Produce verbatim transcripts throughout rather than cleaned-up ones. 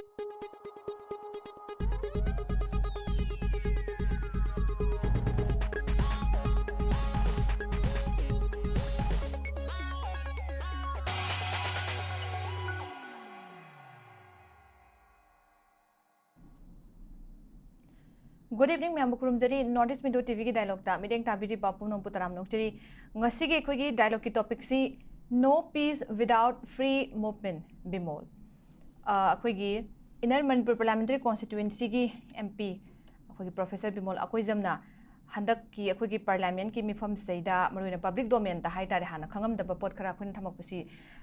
Good evening, ꯃꯌꯥꯝꯕꯨ ꯈꯨꯔꯨꯝꯖꯔꯤ꯫ North East Window T ꯚꯤꯒꯤ dialogue ꯇ ꯃꯤꯠꯌꯦꯡ ꯇꯥꯕꯤꯔꯤꯕ ꯄꯨꯝꯅꯃꯛꯄꯨ ꯇꯔꯥꯝꯅ ꯑꯣꯛꯆꯔꯤ꯫ ꯉꯁꯤꯒꯤ ꯑꯩꯈꯣꯏꯒꯤ dialogue ꯀꯤ topic ꯁꯤ No Peace Without Free Movement, Bimol. ꯑ, ꯑꯩꯈꯣꯏꯒꯤ Inner Manipur Parliamentary Constituency ꯒꯤ M P ꯑꯩꯈꯣꯏꯒꯤ Professor ꯕꯤꯃꯣꯜ ꯑꯀꯣꯏꯖꯝꯅ ꯍꯟꯗꯛꯀꯤ ꯑꯩꯈꯣꯏꯒꯤ Parliament ꯀꯤ ꯃꯤꯐꯝꯁꯤꯗꯩꯗ, ꯃꯔꯨꯑꯣꯏꯅ public domain ꯗ ꯍꯥꯏꯇꯥꯔꯦ, ꯍꯥꯟꯅ ꯈꯪꯉꯝꯗꯕ ꯄꯣꯠ ꯈꯔ ꯑꯩꯈꯣꯏꯅ ꯊꯝꯃꯛꯄꯁꯤ,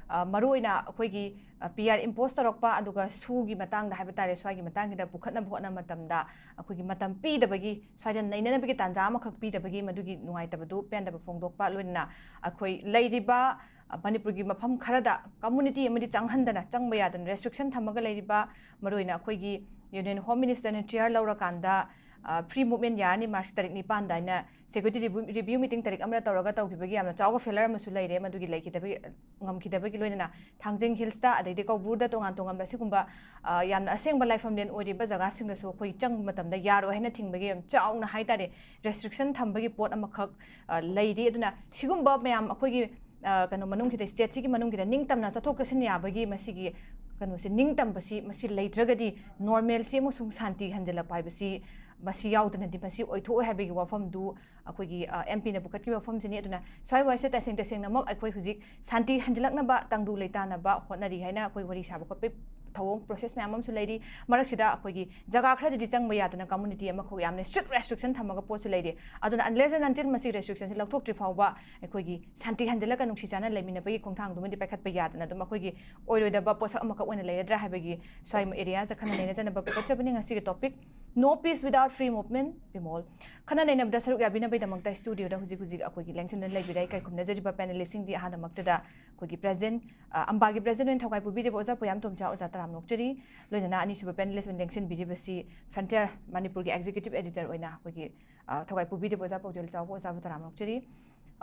ꯑ, ꯃꯔꯨꯑꯣꯏꯅ ꯑꯩꯈꯣꯏꯒꯤ, ꯑ, P R impose ꯇꯧꯔꯛꯄ, ꯑꯗꯨꯒ ꯁꯨꯒꯤ ꯃꯇꯥꯡꯗ ꯍꯥꯏꯕ ꯇꯥꯔꯦ, ꯁ꯭ꯋꯥꯏꯒꯤ ꯃꯇꯥꯡꯁꯤꯗ ꯄꯨꯈꯠꯅꯕ ꯍꯣꯠꯅꯕ ꯃꯇꯝꯗ ꯑꯩꯈꯣꯏꯒꯤ ꯃꯇꯝ ꯄꯤꯗꯕꯒꯤ, ꯁ꯭ꯋꯥꯏꯗ ꯅꯩꯅꯅꯕꯒꯤ ꯇꯥꯟꯖꯥ ꯑꯃꯈꯛ ꯄꯤꯗꯕꯒꯤ, ꯃꯗꯨꯒꯤ ꯅꯨꯡꯉꯥꯏꯇꯕꯗꯨ, ꯄꯦꯟꯗꯕ ꯐꯣꯡꯗꯣꯛꯄ, ꯂꯣꯏꯅꯅ ꯑꯩꯈꯣꯏ ꯂꯩꯔꯤꯕ, ꯑ, ꯃꯅꯤꯄꯨꯔꯒꯤ ꯃꯐꯝ ꯈꯔꯗ community ꯑꯃꯗꯤ ꯆꯪꯍꯟꯗꯅ, ꯆꯪꯕ ꯌꯥꯗꯅ restriction ꯊꯝꯃꯒ ꯂꯩꯔꯤꯕ, ꯃꯔꯨꯑꯣꯏꯅ ꯑꯩꯈꯣꯏꯒꯤ Union Home Minister ꯅ chair ꯂꯧꯔꯀꯥꯟꯗ, ꯑ, free movement ꯌꯥꯔꯅꯤ March ꯇꯥꯔꯤꯛ ꯅꯤꯄꯥꯟꯗ ꯍꯥꯏꯅ security review, review meeting ꯇꯥꯔꯤꯛ ꯑꯃꯗ ꯇꯧꯔꯒ ꯇꯧꯈꯤꯕꯒꯤ ꯌꯥꯝꯅ ꯆꯥꯎꯕ failure ꯑꯃꯁꯨ ꯂꯩꯔꯦ꯫ ꯃꯗꯨꯒꯤ ꯂꯩꯈꯤꯗꯕꯒꯤ, ꯉꯝꯈꯤꯗꯕꯒꯤ ꯂꯣꯏꯅꯅ ꯊꯥꯡꯖꯤꯡ Hills ꯇ, ꯑꯗꯩꯗꯤ ꯀꯧꯕ꯭ꯔꯨꯗ, ꯇꯣꯉꯥꯟ ꯇꯣꯉꯥꯟꯕ ꯑꯁꯤꯒꯨꯝꯕ, ꯑ, ꯌꯥꯝꯅ ꯑꯁꯦꯡꯕ ꯂꯥꯏꯐꯝꯂꯦꯟ ꯑꯣꯏꯔꯤꯕ ꯖꯒꯥꯁꯤꯡꯗꯁꯨ ꯑꯩꯈꯣꯏ ꯆꯪꯕ ꯃꯇꯝꯗ ꯌꯥꯔꯣꯏ ꯍꯥꯏꯅ ꯊꯤꯡꯕꯒꯤ ꯌꯥꯝ ꯆꯥꯎꯅ ꯍꯥꯏꯇꯥꯔꯦ restriction ꯊꯝꯕꯒꯤ ꯄꯣꯠ ꯑꯃꯈꯛ, ꯑ, ꯂꯩꯔꯤ꯫ ꯑꯗꯨꯅ ꯁꯤꯒꯨꯝꯕ ꯃꯌꯥꯝ ꯑꯩꯈꯣꯏꯒꯤ, ꯑ, ꯀꯩꯅꯣ ꯃꯅꯨꯡꯁꯤꯗ, state ꯁꯤꯒꯤ ꯃꯅꯨꯡꯁꯤꯗ ꯅꯤꯡꯇꯝꯅ ꯆꯠꯊꯣꯛ ꯆꯠꯁꯤꯟ ꯌꯥꯕꯒꯤ ꯃꯁꯤꯒꯤ ꯀꯩꯅꯣꯁꯦ, ꯅꯤꯡꯇꯝꯕꯁꯤ ꯃꯁꯤ ꯂꯩꯇ꯭ꯔꯒꯗꯤ normalcy ꯑꯃꯁꯨꯡ ꯁꯥꯟꯇꯤ ꯍꯟꯖꯤꯜꯂꯛꯄ ꯍꯥꯏꯕꯁꯤ ꯃꯁꯤ ꯌꯥꯎꯗꯅꯗꯤ ꯃꯁꯤ ꯑꯣꯏꯊꯣꯛꯑꯣꯏ ꯍꯥꯏꯕꯒꯤ ꯋꯥꯐꯝꯗꯨ ꯑꯩꯈꯣꯏꯒꯤ, ꯑ, M P ꯅ ꯄꯨꯈꯠꯈꯤꯕ ꯋꯥꯐꯝꯁꯤꯅꯤ꯫ ꯑꯗꯨꯅ ꯁ꯭ꯋꯥꯏ ꯋꯥꯏꯁꯦ ꯇꯁꯦꯡ ꯇꯁꯦꯡꯅꯃꯛ ꯑꯩꯈꯣꯏ ꯍꯧꯖꯤꯛ ꯁꯥꯟꯇꯤ ꯍꯟꯖꯤꯜꯂꯛꯅꯕ, ꯇꯪꯗꯨ ꯂꯩꯇꯥꯅꯕ ꯍꯣꯠꯅꯔꯤ ꯍꯥꯏꯅ ꯑꯩꯈꯣꯏ ꯋꯥꯔꯤ ꯁꯥꯕ ꯈꯣꯠꯄꯒꯤ ꯊꯧꯑꯣꯡ process ꯃꯌꯥꯝ ꯑꯃꯁꯨ ꯂꯩꯔꯤ꯫ ꯃꯔꯛꯁꯤꯗ ꯑꯩꯈꯣꯏꯒꯤ ꯖꯒꯥ ꯈꯔꯗꯗꯤ ꯆꯪꯕ ꯌꯥꯗꯅ community ꯑꯃꯈꯛ ꯌꯥꯝꯅ strict restriction ꯊꯝꯃꯒ ꯄꯣꯠꯁꯤ ꯂꯩꯔꯤ꯫ ꯑꯗꯨꯅ unless and until ꯃꯁꯤ restriction ꯁꯤ ꯂꯧꯊꯣꯛꯇ꯭ꯔꯤ ꯐꯥꯎꯕ ꯑꯩꯈꯣꯏꯒꯤ ꯁꯥꯟꯇꯤ ꯍꯟꯖꯤꯜꯂꯒ ꯅꯨꯡꯁꯤ ꯆꯥꯟꯅ ꯂꯩꯃꯤꯟꯅꯕꯒꯤ ꯈꯣꯡꯊꯥꯡꯗꯨꯃꯗꯤ ꯄꯥꯏꯈꯠꯄ ꯌꯥꯗꯅ ꯑꯗꯨꯝ ꯑꯩꯈꯣꯏꯒꯤ ꯑꯣꯏꯔꯣꯏꯗꯕ ꯄꯣꯠꯁꯛ ꯑꯃꯈꯛ ꯑꯣꯏꯅ ꯂꯩꯔꯗ꯭ꯔꯥ ꯍꯥꯏꯕꯒꯤ ꯁ꯭ꯋꯥꯏ areas ꯗ ꯈꯟꯅ ꯅꯩꯅꯖꯅꯕ ꯄꯨꯈꯠꯆꯕꯅꯤ ꯉꯁꯤꯒꯤ topic, No Peace Without Free Movement, Bimol. ꯈꯟꯅ ꯅꯩꯅꯕꯗ ꯁꯔꯨꯛ ꯌꯥꯕꯤꯅꯕꯒꯤꯗꯃꯛꯇ studio ꯗ ꯍꯧꯖꯤꯛ ꯍꯧꯖꯤꯛ ꯑꯩꯈꯣꯏꯒꯤ ꯂꯦꯡꯁꯤꯟꯗꯨꯅ ꯂꯩꯕꯤꯔꯦ ꯑꯩ ꯈꯨꯝꯅꯖꯔꯤꯕ panelist ꯁꯤꯡꯗꯤ꯫ ꯑꯍꯥꯟꯕꯃꯛꯇꯗ ꯑꯩꯈꯣꯏꯒꯤ president, ꯑ, ꯑꯝꯕꯥꯒꯤ president ꯑꯣꯏꯅ ꯊꯧꯒꯥꯏ ꯄꯨꯕꯤꯔꯤꯕ ꯑꯣꯖꯥ ꯄꯣꯌꯥꯝ ꯇꯣꯝꯆꯥ, ꯑꯣꯖꯥ ꯇꯔꯥꯝꯅ ꯑꯣꯛꯆꯔꯤ꯫ ꯂꯣꯏꯅꯅ ꯑꯅꯤꯁꯨꯕ panelist ꯑꯣꯏꯅ ꯂꯦꯡꯁꯤꯟꯕꯤꯔꯤꯕꯁꯤ Frontier ꯃꯅꯤꯄꯨꯔꯒꯤ executive editor ꯑꯣꯏꯅ ꯑꯩꯈꯣꯏꯒꯤ, ꯑ, ꯊꯧꯒꯥꯏ ꯄꯨꯕꯤꯔꯤꯕ ꯑꯣꯖꯥ ꯄꯥꯎꯖꯦꯜ ꯆꯥꯎꯕ, ꯑꯣꯖꯥꯕꯨ ꯇꯔꯥꯝꯅ ꯑꯣꯛꯆꯔꯤ꯫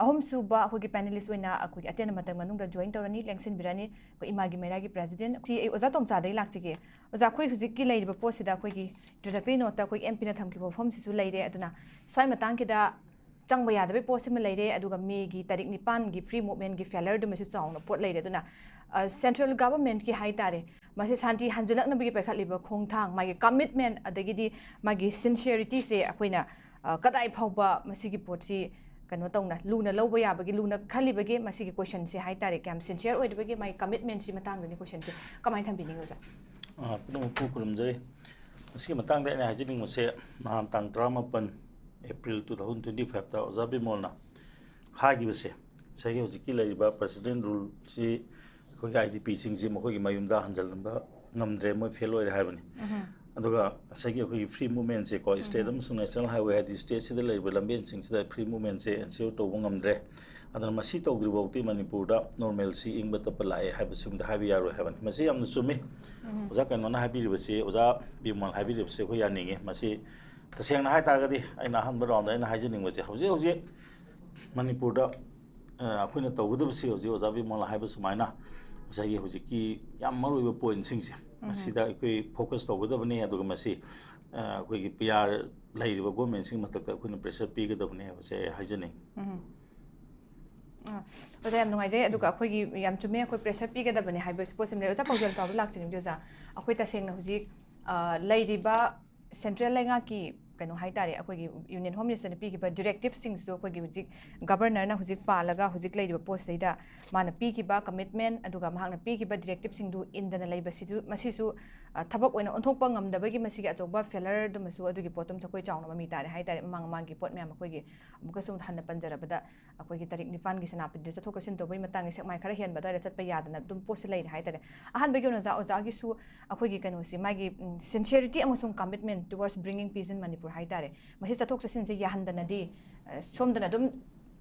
ꯑꯍꯨꯝꯁꯨꯕ ꯑꯩꯈꯣꯏꯒꯤ ꯄꯦꯅꯦꯂꯤꯁ ꯑꯣꯏꯅ ꯑꯩꯈꯣꯏꯒꯤ ꯑꯇꯦꯟꯕ ꯃꯇꯝ ꯃꯅꯨꯡꯗ ꯖꯣꯏꯟ ꯇꯧꯔꯅꯤ, ꯂꯦꯡꯁꯤꯟꯕꯤꯔꯅꯤ ꯑꯩꯈꯣꯏ ꯏꯃꯥꯒꯤ ꯃꯩꯔꯥꯒꯤ ꯄ꯭ꯔꯦꯁꯤꯗꯦꯟ꯫ ꯁꯤ ꯑꯩ ꯑꯣꯖꯥ ꯇꯣꯝꯆꯥꯗꯒꯤ ꯂꯥꯛꯆꯒꯦ꯫ ꯑꯣꯖꯥ, ꯑꯩꯈꯣꯏ ꯍꯧꯖꯤꯛꯀꯤ ꯂꯩꯔꯤꯕ ꯄꯣꯠꯁꯤꯗ ꯑꯩꯈꯣꯏꯒꯤ ꯏꯟꯇ꯭ꯔꯣꯗꯛꯇꯔꯤ ꯅꯣꯠꯇ ꯑꯩꯈꯣꯏꯒꯤ ꯑꯦꯝ ꯄꯤꯅ ꯊꯝꯈꯤꯕ ꯋꯥꯐꯝꯁꯤꯁꯨ ꯂꯩꯔꯦ꯫ ꯑꯗꯨꯅ ꯁ꯭ꯋꯥꯏ ꯃꯇꯥꯡꯁꯤꯗ ꯆꯪꯕ ꯌꯥꯗꯕꯒꯤ ꯄꯣꯠꯁꯤꯃ ꯂꯩꯔꯦ, ꯑꯗꯨꯒ ꯃꯦꯒꯤ ꯇꯥꯔꯤꯛ ꯅꯤꯄꯥꯟꯒꯤ ꯐ꯭ꯔꯤ ꯃꯨꯚꯃꯦꯟꯒꯤ ꯐꯦꯂꯔꯗꯨꯃꯁꯨ ꯆꯥꯎꯅ ꯄꯣꯠ ꯂꯩꯔꯦ꯫ ꯑꯗꯨꯅ ꯁꯦꯟꯇ꯭ꯔꯦꯜ ꯒꯚꯔꯟꯃꯦꯟꯠꯀꯤ ꯍꯥꯏ ꯇꯥꯔꯦ, ꯃꯁꯤ ꯁꯥꯟꯇꯤ ꯍꯟꯖꯤꯜꯂꯛꯅꯕꯒꯤ ꯄꯥꯏꯈꯠꯂꯤꯕ ꯈꯣꯡꯊꯥꯡ, ꯃꯥꯒꯤ ꯀꯃꯤꯠꯃꯦꯟꯠ, ꯑꯗꯒꯤꯗꯤ ꯃꯥꯒꯤ ꯁꯤꯟꯁꯤꯌꯔꯤꯇꯤꯁꯦ ꯑꯩꯈꯣꯏꯅ ꯑ, ꯀꯗꯥꯏ ꯐꯥꯎꯕ ꯃꯁꯤꯒꯤ ꯄꯣꯠꯁꯤ ꯀꯩꯅꯣ ꯇꯧꯅ ꯂꯨꯅ ꯂꯧꯕ ꯌꯥꯕꯒꯦ, ꯂꯨꯅ ꯈꯜꯂꯤꯕꯒꯦ, ꯃꯁꯤꯒꯤ ꯀꯣꯏꯁꯟꯁꯦ ꯍꯥꯏ ꯇꯥꯔꯦ, ꯀꯌꯥꯝ ꯁꯤꯟꯁꯤꯌꯔ ꯑꯣꯏꯔꯤꯕꯒꯦ, ꯃꯥꯒꯤ ꯀꯃꯤꯠꯃꯦꯟꯠꯁꯤ ꯃꯇꯥꯡꯗꯅꯤ ꯀꯣꯏꯁꯟꯁꯦ꯫ ꯀꯃꯥꯏꯅ ꯊꯝꯕꯤꯅꯤꯡꯉꯤ ꯑꯣꯖꯥ? ꯑ, ꯄꯨꯝꯅꯃꯛꯄꯨ ꯈꯨꯔꯨꯝꯖꯔꯤ꯫ ꯃꯁꯤꯒꯤ ꯃꯇꯥꯡꯗ ꯑꯩꯅ ꯍꯥꯏꯖꯅꯤꯡꯕꯁꯦ, ꯅꯍꯥꯟ ꯇꯥꯡ ꯇꯔꯥꯃꯥꯄꯟ ꯑꯦꯄ꯭ꯔꯤꯜ ꯇꯨ ꯊꯥꯎꯖꯟ ꯇ꯭ꯋꯦꯟꯇꯤ ꯐꯥꯏꯚꯇ ꯑꯣꯖꯥ ꯕꯤꯃꯣꯜꯅ ꯍꯥꯏꯈꯤꯕꯁꯦ, ꯉꯁꯥꯏꯒꯤ ꯍꯧꯖꯤꯛꯀꯤ ꯂꯩꯔꯤꯕ ꯄ꯭ꯔꯦꯁꯤꯗꯦꯟ ꯔꯨꯜꯁꯤ ꯑꯩꯈꯣꯏꯒꯤ ꯑꯥꯏ ꯗꯤ ꯄꯤꯁꯤꯡꯁꯤ ꯃꯈꯣꯏꯒꯤ ꯃꯌꯨꯝꯗ ꯍꯟꯖꯤꯜꯍꯟꯕ ꯉꯝꯗ꯭ꯔꯦ, ꯃꯣꯏ ꯐꯦꯜ ꯑꯣꯏꯔꯦ ꯍꯥꯏꯕꯅꯤ꯫ ꯑꯗꯨꯒ ꯉꯁꯥꯏꯒꯤ ꯑꯩꯈꯣꯏꯒꯤ ꯐ꯭ꯔꯤ ꯃꯨꯚꯃꯦꯟꯠꯁꯦꯀꯣ, ꯁ꯭ꯇꯦꯠ ꯑꯃꯁꯨꯡ ꯅꯦꯁꯅꯦꯜ ꯍꯥꯏꯋꯦ, ꯍꯥꯏꯗꯤ ꯁ꯭ꯇꯦꯠꯁꯤꯗ ꯂꯩꯔꯤꯕ ꯂꯝꯕꯦꯟꯁꯤꯡꯁꯤꯗ ꯐ꯭ꯔꯤ ꯃꯨꯚꯃꯦꯟꯠꯁꯦ ꯑꯦꯟꯁꯤꯌꯣꯔ ꯇꯧꯕ ꯉꯝꯗ꯭ꯔꯦ꯫ ꯑꯗꯨꯅ ꯃꯁꯤ ꯇꯧꯗ꯭ꯔꯤ ꯐꯥꯎꯗꯤ ꯃꯅꯤꯄꯨꯔꯗ ꯅꯣꯔꯃꯦꯜꯁꯤ ꯏꯪꯕ ꯇꯞꯄ ꯂꯥꯛꯑꯦ ꯍꯥꯏꯕꯁꯤꯃꯗꯤ ꯍꯥꯏꯕ ꯌꯥꯔꯣꯏ ꯍꯥꯏꯕꯅꯤ꯫ ꯃꯁꯤ ꯌꯥꯝꯅ ꯆꯨꯝꯃꯤ꯫ ꯑꯣꯖꯥ ꯀꯩꯅꯣꯅ ꯍꯥꯏꯕꯤꯔꯤꯕꯁꯤ, ꯑꯣꯖꯥ ꯕꯤꯃꯣꯜ ꯍꯥꯏꯕꯤꯔꯤꯕꯁꯤ ꯑꯩꯈꯣꯏ ꯌꯥꯅꯤꯡꯉꯤ꯫ ꯃꯁꯤ ꯇꯁꯦꯡꯅ ꯍꯥꯏ ꯇꯥꯔꯒꯗꯤ ꯑꯩꯅ ꯑꯍꯥꯟꯕ ꯔꯥꯎꯟꯗ ꯑꯩꯅ ꯍꯥꯏꯖꯅꯤꯡꯕꯁꯦ, ꯍꯧꯖꯤꯛ ꯍꯧꯖꯤꯛ ꯃꯅꯤꯄꯨꯔꯗ, ꯑ, ꯑꯩꯈꯣꯏꯅ ꯇꯧꯒꯗꯕꯁꯤ ꯍꯧꯖꯤꯛ ꯑꯣꯖꯥ ꯕꯤꯃꯣꯜꯅ ꯍꯥꯏꯕ ꯁꯨꯃꯥꯏꯅ ꯉꯁꯥꯏꯒꯤ ꯍꯧꯖꯤꯛꯀꯤ ꯌꯥꯝ ꯃꯔꯨꯑꯣꯏꯕ ꯄꯣꯏꯟꯠꯁꯤꯡꯁꯦ, ꯃꯁꯤꯗ ꯑꯩꯈꯣꯏ ꯐꯣꯀꯁ ꯇꯧꯒꯗꯕꯅꯤ꯫ ꯑꯗꯨꯒ ꯃꯁꯤ, ꯑ, ꯑꯩꯈꯣꯏꯒꯤ ꯄꯤ ꯑꯥꯔ ꯂꯩꯔꯤꯕ ꯒꯣꯔꯃꯦꯟꯠꯁꯤꯒꯤ ꯃꯊꯛꯇ ꯑꯩꯈꯣꯏꯅ ꯄ꯭ꯔꯦꯁꯔ ꯄꯤꯒꯗꯕꯅꯤ ꯍꯥꯏꯕꯁꯦ ꯑꯩ ꯍꯥꯏꯖꯅꯤꯡꯉꯤ꯫ ꯑꯥ, ꯑꯣꯖꯥ, ꯌꯥꯝ ꯅꯨꯡꯉꯥꯏꯖꯩ꯫ ꯑꯗꯨꯒ ꯑꯩꯈꯣꯏꯒꯤ ꯌꯥꯝ ꯆꯨꯝꯃꯦ, ꯑꯩꯈꯣꯏ ꯄ꯭ꯔꯦꯁꯔ ꯄꯤꯒꯗꯕꯅꯤ ꯍꯥꯏꯕ ꯄꯣꯠꯁꯤꯃ ꯂꯩꯔꯦ꯫ ꯑꯣꯖꯥ ꯄꯥꯎꯖꯦꯜ ꯇꯥꯎꯗ ꯂꯥꯛꯆꯅꯤꯡꯗꯦ ꯑꯣꯖꯥ꯫ ꯑꯩꯈꯣꯏ ꯇꯁꯦꯡꯅ ꯍꯧꯖꯤꯛ, ꯑ, ꯂꯩꯔꯤꯕ ꯁꯦꯟꯇ꯭ꯔꯦꯜ ꯂꯩꯉꯥꯛꯀꯤ ꯀꯩꯅꯣ ꯍꯥꯏ ꯇꯥꯔꯦ, ꯑꯩꯈꯣꯏꯒꯤ ꯌꯨꯅꯤꯌꯟ ꯍꯣꯝ ꯃꯤꯅꯤꯁꯇꯔꯅ ꯄꯤꯈꯤꯕ ꯗꯤꯔꯦꯛꯇꯤꯞꯁꯤꯡꯁꯤꯁꯨ ꯑꯩꯈꯣꯏꯒꯤ ꯍꯧꯖꯤꯛ ꯒꯕꯔꯅꯔꯅ ꯍꯧꯖꯤꯛ ꯄꯥꯜꯂꯒ ꯍꯧꯖꯤꯛ ꯂꯩꯔꯤꯕ ꯄꯣꯠꯁꯤꯗꯩꯗ ꯃꯥꯅ ꯄꯤꯈꯤꯕ ꯀꯃꯤꯠꯃꯦꯟꯠ ꯑꯗꯨꯒ ꯃꯍꯥꯛꯅ ꯄꯤꯈꯤꯕ ꯗꯤꯔꯦꯛꯇꯤꯞꯁꯤꯡꯗꯨ ꯏꯟꯗꯅ ꯂꯩꯕꯁꯤꯁꯨ, ꯃꯁꯤꯁꯨ, ꯑ, ꯊꯕꯛ ꯑꯣꯏꯅ ꯑꯣꯟꯊꯣꯛꯄ ꯉꯝꯗꯕꯒꯤ ꯃꯁꯤꯒꯤ ꯑꯆꯧꯕ ꯐꯦꯂꯔꯗꯨꯃꯁꯨ ꯑꯗꯨꯒꯤ ꯄꯣꯠꯇꯨꯃꯁꯨ ꯑꯩꯈꯣꯏ ꯆꯥꯎꯅ ꯃꯃꯤ ꯇꯥꯔꯦ ꯍꯥꯏ ꯇꯥꯔꯦ꯫ ꯃꯃꯥꯡ ꯃꯃꯥꯡꯒꯤ ꯄꯣꯠ ꯃꯌꯥꯝ ꯑꯩꯈꯣꯏꯒꯤ ꯑꯃꯨꯛꯀꯁꯨ ꯍꯟꯅ ꯄꯟꯖꯔꯕꯗ ꯑꯩꯈꯣꯏꯒꯤ ꯇꯥꯔꯤꯛ ꯅꯤꯄꯥꯟꯒꯤ ꯁꯦꯅꯥꯄꯇꯤꯗ ꯆꯠꯊꯣꯛ ꯆꯠꯁꯤꯟ ꯇꯧꯕꯒꯤ ꯃꯇꯥꯡꯒꯤ ꯁꯦꯛꯃꯥꯏ ꯈꯔ ꯍꯦꯟꯕ ꯑꯗꯨꯋꯥꯏꯗ ꯆꯠꯄ ꯌꯥꯗꯅ ꯑꯗꯨꯝ ꯄꯣꯠꯁꯦ ꯂꯩꯔꯦ ꯍꯥꯏ ꯇꯥꯔꯦ꯫ ꯑꯍꯥꯟꯕꯒꯤ ꯑꯣꯏꯅ ꯑꯣꯖꯥ, ꯑꯣꯖꯥꯒꯤꯁꯨ ꯑꯩꯈꯣꯏꯒꯤ ꯀꯩꯅꯣꯁꯤ, ꯃꯥꯒꯤ, ꯎꯝ, sincerity ꯑꯃꯁꯨꯡ commitment towards bringing peace in Manipur ꯍꯥꯏ ꯇꯥꯔꯦ꯫ ꯃꯁꯤ ꯆꯠꯊꯣꯛ ꯆꯠꯁꯤꯟꯁꯦ ꯌꯥꯍꯟꯗꯅꯗꯤ, ꯑ, ꯁꯣꯝꯗꯅ ꯑꯗꯨꯝ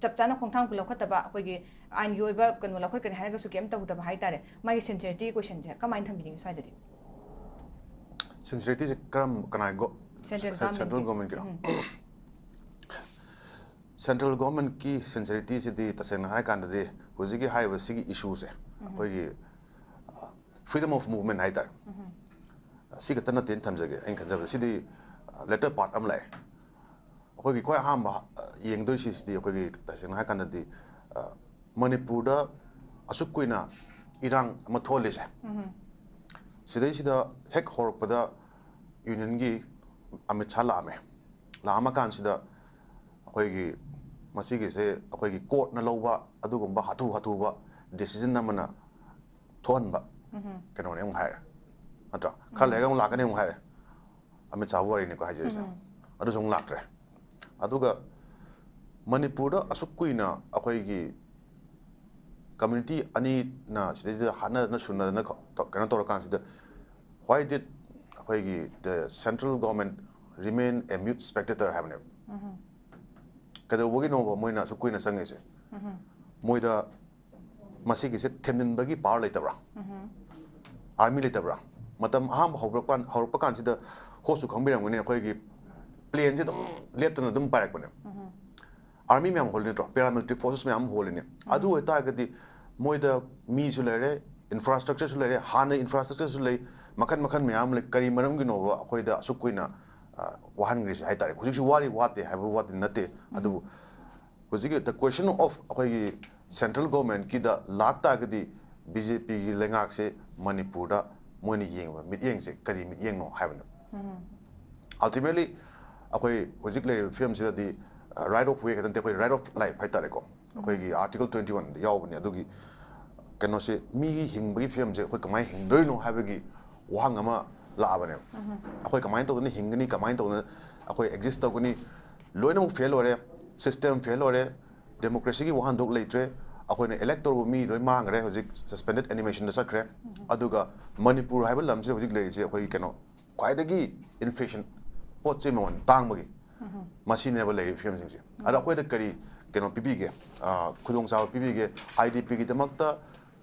ꯆꯞ ꯆꯥꯅ ꯈꯣꯡꯊꯥꯡ ꯂꯧꯈꯠꯇꯕ, ꯑꯩꯈꯣꯏꯒꯤ ꯑꯥꯏꯟꯒꯤ ꯑꯣꯏꯕ ꯀꯩꯅꯣ ꯂꯧꯈꯠꯀꯅꯤ ꯍꯥꯏꯔꯒꯁꯨ ꯀꯩꯝ ꯇꯧꯗꯕ ꯍꯥꯏ ꯇꯥꯔꯦ꯫ ꯃꯥꯒꯤ sincerity ꯀꯣꯏꯁꯟꯁꯦ ꯀꯃꯥꯏꯅ ꯊꯝꯕꯤꯅꯤꯡꯉꯤ ꯁ꯭ꯋꯥꯏꯗꯗꯤ? ꯁꯤꯟꯁꯤꯌꯔꯤꯇꯤꯁꯦ ꯀꯔꯝ, ꯀꯅꯥꯒꯤ ꯒꯣ-, ꯁꯦꯟꯇ꯭ꯔꯦꯜ ꯁꯦꯟꯇ꯭ꯔꯦꯜ ꯒꯚꯔꯟꯃꯦꯟꯠꯀꯤ꯫ ꯒꯣꯔꯃꯦꯟꯠꯀꯤꯔꯣ? ꯎꯝ꯫ ꯁꯦꯟꯇ꯭ꯔꯦꯜ ꯒꯣꯔꯃꯦꯟꯠꯀꯤ ꯁꯤꯟꯁꯤꯌꯔꯤꯇꯤꯁꯤꯗꯤ ꯇꯁꯦꯡꯅ ꯍꯥꯏꯔꯀꯥꯟꯗꯗꯤ ꯍꯧꯖꯤꯛꯀꯤ ꯍꯥꯏꯔꯤꯕ ꯁꯤꯒꯤ ꯏꯁꯨꯁꯦ ꯑꯩꯈꯣꯏꯒꯤ ꯐ꯭ꯔꯤꯗꯝ ꯑꯣꯐ ꯃꯨꯚꯃꯦꯟꯠ ꯍꯥꯏꯇꯥꯔꯦ꯫ ꯁꯤ ꯈꯛꯇ ꯅꯠꯇꯦꯅ ꯊꯝꯖꯒꯦ꯫ ꯑꯩꯅ ꯈꯟꯖꯕꯗ ꯁꯤꯗꯤ ꯂꯦꯇꯔ ꯄꯥꯔꯠ ꯑꯃ ꯂꯥꯛꯑꯦ꯫ ꯑꯩꯈꯣꯏꯒꯤ ꯈ꯭ꯋꯥꯏ ꯑꯍꯥꯟꯕ ꯌꯦꯡꯗꯣꯏꯁꯤꯗꯤ ꯑꯩꯈꯣꯏꯒꯤ ꯇꯁꯦꯡꯅ ꯍꯥꯏꯔꯀꯥꯟꯗꯗꯤ ꯃꯅꯤꯄꯨꯔꯗ ꯑꯁꯨꯛ ꯀꯨꯏꯅ ꯏꯔꯥꯡ ꯑꯃ ꯊꯣꯛꯍꯜꯂꯤꯁꯦ, ꯁꯤꯗꯩꯁꯤꯗ ꯍꯦꯛ ꯍꯧꯔꯛꯄꯗ ꯌꯨꯅꯤꯌꯟꯒꯤ ꯑꯃꯤꯠ ꯁꯥꯍ ꯂꯥꯛꯑꯝꯃꯦ꯫ ꯂꯥꯛꯑꯝꯃ ꯀꯥꯟꯁꯤꯗ ꯑꯩꯈꯣꯏꯒꯤ ꯃꯁꯤꯒꯤꯁꯦ ꯑꯩꯈꯣꯏꯒꯤ ꯀꯣꯔꯠꯅ ꯂꯧꯕ ꯑꯗꯨꯒꯨꯝꯕ ꯍꯥꯊꯨ ꯍꯥꯊꯨꯕ ꯗꯤꯁꯤꯖꯟ ꯑꯃꯅ ꯊꯣꯛꯍꯟꯕ ꯀꯩꯅꯣꯅꯦ ꯑꯃꯨꯛ ꯍꯥꯏꯔꯦ, ꯅꯠꯇ꯭ꯔꯥ? ꯈꯔ ꯂꯩꯔꯒ ꯑꯃꯨꯛ ꯂꯥꯛꯀꯅꯤ ꯑꯃꯨꯛ ꯍꯥꯏꯔꯦ꯫ ꯑꯃꯤꯠ ꯁꯥꯍꯒꯤ ꯋꯥꯔꯤꯅꯤꯀꯣ ꯍꯥꯏꯖꯔꯤꯁꯦ꯫ ꯑꯗꯨꯁꯨ ꯑꯃꯨꯛ ꯂꯥꯛꯇ꯭ꯔꯦ꯫ ꯑꯗꯨꯒ ꯃꯅꯤꯄꯨꯔꯗ ꯑꯁꯨꯛ ꯀꯨꯏꯅ ꯑꯩꯈꯣꯏꯒꯤ ꯀꯝꯃ꯭ꯌꯨꯅꯤꯇꯤ ꯑꯅꯤꯅ ꯁꯤꯗꯩꯁꯤꯗ ꯍꯥꯠꯅꯗꯅ ꯁꯨꯅꯗꯅ ꯀꯩꯅꯣ ꯇꯧꯔꯀꯥꯟꯁꯤꯗ, why did ꯑꯩꯈꯣꯏꯒꯤ the central government remain a mute spectator ꯍꯥꯏꯕꯅꯦꯕ꯫ ꯀꯩꯗꯧꯕꯒꯤꯅꯣꯕ ꯃꯣꯏꯅ ꯑꯁꯨꯛ ꯀꯨꯏꯅ ꯆꯪꯉꯤꯁꯦ? ꯃꯣꯏꯗ ꯃꯁꯤꯒꯤꯁꯦ ꯊꯦꯝꯖꯤꯟꯕꯒꯤ ꯄꯥꯋꯔ ꯂꯩꯇꯕ꯭ꯔꯥ? ꯑꯥꯔꯃꯤ ꯂꯩꯇꯕ꯭ꯔꯥ? ꯃꯇꯝ ꯑꯍꯥꯟꯕ ꯍꯧꯔꯛꯄ ꯍꯧꯔꯛꯄ ꯀꯥꯟꯁꯤꯗ ꯍꯣꯁꯁꯨ ꯈꯪꯕꯤꯔꯝꯒꯅꯤ, ꯑꯩꯈꯣꯏꯒꯤ ꯄ꯭ꯂꯦꯟꯁꯦ ꯑꯗꯨꯝ ꯂꯦꯞꯇꯅ ꯑꯗꯨꯝ ꯄꯥꯏꯔꯛꯄꯅꯦ꯫ ꯑꯥꯔꯃꯤ ꯃꯌꯥꯝ ꯍꯣꯜꯂꯤ ꯅꯠꯇ꯭ꯔꯣ? ꯄꯦꯔꯥꯃꯤꯂꯤꯇꯔꯤ ꯐꯣꯔꯁꯦꯁ ꯃꯌꯥꯝ ꯑꯃ ꯍꯣꯜꯂꯤꯅꯦ꯫ ꯑꯗꯨ ꯑꯣꯏꯇꯥꯔꯒꯗꯤ ꯃꯣꯏꯗ ꯃꯤꯁꯨ ꯂꯩꯔꯦ, ꯏꯟꯐ꯭ꯔꯥꯁ꯭ꯇ꯭ꯔꯛꯆꯔꯁꯨ ꯂꯩꯔꯦ, ꯍꯥꯟꯅ ꯏꯟꯐ꯭ꯔꯥꯁ꯭ꯇ꯭ꯔꯛꯆꯔꯁꯨ ꯂꯩ, ꯃꯈꯜ ꯃꯈꯜ ꯃꯌꯥꯝ ꯑꯃ ꯂꯩ꯫ ꯀꯔꯤ ꯃꯔꯝꯒꯤꯅꯣꯕ ꯑꯩꯈꯣꯏꯗ ꯑꯁꯨꯛ ꯀꯨꯏꯅ ꯑ, ꯋꯥꯍꯟꯈ꯭ꯔꯤꯁꯦ ꯍꯥꯏꯇꯥꯔꯦ? ꯍꯧꯖꯤꯛꯁꯨ ꯋꯥꯔꯤ ꯋꯥꯠꯇꯦ ꯍꯥꯏꯕ ꯋꯥꯗꯤ ꯅꯠꯇꯦ, ꯑꯗꯨꯕꯨ ꯍꯧꯖꯤꯛꯀꯤ the question of ꯑꯩꯈꯣꯏꯒꯤ ꯁꯦꯟꯇ꯭ꯔꯦꯜ ꯒꯣꯔꯃꯦꯟꯠꯀꯤꯗ ꯂꯥꯛ ꯇꯥꯔꯒꯗꯤ ꯕꯤ ꯖꯦ ꯄꯤꯒꯤ ꯂꯩꯉꯥꯛꯁꯦ ꯃꯅꯤꯄꯨꯔꯗ ꯃꯣꯏꯅ ꯌꯦꯡꯕ ꯃꯤꯠꯌꯦꯡꯁꯦ ꯀꯔꯤ ꯃꯤꯠꯌꯦꯡꯅꯣ ꯍꯥꯏꯕꯅꯦꯕ꯫ Ultimately ꯑꯩꯈꯣꯏ ꯍꯧꯖꯤꯛ ꯂꯩꯔꯤꯕ ꯐꯤꯕꯝꯁꯤꯗꯗꯤ right of way ꯈꯛꯇ ꯅꯠꯇꯦ, ꯑꯩꯈꯣꯏ right of life ꯍꯥꯏꯇꯥꯔꯦꯀꯣ, ꯑꯩꯈꯣꯏꯒꯤ ꯑꯥꯔꯇꯤꯀꯜ ꯇ꯭ꯋꯦꯟꯇꯤ ꯋꯥꯟꯗ ꯌꯥꯎꯕꯅꯦ꯫ ꯑꯗꯨꯒꯤ ꯀꯩꯅꯣꯁꯦ, ꯃꯤꯒꯤ ꯍꯤꯡꯕꯒꯤ ꯐꯤꯕꯝꯁꯦ ꯑꯩꯈꯣꯏ ꯀꯃꯥꯏꯅ ꯍꯤꯡꯗꯣꯏꯅꯣ ꯍꯥꯏꯕꯒꯤ ꯋꯥꯍꯪ ꯑꯃ ꯂꯥꯛꯑꯕꯅꯦꯕ꯫ ꯑꯩꯈꯣꯏ ꯀꯃꯥꯏꯅ ꯇꯧꯗꯅ ꯍꯤꯡꯒꯅꯤ, ꯀꯃꯥꯏꯅ ꯇꯧꯗꯅ ꯑꯩꯈꯣꯏ ꯑꯦꯛꯖꯤꯁ ꯇꯧꯒꯅꯤ? ꯂꯣꯏꯅꯃꯛ ꯐꯦꯜ ꯑꯣꯏꯔꯦ, ꯁꯤꯁꯇꯦꯝ ꯐꯦꯜ ꯑꯣꯏꯔꯦ, ꯗꯦꯃꯣꯀ꯭ꯔꯦꯁꯤꯒꯤ ꯋꯥꯍꯟꯊꯣꯛ ꯂꯩꯇ꯭ꯔꯦ, ꯑꯩꯈꯣꯏꯅ ꯏꯂꯦꯛ ꯇꯧꯔꯨꯕ ꯃꯤ ꯂꯣꯏ ꯃꯥꯡꯈ꯭ꯔꯦ, ꯍꯧꯖꯤꯛ ꯁꯁꯄꯦꯟꯗꯦꯗ ꯑꯦꯅꯤꯃꯦꯁꯟꯗ ꯆꯠꯈ꯭ꯔꯦ꯫ ꯑꯗꯨꯒ ꯃꯅꯤꯄꯨꯔ ꯍꯥꯏꯕ ꯂꯝꯁꯤꯗ ꯍꯧꯖꯤꯛ ꯂꯩꯔꯤꯁꯦ ꯑꯩꯈꯣꯏꯒꯤ ꯀꯩꯅꯣ, ꯈ꯭ꯋꯥꯏꯗꯒꯤ ꯏꯟꯐ꯭ꯂꯦꯁꯟ, ꯄꯣꯠ ꯆꯩ ꯃꯃꯜ ꯇꯥꯡꯕꯒꯤ, ꯃꯁꯤꯅꯦꯕ ꯂꯩꯔꯤꯕ ꯐꯤꯕꯝꯁꯤꯡꯁꯦ꯫ ꯑꯗ ꯑꯩꯈꯣꯏꯗ ꯀꯔꯤ ꯀꯩꯅꯣ ꯄꯤꯕꯤꯒꯦ, ꯑ, ꯈꯨꯗꯣꯡꯆꯥꯕ ꯄꯤꯕꯤꯒꯦ? ꯑꯥꯏ ꯗꯤ ꯄꯤꯒꯤꯗꯃꯛꯇ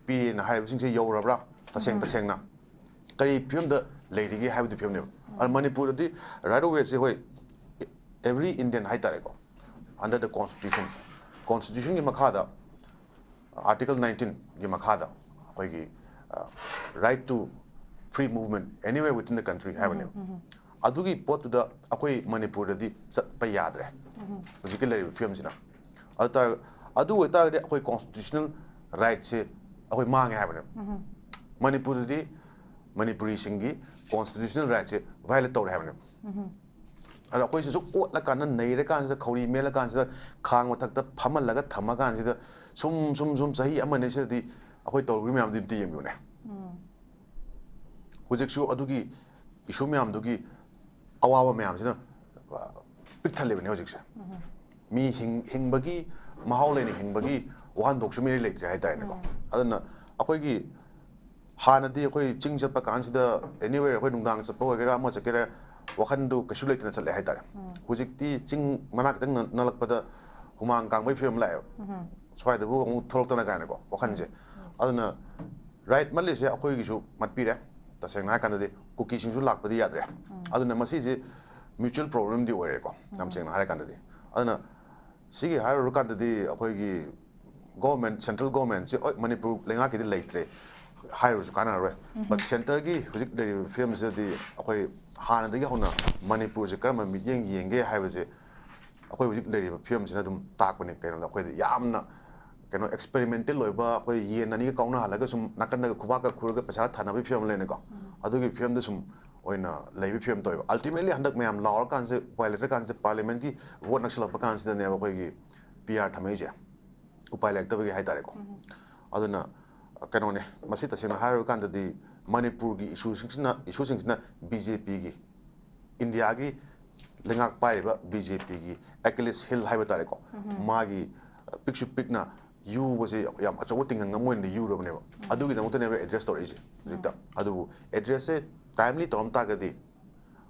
ꯄꯤꯔꯦꯅ ꯍꯥꯏꯔꯤꯕꯁꯤꯡꯁꯦ ꯌꯧꯔꯕ꯭ꯔꯥ? ꯇꯁꯦꯡ ꯇꯁꯦꯡꯅ ꯀꯔꯤ ꯐꯤꯕꯝꯗ ꯂꯩꯔꯤꯒꯦ ꯍꯥꯏꯕꯗꯨ ꯐꯤꯕꯝꯅꯦꯕ꯫ ꯑꯗ ꯃꯅꯤꯄꯨꯔꯗꯗꯤ right of wayꯁꯦ, ꯍꯣꯏ, every Indian ꯍꯥꯏꯇꯥꯔꯦꯀꯣ, under the constitution, constitutionꯒꯤ ꯃꯈꯥꯗ, article nineteenꯒꯤ ꯃꯈꯥꯗ ꯑꯩꯈꯣꯏꯒꯤ right to free movement anywhere within the country ꯍꯥꯏꯕꯅꯦꯕ꯫ ꯑꯗꯨꯒꯤ ꯄꯣꯠꯇꯨꯗ ꯑꯩꯈꯣꯏ ꯃꯅꯤꯄꯨꯔꯗꯗꯤ ꯆꯠꯄ ꯌꯥꯗ꯭ꯔꯦ ꯍꯧꯖꯤꯛꯀꯤ ꯂꯩꯔꯤꯕ ꯐꯤꯕꯝꯁꯤꯅ꯫ ꯑꯗꯨ ꯇꯥꯔ-, ꯑꯗꯨ ꯑꯣꯏꯇꯥꯔꯒꯗꯤ ꯑꯩꯈꯣꯏ constitutional rightꯁꯦ ꯑꯩꯈꯣꯏ ꯃꯥꯡꯉꯦ ꯍꯥꯏꯕꯅꯦꯕ꯫ ꯃꯅꯤꯄꯨꯔꯗꯗꯤ ꯃꯅꯤꯄꯨꯔꯤꯁꯤꯡꯒꯤ constitutional rightꯁꯦ violate ꯇꯧꯔꯦ ꯍꯥꯏꯕꯅꯦꯕ꯫ ꯑꯗꯣ ꯑꯩꯈꯣꯏꯁꯤꯁꯨ ꯑꯣꯠꯂꯀꯥꯟꯗ, ꯅꯩꯔꯀꯥꯟꯁꯤꯗ, ꯈꯧꯔꯤ ꯃꯦꯜꯂꯀꯥꯟꯁꯤꯗ, ꯈꯥꯡ ꯃꯊꯛꯇ ꯐꯝꯍꯜꯂꯒ ꯊꯝꯃꯀꯥꯟꯁꯤꯗ ꯁꯨꯝ ꯁꯨꯝ ꯁꯨꯝ ꯆꯍꯤ ꯑꯃꯅꯤ ꯁꯤꯗꯗꯤ ꯑꯩꯈꯣꯏ ꯇꯧꯔꯤꯕ ꯃꯌꯥꯝꯗꯨ ꯑꯝꯇ ꯌꯦꯡꯕꯤꯌꯨꯅꯦ꯫ ꯍꯧꯖꯤꯛꯁꯨ ꯑꯗꯨꯒꯤ issue ꯃꯌꯥꯝꯗꯨꯒꯤ ꯑꯋꯥꯕ ꯃꯌꯥꯝꯁꯤꯅ, ꯑ, ꯄꯤꯛ ꯊꯜꯂꯤꯕꯅꯦ ꯍꯧꯖꯤꯛꯁꯦ꯫ ꯃꯤ ꯍꯤꯡ-, ꯍꯤꯡꯕꯒꯤ, ꯃꯍꯥꯎ ꯂꯩꯅ ꯍꯤꯡꯕꯒꯤ ꯋꯥꯍꯟꯊꯣꯛꯁꯨ ꯃꯤꯔꯩ ꯂꯩꯇ꯭ꯔꯦ ꯍꯥꯏꯇꯥꯔꯦꯅꯦꯀꯣ꯫ ꯑꯗꯨꯅ ꯑꯩꯈꯣꯏꯒꯤ ꯍꯥꯟꯅꯗꯤ ꯑꯩꯈꯣꯏ ꯆꯤꯡ ꯆꯠꯄ ꯀꯥꯟꯁꯤꯗ, anywhere, ꯑꯩꯈꯣꯏ ꯅꯨꯡꯗꯥꯡ ꯆꯠꯄ ꯑꯣꯏꯒꯦꯔꯥ, ꯑꯃ ꯆꯠꯀꯦꯔꯥ, ꯋꯥꯈꯟꯗꯨ ꯀꯩꯁꯨ ꯂꯩꯇꯅ ꯆꯠꯂꯦ ꯍꯥꯏꯇꯥꯔꯦ꯫ ꯍꯧꯖꯤꯛꯇꯤ ꯆꯤꯡ ꯃꯅꯥꯛ ꯈꯤꯇꯪ ꯅ-, ꯅꯛꯂꯛꯄꯗ ꯍꯨꯃꯥꯡ ꯀꯥꯡꯕꯒꯤ ꯐꯤꯕꯝ ꯂꯥꯛꯑꯦꯕ꯫ ꯁ꯭ꯋꯥꯏꯗꯕꯨ ꯑꯃꯨꯛ ꯊꯣꯛꯂꯛꯇꯅ ꯀꯥꯏꯅꯀꯣ, ꯋꯥꯈꯟꯁꯦ꯫ ꯑꯗꯨꯅ right ꯃꯠꯂꯤꯁꯦ ꯑꯩꯈꯣꯏꯒꯤꯁꯨ ꯃꯠꯄꯤꯔꯦ꯫ ꯇꯁꯦꯡꯅ ꯍꯥꯏꯔꯀꯥꯟꯗꯗꯤ ꯀꯨꯀꯤꯁꯤꯡꯁꯨ ꯂꯥꯛꯄꯗꯤ ꯌꯥꯗ꯭ꯔꯦ꯫ ꯑꯗꯨꯅ ꯃꯁꯤꯁꯦ mutual problemꯗꯤ ꯑꯣꯏꯔꯦꯀꯣ, ꯌꯥꯝ ꯁꯦꯡꯅ ꯍꯥꯏꯔꯀꯥꯟꯗꯗꯤ꯫ ꯑꯗꯨꯅ ꯁꯤꯒꯤ ꯍꯥꯏꯔꯨꯔꯀꯥꯟꯗꯗꯤ ꯑꯩꯈꯣꯏꯒꯤ government, central governmentꯁꯦ, ꯍꯣꯏ, ꯃꯅꯤꯄꯨꯔ ꯂꯩꯉꯥꯛꯀꯤꯗꯤ ꯂꯩꯇ꯭ꯔꯦ ꯍꯥꯏꯔꯨꯔꯁꯨ ꯀꯥꯟꯅꯔꯔꯣꯏ꯫ But centreꯒꯤ ꯍꯧꯖꯤꯛ ꯂꯩꯔꯤꯕ ꯐꯤꯕꯝꯁꯤꯗꯗꯤ ꯑꯩꯈꯣꯏ ꯍꯥꯟꯅꯗꯒꯤ ꯍꯧꯅ ꯃꯅꯤꯄꯨꯔꯁꯦ ꯀꯔꯝꯕ ꯃꯤꯠꯌꯦꯡ ꯌꯦꯡꯒꯦ ꯍꯥꯏꯕꯁꯦ ꯑꯩꯈꯣꯏ ꯍꯧꯖꯤꯛ ꯂꯩꯔꯤꯕ ꯐꯤꯕꯝꯁꯤꯅ ꯑꯗꯨꯝ ꯇꯥꯛꯄꯅꯦ꯫ ꯀꯩꯅꯣꯗ ꯑꯩꯈꯣꯏꯗ ꯌꯥꯝꯅ, ꯀꯩꯅꯣ, experimental ꯑꯣꯏꯕ, ꯑꯩꯈꯣꯏ ꯌꯦꯟ ꯑꯅꯤꯒ ꯀꯥꯎꯅꯍꯜꯂꯒ ꯁꯨꯝ ꯅꯥꯀꯟꯗꯒ ꯈꯨꯕꯥꯛꯀ ꯈꯨꯔꯒ ꯄꯩꯁꯥ ꯊꯥꯅꯕꯒꯤ ꯐꯤꯕꯝ ꯂꯩꯅꯀꯣ꯫ ꯑꯗꯨꯒꯤ ꯐꯤꯕꯝꯗ ꯁꯨꯝ ꯑꯣꯏꯅ ꯂꯩꯕ ꯐꯤꯕꯝ ꯇꯧꯋꯦꯕ꯫ Ultimately ꯍꯟꯗꯛ ꯃꯌꯥꯝ ꯂꯥꯎꯔꯀꯥꯟꯁꯦ, ꯎꯄꯥꯏ ꯂꯩꯇ꯭ꯔꯀꯥꯟꯁꯦ, parliamentꯀꯤ vote ꯅꯛꯁꯤꯜꯂꯛꯄ ꯀꯥꯟꯁꯤꯗꯅꯦꯕ ꯑꯩꯈꯣꯏꯒꯤ PR ꯊꯝꯃꯛꯏꯁꯦ, ꯎꯄꯥꯏ ꯂꯩꯔꯛꯇꯕꯒꯤ ꯍꯥꯏꯇꯥꯔꯦꯀꯣ꯫ ꯑꯗꯨꯅ ꯀꯩꯅꯣꯅꯦ, ꯃꯁꯤ ꯇꯁꯦꯡꯅ ꯍꯥꯏꯔꯨꯔꯀꯥꯟꯗꯗꯤ ꯃꯅꯤꯄꯨꯔꯒꯤ issueꯁꯤꯡꯁꯤꯅ, issueꯁꯤꯡꯁꯤꯅ BJPꯒꯤ, ꯏꯟꯗꯤꯌꯥꯒꯤ ꯂꯩꯉꯥꯛ ꯄꯥꯏꯔꯤꯕ BJPꯒꯤ Achilles heel ꯍꯥꯏꯕ ꯇꯥꯔꯦꯀꯣ, ꯃꯥꯒꯤ ꯄꯤꯛꯁꯨ ꯄꯤꯛꯅ ꯌꯨꯕꯁꯦ ꯌꯥꯝ ꯑꯆꯧꯕ ꯇꯤꯡꯒꯪ ꯑꯃ ꯑꯣꯏꯅ ꯌꯨꯔꯕꯅꯦꯕ꯫ ꯑꯗꯨꯒꯤꯗꯃꯛꯇꯅꯦꯕ address ꯇꯧꯔꯛꯏꯁꯦ ꯍꯧꯖꯤꯛꯇ꯫ ꯑꯗꯨꯕꯨ addressꯁꯦ timely ꯇꯧꯔꯝ ꯇꯥꯔꯒꯗꯤ,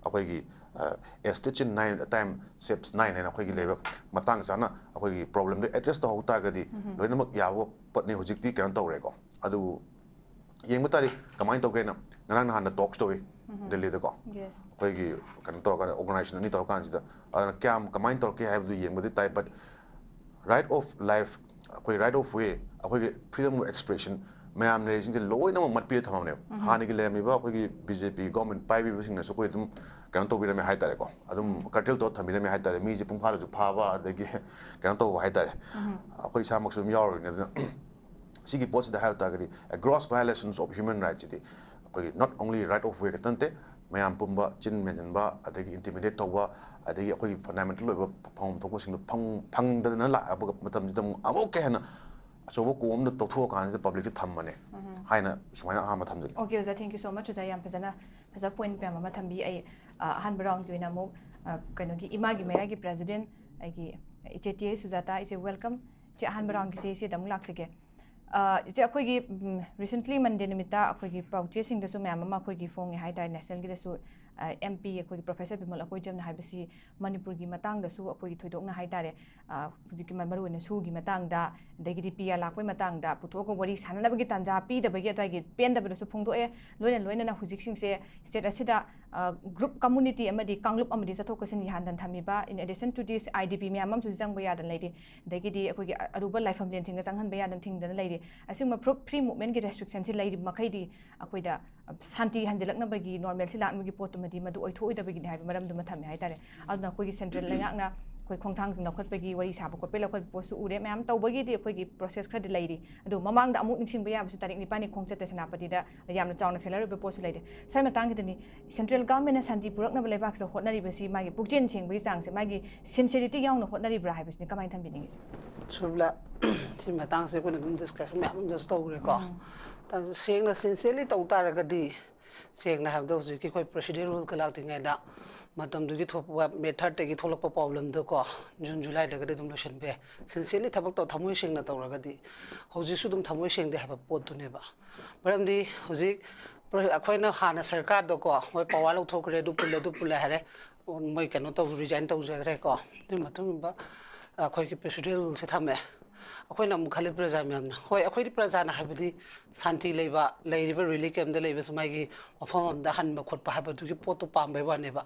ꯑꯩꯈꯣꯏꯒꯤ, ꯑ, A stitch in time saves nine ꯍꯥꯏꯅ ꯑꯩꯈꯣꯏꯒꯤ ꯂꯩꯕ, ꯃꯇꯥꯡ ꯆꯥꯅ ꯑꯩꯈꯣꯏꯒꯤ problemꯗꯨ address ꯇꯧꯍꯧ ꯇꯥꯔꯒꯗꯤ ꯂꯣꯏꯅꯃꯛ ꯌꯥꯕ ꯄꯣꯠꯅꯤ꯫ ꯍꯧꯖꯤꯛꯇꯤ ꯀꯩꯅꯣ ꯇꯧꯔꯦꯀꯣ꯫ ꯑꯗꯨꯕꯨ ꯌꯦꯡꯕ ꯇꯥꯔꯤ ꯀꯃꯥꯏꯅ ꯇꯧꯒꯦꯅ꯫ ꯉꯔꯥꯡ ꯅꯍꯥꯟꯗ ꯇꯣꯛꯁ ꯇꯧꯏ ꯗꯦꯜꯂꯤꯗꯀꯣ꯫ Yes. ꯑꯩꯈꯣꯏꯒꯤ ꯀꯩꯅꯣ ꯇꯧꯔꯀꯥꯟꯗ, ꯑꯣꯔꯒꯅꯥꯏꯖꯦꯁꯟ ꯑꯅꯤ ꯇꯧꯔꯀꯥꯟꯁꯤꯗ, ꯑꯗꯨꯅ ꯀꯌꯥꯝ ꯀꯃꯥꯏꯅ ꯇꯧꯔꯛꯀꯦ ꯍꯥꯏꯕꯗꯨ ꯌꯦꯡꯕꯗꯤ ꯇꯥꯏ꯫ But right of life, ꯑꯩꯈꯣꯏ right of way, ꯑꯩꯈꯣꯏꯒꯤ freedom of expression, ꯃꯌꯥꯝ ꯂꯩꯔꯤꯁꯤꯡꯁꯦ ꯂꯣꯏꯅꯃꯛ ꯃꯠꯄꯤꯔ ꯊꯝꯃꯝꯅꯦꯕ꯫ ꯍꯥꯟꯅꯒꯤ ꯂꯩꯔꯝꯃꯤꯕ ꯑꯩꯈꯣꯏꯒꯤ ꯕꯤ ꯖꯦ ꯄꯤ ꯒꯣꯔꯃꯦꯟ ꯄꯥꯏꯕꯤꯕꯁꯤꯡꯅꯁꯨ ꯑꯩꯈꯣꯏ ꯑꯗꯨꯝ ꯀꯩꯅꯣ ꯇꯧꯕꯤꯔꯝꯃꯦ ꯍꯥꯏꯇꯥꯔꯦꯀꯣ, ꯑꯗꯨꯝ ꯀꯔꯇꯦꯜ ꯇꯧꯔ ꯊꯝꯕꯤꯔꯝꯃꯦ ꯍꯥꯏꯇꯥꯔꯦ꯫ ꯃꯤꯁꯦ ꯄꯨꯡ ꯐꯥꯗꯁꯨ ꯐꯥꯕ, ꯑꯗꯒꯤ ꯀꯩꯅꯣ ꯇꯧꯕ ꯍꯥꯏꯇꯥꯔꯦ꯫ ꯑꯩꯈꯣꯏ ꯏꯁꯥꯃꯛꯁꯨ ꯑꯗꯨꯝ ꯌꯥꯎꯔꯤꯅꯦ꯫ ꯑꯗꯨꯅ ꯁꯤꯒꯤ ꯄꯣꯠꯁꯤꯗ ꯍꯥꯏꯕ ꯇꯥꯔꯒꯗꯤ, a gross violations of human rights ꯁꯤꯗꯤ ꯑꯩꯈꯣꯏꯒꯤ not only right of way ꯈꯛꯇ ꯅꯠꯇꯦ, ꯃꯌꯥꯝ ꯄꯨꯝꯕ ꯆꯤꯟ ꯃꯦꯟꯁꯤꯟꯕ, ꯑꯗꯒꯤ ꯏꯟꯇꯤꯃꯤꯗꯦꯠ ꯇꯧꯕ, ꯑꯗꯒꯤ ꯑꯩꯈꯣꯏꯒꯤ ꯐꯟꯗꯥꯃꯦꯟꯇꯦꯜ ꯑꯣꯏꯕ ꯐꯪꯐꯝ ꯊꯣꯛꯄꯁꯤꯡꯗꯣ ꯐꯪ ꯐꯪꯗꯗꯅ ꯂꯥꯛꯑꯕ ꯃꯇꯝꯁꯤꯗ ꯑꯃꯨꯛ ꯑꯃꯨꯛꯀ ꯍꯦꯟꯅ ꯑꯆꯧꯕ ꯀꯣꯝ ꯑꯃꯗ ꯇꯧꯊꯣꯛꯑꯀꯥꯟꯁꯤꯗ ꯄꯕ꯭ꯂꯤꯛꯇ ꯊꯝꯕꯅꯦ ꯍꯥꯏꯅ ꯁꯨꯃꯥꯏꯅ ꯑꯍꯥꯟꯕ ꯊꯝꯖꯒꯦ꯫ Okay, ꯑꯣꯖꯥ, thank you so much꯫ ꯑꯣꯖꯥ, ꯌꯥꯝ ꯐꯖꯅ, ꯐꯖ ꯄꯣꯏꯟꯠ ꯃꯌꯥꯝ ꯑꯃ ꯊꯝꯕꯤ꯫ ꯑꯩ ꯑ, ꯑꯍꯥꯟꯕ ꯔꯥꯎꯟꯒꯤ ꯑꯣꯏꯅ ꯑꯃꯨꯛ ꯑ, ꯀꯩꯅꯣꯒꯤ ꯏꯃꯥꯒꯤ ꯃꯌꯥꯒꯤ ꯄ꯭ꯔꯦꯁꯤꯗꯦꯟꯠ ꯑꯩꯒꯤ ꯏꯆꯦ ꯇꯤ ꯑꯦ ꯁꯨꯖꯥꯇꯥ, ꯏꯆꯦ, welcome꯫ ꯏꯆꯦ, ꯑꯍꯥꯟꯕ ꯔꯥꯎꯟꯒꯤꯁꯦ ꯏꯆꯦꯗ ꯑꯃꯨꯛ ꯂꯥꯛꯆꯒꯦ꯫ ꯑ, ꯏꯆꯦ, ꯑꯩꯈꯣꯏꯒꯤ ꯔꯤꯁꯦꯟꯠꯂꯤ ꯃꯟꯗꯦ ꯅꯨꯃꯤꯠꯇ ꯑꯩꯈꯣꯏꯒꯤ ꯄꯥꯎꯆꯦꯁꯤꯡꯗꯁꯨ ꯃꯌꯥꯝ ꯑꯃ ꯑꯩꯈꯣꯏꯒꯤ ꯐꯣꯡꯉꯦ ꯍꯥꯏꯇꯥꯔꯦ, ꯅꯦꯁꯅꯦꯜꯒꯤꯗꯁꯨ꯫ ꯑꯦꯝ ꯄꯤ ꯑꯩꯈꯣꯏꯒꯤ ꯄ꯭ꯔꯣꯐꯦꯁꯔ ꯕꯤꯃꯜ ꯑꯀꯣꯏꯖꯝꯅ ꯍꯥꯏꯕꯁꯤ ꯃꯅꯤꯄꯨꯔꯒꯤ ꯃꯇꯥꯡꯗꯁꯨ ꯑꯩꯈꯣꯏꯒꯤ ꯊꯣꯏꯗꯣꯛꯅ ꯍꯥꯏꯇꯥꯔꯦ, ꯑ, ꯍꯧꯖꯤꯛꯀꯤ ꯃ- ꯃꯔꯨꯑꯣꯏꯅ ꯁꯨꯒꯤ ꯃꯇꯥꯡꯗ, ꯑꯗꯒꯤꯗꯤ ꯄꯤ ꯑꯥꯔ ꯂꯥꯛꯄꯒꯤ ꯃꯇꯥꯡꯗ ꯄꯨꯊꯣꯛꯑꯒ ꯋꯥꯔꯤ ꯁꯥꯟꯅꯅꯕꯒꯤ ꯇꯥꯟꯖꯥ ꯄꯤꯗꯕꯒꯤ ꯑꯗꯨꯋꯥꯏꯒꯤ ꯄꯦꯟꯗꯕꯗꯁꯨ ꯐꯣꯡꯗꯣꯛꯑꯦ꯫ ꯂꯣꯏꯅ ꯂꯣꯏꯅꯅ ꯍꯧꯖꯤꯛꯁꯤꯡꯁꯦ ꯁ꯭ꯇꯦꯠ ꯑꯁꯤꯗ, ꯑ, ꯒ꯭ꯔꯨꯞ ꯀꯝꯃꯨꯅꯤꯇꯤ ꯑꯃꯗꯤ ꯀꯥꯡꯂꯨꯞ ꯑꯃꯗꯤ ꯆꯠꯊꯣꯛ ꯆꯠꯁꯤꯟꯒꯤ ꯍꯥꯟꯗꯟ ꯊꯝꯃꯤꯕ, in addition to this, I D ꯄꯤ ꯃꯌꯥꯝ ꯑꯃꯁꯨ ꯆꯪꯕ ꯌꯥꯗꯅ ꯂꯩꯔꯤ, ꯑꯗꯒꯤꯗꯤ ꯑꯩꯈꯣꯏꯒꯤ ꯑ- ꯑꯔꯨꯕ ꯂꯥꯏꯐꯝꯂꯦꯟꯁꯤꯡꯗ ꯆꯪꯍꯟꯕ ꯌꯥꯗꯅ ꯊꯤꯡꯗꯅ ꯂꯩꯔꯤ꯫ ꯑꯁꯤꯒꯨꯝꯕ ꯐ꯭ꯔꯨꯞ ꯐ꯭ꯔꯤ ꯃꯨꯞꯃꯦꯟꯠꯀꯤ ꯔꯦꯁꯇ꯭ꯔꯤꯛꯁꯟꯁꯤ ꯂꯩꯔꯤꯕ ꯃꯈꯩꯗꯤ ꯑꯩꯈꯣꯏꯗ ꯁꯥꯟꯇꯤ ꯍꯟꯖꯤꯜꯂꯛꯅꯕꯒꯤ, ꯅꯣꯔꯃꯦꯜꯁꯤ ꯂꯥꯛꯅꯕꯒꯤ ꯄꯣꯠꯇꯨꯃꯗꯤ ꯃꯗꯨ ꯑꯣꯏꯊꯣꯛꯑꯣꯏꯗꯕꯒꯤꯅꯤ ꯍꯥꯏꯕ ꯃꯔꯝꯗꯨꯃ ꯊꯝꯃꯦ ꯍꯥꯏꯇꯥꯔꯦ꯫ ꯑꯗꯨꯅ ꯑꯩꯈꯣꯏꯒꯤ ꯁꯦꯟꯇ꯭ꯔꯦꯜ ꯂꯩꯉꯥꯛꯅ ꯑꯩꯈꯣꯏ ꯈꯣꯡꯊꯥꯡꯁꯤꯡ ꯂꯧꯈꯠꯄꯒꯤ ꯋꯥꯔꯤ ꯁꯥꯕ ꯈꯣꯠꯄ ꯂꯧꯈꯠꯄ ꯄꯣꯠꯁꯨ ꯎꯔꯦ꯫ ꯃꯌꯥꯝ ꯇꯧꯕꯒꯤꯗꯤ ꯑꯩꯈꯣꯏꯒꯤ ꯄ꯭ꯔꯣꯁꯦꯁ ꯈꯔꯗꯤ ꯂꯩꯔꯤ꯫ ꯑꯗꯨ ꯃꯃꯥꯡꯗ ꯑꯃꯨꯛ ꯅꯤꯡꯁꯤꯡꯕ ꯌꯥꯕꯁꯤ ꯇꯥꯔꯤꯛ ꯅꯤꯄꯥꯟꯅꯤ ꯈꯣꯡꯆꯠꯇ ꯁꯦꯅꯥꯄꯇꯤꯗ ꯌꯥꯝꯅ ꯆꯥꯎꯅ ꯐꯦꯂꯔ ꯑꯣꯏꯕ ꯄꯣꯠꯁꯨ ꯂꯩꯔꯦ꯫ ꯁ꯭ꯋꯥꯏ ꯃꯇꯥꯡꯁꯤꯗꯅꯤ, ꯁꯦꯟꯇ꯭ꯔꯦꯜ ꯒꯚꯔꯟꯃꯦꯟꯠꯅ ꯁꯥꯟꯇꯤ ꯄꯨꯔꯛꯅꯕ ꯂꯩꯕꯥꯛꯁꯤꯗ ꯍꯣꯠꯅꯔꯤꯕꯁꯤ, ꯃꯥꯒꯤ ꯄꯨꯛꯆꯦꯜ ꯁꯦꯡꯕꯒꯤ ꯆꯥꯡꯁꯦ, ꯃꯥꯒꯤ ꯁꯤꯟꯁꯤꯌꯔꯤꯇꯤ ꯌꯥꯎꯅ ꯍꯣꯠꯅꯔꯤꯕ꯭ꯔꯥ ꯍꯥꯏꯕꯁꯤꯅꯤ ꯀꯃꯥꯏꯅ ꯊꯝꯕꯤꯅꯤꯡꯉꯤꯁꯦ? ꯁꯨꯔꯕꯤꯂꯥ, ꯁꯤ ꯃꯇꯥꯡꯁꯦ ꯑꯩꯈꯣꯏꯅ ꯑꯗꯨꯝ ꯗꯤꯁꯀꯁꯟ ꯃꯌꯥꯝ ꯑꯃꯁꯨ ꯇꯧꯈ꯭ꯔꯦꯀꯣ꯫ ꯁꯦꯡꯅ ꯁꯤꯟꯁꯤꯌꯔꯂꯤ ꯇꯧ ꯇꯥꯔꯒꯗꯤ, ꯁꯦꯡꯅ ꯍꯥꯏꯕꯗ ꯍꯧꯖꯤꯛꯀꯤ ꯑꯩꯈꯣꯏ ꯄ꯭ꯔꯣꯁꯤꯗ꯭ꯌꯨꯔꯦꯜ ꯔꯨꯜꯒ ꯂꯥꯛꯇ꯭ꯔꯤꯉꯩꯗ ꯃꯇꯝꯗꯨꯒꯤ ꯊꯣꯛꯄ ꯃꯦ ꯊꯥꯔꯠꯇꯒꯤ ꯊꯣꯛꯂꯛꯄ ꯄ꯭ꯔꯣꯕ꯭ꯂꯦꯝꯗꯣꯀꯣ, ꯖꯨꯟ ꯖꯨꯂꯥꯏꯗꯒꯗꯤ ꯑꯗꯨꯝ ꯂꯣꯏꯁꯤꯟꯕ ꯌꯥꯏ꯫ ꯁꯤꯟꯁꯤꯌꯔꯂꯤ ꯊꯕꯛ ꯇꯧ, ꯊꯃꯣꯏ ꯁꯦꯡꯅ ꯇꯧꯔꯒꯗꯤ꯫ ꯍꯧꯖꯤꯛꯁꯨ ꯑꯗꯨꯝ ꯊꯃꯣꯏ ꯁꯦꯡꯗꯦ ꯍꯥꯏꯕ ꯄꯣꯠꯇꯨꯅꯦꯕ꯫ ꯃꯔꯝꯗꯤ ꯍꯧꯖꯤꯛ ꯄ꯭ꯔ- ꯑꯩꯈꯣꯏꯅ ꯍꯥꯟꯅ ꯁꯔꯀꯥꯔꯗꯀꯣ, ꯃꯣꯏ ꯄꯋꯥꯔ ꯂꯧꯊꯣꯛꯈ꯭ꯔꯦ, ꯑꯗꯨ ꯄꯨꯜꯂꯦ, ꯑꯗꯨ ꯄꯨꯜꯂꯦ ꯍꯥꯏꯔꯦ, ꯃꯣꯏ ꯀꯩꯅꯣ ꯇꯧ, ꯔꯤꯖꯥꯏꯟ ꯇꯧꯖꯈ꯭ꯔꯦꯀꯣ꯫ ꯑꯗꯨꯒꯤ ꯃꯇꯨꯡꯗ ꯑꯩꯈꯣꯏꯒꯤ ꯄ꯭ꯔꯣꯁꯤꯗ꯭ꯌꯨꯔꯦꯜ ꯔꯨꯜꯁꯦ ꯊꯝꯃꯦ꯫ ꯑꯩꯈꯣꯏꯅ ꯑꯃꯨꯛ ꯈꯜꯂꯤ ꯄ꯭ꯔꯖꯥ ꯃꯌꯥꯝꯅ, ꯍꯣꯏ, ꯑꯩꯈꯣꯏꯗꯤ ꯄ꯭ꯔꯖꯥꯅ ꯍꯥꯏꯕꯗꯤ ꯁꯥꯟꯇꯤ ꯂꯩꯕ, ꯂꯩꯔꯤꯕ ꯔꯤꯂꯤꯐ ꯀꯦꯝꯞꯇ ꯂꯩꯕꯁꯨ ꯃꯥꯒꯤ ꯃꯐꯝ ꯑꯃꯗ ꯍꯟꯕ ꯈꯣꯠꯄ ꯍꯥꯏꯕꯗꯨꯒꯤ ꯄꯣꯠꯇꯨ ꯄꯥꯝꯕꯩ ꯋꯥꯅꯦꯕ꯫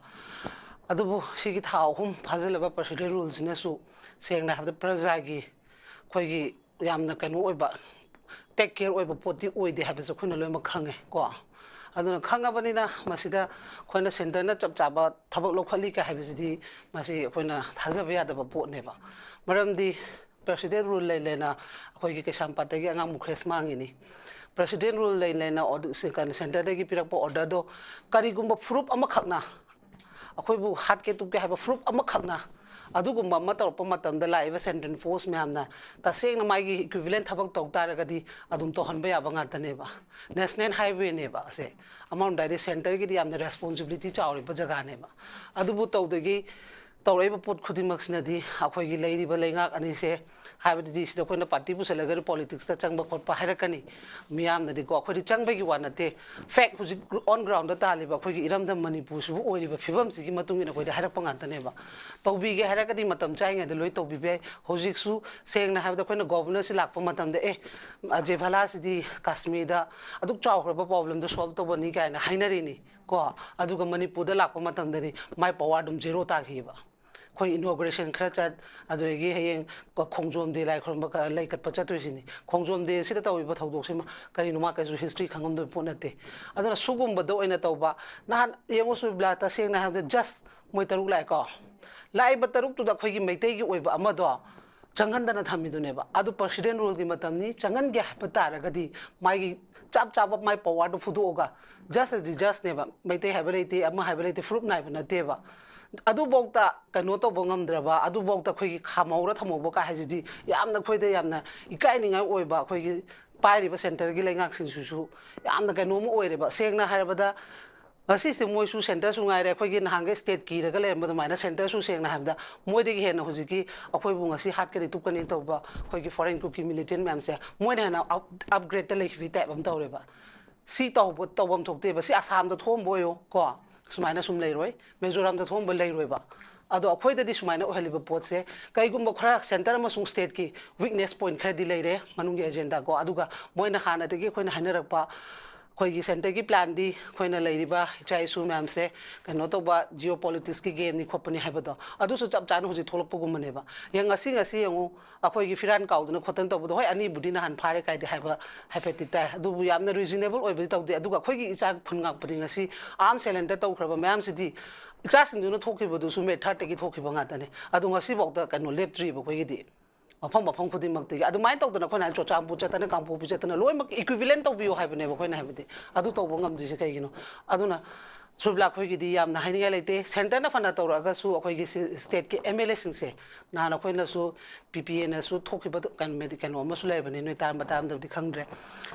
ꯑꯗꯨꯕꯨ ꯁꯤꯒꯤ ꯊꯥ ꯑꯍꯨꯝ ꯐꯥꯖꯤꯜꯂꯕ ꯄ꯭ꯔꯁꯤꯗꯦꯟ ꯔꯨꯜꯁꯤꯅꯁꯨ ꯁꯦꯡꯅ ꯍꯥꯏꯕꯗ ꯄ꯭ꯔꯖꯥꯒꯤ ꯑꯩꯈꯣꯏꯒꯤ ꯌꯥꯝꯅ ꯀꯩꯅꯣ ꯑꯣꯏꯕ, ꯇꯦꯛ ꯀꯦꯌꯔ ꯑꯣꯏꯕ ꯄꯣꯠꯇꯤ ꯑꯣꯏꯗꯦ ꯍꯥꯏꯕꯁꯨ ꯑꯩꯈꯣꯏꯅ ꯂꯣꯏꯅꯃꯛ ꯈꯪꯉꯦ ꯀꯣ꯫ ꯑꯗꯨꯅ ꯈꯪꯉꯕꯅꯤꯅ ꯃꯁꯤꯗ ꯑꯩꯈꯣꯏꯅ ꯁꯦꯟꯇꯔꯅ ꯆꯞ ꯆꯥꯕ ꯊꯕꯛ ꯂꯧꯈꯠꯂꯤ ꯀꯥꯏ ꯍꯥꯏꯕꯁꯤꯗꯤ ꯃꯁꯤ ꯑꯩꯈꯣꯏꯅ ꯊꯥꯖꯕ ꯌꯥꯗꯕ ꯄꯣꯠꯅꯦꯕ꯫ ꯃꯔꯝꯗꯤ ꯄ꯭ꯔꯁꯤꯗꯦꯟ ꯔꯨꯜ ꯂꯩ ꯂꯩꯅ ꯑꯩꯈꯣꯏꯒꯤ ꯀꯩꯁꯥꯝꯄꯥꯠꯇꯒꯤ ꯑꯉꯥꯡ ꯃꯨꯈ꯭ꯔꯦꯁ ꯃꯥꯡꯉꯤꯅꯤ꯫ ꯄ꯭ꯔꯁꯤꯗꯦꯟ ꯔꯨꯜ ꯂꯩ ꯂꯩꯅ ꯑꯣꯗꯤ-, ꯁꯤ-, ꯀꯩꯅꯣ, ꯁꯦꯟꯇꯔꯗꯒꯤ ꯄꯤꯔꯛꯄ ꯑꯣꯔꯗꯔꯗꯣ ꯀꯔꯤꯒꯨꯝꯕ ꯐꯨꯔꯨꯞ ꯑꯃꯈꯛꯅ ꯑꯩꯈꯣꯏꯕꯨ ꯍꯥꯠꯀꯦ ꯇꯨꯞꯀꯦ ꯍꯥꯏꯕ ꯐꯨꯔꯨꯞ ꯑꯃꯈꯛꯅ ꯑꯗꯨꯒꯨꯝꯕ ꯑꯃ ꯇꯧꯔꯛꯄ ꯃꯇꯝꯗ ꯂꯥꯛꯏꯕ ꯁꯦꯟꯇ꯭ꯔꯦꯜ ꯐꯣꯔꯁ ꯃꯌꯥꯝꯅ ꯇꯁꯦꯡꯅ ꯃꯥꯒꯤ ꯏꯀ꯭ꯋꯤꯚꯤꯂꯦꯟ ꯊꯕꯛ ꯇꯧ ꯇꯥꯔꯒꯗꯤ ꯑꯗꯨꯝ ꯇꯧꯍꯟꯕ ꯌꯥꯕ ꯉꯥꯛꯇꯅꯦꯕ꯫ ꯅꯦꯁꯅꯦꯜ ꯍꯥꯏꯋꯦꯅꯦꯕ ꯑꯁꯦ꯫ ꯑꯃꯔꯣꯝꯗ ꯍꯥꯏꯗꯤ ꯁꯦꯟꯇꯔꯒꯤꯗꯤ ꯌꯥꯝꯅ ꯔꯦꯁꯄꯣꯟꯁꯤꯕꯤꯂꯤꯇꯤ ꯆꯥꯎꯔꯤꯕ ꯖꯒꯥꯅꯦꯕ꯫ ꯑꯗꯨꯕꯨ ꯇꯧꯗꯒꯤ ꯇꯧꯔꯛꯏꯕ ꯄꯣꯠ ꯈꯨꯗꯤꯡꯃꯛꯁꯤꯅꯗꯤ ꯑꯩꯈꯣꯏꯒꯤ ꯂꯩꯔꯤꯕ ꯂꯩꯉꯥꯛ ꯑꯅꯤꯁꯦ, ꯍꯥꯏꯕꯗꯤ ꯁꯤꯗ ꯑꯩꯈꯣꯏꯅ ꯄꯥꯔꯇꯤ ꯄꯨꯁꯜꯂꯒ ꯄꯣꯂꯤꯇꯤꯛꯁꯇ ꯆꯪꯕ ꯈꯣꯠꯄ ꯍꯥꯏꯔꯛꯀꯅꯤ ꯃꯤꯌꯥꯝꯅꯗꯤꯀꯣ꯫ ꯑꯩꯈꯣꯏꯗꯤ ꯆꯪꯕꯒꯤ ꯋꯥ ꯅꯠꯇꯦ, ꯐꯦꯛ ꯍꯧꯖꯤꯛ ꯑꯣꯟ ꯒ꯭ꯔꯥꯎꯟꯗ ꯇꯥꯜꯂꯤꯕ ꯑꯩꯈꯣꯏꯒꯤ ꯏꯔꯝꯗꯝ ꯃꯅꯤꯄꯨꯔꯁꯤꯕꯨ ꯑꯣꯏꯔꯤꯕ ꯐꯤꯕꯝꯁꯤꯒꯤ ꯃꯇꯨꯡ ꯏꯟꯅ ꯑꯩꯈꯣꯏꯗꯤ ꯍꯥꯏꯔꯛꯄ ꯉꯥꯛꯇꯅꯦꯕ꯫ ꯇꯧꯕꯤꯒꯦ ꯍꯥꯏꯔꯒꯗꯤ ꯃꯇꯝ ꯆꯥꯔꯤꯉꯩꯗ ꯂꯣꯏ ꯇꯧꯕꯤꯕ ꯌꯥꯏ꯫ ꯍꯧꯖꯤꯛꯁꯨ ꯁꯦꯡꯅ ꯍꯥꯏꯕꯗ ꯑꯩꯈꯣꯏꯅ ꯒꯣꯕꯔꯅꯔꯁꯤ ꯂꯥꯛꯄ ꯃꯇꯝꯗ, "ꯑꯦ, ꯑꯖꯦ ꯚꯂꯥꯁꯤꯗꯤ ꯀꯥꯁꯃꯤꯔꯗ ꯑꯗꯨꯛ ꯆꯥꯎꯈ꯭ꯔꯕ ꯄ꯭ꯔꯣꯕ꯭ꯂꯦꯝꯗꯣ ꯁꯣꯜꯕ ꯇꯧꯕꯅꯤ" ꯀꯥꯏꯅ ꯍꯥꯏꯅꯔꯤꯅꯤ ꯀꯣ꯫ ꯑꯗꯨꯒ ꯃꯅꯤꯄꯨꯔꯗ ꯂꯥꯛꯄ ꯃꯇꯝꯗꯗꯤ ꯃꯥꯏ ꯄꯋꯥꯔ ꯑꯗꯨꯝ ꯖꯦꯔꯣ ꯇꯥꯈꯤꯕ꯫ ꯑꯩꯈꯣꯏ ꯏꯅꯣꯒ꯭ꯔꯦꯁꯟ ꯈꯔ ꯆꯠ, ꯑꯗꯨꯗꯒꯤ ꯍꯌꯦꯡ ꯈꯣꯡꯖꯣꯝ ꯗꯦ ꯂꯥꯏ ꯈꯨꯔꯨꯝꯕ ꯀ-, ꯂꯩ ꯀꯠꯄ ꯆꯠꯇꯣꯏꯁꯤꯅꯤ꯫ ꯈꯣꯡꯖꯣꯝ ꯗꯦ ꯁꯤꯗ ꯇꯧꯔꯤꯕ ꯊꯧꯗꯣꯛꯁꯤꯃ ꯀꯔꯤꯅꯣ ꯃꯥ ꯀꯩꯁꯨ ꯍꯤꯁꯇ꯭ꯔꯤ ꯈꯪꯉꯝꯗꯣꯏ ꯄꯣꯠ ꯅꯠꯇꯦ꯫ ꯑꯗꯨꯅ ꯁꯨꯒꯨꯝꯕꯗ ꯑꯣꯏꯅ ꯇꯧꯕ, ꯅꯍꯥꯟ ꯌꯦꯡꯉꯨ ꯁꯨꯕꯤꯂꯥ, ꯇꯁꯦꯡꯅ ꯍꯥꯏꯕꯗ ꯖꯁ ꯃꯣꯏ ꯇꯔꯨꯛ ꯂꯥꯛꯑꯦꯀꯣ꯫ ꯂꯥꯛꯏꯕ ꯇꯔꯨꯛꯇꯨꯗ ꯑꯩꯈꯣꯏꯒꯤ ꯃꯩꯇꯩꯒꯤ ꯑꯣꯏꯕ ꯑꯃꯗꯣ ꯆꯪꯍꯟꯗꯅ ꯊꯝꯃꯤꯗꯨꯅꯦꯕ꯫ ꯑꯗꯨ ꯄ꯭ꯔꯁꯤꯗꯦꯟ ꯔꯨꯜꯒꯤ ꯃꯇꯝꯅꯤ, ꯆꯪꯍꯟꯒꯦ ꯍꯥꯏꯕ ꯇꯥꯔꯒꯗꯤ ꯃꯥꯒꯤ ꯆꯞ ꯆꯥꯕ ꯃꯥꯏ ꯄꯋꯥꯔꯗꯨ ꯐꯨꯗꯣꯛꯑꯒ, ꯖꯁ ꯑꯁꯤ ꯖꯁꯅꯦꯕ, ꯃꯩꯇꯩ ꯍꯥꯏꯕ ꯂꯩꯇꯦ, ꯑꯃ ꯍꯥꯏꯕ ꯂꯩꯇꯦ, ꯐꯨꯔꯨꯞ ꯅꯥꯏꯕ ꯅꯠꯇꯦꯕ꯫ ꯑꯗꯨꯐꯧꯗ ꯀꯩꯅꯣ ꯇꯧꯕ ꯉꯝꯗ꯭ꯔꯕ, ꯑꯗꯨꯐꯧꯗ ꯑꯩꯈꯣꯏꯒꯤ ꯈꯥꯝꯍꯧꯔ ꯊꯝꯍꯧꯕ ꯀꯥꯏ ꯍꯥꯏꯁꯤꯗꯤ ꯌꯥꯝꯅ ꯑꯩꯈꯣꯏꯗ ꯌꯥꯝꯅ ꯏꯀꯥꯏꯅꯤꯡꯉꯥꯏ ꯑꯣꯏꯕ, ꯑꯩꯈꯣꯏꯒꯤ ꯄꯥꯏꯔꯤꯕ ꯁꯦꯟꯇꯔꯒꯤ ꯂꯩꯉꯥꯛꯁꯤꯡꯁꯤꯁꯨ ꯌꯥꯝꯅ ꯀꯩꯅꯣꯝꯃ ꯑꯣꯏꯔꯦꯕ꯫ ꯁꯦꯡꯅ ꯍꯥꯏꯔꯕꯗ ꯉꯁꯤꯁꯦ ꯃꯣꯏꯁꯨ ꯁꯦꯟꯇꯔꯁꯨ ꯉꯥꯏꯔꯦ, ꯑꯩꯈꯣꯏꯒꯤ ꯅꯍꯥꯟꯒꯩ ꯁ꯭ꯇꯦꯠ ꯀꯤꯔꯒ ꯂꯩꯔꯝꯕ ꯑꯗꯨꯃꯥꯏꯅ ꯁꯦꯟꯇꯔꯁꯨ ꯁꯦꯡꯅ ꯍꯥꯏꯕꯗ ꯃꯣꯏꯗꯒꯤ ꯍꯦꯟꯅ ꯍꯧꯖꯤꯛꯀꯤ ꯑꯩꯈꯣꯏꯕꯨ ꯉꯁꯤ ꯍꯥꯠꯀꯅꯤ ꯇꯨꯞꯀꯅꯤ ꯇꯧꯕ ꯑꯩꯈꯣꯏꯒꯤ ꯐꯣꯔꯦꯟ ꯀꯨꯀꯤ ꯃꯤꯂꯤꯇꯦꯟ ꯃꯌꯥꯝꯁꯦ ꯃꯣꯏꯅ ꯍꯦꯟꯅ ꯑꯞ-, ꯑꯞꯒ꯭ꯔꯦꯗꯇ ꯂꯩꯈꯤꯕꯒꯤ ꯇꯥꯏꯞ ꯑꯃ ꯇꯧꯔꯦꯕ꯫ ꯁꯤ ꯇꯧꯕ, ꯇꯧꯐꯝ ꯊꯣꯛꯇꯦꯕ꯫ ꯁꯤ ꯑꯁꯥꯝꯗ ꯊꯣꯛꯑꯝꯕ ꯑꯣꯏꯌꯣ ꯀꯣ, ꯁꯨꯃꯥꯏꯅ ꯁꯨꯝ ꯂꯩꯔꯣꯏ, ꯃꯤꯖꯣꯔꯥꯝꯗ ꯊꯣꯛꯑꯝꯕ ꯂꯩꯔꯣꯏꯕ꯫ ꯑꯗꯣ ꯑꯩꯈꯣꯏꯗꯗꯤ ꯁꯨꯃꯥꯏꯅ ꯑꯣꯏꯍꯜꯂꯤꯕ ꯄꯣꯠꯁꯦ, ꯀꯩꯒꯨꯝꯕ ꯈꯔ centre ꯑꯃꯁꯨꯡ stateꯀꯤ weakness point ꯈꯔꯗꯤ ꯂꯩꯔꯦ ꯃꯅꯨꯡꯒꯤ agenda ꯀꯣ, ꯑꯗꯨꯒ ꯃꯣꯏꯅ ꯍꯥꯟꯅꯗꯒꯤ ꯑꯩꯈꯣꯏꯅ ꯍꯥꯏꯅꯔꯛꯄ ꯑꯩꯈꯣꯏꯒꯤ centreꯒꯤ planꯗꯤ ꯑꯩꯈꯣꯏꯅ ꯂꯩꯔꯤꯕ ꯏꯆꯥ ꯏꯁꯨ ꯃꯌꯥꯝꯁꯦ ꯀꯩꯅꯣ ꯇꯧꯕ geopoliticsꯀꯤ gameꯅꯤ ꯈꯣꯠꯄꯅꯤ ꯍꯥꯏꯕꯗꯣ, ꯑꯗꯨꯁꯨ ꯆꯞ ꯆꯥꯅ ꯍꯧꯖꯤꯛ ꯊꯣꯛꯂꯛꯄꯒꯨꯝꯕꯅꯦꯕ꯫ ꯌꯦꯡ ꯉꯁꯤ, ꯉꯁꯤ ꯌꯦꯡꯉꯨ, ꯑꯩꯈꯣꯏꯒꯤ ꯐꯤꯔꯥꯟ ꯀꯥꯎꯗꯅ ꯈꯣꯠꯇꯅ ꯇꯧꯕꯗꯣ, ꯍꯣꯏ, ꯑꯅꯤꯕꯨꯗꯤ ꯅꯍꯥꯟ ꯐꯥꯔꯦ ꯀꯥꯏꯗꯤ ꯍꯥꯏꯕ ꯍꯥꯏꯐꯦꯠꯇꯤ ꯇꯥꯏ, ꯑꯗꯨꯕꯨ ꯌꯥꯝꯅ reasonable ꯑꯣꯏꯕꯗꯤ ꯇꯧꯗꯦ꯫ ꯑꯗꯨꯒ ꯑꯩꯈꯣꯏꯒꯤ ꯏꯆꯥ ꯈꯨꯟ ꯉꯥꯛꯄꯗꯤ ꯉꯁꯤ arms surrender ꯇꯧꯈ꯭ꯔꯕ ꯃꯌꯥꯝꯁꯤꯗꯤ, ꯏꯆꯥꯁꯤꯡꯗꯨꯅ ꯊꯣꯛꯈꯤꯕꯗꯨꯁꯨ May thirdꯇꯒꯤ ꯊꯣꯛꯈꯤꯕ ꯉꯥꯛꯇꯅꯦ꯫ ꯑꯗꯣ ꯉꯁꯤꯐꯥꯎꯗ ꯀꯩꯅꯣ ꯂꯦꯞꯇ꯭ꯔꯤꯕ ꯑꯩꯈꯣꯏꯒꯤꯗꯤ꯫ ꯃꯐꯝ ꯃꯐꯝ ꯈꯨꯗꯤꯡꯃꯛꯇꯒꯤ ꯑꯗꯨꯃꯥꯏꯅ ꯇꯧꯗꯅ ꯑꯩꯈꯣꯏꯅ ꯍꯥꯏ ꯆꯨꯔꯆꯥꯟꯄꯨꯔ ꯆꯠꯇꯅ, ꯀꯥꯡꯄꯣꯛꯄꯤ ꯆꯠꯇꯅ ꯂꯣꯏꯅꯃꯛ equivalent ꯇꯧꯕꯤꯌꯨ ꯍꯥꯏꯕꯅꯦꯕ ꯑꯩꯈꯣꯏꯅ ꯍꯥꯏꯕꯗꯤ꯫ ꯑꯗꯨ ꯇꯧꯕ ꯉꯝꯗ꯭ꯔꯤꯁꯦ ꯀꯩꯒꯤꯅꯣ? ꯑꯗꯨꯅ ꯁꯨꯔꯕꯤꯂꯥ, ꯑꯩꯈꯣꯏꯒꯤꯗꯤ ꯌꯥꯝꯅ ꯍꯥꯏꯅꯤꯡꯉꯥꯏ ꯂꯩꯇꯦ꯫ Centreꯅ ꯐꯅ ꯇꯧꯔꯛꯑꯒꯁꯨ ꯑꯩꯈꯣꯏꯒꯤ stateꯀꯤ MLAꯁꯤꯡꯁꯦ, ꯅꯍꯥꯟ ꯑꯩꯈꯣꯏꯅꯁꯨ, PPAꯅꯁꯨ ꯊꯣꯛꯈꯤꯕ ꯀꯩꯅꯣ, ꯀꯩꯅꯣ ꯑꯃꯁꯨ ꯂꯩꯕꯅꯤ, ꯅꯣꯏ ꯇꯥꯔꯝꯕ ꯇꯥꯔꯝꯗꯕꯗꯤ ꯈꯪꯗ꯭ꯔꯦ꯫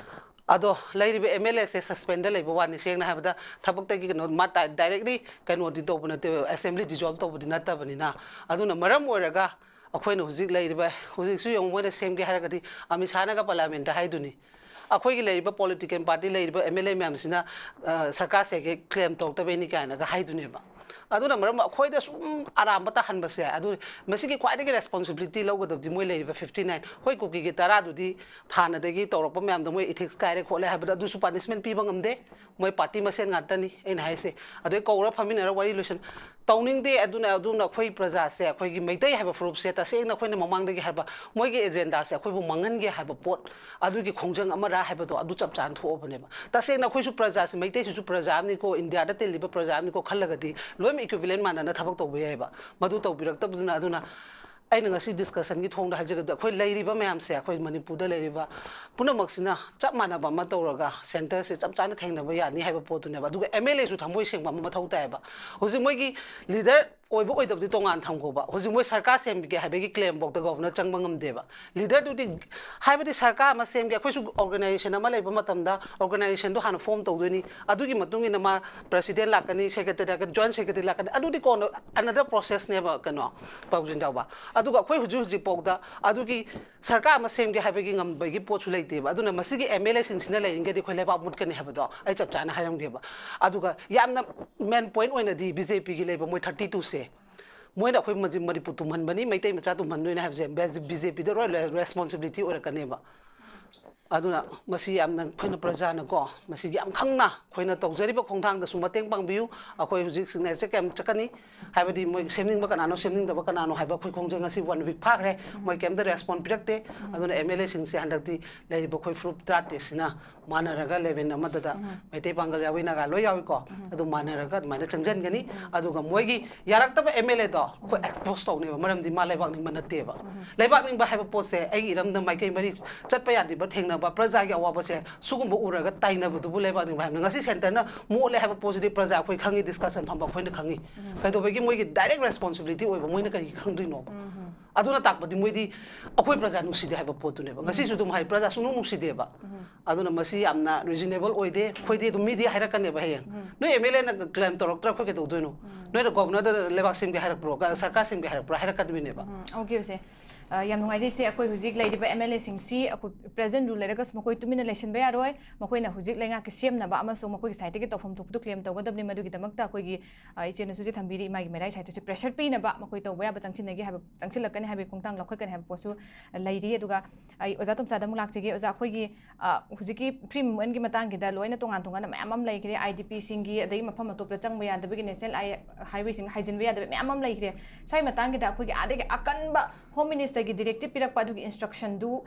ꯑꯗꯣ ꯂꯩꯔꯤꯕ MLAꯁꯦ suspendꯗ ꯂꯩꯕ ꯋꯥꯅꯤ, ꯁꯦꯡꯅ ꯍꯥꯏꯕꯗ ꯊꯕꯛꯇꯒꯤ ꯀꯩꯅꯣ, ꯃꯥ directly ꯀꯩꯅꯣꯗꯤ ꯇꯧꯕ ꯅꯠꯇꯦꯕ, assembly dissolve ꯇꯧꯕꯗꯤ ꯅꯠꯇꯕꯅꯤꯅ꯫ ꯑꯗꯨꯅ ꯃꯔꯝ ꯑꯣꯏꯔꯒ ꯑꯩꯈꯣꯏꯅ ꯍꯧꯖꯤꯛ ꯂꯩꯔꯤꯕ, ꯍꯧꯖꯤꯛꯁꯨ ꯌꯦꯡꯉꯨ, ꯃꯣꯏꯅ ꯁꯦꯝꯒꯦ ꯍꯥꯏꯔꯒꯗꯤ ꯑꯃꯤꯠ ꯁꯥꯍꯅꯒ parliamentꯇ ꯍꯥꯏꯗꯨꯅꯤ, ꯑꯩꯈꯣꯏꯒꯤ ꯂꯩꯔꯤꯕ political party ꯂꯩꯔꯤꯕ MLA ꯃꯌꯥꯝꯁꯤꯅ, ꯑ, ꯁꯔꯀꯥꯔꯁꯦ claim ꯇꯧꯔꯛꯇꯕꯩꯅꯤ ꯀꯥꯏꯅꯒ ꯍꯥꯏꯗꯨꯅꯦꯕ꯫ ꯑꯗꯨꯅ ꯃꯔꯝ ꯑꯩꯈꯣꯏꯗ ꯁꯨꯝ ꯑꯔꯥꯝꯕ ꯇꯥꯍꯟꯕꯁꯦ, ꯑꯗꯨ ꯃꯁꯤꯒꯤ ꯈ꯭ꯋꯥꯏꯗꯒꯤ responsibility ꯂꯧꯒꯗꯕꯗꯤ ꯃꯣꯏ ꯂꯩꯔꯤꯕ fifty nine, ꯑꯩꯈꯣꯏ ꯀꯨꯀꯤꯒꯤ ꯇꯔꯥꯗꯨꯗꯤ ꯍꯥꯟꯅꯗꯒꯤ ꯇꯧꯔꯛꯄ ꯃꯌꯥꯝꯗꯣ ꯃꯣꯏ ethics ꯀꯥꯏꯔꯦ ꯈꯣꯠꯂꯦ ꯍꯥꯏꯕꯗ ꯑꯗꯨꯁꯨ punishment ꯄꯤꯕ ꯉꯝꯗꯦ꯫ ꯃꯣꯏ party ꯃꯁꯦꯟ ꯉꯥꯛꯇꯅꯤ ꯑꯩꯅ ꯍꯥꯏꯁꯦ꯫ ꯑꯗꯩ ꯀꯧꯔ ꯐꯝꯃꯤꯟꯅꯔ ꯋꯥꯔꯤ ꯂꯣꯏꯁꯟ ꯇꯧꯅꯤꯡꯗꯦ꯫ ꯑꯗꯨꯅ, ꯑꯗꯨꯅ ꯑꯩꯈꯣꯏ ꯄ꯭ꯔꯖꯥꯁꯦ, ꯑꯩꯈꯣꯏꯒꯤ ꯃꯩꯇꯩ ꯍꯥꯏꯕ ꯐꯨꯔꯨꯞꯁꯦ ꯇꯁꯦꯡꯅ ꯑꯩꯈꯣꯏꯅ ꯃꯃꯥꯡꯗꯒꯤ ꯍꯥꯏꯕ ꯃꯣꯏꯒꯤ agendaꯁꯦ ꯑꯩꯈꯣꯏꯕꯨ ꯃꯥꯡꯍꯟꯒꯦ ꯍꯥꯏꯕ ꯄꯣꯠ ꯑꯗꯨꯒꯤ ꯈꯣꯡꯖꯪ ꯑꯃꯔ ꯍꯥꯏꯕꯗꯣ ꯑꯗꯨ ꯆꯞ ꯆꯥꯅ ꯊꯣꯛꯑꯕꯅꯦꯕ꯫ ꯇꯁꯦꯡꯅ ꯑꯩꯈꯣꯏꯁꯨ ꯄ꯭ꯔꯖꯥꯁꯦ, ꯃꯩꯇꯩꯁꯤꯁꯨ ꯄ꯭ꯔꯖꯥ ꯑꯃꯅꯤꯀꯣ, ꯏꯟꯗꯤꯌꯥꯗ ꯇꯤꯜꯂꯤꯕ ꯄ꯭ꯔꯖꯥ ꯑꯃꯅꯤꯀꯣ ꯈꯜꯂꯒꯗꯤ ꯂꯣꯏꯅꯃꯛ equivalent ꯃꯥꯟꯅꯅ ꯊꯕꯛ ꯇꯧꯕ ꯌꯥꯏꯑꯕ꯫ ꯃꯗꯨ ꯇꯧꯕꯤꯔꯛꯇꯕꯗꯨꯅ, ꯑꯗꯨꯅ ꯑꯩꯅ ꯉꯁꯤ discussionꯒꯤ ꯊꯣꯡꯗ ꯍꯥꯏꯖꯒꯗꯕꯗ ꯑꯩꯈꯣꯏ ꯂꯩꯔꯤꯕ ꯃꯌꯥꯝꯁꯦ, ꯑꯩꯈꯣꯏ ꯃꯅꯤꯄꯨꯔꯗ ꯂꯩꯔꯤꯕ ꯄꯨꯝꯅꯃꯛꯁꯤꯅ ꯆꯞ ꯃꯥꯟꯅꯕ ꯑꯃ ꯇꯧꯔꯒ centreꯁꯦ ꯆꯞ ꯆꯥꯅ ꯊꯦꯡꯅꯕ ꯌꯥꯅꯤ ꯍꯥꯏꯕ ꯄꯣꯠꯇꯨꯅꯦꯕ꯫ ꯑꯗꯨꯒ MLAꯁꯨ ꯊꯃꯣꯏ ꯁꯦꯡꯕ ꯑꯃ ꯃꯊꯧ ꯇꯥꯏꯌꯦꯕ꯫ ꯍꯧꯖꯤꯛ ꯃꯣꯏꯒꯤ leader ꯑꯣꯏꯕ ꯑꯣꯏꯗꯕꯗꯤ ꯇꯣꯉꯥꯟ ꯊꯝꯈꯣꯕ, ꯍꯧꯖꯤꯛ ꯃꯣꯏ ꯁꯔꯀꯥꯔ ꯁꯦꯝꯒꯦ ꯍꯥꯏꯕꯒꯤ claimꯐꯥꯎꯗ governor ꯆꯪꯕ ꯉꯝꯗꯦꯕ꯫ Leaderꯗꯨꯗꯤ, ꯍꯥꯏꯕꯗꯤ ꯁꯔꯀꯥꯔ ꯑꯃ ꯁꯦꯝꯒꯦ, ꯑꯩꯈꯣꯏꯁꯨ organization ꯑꯃ ꯂꯩꯕ ꯃꯇꯝꯗ organizationꯗꯣ ꯍꯥꯟꯅ form ꯇꯧꯗꯣꯏꯅꯤ, ꯑꯗꯨꯒꯤ ꯃꯇꯨꯡ ꯏꯟꯅ ꯃꯥ president ꯂꯥꯛꯀꯅꯤ, secretary ꯂꯥꯛꯀꯅꯤ, joint secretary ꯂꯥꯛꯀꯅꯤ, ꯑꯗꯨꯗꯤ ꯀꯣꯟꯅ another processꯅꯦꯕ, ꯀꯩꯅꯣ, ꯄꯥꯎꯖꯤꯟ ꯆꯥꯎꯕ꯫ ꯑꯗꯨꯒ ꯑꯩꯈꯣꯏ ꯍꯧꯖꯤꯛ ꯍꯧꯖꯤꯛꯐꯥꯎꯗ ꯑꯗꯨꯒꯤ ꯁꯔꯀꯥꯔ ꯑꯃ ꯁꯦꯝꯒꯦ ꯍꯥꯏꯕꯒꯤ ꯉꯝꯕꯒꯤ ꯄꯣꯠꯁꯨ ꯂꯩꯇꯦꯕ꯫ ꯑꯗꯨꯅ ꯃꯁꯤꯒꯤ MLAꯁꯤꯡꯁꯤꯅ ꯂꯩꯔꯤꯉꯩꯗꯤ ꯑꯩꯈꯣꯏ ꯂꯩꯕꯥꯛ ꯃꯨꯠꯀꯅꯤ ꯍꯥꯏꯕꯗꯣ ꯑꯩ ꯆꯞ ꯆꯥꯅ ꯍꯥꯏꯔꯝꯒꯦꯕ꯫ ꯑꯗꯨꯒ ꯌꯥꯝꯅ main point ꯑꯣꯏꯅꯗꯤ BJPꯒꯤ ꯂꯩꯕ ꯃꯣꯏ thirty twoꯁꯦ, ꯃꯣꯏꯅ ꯑꯩꯈꯣꯏ ꯃꯖꯤ-, ꯃꯅꯤꯄꯨꯔ ꯇꯨꯝꯍꯟꯕꯅꯤ, ꯃꯩꯇꯩ ꯃꯆꯥ ꯇꯨꯝꯍꯟꯗꯣꯏꯅꯤ ꯍꯥꯏꯕꯁꯦ ꯕꯤ ꯖꯦ ꯄꯤꯗ ꯂꯣꯏ ꯔꯦꯁꯄꯣꯟꯁꯤꯕꯤꯂꯤꯇꯤ ꯑꯣꯏꯔꯛꯀꯅꯦꯕ꯫ ꯑꯗꯨꯅ ꯃꯁꯤ ꯌꯥꯝꯅ ꯑꯩꯈꯣꯏꯅ ꯄ꯭ꯔꯖꯥꯅꯀꯣ, ꯃꯁꯤꯒꯤ ꯌꯥꯝ ꯈꯪꯅ ꯑꯩꯈꯣꯏꯅ ꯇꯧꯖꯔꯤꯕ ꯈꯣꯡꯊꯥꯡꯗꯁꯨ ꯃꯇꯦꯡ ꯄꯥꯡꯕꯤꯌꯨ꯫ ꯑꯩꯈꯣꯏ ꯍꯧꯖꯤꯛ ꯁꯤꯒꯅꯦꯆꯔ ꯀꯌꯥꯝ ꯆꯠꯀꯅꯤ, ꯍꯥꯏꯕꯗꯤ ꯃꯣꯏ ꯁꯦꯝꯅꯤꯡꯕ ꯀꯅꯥꯅꯣ, ꯁꯦꯝꯅꯤꯡꯗꯕ ꯀꯅꯥꯅꯣ ꯍꯥꯏꯕ ꯑꯩꯈꯣꯏ ꯈꯣꯡꯖꯪ ꯉꯁꯤ ꯋꯥꯟ ꯋꯤꯛ ꯐꯥꯈ꯭ꯔꯦ, ꯃꯣꯏ ꯀꯩꯝꯇ ꯔꯦꯁꯄꯣꯟ ꯄꯤꯔꯛꯇꯦ꯫ ꯑꯗꯨꯅ ꯑꯦꯝ ꯑꯦꯜ ꯑꯦꯁꯤꯡꯁꯦ ꯍꯟꯗꯛꯇꯤ ꯂꯩꯔꯤꯕ ꯑꯩꯈꯣꯏ ꯐꯨꯔꯨꯞ ꯇꯔꯥꯇꯔꯦꯠꯁꯤꯅ ꯃꯥꯟꯅꯔꯒ ꯂꯦꯚꯦꯜ ꯑꯃꯗꯗ ꯃꯩꯇꯩ, ꯄꯥꯡꯒꯜ, ꯌꯥꯎꯏ, ꯅꯥꯒꯥ ꯂꯣꯏ ꯌꯥꯎꯏꯀꯣ, ꯑꯗꯨ ꯃꯥꯟꯅꯔꯒ ꯑꯗꯨꯃꯥꯏꯅ ꯆꯪꯁꯤꯟꯒꯅꯤ꯫ ꯑꯗꯨꯒ ꯃꯣꯏꯒꯤ ꯌꯥꯔꯛꯇꯕ ꯑꯦꯝ ꯑꯦꯜ ꯑꯦꯗꯣ ꯑꯩꯈꯣꯏ ꯑꯦꯛꯁꯄꯣꯖ ꯇꯧꯅꯦꯕ, ꯃꯔꯝꯗꯤ ꯃꯥ ꯂꯩꯕꯥꯛ ꯅꯤꯡꯕ ꯅꯠꯇꯦꯕ꯫ ꯂꯩꯕꯥꯛ ꯅꯤꯡꯕ ꯍꯥꯏꯕ ꯄꯣꯠꯁꯦ ꯑꯩꯒꯤ ꯏꯔꯝꯗ ꯃꯥꯏꯀꯩ ꯃꯔꯤ ꯆꯠꯄ ꯌꯥꯗ꯭ꯔꯤꯕ, ꯊꯦꯡꯅꯕ ꯄ꯭ꯔꯖꯥꯒꯤ ꯑꯋꯥꯕꯁꯦ ꯁꯤꯒꯨꯝꯕ ꯎꯔꯒ ꯇꯥꯏꯅꯕꯗꯨꯕꯨ ꯂꯩꯕꯥꯛ ꯅꯤꯡꯕ ꯍꯥꯏꯕꯅꯤ꯫ ꯉꯁꯤ ꯁꯦꯟꯇꯔꯅ ꯃꯣꯠꯂꯦ ꯍꯥꯏꯕ ꯄꯣꯠꯁꯤꯗꯤ ꯄ꯭ꯔꯖꯥ ꯑꯩꯈꯣꯏ ꯈꯪꯉꯤ, ꯗꯤꯁꯀꯁꯟ ꯐꯝꯕ ꯑꯩꯈꯣꯏꯅ ꯈꯪꯉꯤ꯫ ꯀꯩꯗꯧꯕꯒꯤ ꯃꯣꯏꯒꯤ ꯗꯥꯏꯔꯦꯛ ꯔꯦꯁꯄꯣꯟꯁꯤꯕꯤꯂꯤꯇꯤ ꯑꯣꯏꯕ ꯃꯣꯏꯅ ꯀꯔꯤ ꯈꯪꯗꯣꯏꯅꯣꯕ? ꯑꯗꯨꯅ ꯇꯥꯛꯄꯗꯤ ꯃꯣꯏꯗꯤ ꯑꯩꯈꯣꯏ ꯄ꯭ꯔꯖꯥ ꯅꯨꯡꯁꯤꯗꯦ ꯍꯥꯏꯕ ꯄꯣꯠꯇꯨꯅꯦꯕ꯫ ꯉꯁꯤꯁꯨ ꯑꯗꯨꯝ ꯍꯥꯏ, ꯄ꯭ꯔꯖꯥ ꯁꯨꯡꯅꯨꯡ ꯅꯨꯡꯁꯤꯗꯦꯕ꯫ ꯑꯗꯨꯅ ꯃꯁꯤ ꯌꯥꯝꯅ ꯔꯤꯖꯅꯦꯕꯜ ꯑꯣꯏꯗꯦ꯫ ꯑꯩꯈꯣꯏꯗꯤ ꯑꯗꯨꯝ ꯃꯤꯗꯤ ꯍꯥꯏꯔꯛꯀꯅꯦꯕ ꯍꯌꯦꯡ, "ꯅꯣꯏ ꯑꯦꯝ ꯑꯦꯜ ꯑꯦꯅ ꯀ꯭ꯂꯦꯝ ꯇꯧꯔꯛꯇ꯭ꯔꯥ, ꯑꯩꯈꯣꯏ ꯀꯩꯗꯧꯗꯣꯏꯅꯣ? ꯅꯣꯏꯅ ꯒꯣꯕꯔꯅꯔꯗ ꯂꯩꯕꯥꯛ ꯁꯦꯝꯒꯦ ꯍꯥꯏꯔꯛꯄ꯭ꯔꯣ, ꯁꯔꯀꯥꯔ ꯁꯦꯝꯒꯦ ꯍꯥꯏꯔꯛꯄ꯭ꯔꯣ?" ꯍꯥꯏꯔꯛꯀꯗꯣꯏꯅꯦꯕ꯫ ꯎꯝ, ꯑꯣꯀꯦ, ꯑꯣꯀꯦ꯫ ꯑ, ꯌꯥꯝ ꯅꯨꯡꯉꯥꯏꯖꯩ ꯏꯆꯦ꯫ ꯑꯩꯈꯣꯏ ꯍꯧꯖꯤꯛ ꯂꯩꯔꯤꯕ ꯑꯦꯝ ꯑꯦꯜ ꯑꯦꯁꯤꯡꯁꯤ ꯑꯩꯈꯣꯏ ꯄ꯭ꯔꯦꯖꯦꯟ ꯔꯨꯜ ꯂꯩꯔꯒꯁꯨ ꯃꯈꯣꯏ ꯇꯨꯃꯤꯟꯅ ꯂꯩꯁꯤꯟꯕ ꯌꯥꯔꯣꯏ꯫ ꯃꯈꯣꯏꯅ ꯍꯧꯖꯤꯛ ꯂꯩꯉꯥꯛꯀꯤ ꯁꯦꯝꯅꯕ ꯑꯃꯁꯨꯡ ꯃꯈꯣꯏꯒꯤ ꯁꯥꯏꯠꯇꯒꯤ ꯇꯧꯐꯝ ꯊꯣꯛꯄꯗꯨ ꯀ꯭ꯂꯦꯝ ꯇꯧꯒꯗꯕꯅꯤ꯫ ꯃꯗꯨꯒꯤꯗꯃꯛꯇ ꯑꯩꯈꯣꯏꯒꯤ, ꯑ, ꯏꯆꯦꯅꯁꯨ ꯍꯧꯖꯤꯛ ꯊꯝꯕꯤꯔꯤ, ꯏꯃꯥꯒꯤ ꯃꯦꯔꯥꯏ ꯁꯥꯏꯠꯇꯁꯨ ꯄ꯭ꯔꯦꯁꯔ ꯄꯤꯅꯕ ꯃꯈꯣꯏ ꯇꯧꯕ ꯌꯥꯕ ꯆꯪꯁꯤꯟꯅꯒꯦ ꯍꯥꯏꯕ, ꯆꯪꯁꯤꯜꯂꯛꯀꯅꯤ ꯍꯥꯏꯕꯒꯤ ꯈꯣꯡꯊꯥꯡ ꯂꯧꯈꯠꯀꯅꯤ ꯍꯥꯏꯕ ꯄꯣꯠꯁꯨ ꯂꯩꯔꯤ꯫ ꯑꯗꯨꯒ ꯑꯩ ꯑꯣꯖꯥ ꯇꯣꯝꯆꯥꯗ ꯑꯃꯨꯛ ꯂꯥꯛꯆꯒꯦ꯫ ꯑꯣꯖꯥ, ꯑꯩꯈꯣꯏꯒꯤ, ꯑ, ꯍꯧꯖꯤꯛꯀꯤ ꯐ꯭ꯔꯤ ꯃꯨꯞꯃꯦꯟꯒꯤ ꯃꯇꯥꯡꯒꯤꯗ ꯂꯣꯏꯅ ꯇꯣꯉꯥꯟ ꯇꯣꯉꯥꯟꯅ ꯃꯌꯥꯝ ꯑꯃ ꯂꯩꯈ꯭ꯔꯦ, ꯑꯥꯏ ꯗꯤ ꯄꯤꯁꯤꯡꯒꯤ, ꯑꯗꯒꯤ ꯃꯐꯝ ꯑꯇꯣꯞꯄꯗ ꯆꯪꯕ ꯌꯥꯗꯕꯒꯤ ꯅꯦꯁꯅꯦꯜ ꯍꯥꯏ-, ꯍꯥꯏꯋꯦꯁꯤꯡ ꯍꯥꯏꯖꯤꯟꯕ ꯌꯥꯗꯕ ꯃꯌꯥꯝ ꯑꯃ ꯂꯩꯈ꯭ꯔꯦ꯫ ꯁ꯭ꯋꯥꯏ ꯃꯇꯥꯡꯒꯤꯗ ꯑꯩꯈꯣꯏꯒꯤ ꯑꯥꯗꯒꯤ ꯑꯀꯟꯕ ꯍꯣꯝ ꯃꯤꯅꯤꯁꯇꯔꯒꯤ ꯗꯤꯔꯦꯛꯇꯤꯞ ꯄꯤꯔꯛꯄ ꯑꯗꯨꯒꯤ ꯏꯟꯁꯇ꯭ꯔꯛꯁꯟꯗꯨ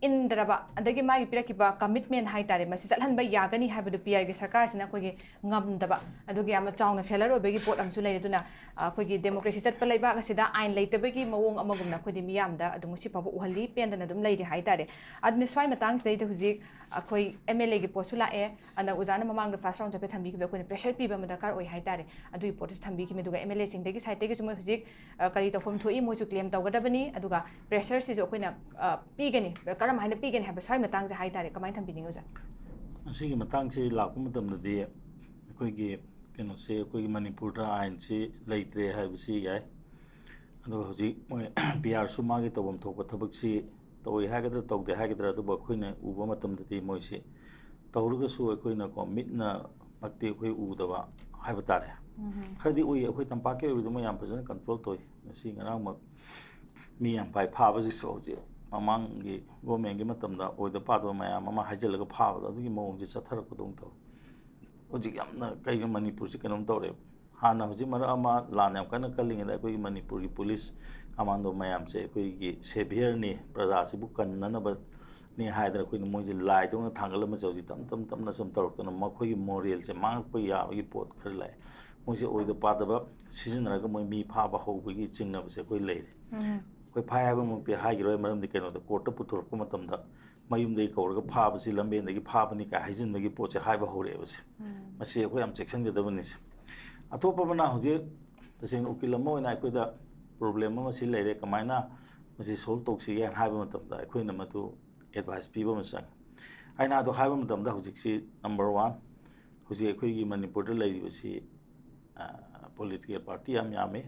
ꯏꯟꯗ꯭ꯔꯕ, ꯑꯗꯒꯤ ꯃꯥꯒꯤ ꯄꯤꯔꯛꯈꯤꯕ ꯀꯃꯤꯠꯃꯦꯟ ꯍꯥꯏꯇꯥꯔꯦ, ꯃꯁꯤ ꯆꯠꯍꯟꯕ ꯌꯥꯒꯅꯤ ꯍꯥꯏꯕꯗꯨ ꯄꯤ ꯑꯥꯔꯒꯤ ꯁꯔꯀꯥꯔꯁꯤꯅ ꯑꯩꯈꯣꯏꯒꯤ ꯉꯝꯗꯕ, ꯑꯗꯨꯒꯤ ꯌꯥꯝꯅ ꯆꯥꯎꯅ ꯐꯦꯂꯔ ꯑꯣꯏꯕꯒꯤ ꯄꯣꯠ ꯑꯃꯁꯨ ꯂꯩꯔꯦ꯫ ꯑꯗꯨꯅ, ꯑ, ꯑꯩꯈꯣꯏꯒꯤ ꯗꯦꯃꯣꯀ꯭ꯔꯦꯁꯤ ꯆꯠꯄ ꯂꯩꯕꯥꯛ ꯑꯁꯤꯗ ꯑꯥꯏꯟ ꯂꯩꯇꯕꯒꯤ ꯃꯑꯣꯡ ꯑꯃꯒꯨꯝꯅ ꯑꯩꯈꯣꯏꯗꯤ ꯃꯤꯌꯥꯝꯗ ꯑꯗꯨꯝ ꯉꯁꯤ ꯐꯥꯎꯕ ꯎꯍꯜꯂꯤ, ꯄꯦꯟꯗꯅ ꯑꯗꯨꯝ ꯂꯩꯔꯤ ꯍꯥꯏꯇꯥꯔꯦ꯫ ꯑꯗꯨꯅ ꯁ꯭ꯋꯥꯏ ꯃꯇꯥꯡꯁꯤꯗꯩꯗ ꯍꯧꯖꯤꯛ ꯑꯩꯈꯣꯏ ꯑꯦꯝ ꯑꯦꯜ ꯑꯦꯒꯤ ꯄꯣꯠꯁꯨ ꯂꯥꯛꯑꯦ, ꯑꯗ ꯑꯣꯖꯥꯅ ꯃꯃꯥꯡꯗ ꯐꯥꯔꯁ ꯔꯥꯎꯟ ꯆꯠꯄ ꯊꯝꯕꯤꯈꯤꯕꯗ ꯑꯩꯈꯣꯏꯅ ꯄ꯭ꯔꯦꯁꯔ ꯄꯤꯕ ꯑꯃ ꯗꯔꯀꯥꯔ ꯑꯣꯏ ꯍꯥꯏꯇꯥꯔꯦ꯫ ꯑꯗꯨꯒꯤ ꯄꯣꯠꯇꯨꯁꯨ ꯊꯝꯕꯤꯈꯤꯕꯅꯤ꯫ ꯑꯗꯨꯒ ꯑꯦꯝ ꯑꯦꯜ ꯑꯦꯁꯤꯡꯗꯒꯤ ꯁꯥꯏꯠꯇꯒꯤꯁꯨ ꯃꯣꯏ ꯍꯧꯖꯤꯛ, ꯑ, ꯀꯔꯤ ꯇꯧꯐꯝ ꯊꯣꯛꯏ, ꯃꯣꯏꯁꯨ ꯀ꯭ꯂꯦꯝ ꯇꯧꯒꯗꯕꯅꯤ꯫ ꯑꯗꯨꯒ ꯄ꯭ꯔꯦꯁꯔꯁꯤꯁꯨ ꯑꯩꯈꯣꯏꯅ, ꯑ, ꯄꯤꯒꯅꯤ, ꯀꯔꯝ ꯍꯥꯏꯅ ꯄꯤꯒꯅꯤ ꯍꯥꯏꯕ ꯁ꯭ꯋꯥꯏ ꯃꯇꯥꯡꯁꯦ ꯍꯥꯏꯇꯥꯔꯦ, ꯀꯃꯥꯏꯅ ꯊꯝꯕꯤꯅꯤꯡꯉꯤ ꯑꯣꯖꯥ? ꯑꯁꯤꯒꯤ ꯃꯇꯥꯡꯁꯤ ꯂꯥꯛꯄ ꯃꯇꯝꯗꯗꯤ ꯑꯩꯈꯣꯏꯒꯤ ꯀꯩꯅꯣꯁꯦ, ꯑꯩꯈꯣꯏꯒꯤ ꯃꯅꯤꯄꯨꯔꯗ ꯑꯥꯏꯟꯁꯤ ꯂꯩꯇ꯭ꯔꯦ ꯍꯥꯏꯕꯁꯤ ꯌꯥꯏ꯫ ꯑꯗꯨꯒ ꯍꯧꯖꯤꯛ ꯃꯣꯏ ꯄꯤ ꯑꯥꯔꯁꯨ ꯃꯥꯒꯤ ꯇꯧꯐꯝ ꯊꯣꯛꯄ ꯊꯕꯛꯁꯤ ꯇꯧꯏ ꯍꯥꯏꯒꯗ꯭ꯔꯥ ꯇꯧꯗꯦ ꯍꯥꯏꯒꯗ꯭ꯔꯥ, ꯑꯗꯨꯕꯨ ꯑꯩꯈꯣꯏꯅ ꯎꯕ ꯃꯇꯝꯗꯗꯤ ꯃꯣꯏꯁꯤ ꯇꯧꯔꯒꯁꯨ ꯑꯩꯈꯣꯏꯅꯀꯣ ꯃꯤꯠꯅꯃꯛꯇꯤ ꯑꯩꯈꯣꯏ ꯎꯗꯕ, ꯍꯥꯏꯕ ꯇꯥꯔꯦ꯫ ꯈꯔꯗꯤ ꯎꯏ, ꯑꯩꯈꯣꯏ ꯇꯝꯄꯥꯛꯀꯤ ꯑꯣꯏꯕꯗꯨꯃ ꯌꯥꯝ ꯐꯖꯅ ꯀꯟꯇ꯭ꯔꯣꯜ ꯇꯧꯏ꯫ ꯉꯁꯤ ꯉꯔꯥꯡꯃꯛ ꯃꯤ ꯌꯥꯝ ꯄꯥꯏ ꯐꯥꯕꯁꯤꯁꯨ ꯍꯧꯖꯤꯛ ꯃꯃꯥꯡꯒꯤ ꯒꯣꯔꯃꯦꯟꯒꯤ ꯃꯇꯝꯗ ꯑꯣꯏꯗ ꯄꯥꯗꯕ ꯃꯌꯥꯝ ꯑꯃ ꯍꯥꯏꯖꯤꯜꯂꯒ ꯐꯥꯕꯗꯣ, ꯑꯗꯨꯒꯤ ꯃꯑꯣꯡꯁꯦ ꯆꯠꯊꯔꯛꯄꯗꯧꯅ ꯇꯧꯏ꯫ ꯍꯧꯖꯤꯛ ꯌꯥꯝꯅ ꯀꯩꯅꯣ, ꯃꯅꯤꯄꯨꯔꯁꯤ ꯀꯩꯅꯣꯝ ꯇꯧꯔꯦꯕ꯫ ꯍꯥꯟꯅ ꯍꯧꯖꯤꯛ ꯃꯔꯛ ꯑꯃ ꯂꯥꯟ ꯌꯥꯝ ꯀꯟꯅ ꯀꯜꯂꯤꯉꯩꯗ ꯑꯩꯈꯣꯏꯒꯤ ꯃꯅꯤꯄꯨꯔꯒꯤ ꯄꯨꯂꯤꯁ ꯀꯃꯥꯟꯗꯣ ꯃꯌꯥꯝꯁꯦ ꯑꯩꯈꯣꯏꯒꯤ ꯁꯦꯚꯤꯌꯔꯅꯤ, ꯄ꯭ꯔꯖꯥꯁꯤꯕꯨ ꯀꯟꯅꯅꯕꯅꯤ ꯍꯥꯏꯗꯅ ꯑꯩꯈꯣꯏꯅ ꯃꯣꯏꯁꯦ ꯂꯥꯏꯗꯧꯅ ꯊꯥꯡꯒꯠꯂꯝꯕꯁꯦ ꯍꯧꯖꯤꯛ ꯇꯞ ꯇꯞ ꯇꯞꯅ ꯁꯨꯝ ꯇꯧꯔꯛꯇꯅ ꯃꯈꯣꯏꯒꯤ ꯃꯣꯔꯦꯜꯁꯦ ꯃꯥꯡꯉꯛꯄ ꯌꯥꯕꯒꯤ ꯄꯣꯠ ꯈꯔ ꯂꯥꯛꯑꯦ꯫ ꯃꯣꯏꯁꯦ ꯑꯣꯏꯗ ꯄꯥꯗꯕ ꯁꯤꯖꯤꯟꯅꯔꯒ ꯃꯣꯏ ꯃꯤ ꯐꯥꯕ ꯍꯧꯕꯒꯤ ꯆꯤꯡꯅꯕꯁꯦ ꯑꯩꯈꯣꯏ ꯂꯩꯔꯦ꯫ ꯑꯩꯈꯣꯏ ꯐꯥꯏ ꯍꯥꯏꯕꯃꯛꯇꯤ ꯍꯥꯏꯈꯤꯔꯣꯏ, ꯃꯔꯝꯗꯤ ꯀꯩꯅꯣꯗ, ꯀꯣꯔꯠꯇ ꯄꯨꯊꯣꯔꯛꯄ ꯃꯇꯝꯗ ꯃꯌꯨꯝꯗꯒꯤ ꯀꯧꯔꯒ ꯐꯥꯕꯁꯤ ꯂꯝꯕꯦꯟꯗꯒꯤ ꯐꯥꯕꯅꯤ ꯀꯥꯏ ꯍꯥꯏꯖꯤꯟꯕꯒꯤ ꯄꯣꯠꯁꯦ ꯍꯥꯏꯕ ꯍꯧꯔꯛꯑꯦꯕꯁꯦ꯫ ꯃꯁꯤ ꯑꯩꯈꯣꯏ ꯌꯥꯝ ꯆꯦꯛꯁꯤꯟꯒꯗꯕꯅꯤꯁꯦ꯫ ꯑꯇꯣꯞꯄ ꯑꯃꯅ ꯍꯧꯖꯤꯛ ꯇꯁꯦꯡꯅ ꯎꯀꯤꯜ ꯑꯃ ꯑꯣꯏꯅ ꯑꯩꯈꯣꯏꯗ ꯄ꯭ꯔꯣꯕ꯭ꯂꯦꯝ ꯑꯃ ꯁꯤ ꯂꯩꯔꯦ, ꯀꯃꯥꯏꯅ ꯃꯁꯤ ꯁꯣꯜꯕ ꯇꯧꯁꯤꯒꯦ ꯍꯥꯏꯅ ꯍꯥꯏꯕ ꯃꯇꯝꯗ ꯑꯩꯈꯣꯏꯅ ꯃꯗꯨ ꯑꯦꯗꯚꯥꯏꯁ ꯄꯤꯕ ꯑꯃ ꯆꯪꯉꯤ꯫ ꯑꯩꯅ ꯑꯗꯨ ꯍꯥꯏꯕ ꯃꯇꯝꯗ ꯍꯧꯖꯤꯛꯁꯤ, ꯅꯝꯕꯔ ꯋꯥꯟ, ꯍꯧꯖꯤꯛ ꯑꯩꯈꯣꯏꯒꯤ ꯃꯅꯤꯄꯨꯔꯗ ꯂꯩꯔꯤꯕꯁꯤ ꯄꯣꯂꯤꯇꯤꯀꯦꯜ ꯄꯥꯔꯇꯤ ꯌꯥꯝ ꯌꯥꯝꯃꯤ,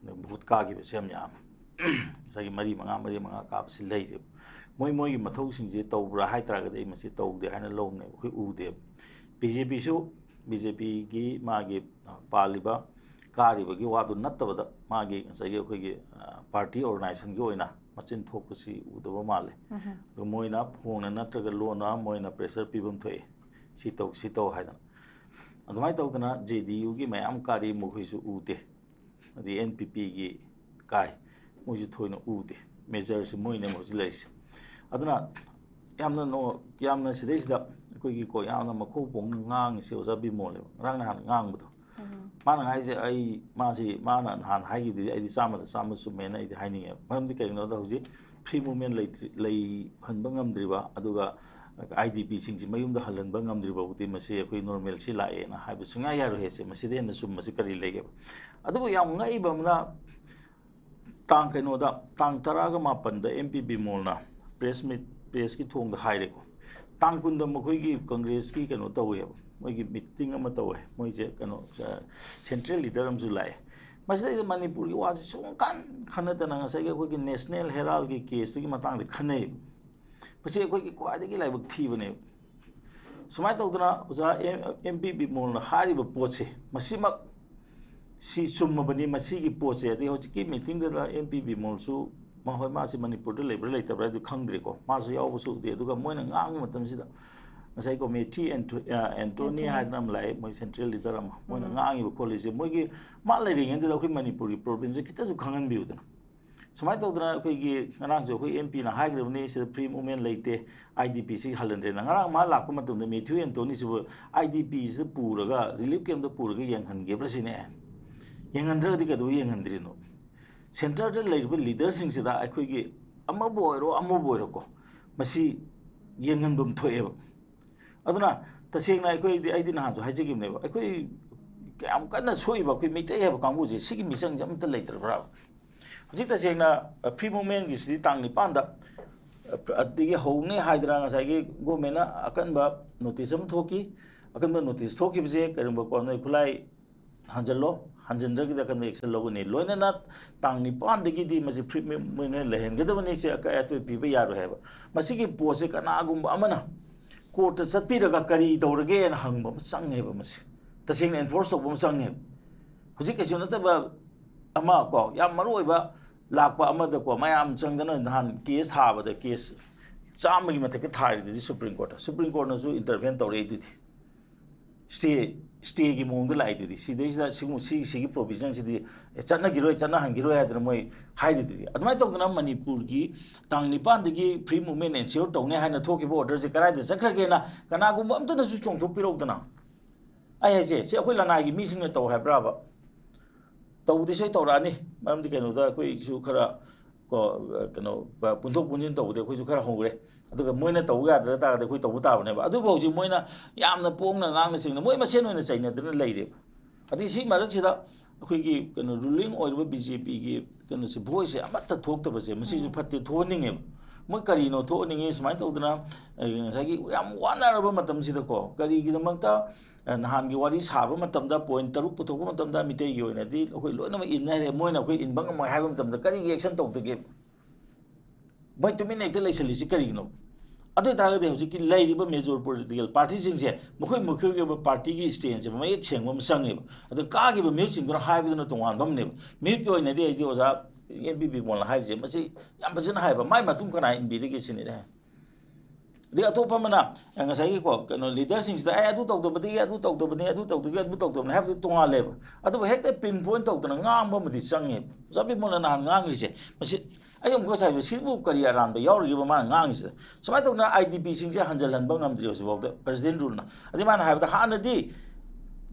ꯑꯗꯨꯒ ꯚꯣꯠ ꯀꯥꯈꯤꯕꯁꯨ ꯌꯥꯝ ꯌꯥꯝꯃꯤ꯫ ꯉꯁꯥꯏꯒꯤ ꯃꯔꯤ ꯃꯉꯥ, ꯃꯔꯤ ꯃꯉꯥ ꯀꯥꯕꯁꯤ ꯂꯩꯔꯦꯕ꯫ ꯃꯣꯏ ꯃꯣꯏꯒꯤ ꯃꯊꯧꯁꯤꯡꯁꯦ ꯇꯧꯕ꯭ꯔꯥ ꯍꯥꯏ ꯇꯥꯔꯒꯗꯤ ꯑꯩ ꯃꯁꯤ ꯇꯧꯗꯦ ꯍꯥꯏꯅ ꯂꯧꯅꯦꯕ, ꯑꯩꯈꯣꯏ ꯎꯗꯦꯕ꯫ ꯕꯤ ꯖꯦ ꯄꯤꯁꯨ, ꯕꯤ ꯖꯦ ꯄꯤꯒꯤ ꯃꯥꯒꯤ, ꯑ, ꯄꯥꯜꯂꯤꯕ, ꯀꯥꯔꯤꯕꯒꯤ ꯋꯥꯗꯨ ꯅꯠꯇꯕꯗ ꯃꯥꯒꯤ ꯉꯁꯥꯏꯒꯤ ꯑꯩꯈꯣꯏꯒꯤ, ꯑ, ꯄꯥꯔꯇꯤ ꯑꯣꯔꯒꯅꯥꯏꯖꯦꯁꯟꯒꯤ ꯑꯣꯏꯅ ꯃꯆꯤꯟ ꯊꯣꯛꯄꯁꯤ ꯎꯗꯕ ꯃꯥꯜꯂꯦ꯫ ꯑꯗꯨ ꯃꯣꯏꯅ ꯐꯣꯡꯅ ꯅꯠꯇ꯭ꯔꯒ ꯂꯣꯟꯅ ꯃꯣꯏꯅ ꯄ꯭ꯔꯦꯁꯔ ꯄꯤꯐꯝ ꯊꯣꯛꯑꯦ, ꯁꯤ ꯇꯧ, ꯁꯤ ꯇꯧ ꯍꯥꯏꯗꯅ꯫ ꯑꯗꯨꯃꯥꯏꯅ ꯇꯧꯗꯅ ꯖꯦ ꯗꯤ ꯌꯨꯒꯤ ꯃꯌꯥꯝ ꯀꯥꯔꯤ, ꯃꯈꯣꯏꯁꯨ ꯎꯗꯦ꯫ ꯑꯗꯩ ꯑꯦꯟ ꯄꯤ ꯄꯤꯒꯤ ꯀꯥꯏ, ꯃꯣꯏꯁꯨ ꯊꯣꯏꯅ ꯎꯗꯦ꯫ ꯃꯦꯖꯔꯁꯤ ꯃꯣꯏꯅꯦꯕ ꯍꯧꯖꯤꯛ ꯂꯩꯔꯤꯁꯦ꯫ ꯑꯗꯨꯅ ꯌꯥꯝꯅ ꯅꯣ-, ꯌꯥꯝꯅ ꯁꯤꯗꯩꯁꯤꯗ ꯑꯩꯈꯣꯏꯒꯤꯀꯣ, ꯌꯥꯝꯅ ꯃꯈꯧ ꯄꯣꯡꯅ ꯉꯥꯡꯉꯤꯁꯦ ꯑꯣꯖꯥ ꯕꯤꯃꯣꯜꯅꯦꯕ, ꯉꯔꯥꯡ ꯅꯍꯥꯟ ꯉꯥꯡꯕꯗꯣ꯫ ꯃꯥꯅ ꯍꯥꯏꯁꯦ, ꯑꯩ, ꯃꯥꯁꯤ, ꯃꯥꯅ ꯅꯍꯥꯟ ꯍꯥꯏꯈꯤꯕꯗꯨꯗꯤ ꯑꯩꯗꯤ ꯆꯥꯝꯃꯗ ꯆꯥꯝꯃ ꯆꯨꯝꯃꯦꯅ ꯑꯩꯗꯤ ꯍꯥꯏꯅꯤꯡꯉꯦꯕ꯫ ꯃꯔꯝꯗꯤ ꯀꯩꯒꯤꯅꯣꯗ ꯍꯧꯖꯤꯛ ꯐ꯭ꯔꯤ ꯃꯨꯚꯃꯦꯟ ꯂꯩꯇ꯭ꯔꯤ-, ꯂꯩꯍꯟꯕ ꯉꯝꯗ꯭ꯔꯤꯕ, ꯑꯗꯨꯒ ꯑꯥꯏ ꯗꯤ ꯄꯤꯁꯤꯡꯁꯤ ꯃꯌꯨꯝꯗ ꯍꯜꯍꯟꯕ ꯉꯝꯗ꯭ꯔꯤ ꯐꯥꯎꯕꯗꯤ ꯃꯁꯤ ꯑꯩꯈꯣꯏ ꯅꯣꯔꯃꯦꯜꯁꯤ ꯂꯥꯛꯑꯦꯅ ꯍꯥꯏꯕ ꯁꯨꯡꯌꯥ ꯌꯥꯔꯣꯏ ꯍꯥꯏꯁꯦ꯫ ꯃꯁꯤꯗ ꯍꯦꯟꯅ ꯆꯨꯝꯕꯁꯤ ꯀꯔꯤ ꯂꯩꯒꯦꯕ? ꯑꯗꯨꯕꯨ ꯌꯥꯝ ꯉꯛꯏꯕ ꯑꯃꯅ, ꯇꯥꯡ ꯀꯩꯅꯣꯗ, ꯇꯥꯡ ꯇꯔꯥꯒ ꯃꯥꯄꯟꯗ ꯑꯦꯝ ꯄꯤ ꯕꯤꯃꯣꯜꯅ ꯄ꯭ꯔꯦꯁ ꯃꯤꯠ, ꯄ꯭ꯔꯦꯁꯀꯤ ꯊꯣꯡꯗ ꯍꯥꯏꯔꯦꯀꯣ, ꯇꯥꯡ ꯀꯨꯟꯗ ꯃꯈꯣꯏꯒꯤ ꯀꯪꯒ꯭ꯔꯦꯁꯀꯤ ꯀꯩꯅꯣ ꯇꯧꯋꯦꯕ, ꯃꯣꯏꯒꯤ ꯃꯤꯇꯤꯡ ꯑꯃ ꯇꯧꯋꯦ, ꯃꯣꯏꯁꯦ ꯀꯩꯅꯣ, ꯑ, ꯁꯦꯟꯇ꯭ꯔꯦꯜ ꯂꯤꯗꯔ ꯑꯃꯁꯨ ꯂꯥꯛꯑꯦ꯫ ꯃꯁꯤꯗꯩꯗ ꯃꯅꯤꯄꯨꯔꯒꯤ ꯋꯥꯁꯤ ꯁꯨꯡꯈꯟ ꯈꯟꯅꯗꯅ ꯉꯁꯥꯏꯒꯤ ꯑꯩꯈꯣꯏꯒꯤ ꯅꯦꯁꯅꯦꯜ ꯍꯦꯔꯥꯜꯒꯤ ꯀꯦꯁꯇꯨꯒꯤ ꯃꯇꯥꯡꯗ ꯈꯟꯅꯩꯌꯦꯕ꯫ ꯃꯁꯤ ꯑꯩꯈꯣꯏꯒꯤ ꯈ꯭ꯋꯥꯏꯗꯒꯤ ꯂꯥꯏꯕꯛ ꯊꯤꯕꯅꯦꯕ꯫ ꯁꯨꯃꯥꯏꯅ ꯇꯧꯗꯅ ꯑꯣꯖꯥ ꯑꯦꯝ ꯄꯤ ꯕꯤꯃꯣꯜꯅ ꯍꯥꯏꯔꯤꯕ ꯄꯣꯠꯁꯦ, ꯃꯁꯤꯃꯛ ꯁꯤ ꯆꯨꯝꯃꯕꯅꯤ꯫ ꯃꯁꯤꯒꯤ ꯄꯣꯠꯁꯦ, ꯑꯗꯩ ꯍꯧꯖꯤꯛꯀꯤ ꯃꯤꯇꯤꯡꯗꯨꯗ ꯑꯦꯝ ꯄꯤ ꯕꯤꯃꯣꯜꯁꯨ, ꯃꯈꯣꯏ ꯃꯥꯁꯤ ꯃꯅꯤꯄꯨꯔꯗ ꯂꯩꯕ꯭ꯔꯥ ꯂꯩꯇꯕ꯭ꯔꯥ ꯍꯥꯏꯗꯨ ꯈꯪꯗ꯭ꯔꯦꯀꯣ, ꯃꯥꯁꯨ ꯌꯥꯎꯕꯁꯨ ꯎꯗꯦ꯫ ꯑꯗꯨꯒ ꯃꯣꯏꯅ ꯉꯥꯡꯕ ꯃꯇꯝꯁꯤꯗ ꯉꯁꯥꯏ ꯀꯣ ꯃꯦꯊꯤ ꯑꯦꯟꯊꯣ- ꯑ, ꯑꯦꯟꯇꯣꯅꯤ ꯑꯦꯟꯊꯣꯅꯤ꯫ ꯍꯥꯏꯗꯅ ꯑꯃ ꯂꯥꯛꯑꯦ, ꯃꯣꯏ ꯁꯦꯟꯇ꯭ꯔꯦꯜ ꯂꯤꯗꯔ ꯑꯃ, ꯃꯣꯏꯅ ꯎꯝ꯫ ꯉꯥꯡꯉꯤꯕ ꯈꯣꯠꯂꯤꯁꯦ ꯃꯣꯏꯒꯤ, ꯃꯥ ꯂꯩꯔꯤꯉꯩꯗꯨꯗ ꯑꯩꯈꯣꯏ ꯃꯅꯤꯄꯨꯔꯒꯤ ꯄ꯭ꯔꯣꯕ꯭ꯂꯦꯝꯁꯦ ꯈꯤꯇꯁꯨ ꯈꯪꯍꯟꯕꯤꯌꯨꯗꯅ꯫ ꯁꯨꯃꯥꯏꯅ ꯇꯧꯗꯅ ꯑꯩꯈꯣꯏꯒꯤ ꯉꯔꯥꯡꯁꯨ ꯑꯩꯈꯣꯏ ꯑꯦꯝ ꯄꯤꯅ ꯍꯥꯏꯈ꯭ꯔꯕꯅꯤ, ꯁꯤꯗ ꯐ꯭ꯔꯤ ꯃꯨꯚꯃꯦꯟ ꯂꯩꯇꯦ, ꯑꯥꯏ ꯗꯤ ꯄꯤꯁꯤ ꯍꯜꯍꯟꯗ꯭ꯔꯦꯅ꯫ ꯉꯔꯥꯡ ꯃꯥ ꯂꯥꯛꯄ ꯃꯇꯝꯗ ꯃꯦꯊ꯭ꯌꯨ ꯑꯦꯟꯇꯣꯅꯤꯁꯤꯕꯨ ꯑꯥꯏ ꯗꯤ ꯄꯤꯁꯤꯗ ꯄꯨꯔꯒ, ꯔꯤꯂꯤꯐ ꯀꯦꯝꯞꯇ ꯄꯨꯔꯒ ꯌꯦꯡꯍꯟꯒꯦꯕ꯭ꯔꯥ ꯁꯤꯅꯦ꯫ ꯌꯦꯡꯍꯟꯗ꯭ꯔꯒꯗꯤ ꯀꯩꯗꯧꯕ ꯌꯦꯡꯍꯟꯗ꯭ꯔꯤꯅꯣ? ꯁꯦꯟꯇꯔꯗ ꯂꯩꯔꯤꯕ ꯂꯤꯗꯔꯁꯤꯡꯁꯤꯗ ꯑꯩꯈꯣꯏꯒꯤ ꯑꯃꯕꯨ ꯑꯣꯏꯔꯣ ꯑꯃꯕꯨ ꯑꯣꯏꯔꯣꯀꯣ, ꯃꯁꯤ ꯌꯦꯡꯍꯟꯐꯝ ꯊꯣꯛꯑꯦꯕ꯫ ꯑꯗꯨꯅ ꯇꯁꯦꯡꯅ ꯑꯩꯈꯣꯏꯗꯤ, ꯑꯩꯗꯤ ꯅꯍꯥꯟꯁꯨ ꯍꯥꯏꯖꯈꯤꯕꯅꯦꯕ, ꯑꯩꯈꯣꯏ ꯀꯌꯥꯝ ꯀꯟꯅ ꯁꯣꯛꯏꯕ ꯑꯩꯈꯣꯏ ꯃꯩꯇꯩ ꯍꯥꯏꯕ ꯀꯥꯡꯕꯨꯁꯦ, ꯁꯤꯒꯤ ꯃꯤꯆꯪꯁꯦ ꯑꯃꯠꯇ ꯂꯩꯇ꯭ꯔꯕ꯭ꯔꯥ? ꯍꯧꯖꯤꯛ ꯇꯁꯦꯡꯅ ꯐ꯭ꯔꯤ ꯃꯨꯚꯃꯦꯟꯒꯤꯁꯤꯗꯤ ꯇꯥꯡ ꯅꯤꯄꯥꯟꯗ ꯑꯗꯒꯤ ꯍꯧꯅꯤ ꯍꯥꯏꯗꯅ ꯉꯁꯥꯏꯒꯤ ꯒꯣꯔꯃꯦꯟꯅ ꯑꯀꯟꯕ ꯅꯣꯇꯤꯁ ꯑꯃ ꯊꯣꯛꯈꯤ꯫ ꯑꯀꯟꯕ ꯅꯣꯇꯤꯁ ꯊꯣꯛꯈꯤꯕꯁꯦ ꯀꯔꯤꯒꯨꯝꯕ ꯀꯣ ꯅꯣꯏ ꯈꯨꯠꯂꯥꯏ ꯍꯟꯖꯜꯂꯣ, ꯍꯟꯖꯤꯟꯗ꯭ꯔꯒꯗꯤ ꯑꯀꯟꯕ ꯑꯦꯛꯁꯟ ꯂꯧꯒꯅꯤ꯫ ꯂꯣꯏꯅꯅ ꯇꯥꯡ ꯅꯤꯄꯥꯟꯗꯒꯤꯗꯤ ꯃꯁꯤ ꯐ꯭ꯔꯤ ꯃꯨꯚꯃꯦꯟ ꯂꯩꯍꯟꯒꯗꯕꯅꯤ, ꯁꯤ ꯑꯀꯥꯏ ꯑꯇꯣꯏ ꯄꯤꯕ ꯌꯥꯔꯣꯏ ꯍꯥꯏꯕ꯫ ꯃꯁꯤꯒꯤ ꯄꯣꯠꯁꯦ ꯀꯅꯥꯒꯨꯝꯕ ꯑꯃꯅ ꯀꯣꯔꯠꯇ ꯆꯠꯄꯤꯔꯒ ꯀꯔꯤ ꯇꯧꯔꯒꯦꯅ ꯍꯪꯕ ꯑꯃ ꯆꯪꯉꯦꯕ꯫ ꯃꯁꯤ ꯇꯁꯦꯡꯅ ꯑꯦꯟꯐꯣꯔꯁ ꯇꯧꯕ ꯑꯃ ꯆꯪꯉꯦꯕ꯫ ꯍꯧꯖꯤꯛ ꯀꯩꯁꯨ ꯅꯠꯇꯕ ꯑꯃ ꯀꯣ, ꯌꯥꯝ ꯃꯔꯨ ꯑꯣꯏꯕ ꯂꯥꯛꯄ ꯑꯃꯗꯀꯣ, ꯃꯌꯥꯝ ꯆꯪꯗꯅ ꯅꯍꯥꯟ ꯀꯦꯁ ꯊꯥꯕꯗ ꯀꯦꯁ ꯆꯥꯝꯃꯒꯤ ꯃꯊꯛꯇ ꯊꯥꯔꯤꯗꯨꯗꯤ ꯁꯨꯄ꯭ꯔꯤꯝ ꯀꯣꯔꯠꯇ꯫ ꯁꯨꯄ꯭ꯔꯤꯝ ꯀꯣꯔꯠꯅꯁꯨ ꯏꯟꯇꯔꯚꯦꯟ ꯇꯧꯔꯛꯏꯗꯨꯗꯤ꯫ ꯁ꯭ꯇꯦ, ꯁ꯭ꯇꯦꯒꯤ ꯃꯑꯣꯡꯗ ꯂꯥꯛꯏꯗꯨꯗꯤ꯫ ꯁꯤꯗꯩꯁꯤꯗ ꯁꯤꯒꯨꯝ-, ꯁꯤ, ꯁꯤꯒꯤ ꯄ꯭ꯔꯣꯕꯤꯖꯟꯁꯤꯗꯤ, ꯑꯦ, ꯆꯠꯅꯈꯤꯔꯣꯏ, ꯆꯠꯅꯍꯟꯈꯤꯔꯣꯏ ꯍꯥꯏꯗꯅ ꯃꯣꯏ ꯍꯥꯏꯔꯤꯗꯨꯗꯤ꯫ ꯑꯗꯨꯃꯥꯏꯅ ꯇꯧꯗꯅ ꯃꯅꯤꯄꯨꯔꯒꯤ ꯇꯥꯡ ꯅꯤꯄꯥꯟꯗꯒꯤ ꯐ꯭ꯔꯤ ꯃꯨꯚꯃꯦꯟ ꯑꯦꯟꯁꯤꯌꯣꯔ ꯇꯧꯅꯤ ꯍꯥꯏꯅ ꯊꯣꯛꯈꯤꯕ ꯑꯣꯔꯗꯔꯁꯦ ꯀꯗꯥꯏꯗ ꯆꯠꯈ꯭ꯔꯒꯦꯅ ꯀꯅꯥꯒꯨꯝꯕ ꯑꯝꯇꯅꯁꯨ ꯆꯣꯡꯊꯣꯛꯄꯤꯔꯧꯗꯅ꯫ ꯑꯩ ꯍꯥꯏꯁꯦ, ꯁꯤ ꯑꯩꯈꯣꯏ ꯂꯅꯥꯏꯒꯤ ꯃꯤꯁꯤꯡꯅ ꯇꯧ ꯍꯥꯏꯕ꯭ꯔꯥꯕ? ꯇꯧꯕꯗꯤ ꯁꯣꯏ ꯇꯧꯔꯛꯑꯅꯤ꯫ ꯃꯔꯝꯗꯤ ꯀꯩꯅꯣꯗ ꯑꯩꯈꯣꯏꯁꯨ ꯈꯔ ꯀꯣ, ꯀꯩꯅꯣ, ꯄꯨꯟꯊꯣꯛ ꯄꯨꯟꯁꯤꯟ ꯇꯧꯕꯗꯤ ꯑꯩꯈꯣꯏꯁꯨ ꯈꯔ ꯍꯧꯔꯦ꯫ ꯑꯗꯨꯒ ꯃꯣꯏꯅ ꯇꯧꯕ ꯌꯥꯗ꯭ꯔ ꯇꯥꯔꯒꯗꯤ ꯑꯩꯈꯣꯏ ꯇꯧꯕ ꯇꯥꯕꯅꯦꯕ꯫ ꯑꯗꯨꯕꯨ ꯍꯧꯖꯤꯛ ꯃꯣꯏꯅ ꯌꯥꯝꯅ ꯄꯣꯡꯅ ꯉꯥꯡꯅ ꯆꯩꯅ, ꯃꯣꯏ ꯃꯁꯦꯟ ꯑꯣꯏꯅ ꯆꯩꯅꯗꯅ ꯂꯩꯔꯦꯕ꯫ ꯑꯗꯩ ꯁꯤ ꯃꯔꯛꯁꯤꯗ ꯑꯩꯈꯣꯏꯒꯤ ꯀꯩꯅꯣ, ꯔꯨꯂꯤꯡ ꯑꯣꯏꯔꯤꯕ ꯕꯤ ꯖꯦ ꯄꯤꯒꯤ ꯀꯩꯅꯣꯁꯦ, ꯚꯣꯏꯁꯁꯦ ꯑꯃꯠꯇ ꯊꯣꯛꯇꯕꯁꯦ, ꯃꯁꯤꯁꯨ ꯎꯝ꯫ ꯐꯠꯇꯦ, ꯊꯣꯛꯍꯟꯅꯤꯡꯉꯦꯕ꯫ ꯃꯣꯏ ꯀꯔꯤꯅꯣ ꯊꯣꯛꯍꯟꯅꯤꯡꯉꯤ ꯁꯨꯃꯥꯏꯅ ꯇꯧꯗꯅ, ꯑꯩ ꯉꯁꯥꯏꯒꯤ ꯌꯥꯝ ꯋꯥꯅꯔꯕ ꯃꯇꯝꯁꯤꯗꯀꯣ, ꯀꯔꯤꯒꯤꯗꯃꯛꯇ, ꯑ, ꯅꯍꯥꯟꯒꯤ ꯋꯥꯔꯤ ꯁꯥꯕ ꯃꯇꯝꯗ ꯄꯣꯏꯟ ꯇꯔꯨꯛ ꯄꯨꯊꯣꯛꯄ ꯃꯇꯝꯗ ꯃꯤꯇꯩꯒꯤ ꯑꯣꯏꯅꯗꯤ ꯑꯩꯈꯣꯏ ꯂꯣꯏꯅꯃꯛ ꯏꯟꯅ ꯍꯥꯏꯔꯦ, ꯃꯣꯏꯅ ꯑꯩꯈꯣꯏ ꯏꯟꯕ ꯉꯝꯃꯣꯏ ꯍꯥꯏꯕ ꯃꯇꯝꯗ ꯀꯔꯤꯒꯤ ꯑꯦꯛꯁꯟ ꯇꯧꯗꯒꯦ? ꯃꯣꯏ ꯇꯨꯃꯤꯟꯅ ꯍꯦꯛꯇ ꯂꯩꯁꯜꯂꯤꯁꯤ ꯀꯔꯤꯒꯤꯅꯣ? ꯑꯗꯨ ꯑꯣꯏꯇꯥꯔꯒꯗꯤ ꯍꯧꯖꯤꯛꯀꯤ ꯂꯩꯔꯤꯕ major political party ꯁꯤꯡꯁꯦ ꯃꯈꯣꯏ ꯃꯈꯣꯏꯒꯤ ꯑꯣꯏꯕ party ꯒꯤ stand ꯁꯦ ꯃꯌꯦꯛ ꯁꯦꯡꯕ ꯑꯃ ꯆꯪꯉꯦꯕ꯫ ꯑꯗꯨ ꯀꯥꯈꯤꯕ ꯃꯤꯍꯨꯠꯁꯤꯡꯗꯨꯅ ꯍꯥꯏꯕꯗꯨꯅ ꯇꯣꯉꯥꯟꯕ ꯑꯃꯅꯦꯕ꯫ ꯃꯤꯍꯨꯠꯀꯤ ꯑꯣꯏꯅꯗꯤ ꯑꯩꯁꯦ ꯑꯣꯖꯥ ꯑꯦꯟ ꯕꯤ ꯕꯤꯃꯣꯜꯅ ꯍꯥꯏꯔꯤꯁꯦ ꯃꯁꯤ ꯌꯥꯝ ꯐꯖꯅ ꯍꯥꯏꯕ, ꯃꯥꯏ ꯃꯇꯨꯡ ꯀꯅꯥ ꯏꯟꯕꯤꯔꯤꯒꯦ ꯁꯤꯅꯤꯅꯦ꯫ ꯑꯗꯩ ꯑꯇꯣꯞꯄ ꯑꯃꯅ, ꯑ, ꯉꯁꯥꯏꯒꯤꯀꯣ, ꯀꯩꯅꯣ, leader ꯁꯤꯡꯁꯤꯗ, "ꯑꯦ, ꯑꯗꯨ ꯇꯧꯗꯕꯗꯒꯤ ꯑꯗꯨ ꯇꯧꯗꯕꯅꯤ, ꯑꯗꯨ ꯇꯧꯗꯕꯒꯤ ꯑꯗꯨ ꯇꯧꯗꯕꯅꯤ" ꯍꯥꯏꯕꯗꯤ ꯇꯣꯉꯥꯜꯂꯦꯕ꯫ ꯑꯗꯨꯕꯨ ꯍꯦꯛꯇ pin point ꯇꯧꯗꯅ ꯉꯥꯡꯕ ꯑꯃꯗꯤ ꯆꯪꯉꯦꯕ꯫ ꯑꯣꯖꯥ ꯕꯤꯃꯣꯜꯅ ꯅꯍꯥꯟ ꯉꯥꯡꯉꯤꯁꯦ, ꯃꯁꯤ ꯑꯩ ꯑꯃꯨꯛꯀ ꯍꯥꯏꯕ, ꯁꯤꯕꯨ ꯀꯔꯤ ꯑꯔꯥꯟꯕ ꯌꯥꯎꯔꯤꯒꯦꯕ ꯃꯥꯅ ꯉꯥꯡꯉꯤꯁꯤꯗ? ꯁꯨꯃꯥꯏꯅ ꯇꯧꯗꯅ I D P ꯁꯤꯡꯁꯦ ꯍꯟꯖꯤꯜꯍꯟꯕ ꯉꯝꯗ꯭ꯔꯤ ꯍꯧꯖꯤꯛꯐꯥꯎꯗ, president rule ꯅ꯫ ꯑꯗꯩ ꯃꯥꯅ ꯍꯥꯏꯕꯗ, ꯍꯥꯟꯅꯗꯤ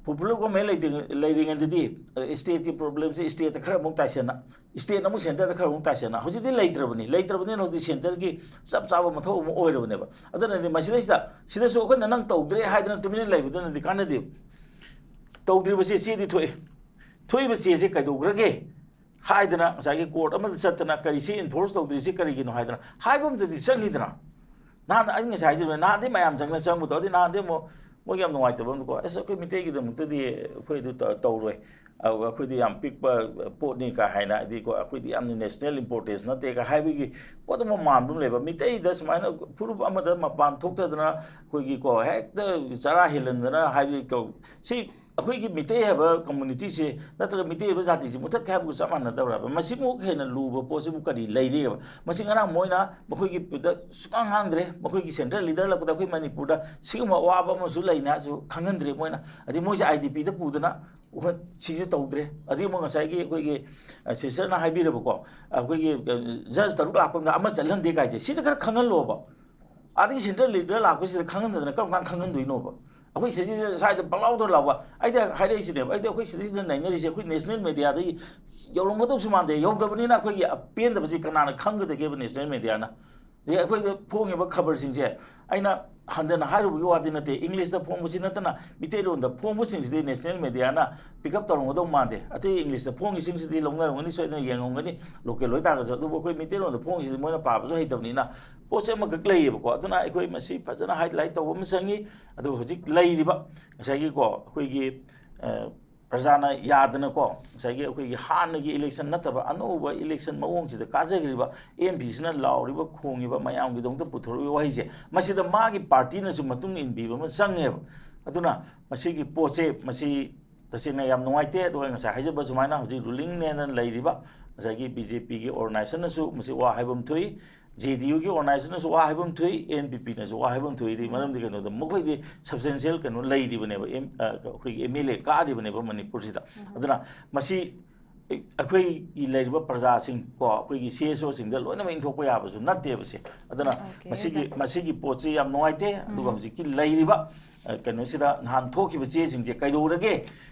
popular government ꯂꯩꯇ-, ꯂꯩꯔꯤꯉꯩꯗꯗꯤ, ꯑ, state ꯀꯤ problem ꯁꯦ state ꯇ ꯈꯔ ꯑꯃꯨꯛ ꯇꯥꯏꯁꯟꯅ, state ꯅ ꯑꯃꯨꯛ centre ꯗ ꯈꯔ ꯑꯃꯨꯛ ꯇꯥꯏꯁꯟꯅ꯫ ꯍꯧꯖꯤꯛꯇꯤ ꯂꯩꯇ꯭ꯔꯕꯅꯤ꯫ ꯂꯩꯇ꯭ꯔꯕꯅꯤꯅ ꯍꯧꯖꯤꯛ centre ꯒꯤ ꯆꯞ ꯆꯥꯕ ꯃꯊꯧ ꯑꯃ ꯑꯣꯏꯔꯕꯅꯦꯕ꯫ ꯑꯗꯨꯅꯗꯤ ꯃꯁꯤꯗꯩꯁꯤꯗ, ꯁꯤꯗꯁꯨ ꯑꯩꯈꯣꯏꯅ ꯅꯪ ꯇꯧꯗ꯭ꯔꯦ ꯍꯥꯏꯗꯅ ꯇꯨꯃꯤꯟꯅ ꯂꯩꯕꯗꯨꯅꯗꯤ ꯀꯥꯟꯅꯗꯦꯕ꯫ ꯇꯧꯗ꯭ꯔꯤꯕꯁꯦ ꯆꯦꯗꯤ ꯊꯣꯛꯑꯦ꯫ ꯊꯣꯛꯏꯕ ꯆꯦꯁꯦ ꯀꯩꯗꯧꯈ꯭ꯔꯒꯦ ꯍꯥꯏꯗꯅ ꯉꯁꯥꯏꯒꯤ court ꯑꯃꯗ ꯆꯠꯇꯅ ꯀꯔꯤ ꯁꯤ enforce ꯇꯧꯗ꯭ꯔꯤꯁꯤ ꯀꯔꯤꯒꯤꯅꯣ ꯍꯥꯏꯗꯅ ꯍꯥꯏꯕ ꯑꯃꯗꯗꯤ ꯆꯪꯉꯤꯗꯅ꯫ ꯅꯍꯥꯟ ꯑꯩ ꯉꯁꯥꯏ ꯍꯥꯏꯖꯕꯅꯦ, ꯅꯍꯥꯟꯗꯤ ꯃꯌꯥꯝ ꯆꯪꯅ ꯆꯪꯕꯗꯣ, ꯑꯗꯨꯗꯤ ꯅꯍꯥꯟꯗꯤ ꯑꯃꯨꯛ ꯃꯣꯏꯒꯤ ꯌꯥꯝ ꯅꯨꯡꯉꯥꯏꯇꯕ ꯑꯃꯀꯣ, "ꯑꯁ, ꯑꯩꯈꯣꯏ ꯃꯤꯇꯩꯒꯤꯗꯃꯛꯇꯗꯤ ꯑꯩꯈꯣꯏ ꯑꯗꯨ ꯇ-, ꯇꯧꯔꯣꯏ, ꯑ, ꯑꯩꯈꯣꯏꯗꯤ ꯌꯥꯝ ꯄꯤꯛꯄ ꯄꯣꯠꯅꯤ" ꯀꯥ ꯍꯥꯏꯅ, ꯍꯥꯏꯗꯤꯀꯣ, "ꯑꯩꯈꯣꯏꯗꯤ ꯌꯥꯝꯅ national importance ꯅꯠꯇꯦ" ꯀꯥ ꯍꯥꯏꯕꯒꯤ ꯄꯣꯠ ꯑꯃ ꯃꯥꯟꯕ ꯑꯃ ꯂꯩꯕ꯫ ꯃꯤꯇꯩꯗ ꯁꯨꯃꯥꯏꯅ ꯐꯨꯔꯨꯞ ꯑꯃꯗ ꯃꯄꯥꯟ ꯊꯣꯛꯇꯗꯅ ꯑꯩꯈꯣꯏꯒꯤꯀꯣ, ꯍꯦꯛꯇ ꯆꯔꯥ ꯍꯦꯜꯍꯟꯗꯅ ꯍꯥꯏꯕꯗꯤ ꯀꯧ-, ꯁꯤ ꯑꯩꯈꯣꯏꯒꯤ ꯃꯤꯇꯩ ꯍꯥꯏꯕ community ꯁꯦ ꯅꯠꯇ꯭ꯔꯒ ꯃꯤꯇꯩ ꯍꯥꯏꯕ ꯖꯥꯇꯤꯁꯤ ꯃꯨꯊꯠꯀꯦ ꯍꯥꯏꯕꯒ ꯆꯞ ꯃꯥꯟꯅꯗꯕ꯭ꯔꯕ? ꯃꯁꯤꯃꯨꯛ ꯍꯦꯟꯅ ꯂꯨꯕ ꯄꯣꯠꯁꯤꯕꯨ ꯀꯔꯤ ꯂꯩꯔꯤꯑꯕ? ꯃꯁꯤ ꯉꯔꯥꯡ ꯃꯣꯏꯅ ꯃꯈꯣꯏꯒꯤ ꯗ ꯁꯨꯛꯉꯥꯡ ꯉꯥꯡꯗ꯭ꯔꯦ꯫ ꯃꯈꯣꯏꯒꯤ central leader ꯂꯥꯛꯄꯗ ꯑꯩꯈꯣꯏ ꯃꯅꯤꯄꯨꯔꯗ ꯁꯤꯒꯨꯝꯕ ꯑꯋꯥꯕ ꯑꯃꯁꯨ ꯂꯩꯅ ꯍꯥꯏꯁꯨ ꯈꯪꯍꯟꯗ꯭ꯔꯦ ꯃꯣꯏꯅ꯫ ꯑꯗꯩ ꯃꯣꯏꯁꯦ I D P ꯗ ꯄꯨꯗꯅ ꯎꯍꯟ-, ꯁꯤꯁꯨ ꯇꯧꯗ꯭ꯔꯦ꯫ ꯑꯗꯒꯤ ꯑꯃꯨꯛ ꯉꯁꯥꯏꯒꯤ ꯑꯩꯈꯣꯏꯒꯤ, ꯑ, sister ꯅ ꯍꯥꯏꯕꯤꯔꯕꯀꯣ, ꯑꯩꯈꯣꯏꯒꯤ, ꯑ, judge ꯇꯔꯨꯛ ꯂꯥꯛꯄ ꯃꯇꯝꯗ ꯑꯃ ꯆꯠꯍꯟꯗꯦ ꯀꯥꯏꯁꯦ, ꯁꯤꯗ ꯈꯔ ꯈꯪꯍꯜꯂꯣꯕ꯫ ꯑꯗꯒꯤ central leader ꯂꯥꯛꯄꯁꯤꯗ ꯈꯪꯍꯟꯗꯗꯅ ꯀꯔꯝ ꯀꯥꯟꯗ ꯈꯪꯍꯟꯗꯣꯏꯅꯣꯕ? ꯑꯩꯈꯣꯏ ꯁꯤꯗꯩꯁꯤꯗ ꯁ꯭ꯋꯥꯏꯗ ꯄꯪꯂꯥꯎꯗ ꯂꯥꯎꯕ꯫ ꯑꯩꯗꯤ ꯍꯥꯏꯔꯛꯏꯁꯤꯅꯦꯕ, ꯑꯩꯗꯤ ꯑꯩꯈꯣꯏ ꯁꯤꯗꯩꯁꯤꯗ ꯅꯩꯅꯔꯤꯁꯦ ꯑꯩꯈꯣꯏ national media ꯗ ꯌꯧꯔꯝꯒꯗꯧꯁꯨ ꯃꯥꯟꯗꯦ꯫ ꯌꯧꯗꯕꯅꯤꯅ ꯑꯩꯈꯣꯏꯒꯤ ꯑꯄꯦꯟꯗꯕꯁꯤ ꯀꯅꯥꯅ ꯈꯪꯒꯗꯒꯦꯕ national media ꯅ? ꯑꯗꯒꯤ ꯑꯩꯈꯣꯏꯗ ꯐꯣꯡꯉꯤꯕ ꯈꯕꯔꯁꯤꯡꯁꯦ ꯑꯩꯅ ꯍꯟꯊꯅ ꯍꯥꯏꯔꯨꯕꯒꯤ ꯋꯥꯗꯤ ꯅꯠꯇꯦ, English ꯇ ꯐꯣꯡꯕꯁꯤ ꯅꯠꯇꯅ ꯃꯤꯇꯩꯂꯣꯟꯗ ꯐꯣꯡꯕꯁꯤꯡꯁꯤꯗꯤ national media ꯅ pick up ꯇꯧꯔꯝꯒꯗꯧ ꯃꯥꯟꯗꯦ꯫ ꯑꯇꯩ English ꯇ ꯐꯣꯡꯉꯤꯁꯤꯡꯁꯤꯗꯤ ꯂꯧꯅꯔꯝꯒꯅꯤ, ꯁꯣꯏꯗꯅ ꯌꯦꯡꯉꯝꯒꯅꯤ, local ꯑꯣꯏꯇꯥꯔꯒꯁꯨ꯫ ꯑꯗꯨꯕꯨ ꯑꯩꯈꯣꯏ ꯃꯤꯇꯩꯂꯣꯟꯗ ꯐꯣꯡꯉꯤꯁꯤꯗꯤ ꯃꯣꯏꯅ ꯄꯥꯕꯁꯨ ꯍꯩꯇꯕꯅꯤꯅ ꯄꯣꯠꯁꯦ ꯑꯃꯈꯛ ꯂꯩꯌꯦꯕꯀꯣ꯫ ꯑꯗꯨꯅ ꯑꯩꯈꯣꯏ ꯃꯁꯤ ꯐꯖꯅ highlight ꯇꯧꯕ ꯑꯃ ꯆꯪꯉꯤ꯫ ꯑꯗꯨꯒ ꯍꯧꯖꯤꯛ ꯂꯩꯔꯤꯕ ꯉꯁꯥꯏꯒꯤꯀꯣ ꯑꯩꯈꯣꯏꯒꯤ, ꯑ, ꯄ꯭ꯔꯖꯥꯅ ꯌꯥꯗꯅꯀꯣ, ꯉꯁꯥꯏꯒꯤ ꯑꯩꯈꯣꯏꯒꯤ ꯍꯥꯟꯅꯒꯤ ꯏꯂꯦꯛꯁꯟ ꯅꯠꯇꯕ ꯑꯅꯧꯕ ꯏꯂꯦꯛꯁꯟ ꯃꯑꯣꯡꯁꯤꯗ ꯀꯥꯖꯈ꯭ꯔꯤꯕ ꯑꯦꯝ ꯄꯤꯁꯤꯅ ꯂꯥꯎꯔꯤꯕ, ꯈꯣꯡꯉꯤꯕ, ꯃꯌꯥꯝꯒꯤꯗꯃꯛꯇ ꯄꯨꯊꯣꯔꯛꯏꯕ ꯋꯥꯍꯩꯁꯦ, ꯃꯁꯤꯗ ꯃꯥꯒꯤ ꯄꯥꯔꯇꯤꯅꯁꯨ ꯃꯇꯨꯡ ꯏꯟꯕꯤꯕ ꯑꯃ ꯆꯪꯉꯦꯕ꯫ ꯑꯗꯨꯅ ꯃꯁꯤꯒꯤ ꯄꯣꯠꯁꯦ, ꯃꯁꯤ ꯇꯁꯦꯡꯅ ꯌꯥꯝ ꯅꯨꯡꯉꯥꯏꯇꯦ꯫ ꯑꯗꯨꯒ ꯉꯁꯥꯏ ꯍꯥꯏꯖꯕ ꯁꯨꯃꯥꯏꯅ ꯍꯧꯖꯤꯛ ꯔꯨꯂꯤꯡꯅꯦꯅ ꯂꯩꯔꯤꯕ ꯉꯁꯥꯏꯒꯤ ꯕꯤ ꯖꯦ ꯄꯤꯒꯤ ꯑꯣꯔꯒꯅꯥꯏꯖꯦꯁꯟꯅꯁꯨ ꯃꯁꯤ ꯋꯥ ꯍꯥꯏꯐꯝ ꯊꯣꯛꯏ, ꯖꯦ ꯗꯤ ꯌꯨꯒꯤ ꯑꯣꯔꯒꯅꯥꯏꯖꯦꯁꯟꯅꯁꯨ ꯋꯥ ꯍꯥꯏꯐꯝ ꯊꯣꯛꯏ, ꯑꯦꯟ ꯄꯤ ꯄꯤꯅꯁꯨ ꯋꯥ ꯍꯥꯏꯐꯝ ꯊꯣꯛꯏ꯫ ꯃꯔꯝꯗꯤ ꯀꯩꯅꯣꯗ, ꯃꯈꯣꯏꯗꯤ ꯁꯕꯁꯇꯦꯟꯁꯤꯌꯦꯜ ꯀꯩꯅꯣ ꯂꯩꯔꯤꯕꯅꯦꯕ, ꯑꯦꯝ-, ꯑ, ꯑꯩꯈꯣꯏꯒꯤ ꯑꯦꯝ ꯑꯦꯜ ꯑꯦ ꯀꯥꯔꯤꯕꯅꯦꯕ ꯃꯅꯤꯄꯨꯔꯁꯤꯗ꯫ ꯑꯗꯨꯅ ꯃꯁꯤ ꯑꯩꯈꯣꯏꯒꯤ ꯂꯩꯔꯤꯕ ꯄ꯭ꯔꯖꯥꯁꯤꯡ ꯀꯣ, ꯑꯩꯈꯣꯏꯒꯤ ꯁꯤ ꯑꯦꯁ ꯑꯣꯁꯤꯡꯗ ꯂꯣꯏꯅꯃꯛ ꯏꯟꯊꯣꯛꯄ ꯌꯥꯕꯁꯨ ꯅꯠꯇꯦꯕ ꯁꯦ꯫ ꯑꯗꯨꯅ Okay, ꯃꯁꯤꯒꯤ, exactly. ꯃꯁꯤꯒꯤ ꯄꯣꯠꯁꯤ ꯌꯥꯝ ꯅꯨꯡꯉꯥꯏꯇꯦ꯫ ꯑꯗꯨꯒ ꯍꯧꯖꯤꯛꯀꯤ ꯂꯩꯔꯤꯕ, ꯑ, ꯀꯩꯅꯣꯁꯤꯗ ꯅꯍꯥꯟ ꯊꯣꯛꯈꯤꯕ ꯆꯦꯁꯤꯡꯁꯦ ꯀꯩꯗꯧꯔꯒꯦ?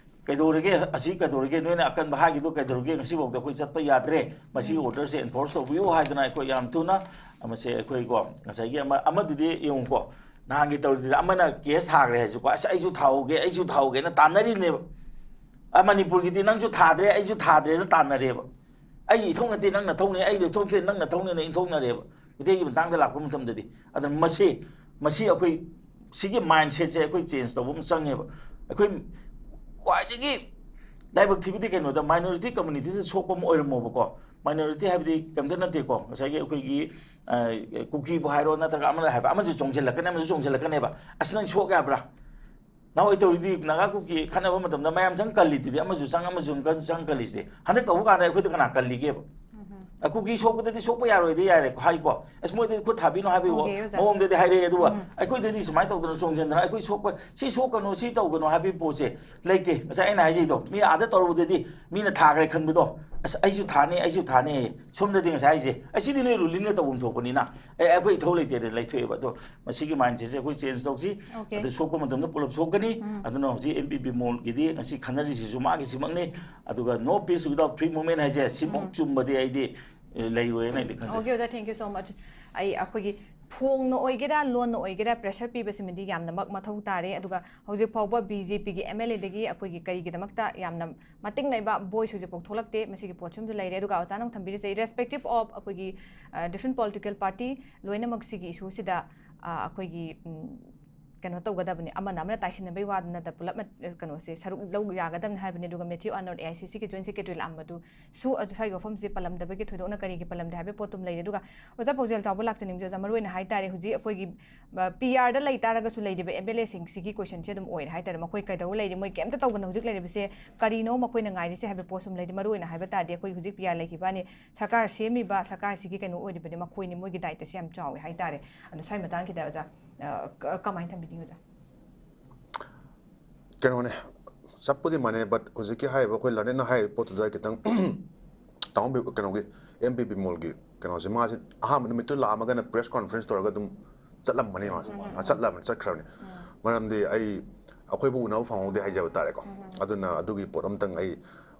ꯀꯩꯗꯧꯔꯒꯦ? ꯑꯁꯤ ꯀꯩꯗꯧꯔꯒꯦ? ꯅꯣꯏꯅ ꯑꯀꯟꯕ ꯍꯥꯏꯈꯤꯗꯣ ꯀꯩꯗꯧꯔꯒꯦ? ꯉꯁꯤꯐꯥꯎꯗ ꯑꯩꯈꯣꯏ ꯆꯠꯄ ꯌꯥꯗ꯭ꯔꯦ꯫ ꯃꯁꯤꯒꯤ ꯑꯣꯔꯗꯔꯁꯦ ꯑꯦꯟꯐꯣꯔꯁ ꯇꯧꯕꯤꯌꯨ ꯍꯥꯏꯗꯅ ꯑꯩꯈꯣꯏ ꯌꯥꯝ ꯊꯨꯅ, ꯃꯁꯦ ꯑꯩꯈꯣꯏꯀꯣ, ꯉꯁꯥꯏꯒꯤ ꯑꯃ, ꯑꯃꯗꯨꯗꯤ ꯌꯦꯡꯉꯨꯀꯣ, ꯅꯍꯥꯟꯒꯤ ꯇꯧꯔꯤꯗꯨꯗꯤ ꯑꯃꯅ ꯀꯦꯁ ꯊꯥꯈ꯭ꯔꯦ ꯍꯥꯏꯁꯨꯀꯣ, "ꯑꯁ, ꯑꯩꯁꯨ ꯊꯥꯍꯧꯒꯦ, ꯑꯩꯁꯨ ꯊꯥꯍꯧꯒꯦꯅ" ꯇꯥꯟꯅꯔꯤꯕꯅꯦꯕ꯫ ꯑ, ꯃꯅꯤꯄꯨꯔꯒꯤꯗꯤ "ꯅꯪꯁꯨ ꯊꯥꯗ꯭ꯔꯦ, ꯑꯩꯁꯨ ꯊꯥꯗ꯭ꯔꯦꯅ" ꯇꯥꯟꯅꯔꯦꯕ꯫ "ꯑꯩꯒꯤ ꯏꯊꯧ ꯅꯠꯇꯦ ꯅꯪ ꯅꯊꯧꯅꯦ, ꯑꯩꯒꯤ ꯏꯊꯧ ꯅꯠꯇꯦ ꯅꯪ ꯅꯊꯧꯅꯦꯅ" ꯏꯟꯊꯣꯛꯅꯔꯦꯕ꯫ ꯃꯤꯇꯩꯒꯤ ꯃꯇꯥꯡꯗ ꯂꯥꯛꯄ ꯃꯇꯝꯗꯗꯤ꯫ ꯑꯗꯨꯅ ꯃꯁꯤ, ꯃꯁꯤ ꯑꯩꯈꯣꯏ, ꯁꯤꯒꯤ ꯃꯥꯏꯟꯁꯦꯠꯁꯦ ꯑꯩꯈꯣꯏ ꯆꯦꯟꯖ ꯇꯧꯕ ꯑꯃ ꯆꯪꯉꯦꯕ꯫ ꯑꯩꯈꯣꯏ ꯈ꯭ꯋꯥꯏꯗꯒꯤ ꯂꯥꯏꯕꯛ ꯊꯤꯕꯗꯤ ꯀꯩꯅꯣꯗ, ꯃꯥꯏꯅꯣꯔꯤꯇꯤ ꯀꯝꯃꯨꯅꯤꯇꯤꯗ ꯁꯣꯛꯄ ꯑꯃ ꯑꯣꯏꯔꯝꯃꯣꯕꯀꯣ꯫ ꯃꯥꯏꯅꯣꯔꯤꯇꯤ ꯍꯥꯏꯕꯗꯤ ꯀꯩꯝꯇ ꯅꯠꯇꯦꯀꯣ, ꯉꯁꯥꯏꯒꯤ ꯑꯩꯈꯣꯏꯒꯤ, ꯑ, ꯀꯨꯀꯤꯕꯨ ꯍꯥꯏꯔꯣ, ꯅꯠꯇ꯭ꯔꯒ ꯑꯃꯅ ꯍꯥꯏꯕ, ꯑꯃꯁꯨ ꯆꯣꯡꯁꯤꯜꯂꯛꯀꯅꯤ, ꯑꯃꯁꯨ ꯆꯣꯡꯁꯤꯜꯂꯛꯀꯅꯦꯕ꯫ "ꯑꯁ, ꯅꯪ ꯁꯣꯛ ꯌꯥꯕ꯭ꯔꯥ?" ꯅꯍꯥꯟꯋꯥꯏ ꯇꯧꯔꯤꯗꯤ ꯅꯥꯒꯥ ꯀꯨꯀꯤ ꯈꯠꯅꯕ ꯃꯇꯝꯗ ꯃꯌꯥꯝ ꯆꯪ ꯀꯜꯂꯤꯗꯨꯗꯤ, ꯑꯃꯁꯨ ꯆꯪ, ꯑꯃꯁꯨ ꯆꯪ, ꯆꯪ ꯀꯜꯂꯤꯁꯤꯗꯤ꯫ ꯍꯟꯗꯛ ꯇꯧꯕ ꯀꯥꯟꯗ ꯑꯩꯈꯣꯏꯗ ꯀꯅꯥ ꯀꯜꯂꯤꯒꯦꯕ? ꯑ, ꯀꯨꯀꯤ ꯁꯣꯛꯄꯗꯗꯤ ꯁꯣꯛꯄ ꯌꯥꯔꯣꯏꯗꯤ ꯌꯥꯔꯦ ꯍꯥꯏꯀꯣ, "ꯑꯁ, ꯃꯣꯏꯗꯗꯤ ꯈꯨꯠ ꯊꯥꯕꯤꯅꯣ" ꯍꯥꯏꯕꯒꯤ ꯋꯥ-, Okay, ꯑꯣꯖꯥ꯫ ꯃꯑꯣꯡꯗꯗꯤ ꯍꯥꯏꯔꯛꯑꯦ꯫ ꯑꯗꯨꯒ ꯑꯩꯈꯣꯏꯗꯗꯤ ꯁꯨꯃꯥꯏꯅ ꯇꯧꯗꯅ ꯆꯣꯡꯁꯤꯟꯗꯅ ꯑꯩꯈꯣꯏ ꯁꯣꯛꯄ, "ꯁꯤ ꯁꯣꯛꯀꯅꯨ, ꯁꯤ ꯇꯧꯒꯅꯨ" ꯍꯥꯏꯕꯒꯤ ꯄꯣꯠꯁꯦ ꯂꯩꯇꯦ꯫ ꯉꯁꯥꯏ ꯑꯩꯅ ꯍꯥꯏꯖꯩꯗꯣ, ꯃꯤ ꯑꯥꯗ ꯇꯧꯔꯨꯕꯗꯗꯤ ꯃꯤꯅ ꯊꯥꯈ꯭ꯔꯦ ꯈꯟꯕꯗꯣ, "ꯑꯁ, ꯑꯩꯁꯨ ꯊꯥꯅꯤ, ꯑꯩꯁꯨ ꯊꯥꯅꯤ" ꯍꯥꯏꯌꯦ꯫ ꯁꯣꯝꯗꯗꯤ ꯉꯁꯥꯏ ꯍꯥꯏꯁꯦ, "ꯑꯁꯤꯗꯤ ꯅꯣꯏ ꯔꯨꯂꯤꯡꯅ ꯇꯧꯐꯝ ꯊꯣꯛꯄꯅꯤꯅ, ꯑꯦ, ꯑꯩꯈꯣꯏ ꯏꯊꯧ ꯂꯩꯇꯦꯅ" ꯂꯩꯊꯣꯛꯑꯦꯕ꯫ ꯑꯗꯣ ꯃꯁꯤꯒꯤ ꯃꯥꯏꯟꯁꯦꯠꯁꯦ ꯑꯩꯈꯣꯏ ꯆꯦꯟꯖ ꯇꯧꯁꯤ꯫ Okay. ꯑꯗꯨ ꯁꯣꯛꯄ ꯃꯇꯝꯗ ꯄꯨꯂꯞ ꯁꯣꯛꯀꯅꯤ꯫ ꯑꯗꯨꯅ ꯍꯧꯖꯤꯛ ꯑꯦꯝ ꯄꯤ ꯄꯤ ꯃꯣꯜꯒꯤꯗꯤ ꯉꯁꯤ ꯈꯟꯅꯔꯤꯁꯤꯁꯨ ꯃꯥꯒꯤ ꯁꯤꯃꯛꯅꯤ꯫ ꯑꯗꯨꯒ "No peace without free movement" ꯍꯥꯏꯁꯦ ꯁꯤꯃꯨꯛ ꯆꯨꯝꯕꯗꯤ ꯑꯩꯗꯤ, ꯑꯦ, ꯂꯩꯔꯣꯏꯅ ꯑꯩꯗꯤ ꯈꯟꯖꯩ꯫ Okay, ꯑꯣꯖꯥ, thank you so much. ꯑꯩ, ꯑꯩꯈꯣꯏꯒꯤ ꯐꯣꯡꯅ ꯑꯣꯏꯒꯦꯔꯥ, ꯂꯣꯟꯅ ꯑꯣꯏꯒꯦꯔꯥ, pressure ꯄꯤꯕꯁꯤꯃꯗꯤ ꯌꯥꯝꯅꯃꯛ ꯃꯊꯧ ꯇꯥꯔꯦ꯫ ꯑꯗꯨꯒ ꯍꯧꯖꯤꯛ ꯐꯥꯎꯕ ꯕꯤ ꯖꯦ ꯄꯤꯒꯤ ꯑꯦꯝ ꯑꯦꯜ ꯑꯦꯗꯒꯤ ꯑꯩꯈꯣꯏꯒꯤ ꯀꯔꯤꯒꯤꯗꯃꯛꯇ ꯌꯥꯝꯅ ꯃꯇꯤꯡ ꯂꯩꯕ voice ꯍꯧꯖꯤꯛ ꯐꯥꯎ ꯊꯣꯛꯂꯛꯇꯦ? ꯃꯁꯤꯒꯤ ꯄꯣꯠꯁꯤꯃꯁꯨ ꯂꯩꯔꯦ꯫ ꯑꯗꯨꯒ ꯑꯣꯖꯥꯅ ꯑꯃꯨꯛ ꯊꯝꯕꯤꯔꯤꯁꯦ, irrespective of ꯑꯩꯈꯣꯏꯒꯤ, ꯑ, different political party, ꯂꯣꯏꯅꯃꯛ ꯁꯤꯒꯤ issue ꯁꯤꯗ, ꯑ, ꯑꯩꯈꯣꯏꯒꯤ, ꯎꯝ, ꯀꯩꯅꯣ ꯇꯧꯒꯗꯕꯅꯤ, ꯑꯃꯅ ꯑꯃꯅ ꯇꯥꯏꯁꯤꯟꯅꯕꯒꯤ ꯋꯥꯗꯨ ꯅꯠꯇ, ꯄꯨꯂꯞ ꯀꯩꯅꯣꯁꯦ ꯁꯔꯨꯛ ꯂꯧ ꯌꯥꯒꯗꯕꯅꯤ ꯍꯥꯏꯕꯅꯤ꯫ ꯑꯗꯨꯒ ꯃꯦꯊ꯭ꯌꯨ ꯑꯥꯔꯅꯣꯜꯗ, ꯑꯦ ꯑꯥꯏ ꯁꯤ ꯁꯤꯒꯤ ꯖꯣꯏꯟ ꯁꯦꯀ꯭ꯔꯦꯇꯔꯤ ꯂꯥꯛꯑꯝꯕꯗꯨꯁꯨ ꯑꯗꯨ ꯁ꯭ꯋꯥꯏꯒꯤ ꯋꯥꯐꯝꯁꯦ ꯄꯜꯂꯝꯗꯕꯒꯤ ꯊꯣꯏꯗꯣꯛꯅ ꯀꯔꯤꯒꯤ ꯄꯜꯂꯝꯗꯦ ꯍꯥꯏꯕꯒꯤ ꯄꯣꯠꯇꯨꯝ ꯂꯩꯔꯦ꯫ ꯑꯗꯨꯒ ꯑꯣꯖꯥ ꯄꯥꯎꯖꯦꯜ ꯆꯥꯎꯕ ꯂꯥꯛꯆꯅꯤꯡꯕꯁꯦ, ꯑꯣꯖꯥ, ꯃꯔꯨꯑꯣꯏꯅ ꯍꯥꯏꯇꯥꯔꯦ, ꯍꯧꯖꯤꯛ ꯑꯩꯈꯣꯏꯒꯤ ꯄꯤ ꯑꯥꯔꯗ ꯂꯩ ꯇꯥꯔꯒꯁꯨ ꯂꯩꯔꯤꯕ ꯑꯦꯝ ꯑꯦꯜ ꯑꯦꯁꯤꯡꯁꯤꯒꯤ ꯀꯣꯏꯁꯟꯁꯦ ꯑꯗꯨꯝ ꯑꯣꯏꯔꯦ ꯍꯥꯏꯇꯥꯔꯦ꯫ ꯃꯈꯣꯏ ꯀꯩꯗꯧꯔ ꯂꯩꯔꯤ, ꯃꯣꯏ ꯀꯩꯝꯇ ꯇꯧꯗꯅ ꯍꯧꯖꯤꯛ ꯂꯩꯔꯤꯕꯁꯦ ꯀꯔꯤꯅꯣ ꯃꯈꯣꯏꯅ ꯉꯥꯏꯔꯤꯁꯦ ꯍꯥꯏꯕ ꯄꯣꯠꯁꯨꯝ ꯂꯩꯔꯤ꯫ ꯃꯔꯨꯑꯣꯏꯅ ꯍꯥꯏꯕ ꯇꯥꯔꯗꯤ ꯑꯩꯈꯣꯏ ꯍꯧꯖꯤꯛ ꯄꯤ ꯑꯥꯔ ꯂꯩꯈꯤꯕꯅꯤ, ꯁꯔꯀꯥꯔ ꯁꯦꯝꯃꯤꯕ ꯁꯔꯀꯥꯔꯁꯤꯒꯤ ꯀꯩꯅꯣ ꯑꯣꯏꯔꯤꯕꯅꯤ, ꯃꯈꯣꯏꯅꯤ, ꯃꯣꯏꯒꯤ ꯗꯥꯏꯇꯁꯦ ꯌꯥꯝ ꯆꯥꯎꯋꯦ ꯍꯥꯏꯇꯥꯔꯦ꯫ ꯑꯗꯣ ꯁ꯭ꯋꯥꯏ ꯃꯇꯥꯡꯁꯤꯗ ꯑꯣꯖꯥ, ꯑ, ꯀ-, ꯀꯃꯥꯏꯅ ꯊꯝꯕꯤꯅꯤꯡꯉꯤ ꯑꯣꯖꯥ? ꯀꯩꯅꯣꯅꯦ, ꯆꯞꯄꯨꯗꯤ ꯃꯥꯟꯅꯩ, but ꯍꯧꯖꯤꯛꯀꯤ ꯍꯥꯏꯔꯤꯕ ꯑꯩꯈꯣꯏ ꯂꯥꯅꯦꯠꯅ ꯍꯥꯏꯔꯤꯕ ꯄꯣꯠꯇꯨꯗ ꯈꯤꯇꯪ ꯇꯥꯃꯣ ꯕꯤ-, ꯀꯩꯅꯣꯒꯤ ꯑꯦꯝ ꯄꯤ ꯕꯤꯃꯣꯜꯒꯤ ꯀꯩꯅꯣꯁꯦ, ꯃꯥꯁꯦ ꯑꯍꯥꯟꯕ ꯅꯨꯃꯤꯠꯇꯨ ꯂꯥꯛꯑꯝꯃꯒꯅ ꯄ꯭ꯔꯦꯁ ꯀꯣꯟꯐ꯭ꯔꯦꯟꯁ ꯇꯧꯔꯒ ꯑꯗꯨꯝ ꯆꯠꯂꯝꯕꯅꯤ ꯃꯥꯁꯦ꯫ ꯎꯝ, ꯎꯝ, ꯑ, ꯎꯝ꯫ ꯆꯠꯂꯕꯅꯤ, ꯆꯠꯈ꯭ꯔꯕꯅꯤ꯫ ꯎꯝ꯫ ꯃꯔꯝꯗꯤ ꯑꯩ, ꯑꯩꯈꯣꯏꯕꯨ ꯎꯅꯕ ꯐꯪꯍꯧꯗꯦ ꯍꯥꯏꯖꯕ ꯇꯥꯔꯦꯀꯣ꯫ ꯎꯝ, ꯎꯝ꯫ ꯑꯗꯨꯅ ꯑꯗꯨꯒꯤ ꯄꯣꯠ ꯑꯝꯇꯪ ꯑꯩ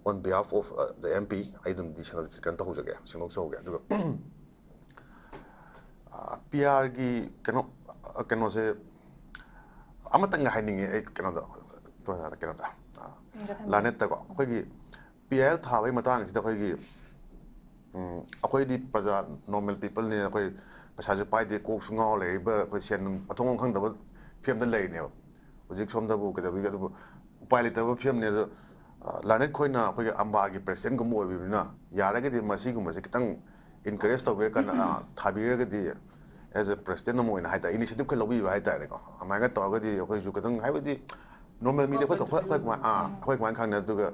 on behalf of, uh, the M P, ꯑꯩ ꯑꯗꯨꯝ ꯗꯤ ꯁꯦꯡꯗꯣꯛ-, ꯀꯩꯅꯣ ꯇꯧꯍꯧꯖꯒꯦ, ꯁꯦꯡꯗꯣꯛꯆꯍꯧꯒꯦ꯫ ꯑꯗꯨꯒ ꯄꯤ ꯑꯥꯔꯒꯤ ꯀꯩꯅꯣ, ꯑ, ꯀꯩꯅꯣꯁꯦ ꯑꯃꯇꯪꯒ ꯍꯥꯏꯅꯤꯡꯉꯤ ꯑꯩ ꯀꯩꯅꯣꯗ, ꯀꯩꯅꯣꯗ, ꯑ, ꯎꯝ, ꯃꯊꯪꯗ꯫ ꯂꯥꯅꯦꯠꯇꯀꯣ꯫ ꯑꯩꯈꯣꯏꯒꯤ ꯄꯤ ꯑꯥꯏ ꯑꯦꯜ ꯊꯥꯕꯒꯤ ꯃꯇꯥꯡꯁꯤꯗ ꯑꯩꯈꯣꯏꯒꯤ, ꯎꯝ, ꯑꯩꯈꯣꯏꯗꯤ ꯄ꯭ꯔꯖꯥ, ꯅꯣꯔꯃꯦꯜ ꯄꯤꯄꯜꯅꯤ, ꯑꯩꯈꯣꯏ ꯄꯩꯁꯥꯁꯨ ꯄꯥꯏꯗꯦ, ꯀꯣꯛꯁꯨ ꯉꯥꯎꯔ ꯂꯩꯔꯤꯕ, ꯑꯩꯈꯣꯏ ꯁꯦꯟ ꯃꯊꯣꯡ ꯃꯔꯝ ꯈꯪꯗꯕ ꯐꯤꯕꯝꯗ ꯂꯩꯔꯤꯅꯦꯕ꯫ ꯍꯧꯖꯤꯛ ꯁꯣꯝꯗꯕꯨ ꯀꯩꯗꯧꯕꯤꯒꯦ? ꯑꯗꯨꯕꯨ ꯎꯄꯥꯏ ꯂꯩꯇꯕ ꯐꯤꯕꯝꯅꯦ꯫ ꯑꯗꯣ, ꯑ, ꯂꯥꯅꯦꯠ ꯈꯣꯏꯅ ꯑꯩꯈꯣꯏꯒꯤ ꯑꯝꯕꯥꯒꯤ ꯄ꯭ꯔꯦꯁꯤꯗꯦꯟꯒꯨꯝꯕ ꯑꯣꯏꯕꯅꯤꯅ, ꯌꯥꯔꯒꯗꯤ ꯃꯁꯤꯒꯨꯝꯕꯁꯦ ꯈꯤꯇꯪ encourage ꯇꯧꯕꯤꯔ ꯀꯟꯅ, ꯑ, ꯊꯥꯕꯤꯔꯒꯗꯤ, as a president ꯑꯃ ꯑꯣꯏꯅ ꯍꯥꯏꯇꯥꯔꯦ, initiative ꯈꯔ ꯂꯧꯕꯤꯕ ꯍꯥꯏꯇꯥꯔꯦꯀꯣ꯫ ꯑꯗꯨꯃꯥꯏꯅ ꯇꯧꯔꯒꯗꯤ ꯑꯩꯈꯣꯏꯁꯨ ꯈꯤꯇꯪ, ꯍꯥꯏꯕꯗꯤ ꯅꯣꯔꯃꯦꯜ ꯃꯤꯗꯤ ꯑꯩꯈꯣꯏ, ꯑꯩꯈꯣꯏ, ꯑꯩꯈꯣꯏ ꯀꯃꯥꯏꯅ, ꯑꯥ, ꯑꯩꯈꯣꯏ ꯀꯃꯥꯏꯅ ꯈꯪꯅꯤ? ꯑꯗꯨꯒ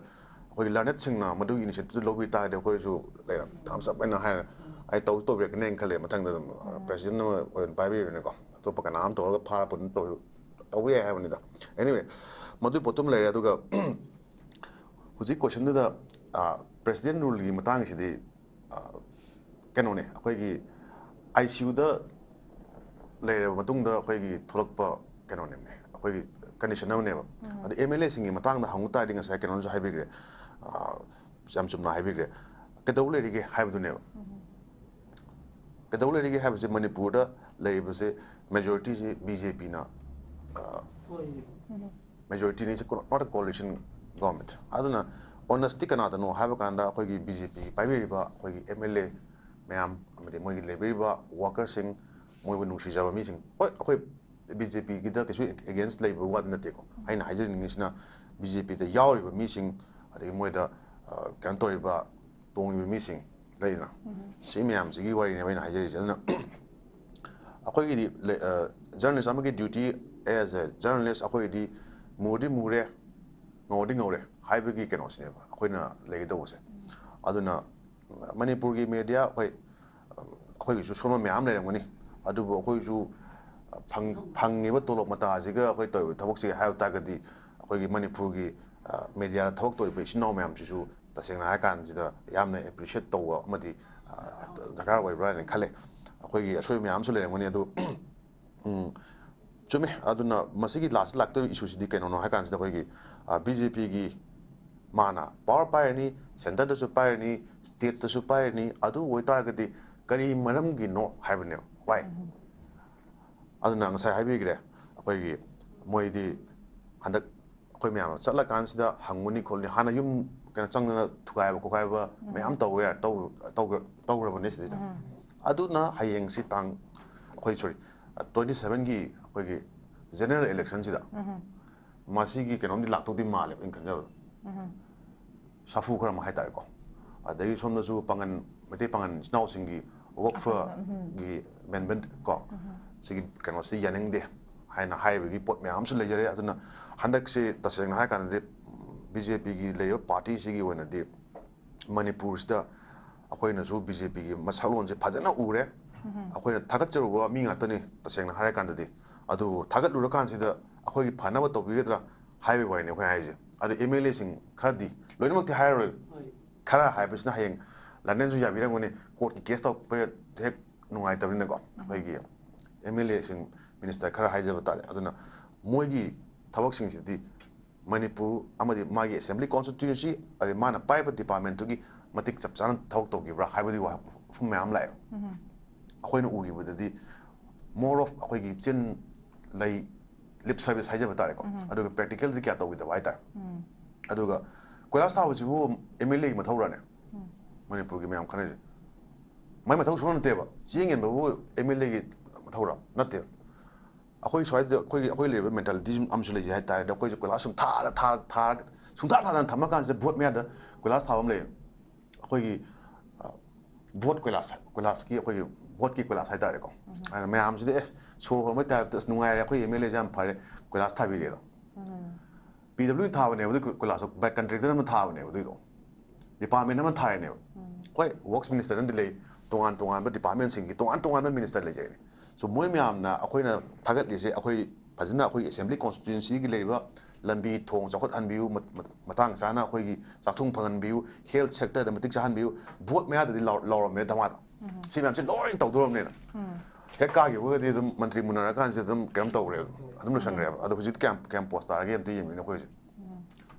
ꯑꯩꯈꯣꯏꯒꯤ ꯂꯥꯅꯦꯠꯁꯤꯡꯅ ꯃꯗꯨꯒꯤ initiative ꯇꯨ ꯂꯧꯕꯤ ꯇꯥꯔꯗꯤ ꯑꯩꯈꯣꯏꯁꯨ ꯂꯩꯔ ꯊꯝꯁ ꯑꯞ ꯍꯥꯏꯅ ꯍꯥꯏꯔ, ꯑꯩ ꯇꯧꯁꯨ ꯇꯧꯕꯤꯔꯛꯀꯅꯦꯅ ꯈꯜꯂꯦ꯫ ꯃꯊꯪꯗ ꯑꯗꯨꯝ, ꯑ, president ꯑꯃ ꯑꯣꯏꯅ ꯄꯥꯏꯕꯤꯔꯅꯤꯀꯣ꯫ ꯑꯇꯣꯞꯄ ꯀꯅꯥ ꯑꯃ ꯇꯧꯔꯒ ꯐꯥꯔ ꯄꯨꯟ ꯇꯧ-, ꯇꯧꯕ ꯌꯥꯏ ꯍꯥꯏꯕꯅꯤꯗ꯫ Anyway, ꯃꯗꯨꯒꯤ ꯄꯣꯠꯇꯨꯝ ꯂꯩꯔꯦ꯫ ꯑꯗꯨꯒ ꯍꯧꯖꯤꯛ question ꯗꯨꯗ, ꯑ, president rule ꯒꯤ ꯃꯇꯥꯡꯁꯤꯗꯤ, ꯑ, ꯀꯩꯅꯣꯅꯦ, ꯑꯩꯈꯣꯏꯒꯤ ꯑꯥꯏ ꯁꯤ ꯌꯨꯗ ꯂꯩꯔꯕ ꯃꯇꯨꯡꯗ ꯑꯩꯈꯣꯏꯒꯤ ꯊꯣꯛꯂꯛꯄ ꯀꯩꯅꯣꯅꯦ, ꯑꯩꯈꯣꯏꯒꯤ condition ꯑꯃꯅꯦꯕ꯫ ꯑꯗꯣ ꯑꯦꯝ ꯑꯦꯜ ꯑꯦꯁꯤꯡꯒꯤ ꯃꯇꯥꯡꯗ ꯍꯪꯉꯨ ꯇꯥꯔꯗꯤ ꯉꯁꯥꯏ ꯀꯩꯅꯣꯅꯁꯨ ꯍꯥꯏꯕꯤꯈ꯭ꯔꯦ, ꯑ, ꯌꯥꯝ ꯆꯨꯝꯅ ꯍꯥꯏꯕꯤꯈ꯭ꯔꯦ, ꯀꯩꯗꯧ ꯂꯩꯔꯤꯒꯦ ꯍꯥꯏꯕꯗꯨꯅꯦꯕ꯫ ꯀꯩꯗꯧ ꯂꯩꯔꯤꯒꯦ ꯍꯥꯏꯕꯁꯦ, ꯃꯅꯤꯄꯨꯔꯗ ꯂꯩꯔꯤꯕꯁꯦ majority ꯁꯤ ꯕꯤ ꯖꯦ ꯄꯤꯅ, ꯑ, majority ꯅꯤ, it's not a coalition government꯫ ꯑꯗꯨꯅ honest ꯇꯤ ꯀꯅꯥꯗꯅꯣ ꯍꯥꯏꯕ ꯀꯥꯟꯗ, ꯑꯩꯈꯣꯏꯒꯤ ꯕꯤ ꯖꯦ ꯄꯤ ꯄꯥꯏꯕꯤꯔꯤꯕ ꯑꯩꯈꯣꯏꯒꯤ ꯑꯦꯝ ꯑꯦꯜ ꯑꯦ ꯃꯌꯥꯝ, ꯑꯃꯗꯤ ꯃꯣꯏꯒꯤ ꯂꯩꯕꯤꯔꯤꯕ worker ꯁꯤꯡ, ꯃꯣꯏꯕꯨ ꯅꯨꯡꯁꯤꯖꯕ ꯃꯤꯁꯤꯡ, ꯍꯣꯏ, ꯑꯩꯈꯣꯏ ꯕꯤ ꯖꯦ ꯄꯤꯒꯤꯗ ꯀꯩꯁꯨ ꯑꯦꯒꯦꯟꯁ ꯂꯩꯕ ꯋꯥꯗꯤ ꯅꯠꯇꯦꯀꯣ꯫ ꯑꯩꯅ ꯍꯥꯏꯖꯅꯤꯡꯉꯤꯁꯤꯅ ꯕꯤ ꯖꯦ ꯄꯤꯗ ꯌꯥꯎꯔꯤꯕ ꯃꯤꯁꯤꯡ, ꯑꯗꯒꯤ ꯃꯣꯏꯗ, ꯑ, ꯀꯩꯅꯣ ꯇꯧꯔꯤꯕ, ꯇꯣꯡꯉꯤꯕ ꯃꯤꯁꯤꯡ ꯂꯩꯗꯅ, ꯁꯤ ꯃꯌꯥꯝꯁꯤꯒꯤ ꯋꯥꯔꯤꯅꯦꯕ ꯑꯩꯅ ꯍꯥꯏꯖꯔꯤꯁꯦ꯫ ꯑꯗꯨꯅ ꯑꯩꯈꯣꯏꯒꯤꯗꯤ ꯂꯩ-, ꯑ, ꯖꯔꯅꯦꯂꯤꯁ ꯑꯃꯒꯤ ꯗ꯭ꯌꯨꯇꯤ, as a journalist, ꯑꯩꯈꯣꯏꯒꯤꯗꯤ ꯃꯨꯔꯗꯤ ꯃꯨꯔꯦ, ꯉꯧꯔꯗꯤ ꯉꯧꯔꯦ ꯍꯥꯏꯕꯒꯤ ꯀꯩꯅꯣꯁꯤꯅꯦꯕ ꯑꯩꯈꯣꯏꯅ ꯂꯩꯒꯗꯧꯕꯁꯦ꯫ ꯑꯗꯨꯅ ꯃꯅꯤꯄꯨꯔꯒꯤ ꯃꯦꯗꯤꯌꯥ ꯑꯩꯈꯣꯏ, ꯑꯩꯈꯣꯏꯒꯤꯁꯨ ꯁꯣꯟꯕ ꯃꯌꯥꯝ ꯂꯩꯔꯝꯒꯅꯤ, ꯑꯗꯨꯕꯨ ꯑꯩꯈꯣꯏꯁꯨ ꯐꯪ-, ꯐꯪꯉꯤꯕ ꯇꯣꯂꯣꯞ ꯃꯇꯥ ꯑꯁꯤꯒ ꯑꯩꯈꯣꯏ ꯇꯧꯔꯤꯕ ꯊꯕꯛꯁꯤꯒ ꯍꯥꯏꯕ ꯇꯥꯔꯒꯗꯤ, ꯑꯩꯈꯣꯏꯒꯤ ꯃꯅꯤꯄꯨꯔꯒꯤ, ꯑ, ꯃꯦꯗꯤꯌꯥꯗ ꯊꯕꯛ ꯇꯧꯔꯤꯕ ꯏꯆꯤꯟ ꯏꯅꯥꯎ ꯃꯌꯥꯝꯁꯤꯁꯨ ꯇꯁꯦꯡꯅ ꯍꯥꯏꯔ ꯀꯥꯟꯁꯤꯗ ꯌꯥꯝꯅ ꯑꯦꯄ꯭ꯔꯤꯁꯤꯌꯦꯠ ꯇꯧꯕ ꯑꯃꯗꯤ, ꯑ, ꯗꯔꯀꯥꯔ ꯑꯣꯏꯕ꯭ꯔꯥ ꯍꯥꯏꯅ ꯈꯜꯂꯦ꯫ ꯑꯩꯈꯣꯏꯒꯤ ꯑꯁꯣꯏꯕ ꯃꯌꯥꯝ ꯑꯃꯁꯨ ꯂꯩꯔꯝꯒꯅꯤ, ꯑꯗꯨ ꯎꯝ, ꯆꯨꯝꯃꯦ꯫ ꯑꯗꯨꯅ ꯃꯁꯤꯒꯤ ꯂꯥꯁꯇ ꯂꯥꯛꯇꯣꯏꯕ ꯏꯁꯨꯁꯤꯗꯤ ꯀꯩꯅꯣꯅꯣ ꯍꯥꯏ ꯀꯥꯟꯁꯤꯗ, ꯑꯩꯈꯣꯏꯒꯤ, ꯑ, ꯕꯤ ꯖꯦ ꯄꯤꯒꯤ ꯃꯥꯅ ꯄꯥꯋꯔ ꯄꯥꯏꯔꯅꯤ, ꯁꯦꯟꯇꯔꯗꯁꯨ ꯄꯥꯏꯔꯅꯤ, ꯁ꯭ꯇꯦꯠꯇꯁꯨ ꯄꯥꯏꯔꯅꯤ, ꯑꯗꯨ ꯑꯣꯏꯇꯥꯔꯒꯗꯤ ꯀꯔꯤ ꯃꯔꯝꯒꯤꯅꯣ ꯍꯥꯏꯕꯅꯦꯕ꯫ Why? ꯑꯗꯨꯅ ꯉꯁꯥꯏ ꯍꯥꯏꯕꯤꯈ꯭ꯔꯦ, ꯑꯩꯈꯣꯏꯒꯤ ꯃꯣꯏꯗꯤ ꯍꯟꯗꯛ ꯑꯩꯈꯣꯏ ꯃꯌꯥꯝ ꯆꯠꯂꯀꯥꯟꯁꯤꯗ ꯍꯪꯉꯨꯅꯤ ꯈꯣꯠꯂꯨꯅꯤ, ꯍꯥꯟꯅ ꯌꯨꯝ ꯀꯩꯅꯣ ꯆꯪꯗꯅ ꯊꯨꯒꯥꯏꯕ ꯈꯣꯠꯈꯥꯏꯕ ꯃꯌꯥꯝ ꯇꯧꯕ ꯌꯥ-, ꯇꯧ-, ꯇꯧꯈ꯭ꯔ-, ꯇꯧꯈ꯭ꯔꯕꯅꯦ ꯁꯤꯗꯩꯗ꯫ ꯑꯗꯨꯅ ꯍꯌꯦꯡꯁꯤ ꯇꯥꯡ, ꯑꯩꯈꯣꯏ, ꯁꯣꯔꯤ, ꯇ꯭ꯋꯦꯟꯇꯤ ꯁꯚꯦꯟꯒꯤ ꯑꯩꯈꯣꯏꯒꯤ ꯖꯦꯅꯔꯦꯜ ꯏꯂꯦꯛꯁꯟꯁꯤꯗ ꯃꯁꯤꯒꯤ ꯀꯩꯅꯣꯝꯗꯤ ꯂꯥꯛꯇꯧꯗꯤ ꯃꯥꯜꯂꯦꯕ, ꯑꯩꯅ ꯈꯟꯖꯕꯗ꯫ ꯁꯥꯐꯨ ꯈꯔ ꯑꯃ ꯍꯥꯏꯇꯥꯔꯦꯀꯣ꯫ ꯑꯗꯒꯤ ꯁꯣꯝꯗꯁꯨ ꯄꯥꯡꯒꯟ, ꯃꯩꯇꯩ ꯄꯥꯡꯒꯟ ꯏꯆꯤꯟ ꯏꯅꯥꯎꯁꯤꯡꯒꯤ ꯋꯛꯐꯒꯤ ꯑꯃꯦꯟꯃꯦꯟꯠ ꯀꯣ, ꯁꯤꯒꯤ ꯀꯩꯅꯣꯁꯤ ꯌꯥꯅꯤꯡꯗꯦ ꯍꯥꯏꯅ ꯍꯥꯏꯕꯒꯤ ꯄꯣꯠ ꯃꯌꯥꯝ ꯑꯃꯁꯨ ꯂꯩꯖꯔꯦ꯫ ꯑꯗꯨꯅ ꯍꯟꯗꯛꯁꯦ ꯇꯁꯦꯡꯅ ꯍꯥꯏꯔꯀꯥꯟꯗꯗꯤ ꯕꯤ ꯖꯦ ꯄꯤꯒꯤ ꯂꯩꯔꯤꯕ ꯄꯥꯔꯇꯤꯁꯤꯒꯤ ꯑꯣꯏꯅꯗꯤ ꯃꯅꯤꯄꯨꯔꯁꯤꯗ ꯑꯩꯈꯣꯏꯅꯁꯨ ꯕꯤ ꯖꯦ ꯄꯤꯒꯤ ꯃꯁꯛꯂꯣꯟꯁꯦ ꯐꯖꯅ ꯎꯔꯦ꯫ ꯑꯩꯈꯣꯏꯅ ꯊꯥꯒꯠꯆꯔꯨꯕ ꯃꯤ ꯉꯥꯛꯇꯅꯤ, ꯇꯁꯦꯡꯅ ꯍꯥꯏꯔꯀꯥꯟꯗꯗꯤ꯫ ꯑꯗꯨꯕꯨ ꯊꯥꯒꯠꯂꯨꯔꯀꯥꯟꯁꯤꯗ ꯑꯩꯈꯣꯏꯒꯤ ꯐꯅꯕ ꯇꯧꯕꯤꯒꯗ꯭ꯔꯥ ꯍꯥꯏꯕꯒꯤ ꯋꯥꯔꯤꯅꯤ ꯑꯩꯈꯣꯏꯅ ꯍꯥꯏꯁꯦ꯫ ꯑꯗꯨ ꯑꯦꯝ ꯑꯦꯜ ꯑꯦꯁꯤꯡ ꯈꯔꯗꯤ, ꯂꯣꯏꯅꯃꯛꯇꯤ ꯍꯥꯏꯔꯔꯣꯏ, ꯈꯔ ꯍꯥꯏꯕꯁꯤꯅ ꯍꯌꯦꯡ ꯂꯟꯗꯟꯁꯨ ꯌꯥꯕꯤꯔꯝꯒꯅꯤ, ꯀꯣꯔꯠꯀꯤ ꯀꯦꯁ ꯇꯧꯔꯛꯄ ꯍꯦꯛ ꯅꯨꯡꯉꯥꯏꯇꯕꯅꯤꯅꯀꯣ꯫ ꯑꯩꯈꯣꯏꯒꯤ ꯑꯦꯝ ꯑꯦꯜ ꯑꯦꯁꯤꯡ, ꯃꯤꯅꯤꯁꯇꯔ ꯈꯔ ꯍꯥꯏꯖꯕ ꯇꯥꯔꯦ꯫ ꯑꯗꯨꯅ ꯃꯣꯏꯒꯤ ꯊꯕꯛꯁꯤꯡꯁꯤꯗꯤ ꯃꯅꯤꯄꯨꯔ ꯑꯃꯗꯤ ꯃꯥꯒꯤ ꯑꯦꯁꯦꯝꯕ꯭ꯂꯤ ꯀꯣꯟꯁꯇꯤꯇ꯭ꯌꯨꯟꯁꯤ, ꯑꯗꯩ ꯃꯥꯅ ꯄꯥꯏꯕ ꯗꯤꯄꯥꯔꯠꯃꯦꯟꯠꯇꯨꯒꯤ ꯃꯇꯤꯛ ꯆꯞ ꯆꯥꯅ ꯊꯕꯛ ꯇꯧꯈꯤꯕ꯭ꯔꯥ ꯍꯥꯏꯕꯗꯨꯒꯤ ꯋꯥꯐꯝ ꯃꯌꯥꯝ ꯂꯥꯛꯑꯦ꯫ ꯑꯩꯈꯣꯏꯅ ꯎꯈꯤꯕꯗꯗꯤ more of ꯑꯩꯈꯣꯏꯒꯤ ꯆꯤꯟ ꯂꯩ, ꯂꯤꯞ ꯁꯔꯚꯤꯁ ꯍꯥꯏꯖꯕ ꯇꯥꯔꯦꯀꯣ꯫ ꯑꯗꯨꯒ ꯄ꯭ꯔꯦꯛꯇꯤꯀꯦꯜꯗꯤ ꯀꯌꯥ ꯇꯧꯈꯤꯗꯕ ꯍꯥꯏꯇꯥꯔꯦ꯫ ꯑꯗꯨꯒ ꯀꯣꯏꯂꯥꯁ ꯊꯥꯕꯁꯤꯕꯨ ꯑꯦꯝ ꯑꯦꯜ ꯑꯦꯒꯤ ꯃꯊꯧꯔꯥꯅꯦ? ꯃꯅꯤꯄꯨꯔꯒꯤ ꯃꯌꯥꯝ ꯈꯟꯅꯔꯤꯁꯦ꯫ ꯃꯥꯏ ꯃꯊꯧ ꯁꯨꯡꯅꯠ ꯅꯠꯇꯦꯕ꯫ ꯆꯦꯡ ꯌꯦꯟꯕꯕꯨ ꯑꯦꯝ ꯑꯦꯜ ꯑꯦꯒꯤ ꯃꯊꯧꯔꯥ? ꯅꯠꯇꯦꯕ꯫ ꯑꯩꯈꯣꯏ ꯁ꯭ꯋꯥꯏꯗ ꯑꯩꯈꯣꯏꯒꯤ, ꯑꯩꯈꯣꯏ ꯂꯩꯔꯤꯕ ꯃꯦꯟꯇꯥꯂꯤꯇꯤ ꯑꯃꯁꯨ ꯂꯩꯖꯩ ꯍꯥꯏ ꯇꯥꯔꯗꯤ, ꯑꯩꯈꯣꯏꯁꯦ ꯀꯣꯏꯂꯥꯁ ꯁꯨꯝ ꯊꯥꯗ ꯊꯥ ꯊꯥ ꯁꯨꯡꯊꯥ ꯊꯥꯗꯅ ꯊꯝꯃ ꯀꯥꯟꯁꯤꯗ ꯚꯣꯠ ꯃꯌꯥꯗ ꯀꯣꯏꯂꯥꯁ ꯊꯥꯕ ꯑꯃ ꯂꯩꯌꯦ꯫ ꯑꯩꯈꯣꯏꯒꯤ ꯚꯣꯠ ꯀꯣꯏꯂꯥꯁ, ꯀꯣꯏꯂꯥꯁꯀꯤ, ꯑꯩꯈꯣꯏꯒꯤ ꯚꯣꯠꯀꯤ ꯀꯣꯏꯂꯥꯁ ꯍꯥꯏꯇꯥꯔꯦꯀꯣ꯫ ꯑꯗꯨꯅ ꯃꯌꯥꯝꯁꯤꯗ ꯑꯦꯁ, ꯁꯣꯔ ꯍꯣꯟꯕꯩ ꯇꯥꯏꯞꯇ, "ꯑꯁ, ꯅꯨꯡꯉꯥꯏꯔꯦ, ꯑꯩꯈꯣꯏ ꯑꯦꯝ ꯑꯦꯜ ꯑꯦꯁꯦ ꯌꯥꯝ ꯐꯔꯦ, ꯀꯣꯏꯂꯥꯁ ꯊꯥꯕꯤꯔꯦ" ꯑꯗꯣ꯫ ꯄꯤ ꯗꯕ꯭ꯂꯤꯌꯨ ꯊꯥꯕꯅꯦꯕ ꯑꯗꯨ ꯀꯣꯏꯂꯥꯁꯇꯣ, ꯕꯥꯏ ꯀꯟꯇ꯭ꯔꯦꯛꯇꯔ ꯑꯃ ꯊꯥꯕꯅꯦꯕ ꯑꯗꯨꯏꯗꯣ꯫ ꯗꯤꯄꯥꯔꯠꯃꯦꯟ ꯑꯃ ꯊꯥꯏꯅꯦꯕ꯫ ꯍꯣꯏ, ꯋꯔꯛꯁ ꯃꯤꯅꯤꯁꯇꯔꯅꯗꯤ ꯂꯩ, ꯇꯣꯉꯥꯟ ꯇꯣꯉꯥꯟꯕ ꯗꯤꯄꯥꯔꯠꯃꯦꯟꯁꯤꯡꯒꯤ ꯇꯣꯉꯥꯟ ꯇꯣꯉꯥꯟꯕ ꯃꯤꯅꯤꯁꯇꯔ ꯂꯩꯖꯩꯅꯦ꯫ ꯁꯣ ꯃꯣꯏ ꯃꯌꯥꯝꯅ ꯑꯩꯈꯣꯏꯅ ꯊꯥꯒꯠꯂꯤꯁꯦ, ꯑꯩꯈꯣꯏ ꯐꯖꯅ ꯑꯩꯈꯣꯏ ꯑꯦꯁꯦꯝꯕ꯭ꯂꯤ ꯀꯣꯟꯁꯇꯤꯇ꯭ꯋꯦꯟꯁꯤꯒꯤ ꯂꯩꯔꯤꯕ ꯂꯝꯕꯤ ꯊꯣꯡ ꯆꯥꯎꯈꯠꯍꯟꯕꯤꯌꯨ, ꯃ-, ꯃ-, ꯃꯇꯥꯡ ꯆꯥꯅ ꯑꯩꯈꯣꯏꯒꯤ ꯆꯥꯛꯊꯨꯡ ꯐꯪꯍꯟꯕꯤꯌꯨ, ꯍꯦꯜꯊ ꯁꯦꯛꯇꯔꯗ ꯃꯇꯤꯛ ꯆꯥꯍꯟꯕꯤꯌꯨ, ꯚꯣꯠ ꯃꯌꯥꯗꯗꯤ ꯂꯥꯎ-, ꯂꯥꯎꯔꯝꯃꯦ ꯙꯃꯥꯗ꯫ ꯁꯤ ꯃꯌꯥꯝꯁꯦ ꯂꯣꯏ ꯇꯧꯗꯣꯔꯕꯅꯤꯅ꯫ ꯍꯦꯛ ꯀꯥꯈꯤꯕꯒꯗꯤ ꯑꯗꯨꯝ ꯃꯟꯇ꯭ꯔꯤ ꯃꯨꯟꯅꯔꯀꯥꯟꯁꯤꯗ ꯑꯗꯨꯝ ꯀꯩꯅꯣꯝ ꯇꯧꯈ꯭ꯔꯦꯕ, ꯑꯗꯨꯝ ꯂꯣꯏꯁꯟꯈ꯭ꯔꯦꯕ꯫ ꯑꯗꯣ ꯍꯧꯖꯤꯛꯇꯤ ꯀꯌꯥꯝ, ꯀꯌꯥꯝ ꯄꯣꯁ ꯇꯥꯔꯒꯦ ꯑꯝꯇ ꯌꯦꯡꯕꯤꯅꯦ ꯑꯩꯈꯣꯏ ꯍꯧꯖꯤꯛ꯫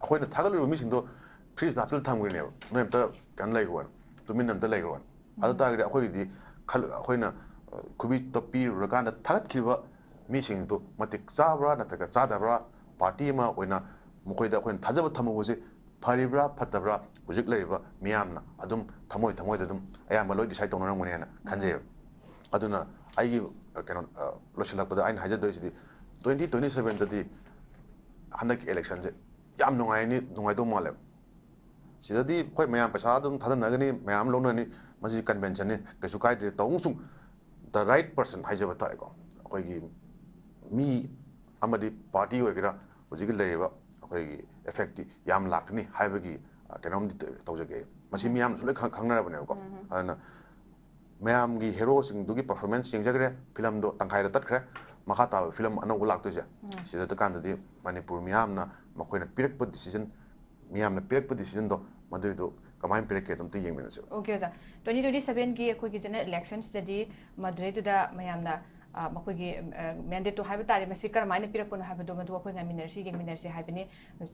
ꯑꯩꯈꯣꯏꯅ ꯊꯥꯒꯠꯂꯨꯔꯤꯕ ꯃꯤꯁꯤꯡꯗꯣ ꯐ꯭ꯔꯤꯖꯇ ꯍꯥꯞꯆꯤꯜꯂ ꯊꯝꯈ꯭ꯔꯤꯅꯦꯕ, "ꯅꯣꯏ ꯑꯝꯇ ꯀꯩꯅꯣ ꯂꯩꯈ꯭ꯔꯣꯅ, ꯇꯨꯃꯤꯟꯅ ꯑꯝꯇ ꯂꯩꯈ꯭ꯔꯣꯅ"꯫ ꯑꯗꯨ ꯇꯥꯔꯒꯗꯤ ꯑꯩꯈꯣꯏꯒꯤꯗꯤ ꯈꯜ-, ꯑꯩꯈꯣꯏꯅ, ꯑ, ꯈꯨꯕꯤ ꯇꯞꯄꯤꯔꯨꯔꯀꯥꯟꯗ ꯊꯥꯒꯠꯈꯤꯕ ꯃꯤꯁꯤꯡꯗꯨ ꯃꯇꯤꯛ ꯆꯥꯕ꯭ꯔꯥ ꯅꯠꯇ꯭ꯔꯒ ꯆꯥꯗꯕ꯭ꯔꯥ, ꯄꯥꯔꯇꯤ ꯑꯃ ꯑꯣꯏꯅ ꯃꯈꯣꯏꯗ ꯑꯩꯈꯣꯏꯅ ꯊꯥꯖꯕ ꯊꯝꯃꯨꯕꯁꯤ ꯐꯔꯤꯕ꯭ꯔꯥ ꯐꯠꯇꯕ꯭ꯔꯥ, ꯍꯧꯖꯤꯛ ꯂꯩꯔꯤꯕ ꯃꯤꯌꯥꯝꯅ ꯑꯗꯨꯝ ꯊꯃꯣꯏ ꯊꯃꯣꯏꯗ ꯑꯗꯨꯝ ꯑꯌꯥꯝꯕ ꯂꯣꯏ ꯗꯤꯁꯥꯏꯠ ꯇꯧꯅꯔꯝꯒꯅꯤ ꯍꯥꯏꯅ ꯈꯟꯖꯩꯕ꯫ ꯑꯗꯨꯅ ꯑꯩꯒꯤ, ꯑ, ꯀꯩꯅꯣ, ꯑ, ꯂꯣꯏꯁꯤꯜꯂꯛꯄꯗ ꯑꯩꯅ ꯍꯥꯏꯖꯗꯣꯏꯁꯤꯗꯤ, ꯇ꯭ꯋꯦꯟꯇꯤ ꯇ꯭ꯋꯦꯟꯇꯤ ꯁꯚꯦꯟꯗꯗꯤ ꯍꯟꯗꯛꯀꯤ ꯏꯂꯦꯛꯁꯟꯁꯦ ꯌꯥꯝ ꯅꯨꯡꯉꯥꯏꯅꯤ, ꯅꯨꯡꯉꯥꯏꯗꯧ ꯃꯥꯜꯂꯦꯕ꯫ ꯁꯤꯗꯗꯤ ꯑꯩꯈꯣꯏ ꯃꯌꯥꯝ ꯄꯩꯁꯥ ꯑꯗꯨꯝ ꯊꯥꯗꯅꯒꯅꯤ, ꯃꯌꯥꯝ ꯂꯧꯅꯅꯤ, ꯃꯁꯤ ꯀꯟꯚꯦꯟꯁꯟꯅꯤ, ꯀꯩꯁꯨ ꯀꯥꯏꯗꯦ꯫ ꯇꯧꯕꯁꯨ the right person ꯍꯥꯏꯖꯕ ꯇꯥꯔꯦꯀꯣ, ꯑꯩꯈꯣꯏꯒꯤ ꯃꯤ ꯑꯃꯗꯤ ꯄꯥꯔꯇꯤ ꯑꯣꯏꯒꯦꯔꯥ, ꯍꯧꯖꯤꯛꯀꯤ ꯂꯩꯔꯤꯕ ꯑꯩꯈꯣꯏꯒꯤ ꯏꯐꯦꯛꯇꯤ ꯌꯥꯝ ꯂꯥꯛꯀꯅꯤ ꯍꯥꯏꯕꯒꯤ, ꯑ, ꯀꯩꯅꯣꯝꯗꯤ ꯇ-, ꯇꯧꯖꯒꯦ꯫ ꯃꯁꯤ ꯃꯤꯌꯥꯝꯅꯁꯨ ꯂꯣꯏ ꯈꯪ-, ꯈꯪꯅꯔꯕꯅꯦꯕꯀꯣ꯫ ꯑꯗꯨꯅ ꯃꯌꯥꯝꯒꯤ ꯍꯦꯔꯣꯁꯤꯡꯗꯨꯒꯤ ꯄꯔꯐꯣꯔꯃꯦꯟꯁ ꯌꯦꯡꯖꯈ꯭ꯔꯦ, ꯐꯤꯂꯝꯗꯣ ꯇꯪꯈꯥꯏꯗ ꯇꯠꯈ꯭ꯔꯦ꯫ ꯃꯈꯥ ꯇꯥꯕ ꯐꯤꯂꯝ ꯑꯅꯧꯕ ꯂꯥꯛꯇꯣꯏꯁꯦ, ꯁꯤꯗ ꯀꯥꯟꯗꯗꯤ ꯃꯅꯤꯄꯨꯔ ꯃꯤꯌꯥꯝꯅ ꯃꯈꯣꯏꯅ ꯄꯤꯔꯛꯄ ꯗꯤꯁꯤꯖꯟ, ꯃꯤꯌꯥꯝꯅ ꯄꯤꯔꯛꯄ ꯗꯤꯁꯤꯖꯟꯗꯣ, ꯃꯗꯨꯏꯗꯣ ꯀꯃꯥꯏꯅ ꯄꯤꯔꯛꯀꯦ ꯑꯗꯨꯝꯇ ꯌꯦꯡꯃꯤꯟꯅꯁꯦꯕ꯫ ꯑꯣꯀꯦ, ꯑꯣꯖꯥ꯫ ꯇ꯭ꯋꯦꯟꯇꯤ ꯇ꯭ꯋꯦꯟꯇꯤ ꯁꯚꯦꯟꯒꯤ ꯑꯩꯈꯣꯏꯒꯤ ꯖꯦꯅꯔꯦꯜ ꯏꯂꯦꯛꯁꯟꯁꯤꯗꯗꯤ ꯃꯗꯨꯗꯩꯗꯨꯗ ꯃꯌꯥꯝꯅ, ꯑ, ꯃꯈꯣꯏꯒꯤ, ꯑ, ꯃꯦꯟꯗꯦꯠꯇꯣ ꯍꯥꯏꯕ ꯇꯥꯔꯦ, ꯃꯁꯤ ꯀꯔꯝꯍꯥꯏꯅ ꯄꯤꯔꯛꯄꯅꯣ ꯍꯥꯏꯕꯗꯣ ꯃꯗꯨ ꯑꯩꯈꯣꯏ ꯉꯥꯏꯃꯤꯟꯅꯔꯁꯤ, ꯌꯦꯡꯃꯤꯟꯅꯔꯁꯤ ꯍꯥꯏꯕꯅꯤ꯫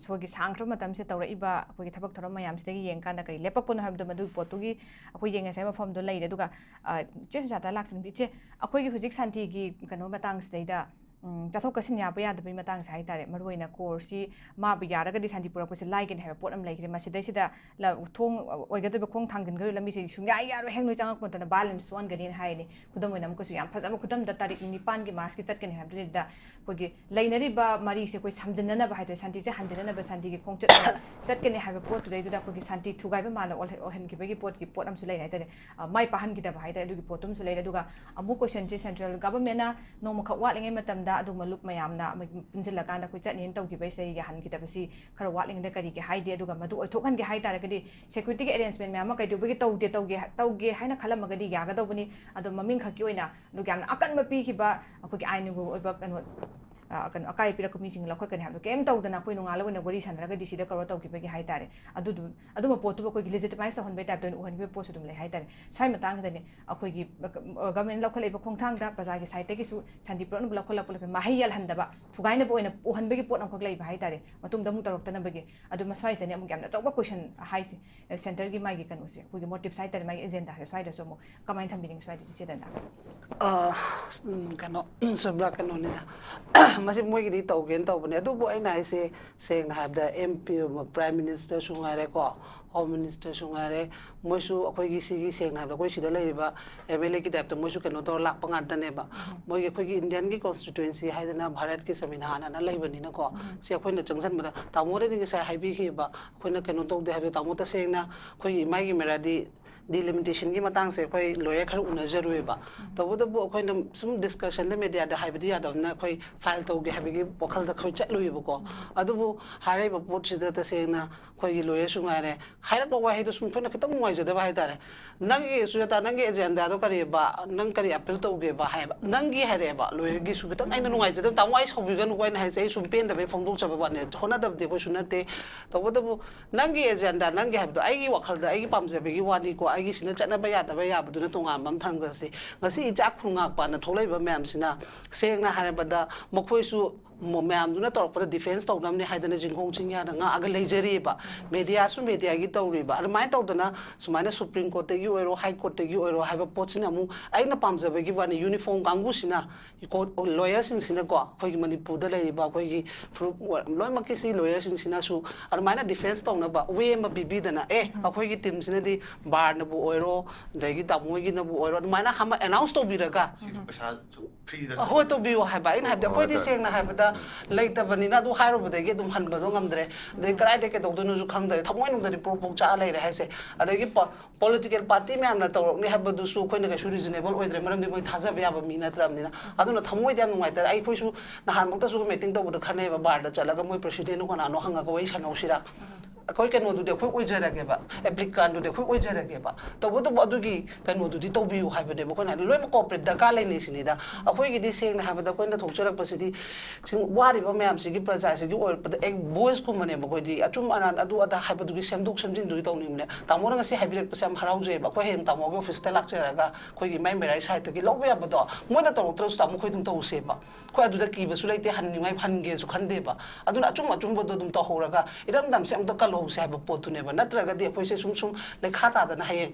ꯁꯣꯏꯒꯤ ꯁꯥꯡꯈ꯭ꯔꯕ ꯃꯇꯝꯁꯤꯗ ꯇꯧꯔꯛꯏꯕ ꯑꯩꯈꯣꯏꯒꯤ ꯊꯕꯛ ꯊꯧꯔꯝ ꯃꯌꯥꯝꯁꯤꯗꯒꯤ ꯌꯦꯡꯀꯥꯟꯗ ꯀꯔꯤ ꯂꯦꯞꯄꯛꯄꯅꯣ ꯍꯥꯏꯕꯗꯣ ꯃꯗꯨꯒꯤ ꯄꯣꯠꯇꯨꯒꯤ ꯑꯩꯈꯣꯏ ꯌꯦꯡꯉꯁꯦ ꯍꯥꯏꯕ ꯃꯐꯝꯗꯣ ꯂꯩꯔꯦ꯫ ꯑꯗꯨꯒ, ꯑ, ꯏꯆꯦ ꯁꯨꯖꯥꯇꯥ ꯂꯥꯛꯆꯅꯤꯡꯕꯤ꯫ ꯏꯆꯦ, ꯑꯩꯈꯣꯏꯒꯤ ꯍꯧꯖꯤꯛ ꯁꯥꯟꯇꯤꯒꯤ ꯀꯩꯅꯣ ꯃꯇꯥꯡꯁꯤꯗꯩꯗ ꯎꯝ, ꯆꯠꯊꯣꯛ ꯆꯠꯁꯤꯟ ꯌꯥꯕ ꯌꯥꯗꯕꯒꯤ ꯃꯇꯥꯡꯁꯦ ꯍꯥꯏꯇꯥꯔꯦ, ꯃꯔꯨꯑꯣꯏꯅ ꯀꯣꯔꯁꯁꯤ ꯃꯥꯕꯨ ꯌꯥꯔꯒꯗꯤ ꯁꯥꯟꯇꯤ ꯄꯨꯔꯛꯄꯁꯦ ꯂꯥꯏꯒꯅꯤ ꯍꯥꯏꯕ ꯄꯣꯠ ꯑꯃ ꯂꯩꯈ꯭ꯔꯦ꯫ ꯃꯁꯤꯗꯩꯁꯤꯗ ꯂ-, ꯊꯣꯡ ꯑꯣꯏꯒꯗꯕ ꯈꯣꯡ ꯊꯥꯡꯖꯤꯟꯒꯗꯕ ꯂꯝꯕꯤꯁꯦ ꯁꯨꯡꯌꯥ ꯌꯥꯔꯣꯏ, ꯍꯦꯛ ꯅꯣꯏ ꯆꯪꯉꯛꯄ ꯃꯇꯝꯗ violence ꯊꯣꯛꯍꯟꯒꯅꯤꯅ ꯍꯥꯏꯔꯤꯅꯤ꯫ ꯈꯨꯗꯝ ꯑꯣꯏꯅ ꯑꯃꯨꯛꯀꯁꯨ ꯌꯥꯝ ꯐꯖꯕ ꯈꯨꯗꯝꯗ ꯇꯥꯔꯤꯛ ꯅꯤꯄꯥꯟꯒꯤ ꯃꯥꯔꯁꯀꯤ ꯆꯠꯀꯅꯤ ꯍꯥꯏꯕꯗꯨꯗ ꯑꯩꯈꯣꯏꯒꯤ ꯂꯩꯅꯔꯤꯕ ꯃꯔꯤꯁꯦ ꯑꯩꯈꯣꯏ ꯁꯝꯖꯤꯟꯅꯅꯕ ꯍꯥꯏꯇꯥꯔꯦ, ꯁꯥꯟꯇꯤꯁꯦ ꯍꯟꯖꯤꯟꯅꯅꯕ ꯁꯥꯟꯇꯤꯒꯤ ꯈꯣꯡꯆꯠ ꯑꯃ ꯆꯠꯀꯅꯤ ꯍꯥꯏꯕ ꯄꯣꯠꯇꯨꯗꯩꯗꯨꯗ ꯑꯩꯈꯣꯏꯒꯤ ꯁꯥꯟꯇꯤ ꯊꯨꯒꯥꯏꯕ ꯃꯥꯜꯂ ꯑꯣꯜꯍ-, ꯑꯣꯏꯍꯟꯈꯤꯕꯒꯤ ꯄꯣꯠꯀꯤ ꯄꯣꯠ ꯑꯃꯁꯨ ꯂꯩꯔꯦ ꯍꯥꯏꯇꯥꯔꯦ꯫ ꯑ, ꯃꯥꯏ ꯄꯥꯛꯍꯟꯈꯤꯗꯕ ꯍꯥꯏꯇꯥꯔꯦ, ꯑꯗꯨꯒꯤ ꯄꯣꯠꯇꯨ ꯑꯃꯁꯨ ꯂꯩꯔꯦ꯫ ꯑꯗꯨꯒ ꯑꯃꯨꯛ ꯀꯣꯏꯁꯟꯁꯦ ꯁꯦꯟꯇ꯭ꯔꯦꯜ ꯒꯚꯔꯟꯃꯦꯟꯅ ꯅꯣꯡꯃꯈꯛ ꯋꯥꯠꯂꯤꯉꯩ ꯃꯇꯝꯗ ꯑꯗꯨꯒꯨꯝꯕ ꯂꯨꯞ ꯃꯌꯥꯝꯅ ꯑꯃ ꯄꯨꯟꯁꯤꯜꯂꯀꯥꯟꯗ ꯑꯩꯈꯣꯏ ꯆꯠꯅꯤꯅ ꯇꯧꯈꯤꯕꯁꯦ ꯌꯥꯍꯟꯈꯤꯗꯕꯁꯤ ꯈꯔ ꯋꯥꯠꯂꯤꯉꯩꯗ ꯀꯔꯤꯒꯤ ꯍꯥꯏꯗꯦ? ꯑꯗꯨꯒ ꯃꯗꯨ ꯑꯣꯏꯊꯣꯛꯍꯟꯒꯦ ꯍꯥꯏ ꯇꯥꯔꯒꯗꯤ ꯁꯦꯀ꯭ꯌꯨꯔꯤꯇꯤꯒꯤ ꯑꯦꯔꯦꯟꯖꯃꯦꯟ ꯃꯌꯥꯝ ꯑꯃ ꯀꯩꯗꯧꯕꯒꯤ ꯇꯧꯗꯦ, ꯇꯧꯒꯦ, ꯇꯧꯒꯦ ꯍꯥꯏꯅ ꯈꯜꯂꯝꯃꯒꯗꯤ ꯌꯥꯒꯗꯧꯕꯅꯤ꯫ ꯑꯗꯣ ꯃꯃꯤꯡ ꯈꯛꯀꯤ ꯑꯣꯏꯅ ꯑꯗꯨꯒ ꯌꯥꯝꯅ ꯑꯀꯟꯕ ꯄꯤꯈꯤꯕ ꯑꯩꯈꯣꯏꯒꯤ ꯑꯥꯏꯟꯒꯤ ꯑꯣꯏꯕ ꯀꯩꯅꯣ, ꯑ, ꯀꯩꯅꯣ, ꯑꯀꯥꯏ ꯄꯤꯔꯛꯄ ꯃꯤꯁꯤꯡ ꯂꯧꯈꯠꯀꯅꯤ ꯍꯥꯏꯕꯗꯣ ꯀꯩꯝ ꯇꯧꯗꯅ ꯑꯩꯈꯣꯏ ꯅꯣꯡꯉꯥꯜꯂ ꯑꯣꯏꯅ ꯋꯥꯔꯤ ꯁꯥꯟꯅꯔꯒ ꯗꯤ ꯁꯤꯗ ꯀꯧꯔ ꯇꯧꯈꯤꯕꯒꯤ ꯍꯥꯏꯇꯥꯔꯦ꯫ ꯑꯗꯨꯗꯨ, ꯑꯗꯨꯝꯕ ꯄꯣꯠꯇꯨꯕꯨ ꯑꯩꯈꯣꯏꯒꯤ ꯂꯦꯖꯤꯇꯤꯃꯥꯏꯁ ꯇꯧꯍꯟꯕꯒꯤ ꯇꯥꯏꯞꯇ ꯑꯣꯏꯅ ꯎꯍꯟꯈꯤꯕ ꯄꯣꯠꯁꯨ ꯑꯗꯨꯝ ꯂꯩ ꯍꯥꯏꯇꯥꯔꯦ꯫ ꯁ꯭ꯋꯥꯏ ꯃꯇꯥꯡꯁꯤꯗꯅꯦ ꯑꯩꯈꯣꯏꯒꯤ, ꯑ, ꯒꯚꯔꯟꯃꯦꯟꯠ ꯂꯧꯈꯠꯂꯛꯏꯕ ꯈꯣꯡꯊꯥꯡꯗ ꯄ꯭ꯔꯖꯥꯒꯤ ꯁꯥꯏꯠꯇꯒꯤꯁꯨ ꯁꯥꯟꯇꯤ ꯄꯨꯔꯛꯅꯕ ꯂꯧꯈꯠꯂꯛꯄ ꯃꯍꯩ ꯌꯥꯜꯍꯟꯗꯕ, ꯊꯨꯒꯥꯏꯅꯕ ꯑꯣꯏꯅ ꯎꯍꯟꯕꯒꯤ ꯄꯣꯠ ꯑꯃꯈꯛ ꯂꯩꯕ ꯍꯥꯏꯇꯥꯔꯦ꯫ ꯃꯇꯨꯡꯗ ꯑꯃꯨꯛ ꯇꯧꯔꯛꯇꯅꯕꯒꯤ꯫ ꯑꯗꯨ ꯃꯁ꯭ꯋꯥꯏꯁꯤꯗꯅꯦ ꯑꯃꯨꯛ ꯌꯥꯝꯅ ꯑꯆꯧꯕ ꯀꯣꯏꯁꯟ ꯍꯥꯏꯁꯦ, ꯁꯦꯟꯇꯔꯒꯤ ꯃꯥꯒꯤ ꯀꯩꯅꯣꯁꯦ, ꯑꯩꯈꯣꯏꯒꯤ ꯃꯣꯇꯤꯞꯁ ꯍꯥꯏꯇꯥꯔꯦ, ꯃꯥꯒꯤ ꯑꯦꯖꯦꯟꯗꯥꯁꯦ ꯁ꯭ꯋꯥꯏꯗꯁꯨ ꯑꯃꯨꯛ ꯀꯃꯥꯏꯅ ꯊꯝꯕꯤꯅꯤꯡꯉꯤ ꯁ꯭ꯋꯥꯏꯗꯗꯤ, ꯏꯆꯦ ꯗꯟꯗꯥ? ꯑ, ꯎꯝ, ꯀꯩꯅꯣ, ꯁꯨꯕ꯭ꯔꯥ, ꯀꯩꯅꯣꯅꯤꯗ, ꯃꯁꯤ ꯃꯣꯏꯒꯤꯗꯤ ꯇꯧꯒꯦꯅ ꯇꯧꯕꯅꯦ, ꯑꯗꯨꯕꯨ ꯑꯩꯅ ꯍꯥꯏꯁꯦ, ꯁꯦꯡꯅ ꯍꯥꯏꯔꯕꯗ, ꯑꯦꯝ ꯄꯤ, ꯄ꯭ꯔꯥꯏꯝ ꯃꯤꯅꯤꯁꯇꯔꯁꯨ ꯉꯥꯏꯔꯦꯀꯣ, ꯍꯣꯝ ꯃꯤꯅꯤꯁꯇꯔꯁꯨ ꯉꯥꯏꯔꯦ, ꯃꯣꯏꯁꯨ ꯑꯩꯈꯣꯏꯒꯤ ꯁꯤꯒꯤ, ꯁꯦꯡꯅ ꯍꯥꯏꯔꯕꯗ, ꯑꯩꯈꯣꯏ ꯁꯤꯗ ꯂꯩꯔꯤꯕ ꯑꯦꯝ ꯑꯦꯜ ꯑꯦꯒꯤ ꯇꯥꯏꯞꯇ ꯃꯣꯏꯁꯨ ꯀꯩꯅꯣ ꯇꯧꯔ ꯂꯥꯛꯄ ꯉꯥꯛꯇꯅꯦꯕ꯫ ꯃꯣꯏꯒꯤ ꯑꯩꯈꯣꯏꯒꯤ ꯏꯟꯗꯤꯌꯟꯒꯤ ꯀꯣꯟꯁꯇꯤꯇ꯭ꯌꯨꯑꯦꯟꯁꯤ ꯍꯥꯏꯗꯅ ꯚꯥꯔꯠꯀꯤ ꯁꯪꯕꯤꯙꯥꯟ ꯑꯅ ꯂꯩꯕꯅꯤꯅꯀꯣ, ꯁꯤ ꯑꯩꯈꯣꯏꯅ ꯆꯪꯁꯤꯟꯕꯗ, ꯇꯥꯃꯣꯗꯗꯤ ꯉꯁꯥꯏ ꯍꯥꯏꯕꯤꯈꯤꯕ, ꯑꯩꯈꯣꯏꯅ ꯀꯩꯅꯣ ꯇꯧꯗꯦ ꯍꯥꯏꯕꯗꯣ, ꯇꯥꯃꯣ, ꯇꯁꯦꯡꯅ ꯑꯩꯈꯣꯏꯒꯤ ꯏꯃꯥꯒꯤ ꯃꯦꯔꯥꯗꯤ ꯗꯤꯂꯤꯃꯤꯇꯦꯁꯟꯒꯤ ꯃꯇꯥꯡꯁꯦ ꯑꯩꯈꯣꯏ ꯂꯣꯌꯔ ꯈꯔ ꯎꯅꯖꯔꯨꯏꯕ꯫ ꯇꯧꯕꯇꯕꯨ ꯑꯩꯈꯣꯏꯅ ꯁꯨꯝ ꯗꯤꯁꯀꯁꯟꯗ ꯃꯦꯗꯤꯌꯥꯗ ꯍꯥꯏꯕꯗꯤ ꯌꯥꯗꯕꯅꯤꯅ ꯑꯩꯈꯣꯏ ꯐꯥꯏꯜ ꯇꯧꯒꯦ ꯍꯥꯏꯕꯒꯤ ꯋꯥꯈꯜꯗ ꯑꯩꯈꯣꯏ ꯆꯠꯂꯨꯏꯕꯀꯣ꯫ ꯑꯗꯨꯕꯨ ꯍꯥꯏꯔꯤꯕ ꯄꯣꯠꯁꯤꯗ ꯇꯁꯦꯡꯅ ꯑꯩꯈꯣꯏꯒꯤ ꯂꯣꯌꯔꯁꯨ ꯉꯥꯏꯔꯦ, ꯍꯥꯏꯔꯛꯄ ꯋꯥꯍꯩꯗꯣ ꯁꯨꯝ ꯑꯩꯈꯣꯏꯅ ꯈꯤꯇꯪ ꯅꯨꯡꯉꯥꯏꯖꯗꯕ ꯍꯥꯏꯇꯥꯔꯦ꯫ "ꯅꯪꯒꯤ, ꯁꯨꯖꯥꯇꯥ, ꯅꯪꯒꯤ ꯑꯦꯖꯦꯟꯗꯥꯗꯣ ꯀꯔꯤꯑꯕ? ꯅꯪ ꯀꯔꯤ ꯑꯄꯤꯜ ꯇꯧꯒꯦꯕ?" ꯍꯥꯏꯕ꯫ "ꯅꯪꯒꯤ" ꯍꯥꯏꯔꯛꯑꯦꯕ ꯂꯣꯌꯔꯒꯤꯁꯨ꯫ ꯈꯤꯇꯪ ꯑꯩꯅ ꯅꯨꯡꯉꯥꯏꯖꯗꯕ, "ꯇꯥꯃꯣ, ꯑꯩ ꯁꯥꯎꯕꯤꯒꯅꯨꯀꯣ, ꯑꯩꯅ ꯍꯥꯏꯁꯦ, ꯑꯩ ꯁꯨꯝ ꯄꯦꯟꯗꯕꯩ ꯐꯣꯡꯗꯣꯛꯆꯕ ꯋꯥꯅꯦ, ꯍꯣꯠꯅꯗꯕꯗꯤ ꯑꯩꯈꯣꯏꯁꯨ ꯅꯠꯇꯦ꯫ ꯇꯧꯕꯇꯕꯨ ꯅꯪꯒꯤ ꯑꯦꯖꯦꯟꯗꯥ, ꯅꯪꯒꯤ ꯍꯥꯏꯕꯗꯣ ꯑꯩꯒꯤ ꯋꯥꯈꯜꯗ, ꯑꯩꯒꯤ ꯄꯥꯝꯖꯕꯒꯤ ꯋꯥꯅꯤꯀꯣ, ꯑꯩꯒꯤ ꯁꯤꯅ ꯆꯠꯅꯕ ꯌꯥꯗꯕ ꯌꯥꯕꯗꯨꯅ ꯇꯣꯉꯥꯟꯕ ꯑꯃ ꯊꯝꯈ꯭ꯔꯁꯤ꯫ ꯉꯁꯤ ꯏꯆꯥ ꯈꯨꯟꯉꯥꯛꯄꯅ ꯊꯣꯛꯂꯛꯏꯕ ꯃꯌꯥꯝꯁꯤꯅ, ꯁꯦꯡꯅ ꯍꯥꯏꯔꯕꯗ, ꯃꯈꯣꯏꯁꯨ ꯃ- ꯃꯌꯥꯝꯗꯨꯅ ꯇꯧꯔꯛꯄꯗ ꯗꯤꯐꯦꯟꯁ ꯇꯧꯅꯕꯅꯦ ꯍꯥꯏꯗꯅ ꯆꯤꯡꯈꯣꯡ ꯆꯤꯡꯌꯥꯗ ꯉꯥꯛꯑꯒ ꯂꯩꯖꯔꯤꯑꯕ꯫ ꯃꯦꯗꯤꯌꯥꯁꯨ ꯃꯦꯗꯤꯌꯥꯒꯤ ꯇꯧꯔꯤꯕ꯫ ꯑꯗꯨꯃꯥꯏꯅ ꯇꯧꯗꯅ ꯁꯨꯃꯥꯏꯅ ꯁꯨꯄ꯭ꯔꯤꯝ ꯀꯣꯔꯠꯇꯒꯤ ꯑꯣꯏꯔꯣ, ꯍꯥꯏ ꯀꯣꯔꯠꯇꯒꯤ ꯑꯣꯏꯔꯣ ꯍꯥꯏꯕ ꯄꯣꯠꯁꯤꯅ ꯑꯃꯨꯛ ꯑꯩꯅ ꯄꯥꯝꯖꯕꯒꯤ ꯋꯥꯅꯤ, ꯌꯨꯅꯤꯐꯣꯔꯝ ꯀꯥꯡꯕꯨꯁꯤꯅ, ꯀꯣꯔꯠ ꯂꯣꯌꯔꯁꯤꯡꯁꯤꯅꯀꯣ, ꯑꯩꯈꯣꯏꯒꯤ ꯃꯅꯤꯄꯨꯔꯗ ꯂꯩꯔꯤꯕ ꯑꯩꯈꯣꯏꯒꯤ ꯐꯨꯔꯨꯞ ꯂꯣꯏꯅꯃꯛꯀꯤꯁꯤ ꯂꯣꯌꯔꯁꯤꯡꯁꯤꯅꯁꯨ ꯑꯗꯨꯃꯥꯏꯅ ꯗꯤꯐꯦꯟꯁ ꯇꯧꯅꯕ ꯋꯦ ꯑꯃ ꯄꯤꯕꯤꯗꯅ, ꯑꯦ, ꯑꯩꯈꯣꯏꯒꯤ ꯇꯤꯝꯁꯤꯅꯗꯤ ꯕꯥꯔꯅꯕꯨ ꯑꯣꯏꯔꯣ, ꯑꯗꯒꯤ ꯇꯥꯃꯣ ꯍꯣꯏꯒꯤꯅꯕꯨ ꯑꯣꯏꯔꯣ, ꯑꯗꯨꯃꯥꯏꯅ ꯑꯃ ꯑꯦꯅꯥꯎꯟꯁ ꯇꯧꯕꯤꯔꯒ, ꯁꯤꯁꯨ ꯄꯩꯁꯥꯁꯨ ꯐ꯭ꯔꯤꯗ ꯍꯣꯏ, ꯇꯧꯕꯤꯌꯨ ꯍꯥꯏꯕ꯫ ꯑꯩꯅ ꯍꯥꯏꯕꯗꯤ, ꯑꯩꯈꯣꯏꯗꯤ ꯍꯣꯏ, ꯍꯣꯏ꯫ ꯁꯦꯡꯅ ꯍꯥꯏꯕꯗ ꯂꯩꯇꯕꯅꯤꯅ ꯑꯗꯨ ꯍꯥꯏꯔꯨꯕꯗꯒꯤ ꯑꯗꯨꯝ ꯍꯟꯕꯗꯣ ꯉꯝꯗ꯭ꯔꯦ꯫ ꯑꯗꯩ ꯀꯗꯥꯏꯗ ꯀꯩꯗꯧꯗꯣꯏꯅꯣꯁꯨ ꯈꯪꯗ꯭ꯔꯦ꯫ ꯊꯃꯣꯏꯅꯨꯡꯗꯗꯤ ꯄ꯭ꯔꯣꯛ ꯄ꯭ꯔꯣꯛ ꯆꯥꯛꯑ ꯂꯩꯔꯦ ꯍꯥꯏꯁꯦ꯫ ꯑꯗꯒꯤ ꯄꯣꯂꯤꯇꯤꯀꯦꯜ ꯄꯥꯔꯇꯤ ꯃꯌꯥꯝꯅ ꯇꯧꯔꯛꯅꯤ ꯍꯥꯏꯕꯗꯨꯁꯨ ꯑꯩꯈꯣꯏꯅ ꯀꯩꯁꯨ ꯔꯤꯖꯅꯦꯕꯜ ꯑꯣꯏꯗ꯭ꯔꯦ, ꯃꯔꯝꯗꯤ ꯃꯣꯏ ꯊꯥꯖꯕ ꯌꯥꯕ ꯃꯤ ꯅꯠꯇ꯭ꯔꯕꯅꯤꯅ꯫ ꯑꯗꯨꯅ ꯊꯃꯣꯏꯗꯤ ꯌꯥꯝ ꯅꯨꯡꯉꯥꯏꯇꯔꯦ꯫ ꯑꯩꯈꯣꯏꯁꯨ ꯅꯍꯥꯟꯃꯛꯇꯁꯨ ꯃꯤꯇꯤꯡ ꯇꯧꯕꯗ ꯈꯟꯅꯩꯕ, ꯕꯥꯔꯗ ꯆꯠꯂꯒ ꯃꯣꯏ ꯄ꯭ꯔꯦꯁꯤꯗꯦꯟꯠꯅꯣ ꯀꯅꯥꯅꯣ ꯍꯪꯉꯒ ꯋꯥꯔꯤ ꯁꯥꯟꯅꯧꯁꯤꯔꯥ꯫ ꯑꯩꯈꯣꯏ ꯀꯩꯅꯣꯗꯨꯗꯤ ꯑꯩꯈꯣꯏ ꯑꯣꯏꯖꯔꯒꯦꯕ, ꯑꯦꯄ꯭ꯂꯤꯀꯥꯟꯗꯨꯗꯤ ꯑꯩꯈꯣꯏ ꯑꯣꯏꯖꯔꯒꯦꯕ꯫ ꯇꯧꯕꯇꯕꯨ ꯑꯗꯨꯒꯤ ꯀꯩꯅꯣꯗꯨꯗꯤ ꯇꯧꯕꯤꯌꯨ ꯍꯥꯏꯕꯅꯦꯕ ꯑꯩꯈꯣꯏꯅ ꯍꯥꯏꯗꯤ꯫ ꯂꯣꯏꯅꯃꯛ ꯀꯣꯑꯣꯄꯔꯦꯠ ꯗꯔꯀꯥꯔ ꯂꯩꯅꯩ ꯁꯤꯅꯤꯗ꯫ ꯑꯩꯈꯣꯏꯒꯤꯗꯤ ꯁꯦꯡꯅ ꯍꯥꯏꯕꯗ ꯑꯩꯈꯣꯏꯅ ꯊꯣꯛꯆꯔꯛꯄꯁꯤꯗꯤ ꯁꯤ ꯋꯥꯔꯤꯕ ꯃꯌꯥꯝꯁꯤꯒꯤ ꯄ꯭ꯔꯖꯥꯁꯤꯒꯤ ꯑꯣꯏꯔꯛꯄꯗ ꯑꯦ ꯚꯣꯏꯁꯀꯨꯝꯕꯅꯦꯕ꯫ ꯑꯩꯈꯣꯏꯗꯤ ꯑꯆꯨꯝ ꯑꯔꯥꯟ ꯑꯗꯨ ꯑꯗꯥ ꯍꯥꯏꯕꯗꯨꯒꯤ ꯁꯦꯝꯗꯣꯛ ꯁꯦꯝꯖꯤꯟꯗꯨꯒꯤ ꯇꯧꯅꯤꯡꯕꯅꯦ꯫ ꯇꯥꯃꯣꯅ ꯉꯁꯤ ꯍꯥꯏꯕꯤꯔꯛꯄꯁꯦ ꯌꯥꯝ ꯍꯔꯥꯎꯖꯩꯑꯕ꯫ ꯑꯩꯈꯣꯏ ꯍꯌꯦꯡ ꯇꯥꯃꯣꯒꯤ ꯑꯣꯐꯤꯁꯇ ꯂꯥꯛꯆꯔꯒ ꯑꯩꯈꯣꯏꯒꯤ ꯃꯥꯏ ꯃꯦꯔꯥꯏ ꯁꯥꯏꯠꯇꯒꯤ ꯂꯧꯕ ꯌꯥꯕꯗꯣ ꯃꯣꯏꯅ ꯇꯧꯔꯛꯇ꯭ꯔꯁꯨ ꯇꯥꯃꯣ ꯑꯩꯈꯣꯏ ꯑꯗꯨꯝ ꯇꯧꯁꯦꯕ꯫ ꯑꯩꯈꯣꯏ ꯑꯗꯨꯗ ꯀꯤꯕꯁꯨ ꯂꯩꯇꯦ, ꯍꯟꯅꯤꯡꯉꯥꯏ ꯍꯟꯒꯦꯁꯨ ꯈꯟꯗꯦꯕ꯫ ꯑꯗꯨꯅ ꯑꯆꯨꯝ ꯑꯆꯨꯝꯕꯗꯣ ꯑꯗꯨꯝ ꯇꯧꯍꯧꯔꯒ ꯏꯔꯝꯗꯝꯁꯦ ꯑꯝꯇ ꯀꯜꯍꯧꯁꯦ ꯍꯥꯏꯕ ꯄꯣꯠꯇꯨꯅꯦꯕ꯫ ꯅꯠꯇ꯭ꯔꯒꯗꯤ ꯑꯩꯈꯣꯏꯁꯦ ꯁꯨꯝ ꯁꯨꯝ ꯂꯩꯈꯥ ꯇꯥꯗꯅ ꯍꯌꯦꯡ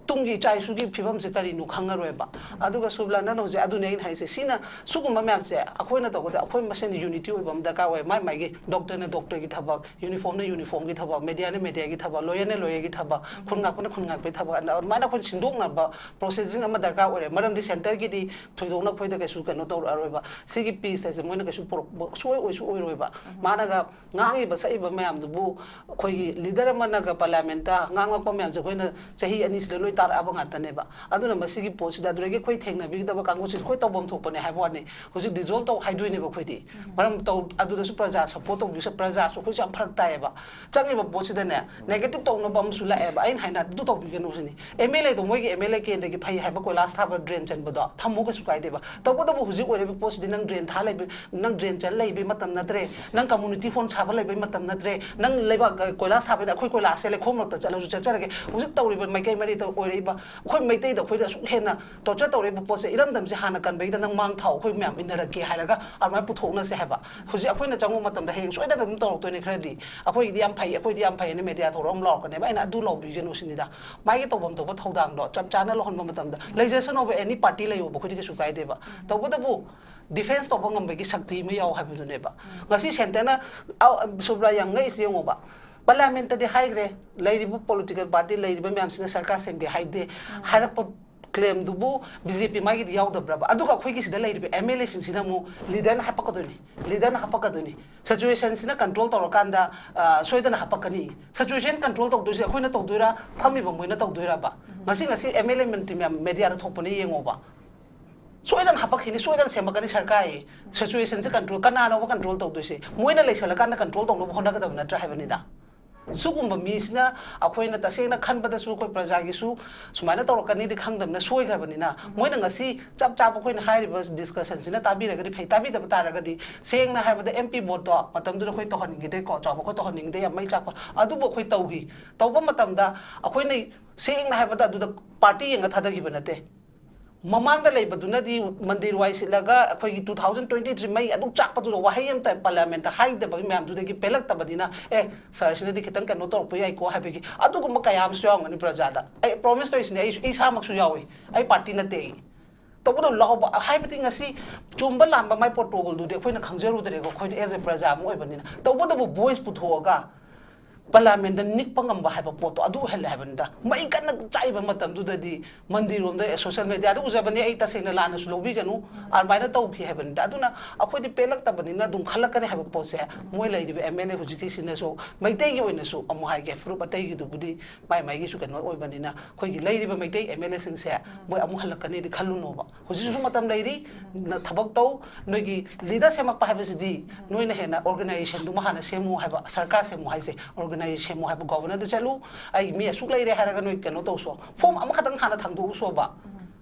ꯇꯨꯡꯒꯤ ꯏꯆꯥ ꯏꯁꯨꯒꯤ ꯐꯤꯕꯝꯁꯦ ꯀꯔꯤꯅꯣ ꯈꯪꯉꯔꯣꯏꯕ꯫ ꯑꯗꯨꯒ ꯁꯨꯕꯂꯥ, ꯅꯪꯅ ꯍꯧꯖꯤꯛ ꯑꯗꯨꯅꯦ ꯑꯩꯅ ꯍꯥꯏꯁꯦ, ꯁꯤꯅ ꯁꯤꯒꯨꯝꯕ ꯃꯌꯥꯝꯁꯦ ꯑꯩꯈꯣꯏꯅ ꯇꯧꯕꯗ ꯑꯩꯈꯣꯏ ꯃꯁꯦꯟ ꯌꯨꯅꯤꯇꯤ ꯑꯣꯏꯕ ꯑꯃ ꯗꯔꯀꯥꯔ ꯑꯣꯏ꯫ ꯃꯥꯏ ꯃꯥꯏꯒꯤ ꯗꯣꯛꯇꯔꯅ ꯗꯣꯛꯇꯔꯒꯤ ꯊꯕꯛ, ꯌꯨꯅꯤꯐꯣꯔꯝꯅ ꯌꯨꯅꯤꯐꯣꯔꯝꯒꯤ ꯊꯕꯛ, ꯃꯦꯗꯤꯌꯥꯅ ꯃꯦꯗꯤꯌꯥꯒꯤ ꯊꯕꯛ, ꯂꯣꯌꯔꯅ ꯂꯣꯌꯔꯒꯤ ꯊꯕꯛ, ꯈꯨꯟ ꯉꯥꯛꯄꯅ ꯈꯨꯟ ꯉꯥꯛꯄꯒꯤ ꯊꯕꯛ, ꯑꯗꯨꯃꯥꯏꯅ ꯑꯩꯈꯣꯏ ꯁꯤꯟꯗꯣꯛꯅꯕ ꯄ꯭ꯔꯣꯁꯦꯁꯤꯡ ꯑꯃ ꯗꯔꯀꯥꯔ ꯑꯣꯏꯔꯦ꯫ ꯃꯔꯝꯗꯤ ꯁꯦꯟꯇꯔꯒꯤꯗꯤ ꯊꯣꯏꯗꯣꯛꯅ ꯑꯩꯈꯣꯏꯗ ꯀꯩꯁꯨ ꯀꯩꯅꯣ ꯇꯧꯔꯛꯑꯔꯣꯏꯕ꯫ ꯁꯤꯒꯤ ꯄꯤꯁ ꯍꯥꯏꯁꯦ ꯃꯣꯏꯅ ꯀꯩꯁꯨ ꯄꯨꯔꯛꯄ ꯁꯨꯡꯑꯣꯏ ꯑꯣꯏꯁꯨ ꯑꯣꯏꯔꯣꯏꯕ꯫ ꯃꯥꯅꯒ ꯉꯥꯡꯉꯤꯕ ꯁꯛꯏꯕ ꯃꯌꯥꯝꯗꯨꯕꯨ ꯑꯩꯈꯣꯏꯒꯤ ꯂꯤꯗꯔ ꯑꯃꯅꯒ ꯄꯥꯔꯂꯤꯌꯥꯃꯦꯟꯇ ꯉꯥꯡꯂꯛꯄ ꯃꯌꯥꯝꯁꯦ ꯑꯩꯈꯣꯏꯅ ꯆꯍꯤ ꯑꯅꯤꯁꯤꯗ ꯂꯣꯏ ꯇꯥꯔꯛꯑꯕ ꯉꯥꯛꯇꯅꯦꯕ꯫ ꯑꯗꯨꯅ ꯃꯁꯤꯒꯤ ꯄꯣꯠꯁꯤꯗ ꯑꯗꯨꯗꯒꯤ ꯑꯩꯈꯣꯏ ꯊꯦꯡꯅꯕꯤꯒꯗꯕ ꯀꯥꯡꯕꯨꯁꯤꯗ ꯑꯩꯈꯣꯏ ꯇꯧꯐꯝ ꯊꯣꯛꯄꯅꯦ ꯍꯥꯏꯕ ꯋꯥꯅꯤ꯫ ꯍꯧꯖꯤꯛ ꯗꯤꯖꯣꯜꯕ ꯇꯧ ꯍꯥꯏꯗꯣꯏꯅꯦꯕ ꯑꯩꯈꯣꯏꯗꯤ꯫ ꯃꯔꯝ ꯇꯧ ꯑꯗꯨꯗꯁꯨ ꯄ꯭ꯔꯖꯥ ꯁꯞꯄꯣꯔꯠ ꯇꯧꯕꯤꯁꯨ, ꯄ꯭ꯔꯖꯥꯁꯨ ꯑꯩꯈꯣꯏꯁꯨ ꯌꯥꯝ ꯐꯔꯛ ꯇꯥꯏꯌꯦꯕ꯫ ꯆꯪꯉꯤꯕ ꯄꯣꯠꯁꯤꯗꯅꯦ ꯅꯦꯒꯦꯇꯤꯚ ꯇꯧꯅꯕ ꯑꯃꯁꯨ ꯂꯥꯛꯑꯦꯕ꯫ ꯑꯩꯅ ꯍꯥꯏꯅ ꯑꯗꯨ ꯇꯧꯕꯤꯒꯅꯨ ꯁꯤꯅꯤ꯫ ꯑꯦꯝ ꯑꯦꯜ ꯑꯦꯗꯣ ꯃꯣꯏꯒꯤ ꯑꯦꯝ ꯑꯦꯜ ꯑꯦ ꯀꯦꯟꯗ꯭ꯔꯒꯤ ꯐꯩ ꯍꯥꯏꯕ ꯀꯣꯏꯂꯥꯁ ꯊꯥꯕ ꯗ꯭ꯔꯦꯟ ꯆꯟꯕꯗꯣ ꯊꯝꯃꯣ, ꯀꯩꯁꯨ ꯀꯥꯏꯗꯦꯕ꯫ ꯇꯧꯕꯇꯕꯨ ꯍꯧꯖꯤꯛ ꯑꯣꯏꯔꯤꯕ ꯄꯣꯠꯁꯤꯗꯤ ꯅꯪ ꯗ꯭ꯔꯦꯟ ꯊꯥ ꯂꯩꯕ, ꯅꯪ ꯗ꯭ꯔꯦꯟ ꯆꯟ ꯂꯩꯕꯩ ꯃꯇꯝ ꯅꯠꯇ꯭ꯔꯦ, ꯅꯪ ꯀꯝꯃꯨꯅꯤꯇꯤ ꯍꯣꯜ ꯁꯥꯕ ꯂꯩꯕꯩ ꯃꯇꯝ ꯅꯠꯇ꯭ꯔꯦ, ꯅꯪ ꯂꯩꯕꯥꯛ ꯀꯣꯏꯂꯥꯁ ꯊꯥꯕꯩꯗ ꯑꯩꯈꯣꯏ ꯀꯣꯏꯂꯥꯁꯁꯦ ꯂꯩꯈꯣꯝ ꯃꯔꯛꯇ ꯆꯠꯂꯁꯨ ꯆꯠꯆꯔꯒꯦ꯫ ꯍꯧꯖꯤꯛ ꯇꯧꯔꯤꯕ ꯃꯥꯏꯀꯩ ꯃꯔꯤꯗ ꯇꯧꯔꯛꯏꯕ, ꯑꯩꯈꯣꯏ ꯃꯩꯇꯩꯗ ꯑꯩꯈꯣꯏꯗ ꯑꯁꯨꯛ ꯍꯦꯟꯅ ꯇꯣꯔꯆꯔ ꯇꯧꯔꯛꯏꯕ ꯄꯣꯠꯁꯦ, ꯏꯔꯝꯗꯝꯁꯦ ꯍꯥꯟꯅ ꯀꯟꯕꯩꯗ ꯅꯪ ꯃꯥꯡ ꯊꯥꯎ, ꯑꯩꯈꯣꯏ ꯃꯌꯥꯝ ꯏꯟꯅꯔꯛꯀꯦ ꯍꯥꯏꯔꯒ ꯑꯗꯨꯃꯥꯏꯅ ꯄꯨꯊꯣꯛꯅꯁꯦ ꯍꯥꯏꯕ꯫ ꯍꯧꯖꯤꯛ ꯑꯩꯈꯣꯏꯅ ꯆꯪꯕ ꯃꯇꯝꯗ ꯍꯌꯦꯡ ꯁꯣꯏꯗꯅ ꯑꯗꯨꯝ ꯇꯧꯔꯛꯇꯣꯏꯅꯦ ꯈꯔꯗꯤ꯫ ꯑꯩꯈꯣꯏꯒꯤꯗꯤ ꯌꯥꯝ ꯐꯩ, ꯑꯩꯈꯣꯏꯗꯤ ꯌꯥꯝ ꯐꯩ ꯍꯥꯏꯅ ꯃꯦꯗꯤꯌꯥ ꯊꯣꯛꯂꯛꯑ ꯑꯃ ꯂꯥꯎꯔꯛꯀꯅꯦꯕ꯫ ꯑꯩꯅ ꯑꯗꯨ ꯂꯥꯎꯕꯤꯒꯅꯨ ꯁꯤꯅꯤꯗ꯫ ꯃꯥꯒꯤ ꯇꯧꯐꯝ ꯊꯣꯛꯄ ꯊꯧꯗꯥꯡꯗꯣ ꯆꯞ ꯆꯥꯅ ꯂꯧꯍꯟꯕ ꯃꯇꯝꯗ, ꯂꯩꯖꯁꯅꯣꯕ, ꯑꯦꯅꯤ ꯄꯥꯔꯇꯤ ꯂꯩꯌꯣꯕ, ꯑꯩꯈꯣꯏꯗꯤ ꯀꯩꯁꯨ ꯀꯥꯏꯗꯦꯕ꯫ ꯇꯧꯕꯇꯕꯨ ꯗꯤꯐꯦꯟꯁ ꯇꯧꯕ ꯉꯝꯕꯒꯤ ꯁꯛꯇꯤ ꯑꯃ ꯌꯥꯎ ꯍꯥꯏꯕꯗꯨꯅꯦꯕ꯫ ꯉꯁꯤ ꯁꯦꯟꯇꯔꯅ, ꯑ, ꯁꯨꯕ꯭ꯔꯥ, ꯌꯥꯝ ꯉꯛꯏꯁꯤ ꯌꯦꯡꯉꯣꯕ꯫ ꯄꯥꯔꯂꯤꯌꯥꯃꯦꯟꯇꯗꯤ ꯍꯥꯏꯈ꯭ꯔꯦ, ꯂꯩꯔꯤꯕ ꯄꯣꯂꯤꯇꯤꯀꯦꯜ ꯄꯥꯔꯇꯤ ꯂꯩꯔꯤꯕ ꯃꯌꯥꯝꯁꯤꯅ ꯁꯔꯀꯥꯔ ꯁꯦꯝꯒꯦ ꯍꯥꯏꯗꯦ ꯍꯥꯏꯔꯛꯄ ꯀ꯭ꯂꯦꯝꯗꯨꯕꯨ ꯕꯤ ꯖꯦ ꯄꯤ ꯃꯥꯒꯤꯗꯤ ꯌꯥꯎꯗꯕ꯭ꯔꯕ? ꯑꯗꯨꯒ ꯑꯩꯈꯣꯏꯒꯤ ꯁꯤꯗ ꯂꯩꯔꯤꯕ ꯑꯦꯝ ꯑꯦꯜ ꯑꯦꯁꯤꯡꯁꯤꯅ ꯑꯃꯨꯛ ꯂꯤꯗꯔꯅ ꯍꯥꯄꯛꯀꯗꯣꯏꯅꯤ, ꯂꯤꯗꯔꯅ ꯍꯥꯄꯛꯀꯗꯣꯏꯅꯤ꯫ ꯁꯤꯆꯨꯋꯦꯁꯟꯁꯤꯅ ꯀꯟꯇ꯭ꯔꯣꯜ ꯇꯧꯔꯀꯥꯟꯗ, ꯑ, ꯁꯣꯏꯗꯅ ꯍꯥꯄꯛꯀꯅꯤ꯫ ꯁꯤꯆꯨꯋꯦꯁꯟ ꯀꯟꯇ꯭ꯔꯣꯜ ꯇꯧꯗꯣꯏꯁꯦ ꯑꯩꯈꯣꯏꯅ ꯇꯧꯗꯣꯏꯔꯥ, ꯐꯝꯃꯤꯕ ꯃꯣꯏꯅ ꯇꯧꯗꯣꯏꯔꯕ? ꯉꯁꯤ, ꯉꯁꯤ ꯑꯦꯝ ꯑꯦꯜ ꯑꯦ ꯃꯟꯇ꯭ꯔꯤ ꯃꯌꯥꯝ ꯃꯦꯗꯤꯌꯥꯗ ꯊꯣꯛꯄꯅꯦ, ꯌꯦꯡꯉꯣꯕ꯫ ꯁꯣꯏꯗꯅ ꯍꯥꯄꯛꯈꯤꯅꯤ, ꯁꯣꯏꯗꯅ ꯁꯦꯝꯃꯛꯀꯅꯤ ꯁꯔꯀꯥꯔ꯫ ꯁꯤꯆꯨꯋꯦꯁꯟꯁꯦ ꯀꯟꯇ꯭ꯔꯣꯜ ꯀꯅꯥꯅꯣꯕ ꯀꯟꯇ꯭ꯔꯣꯜ ꯇꯧꯗꯣꯏꯁꯦ? ꯃꯣꯏꯅ ꯂꯩꯁꯜꯂꯀꯥꯟꯗ ꯀꯟꯇ꯭ꯔꯣꯜ ꯇꯧꯅꯕ ꯍꯣꯠꯅꯒꯗꯕ ꯅꯠꯇ꯭ꯔꯥ ꯍꯥꯏꯕꯅꯤꯗ꯫ ꯁꯤꯒꯨꯝꯕ ꯃꯤꯁꯤꯅ ꯑꯩꯈꯣꯏꯅ ꯇꯁꯦꯡꯅ ꯈꯟꯕꯗꯁꯨ ꯑꯩꯈꯣꯏ ꯄ꯭ꯔꯖꯥꯒꯤꯁꯨ ꯁꯨꯃꯥꯏꯅ ꯇꯧꯔꯛꯀꯅꯤꯗꯤ ꯈꯪꯗꯕꯅ ꯁꯣꯏꯈ꯭ꯔꯕꯅꯤꯅ, ꯃꯣꯏꯅ ꯉꯁꯤ ꯆꯞ ꯆꯥꯕ ꯑꯩꯈꯣꯏꯅ ꯍꯥꯏꯔꯤꯕ ꯗꯤꯁꯀꯁꯟꯁꯤꯅ ꯇꯥꯕꯤꯔꯒꯗꯤ ꯐꯩ, ꯇꯥꯕꯤꯗꯕ ꯇꯥꯔꯒꯗꯤ ꯁꯦꯡꯅ ꯍꯥꯏꯔꯕꯗ ꯑꯦꯝ ꯄꯤ ꯚꯣꯠꯇꯣ ꯃꯇꯝꯗꯨꯗ ꯑꯩꯈꯣꯏ ꯇꯧꯍꯟꯅꯤꯡꯈꯤꯗꯦꯀꯣ, ꯆꯥꯎꯕ ꯑꯩꯈꯣꯏ ꯇꯧꯍꯟꯅꯤꯡꯈꯤꯗꯦ, ꯌꯥꯝ ꯃꯩ ꯆꯥꯛꯄ꯫ ꯑꯗꯨꯕꯨ ꯑꯩꯈꯣꯏ ꯇꯧꯈꯤ꯫ ꯇꯧꯕ ꯃꯇꯝꯗ ꯑꯩꯈꯣꯏꯅ ꯁꯦꯡꯅ ꯍꯥꯏꯔꯕꯗ ꯑꯗꯨꯗ ꯄꯥꯔꯇꯤ ꯌꯦꯡꯉ ꯊꯥꯗꯈꯤꯕ ꯅꯠꯇꯦ꯫ ꯃꯃꯥꯡꯗ ꯂꯩꯕꯗꯨꯅꯗꯤ ꯃꯟꯗꯤꯔ ꯋꯥꯏ ꯁꯤꯠꯂꯒ ꯑꯩꯈꯣꯏꯒꯤ two thousand twenty three ꯃꯩ ꯑꯗꯨꯛ ꯆꯥꯛꯄꯗꯨꯗ ꯋꯥꯍꯩ ꯑꯃꯇ ꯄꯥꯔꯂꯤꯌꯥꯃꯦꯟꯠꯇ ꯍꯥꯏꯗꯕꯒꯤ ꯃꯌꯥꯝꯗꯨꯗꯒꯤ ꯄꯦꯜꯂꯛꯇꯕꯅꯤꯅ, "ꯑꯦ, ꯁꯥꯔꯁꯤꯅꯗꯤ ꯈꯤꯇꯪ ꯀꯩꯅꯣ ꯇꯧꯔꯛꯄ ꯌꯥꯏꯀꯣ" ꯍꯥꯏꯕꯒꯤ ꯑꯗꯨꯒꯨꯝꯕ ꯀꯌꯥ ꯑꯃꯁꯨ ꯌꯥꯎꯔꯝꯒꯅꯤ ꯄ꯭ꯔꯖꯥꯗ꯫ ꯑꯩ ꯄ꯭ꯔꯣꯃꯤꯁ ꯇꯧꯔꯤꯁꯤꯅꯦ, ꯑꯩ, ꯑꯩ ꯏꯁꯥꯃꯛꯁꯨ ꯌꯥꯎꯏ, ꯑꯩ ꯄꯥꯔꯇꯤ ꯅꯠꯇꯦ ꯑꯩ꯫ ꯇꯧꯕꯗꯣ ꯂꯥꯎꯕ ꯍꯥꯏꯕꯗꯤ ꯉꯁꯤ ꯆꯨꯝꯕ ꯂꯥꯟꯕ ꯃꯥꯏ ꯄ꯭ꯔꯣꯇꯣꯀꯣꯜꯗꯨꯗꯤ ꯑꯩꯈꯣꯏꯅ ꯈꯪꯖꯔꯨꯗ꯭ꯔꯦꯀꯣ, ꯑꯩꯈꯣꯏꯅ ꯑꯦꯖ ꯑꯦ ꯄ꯭ꯔꯖꯥ ꯑꯃ ꯑꯣꯏꯕꯅꯤꯅ꯫ ꯇꯧꯕꯇꯕꯨ ꯚꯣꯏꯁ ꯄꯨꯊꯣꯛꯑꯒ ꯄꯥꯔꯂꯤꯌꯥꯃꯦꯟꯠꯇ ꯅꯤꯛꯄ ꯉꯝꯕ ꯍꯥꯏꯕ ꯄꯣꯠꯇꯣ ꯑꯗꯨ ꯑꯣꯏꯍꯜꯂꯦ ꯍꯥꯏꯕꯅꯤꯗ꯫ ꯃꯩ ꯀꯟꯅ ꯆꯥꯛꯏꯕ ꯃꯇꯝꯗꯨꯗꯗꯤ ꯃꯟꯗꯤꯔ ꯔꯣꯝꯗ, ꯁꯣꯁꯤꯌꯦꯜ ꯃꯦꯗꯤꯌꯥꯗ ꯎꯖꯕꯅꯤ, ꯑꯩ ꯇꯁꯦꯡꯅ ꯂꯥꯟꯅꯁꯨ ꯂꯧꯕꯤꯒꯅꯨ, ꯑꯗꯨꯃꯥꯏꯅ ꯇꯧꯈꯤ ꯍꯥꯏꯕꯅꯤꯗ꯫ ꯑꯗꯨꯅ ꯑꯩꯈꯣꯏꯗꯤ ꯄꯦꯜꯂꯛꯇꯕꯅꯤꯅ ꯑꯗꯨꯝ ꯈꯜꯂꯛꯀꯅꯤ ꯍꯥꯏꯕ ꯄꯣꯠꯁꯦ ꯃꯣꯏ ꯂꯩꯔꯤꯕ ꯑꯦꯝ ꯑꯦꯜ ꯑꯦ ꯍꯧꯖꯤꯛꯀꯤꯁꯤꯅꯁꯨ, ꯃꯩꯇꯩꯒꯤ ꯑꯣꯏꯅꯁꯨ ꯑꯃꯨꯛ ꯍꯥꯏꯒꯦ, ꯐꯨꯔꯨꯞ ꯑꯇꯩꯒꯤꯗꯨꯕꯨꯗꯤ ꯃꯥꯏ ꯃꯥꯏꯒꯤꯁꯨ ꯀꯩꯅꯣ ꯑꯣꯏꯕꯅꯤꯅ, ꯑꯩꯈꯣꯏꯒꯤ ꯂꯩꯔꯤꯕ ꯃꯩꯇꯩ ꯑꯦꯝ ꯑꯦꯜ ꯑꯦꯁꯤꯡꯁꯦ ꯃꯣꯏ ꯑꯃꯨꯛ ꯍꯜꯂꯛꯀꯅꯤꯗꯤ ꯈꯜꯂꯨꯅꯣꯕ꯫ ꯍꯧꯖꯤꯛꯁꯨ ꯃꯇꯝ ꯂꯩꯔꯤ, ꯅ-, ꯊꯕꯛ ꯇꯧ꯫ ꯅꯣꯏꯒꯤ ꯂꯤꯗꯔ ꯁꯦꯝꯃꯛꯄ ꯍꯥꯏꯕꯁꯤꯗꯤ ꯅꯣꯏꯅ ꯍꯦꯟꯅ ꯑꯣꯔꯒꯅꯥꯏꯖꯦꯁꯟꯗꯨꯃ ꯍꯥꯟꯅ ꯁꯦꯝꯃꯨ ꯍꯥꯏꯕ, ꯁꯔꯀꯥꯔ ꯁꯦꯝꯃꯨ ꯍꯥꯏꯁꯦ, ꯑꯣꯔꯒꯅꯥꯏꯖꯦꯁꯟ ꯁꯦꯝꯃꯨ ꯍꯥꯏꯕ, ꯒꯣꯕꯔꯅꯔꯗ ꯆꯠꯂꯨ, "ꯑꯩ ꯃꯤ ꯑꯁꯨꯛ ꯂꯩꯔꯦ" ꯍꯥꯏꯔꯒ ꯅꯣꯏ ꯀꯩꯅꯣ ꯇꯧꯁꯣ, ꯐꯣꯝ ꯑꯃꯈꯛꯇꯪ ꯍꯥꯟꯅ ꯊꯥꯡꯗꯣꯛꯎꯁꯣꯕ꯫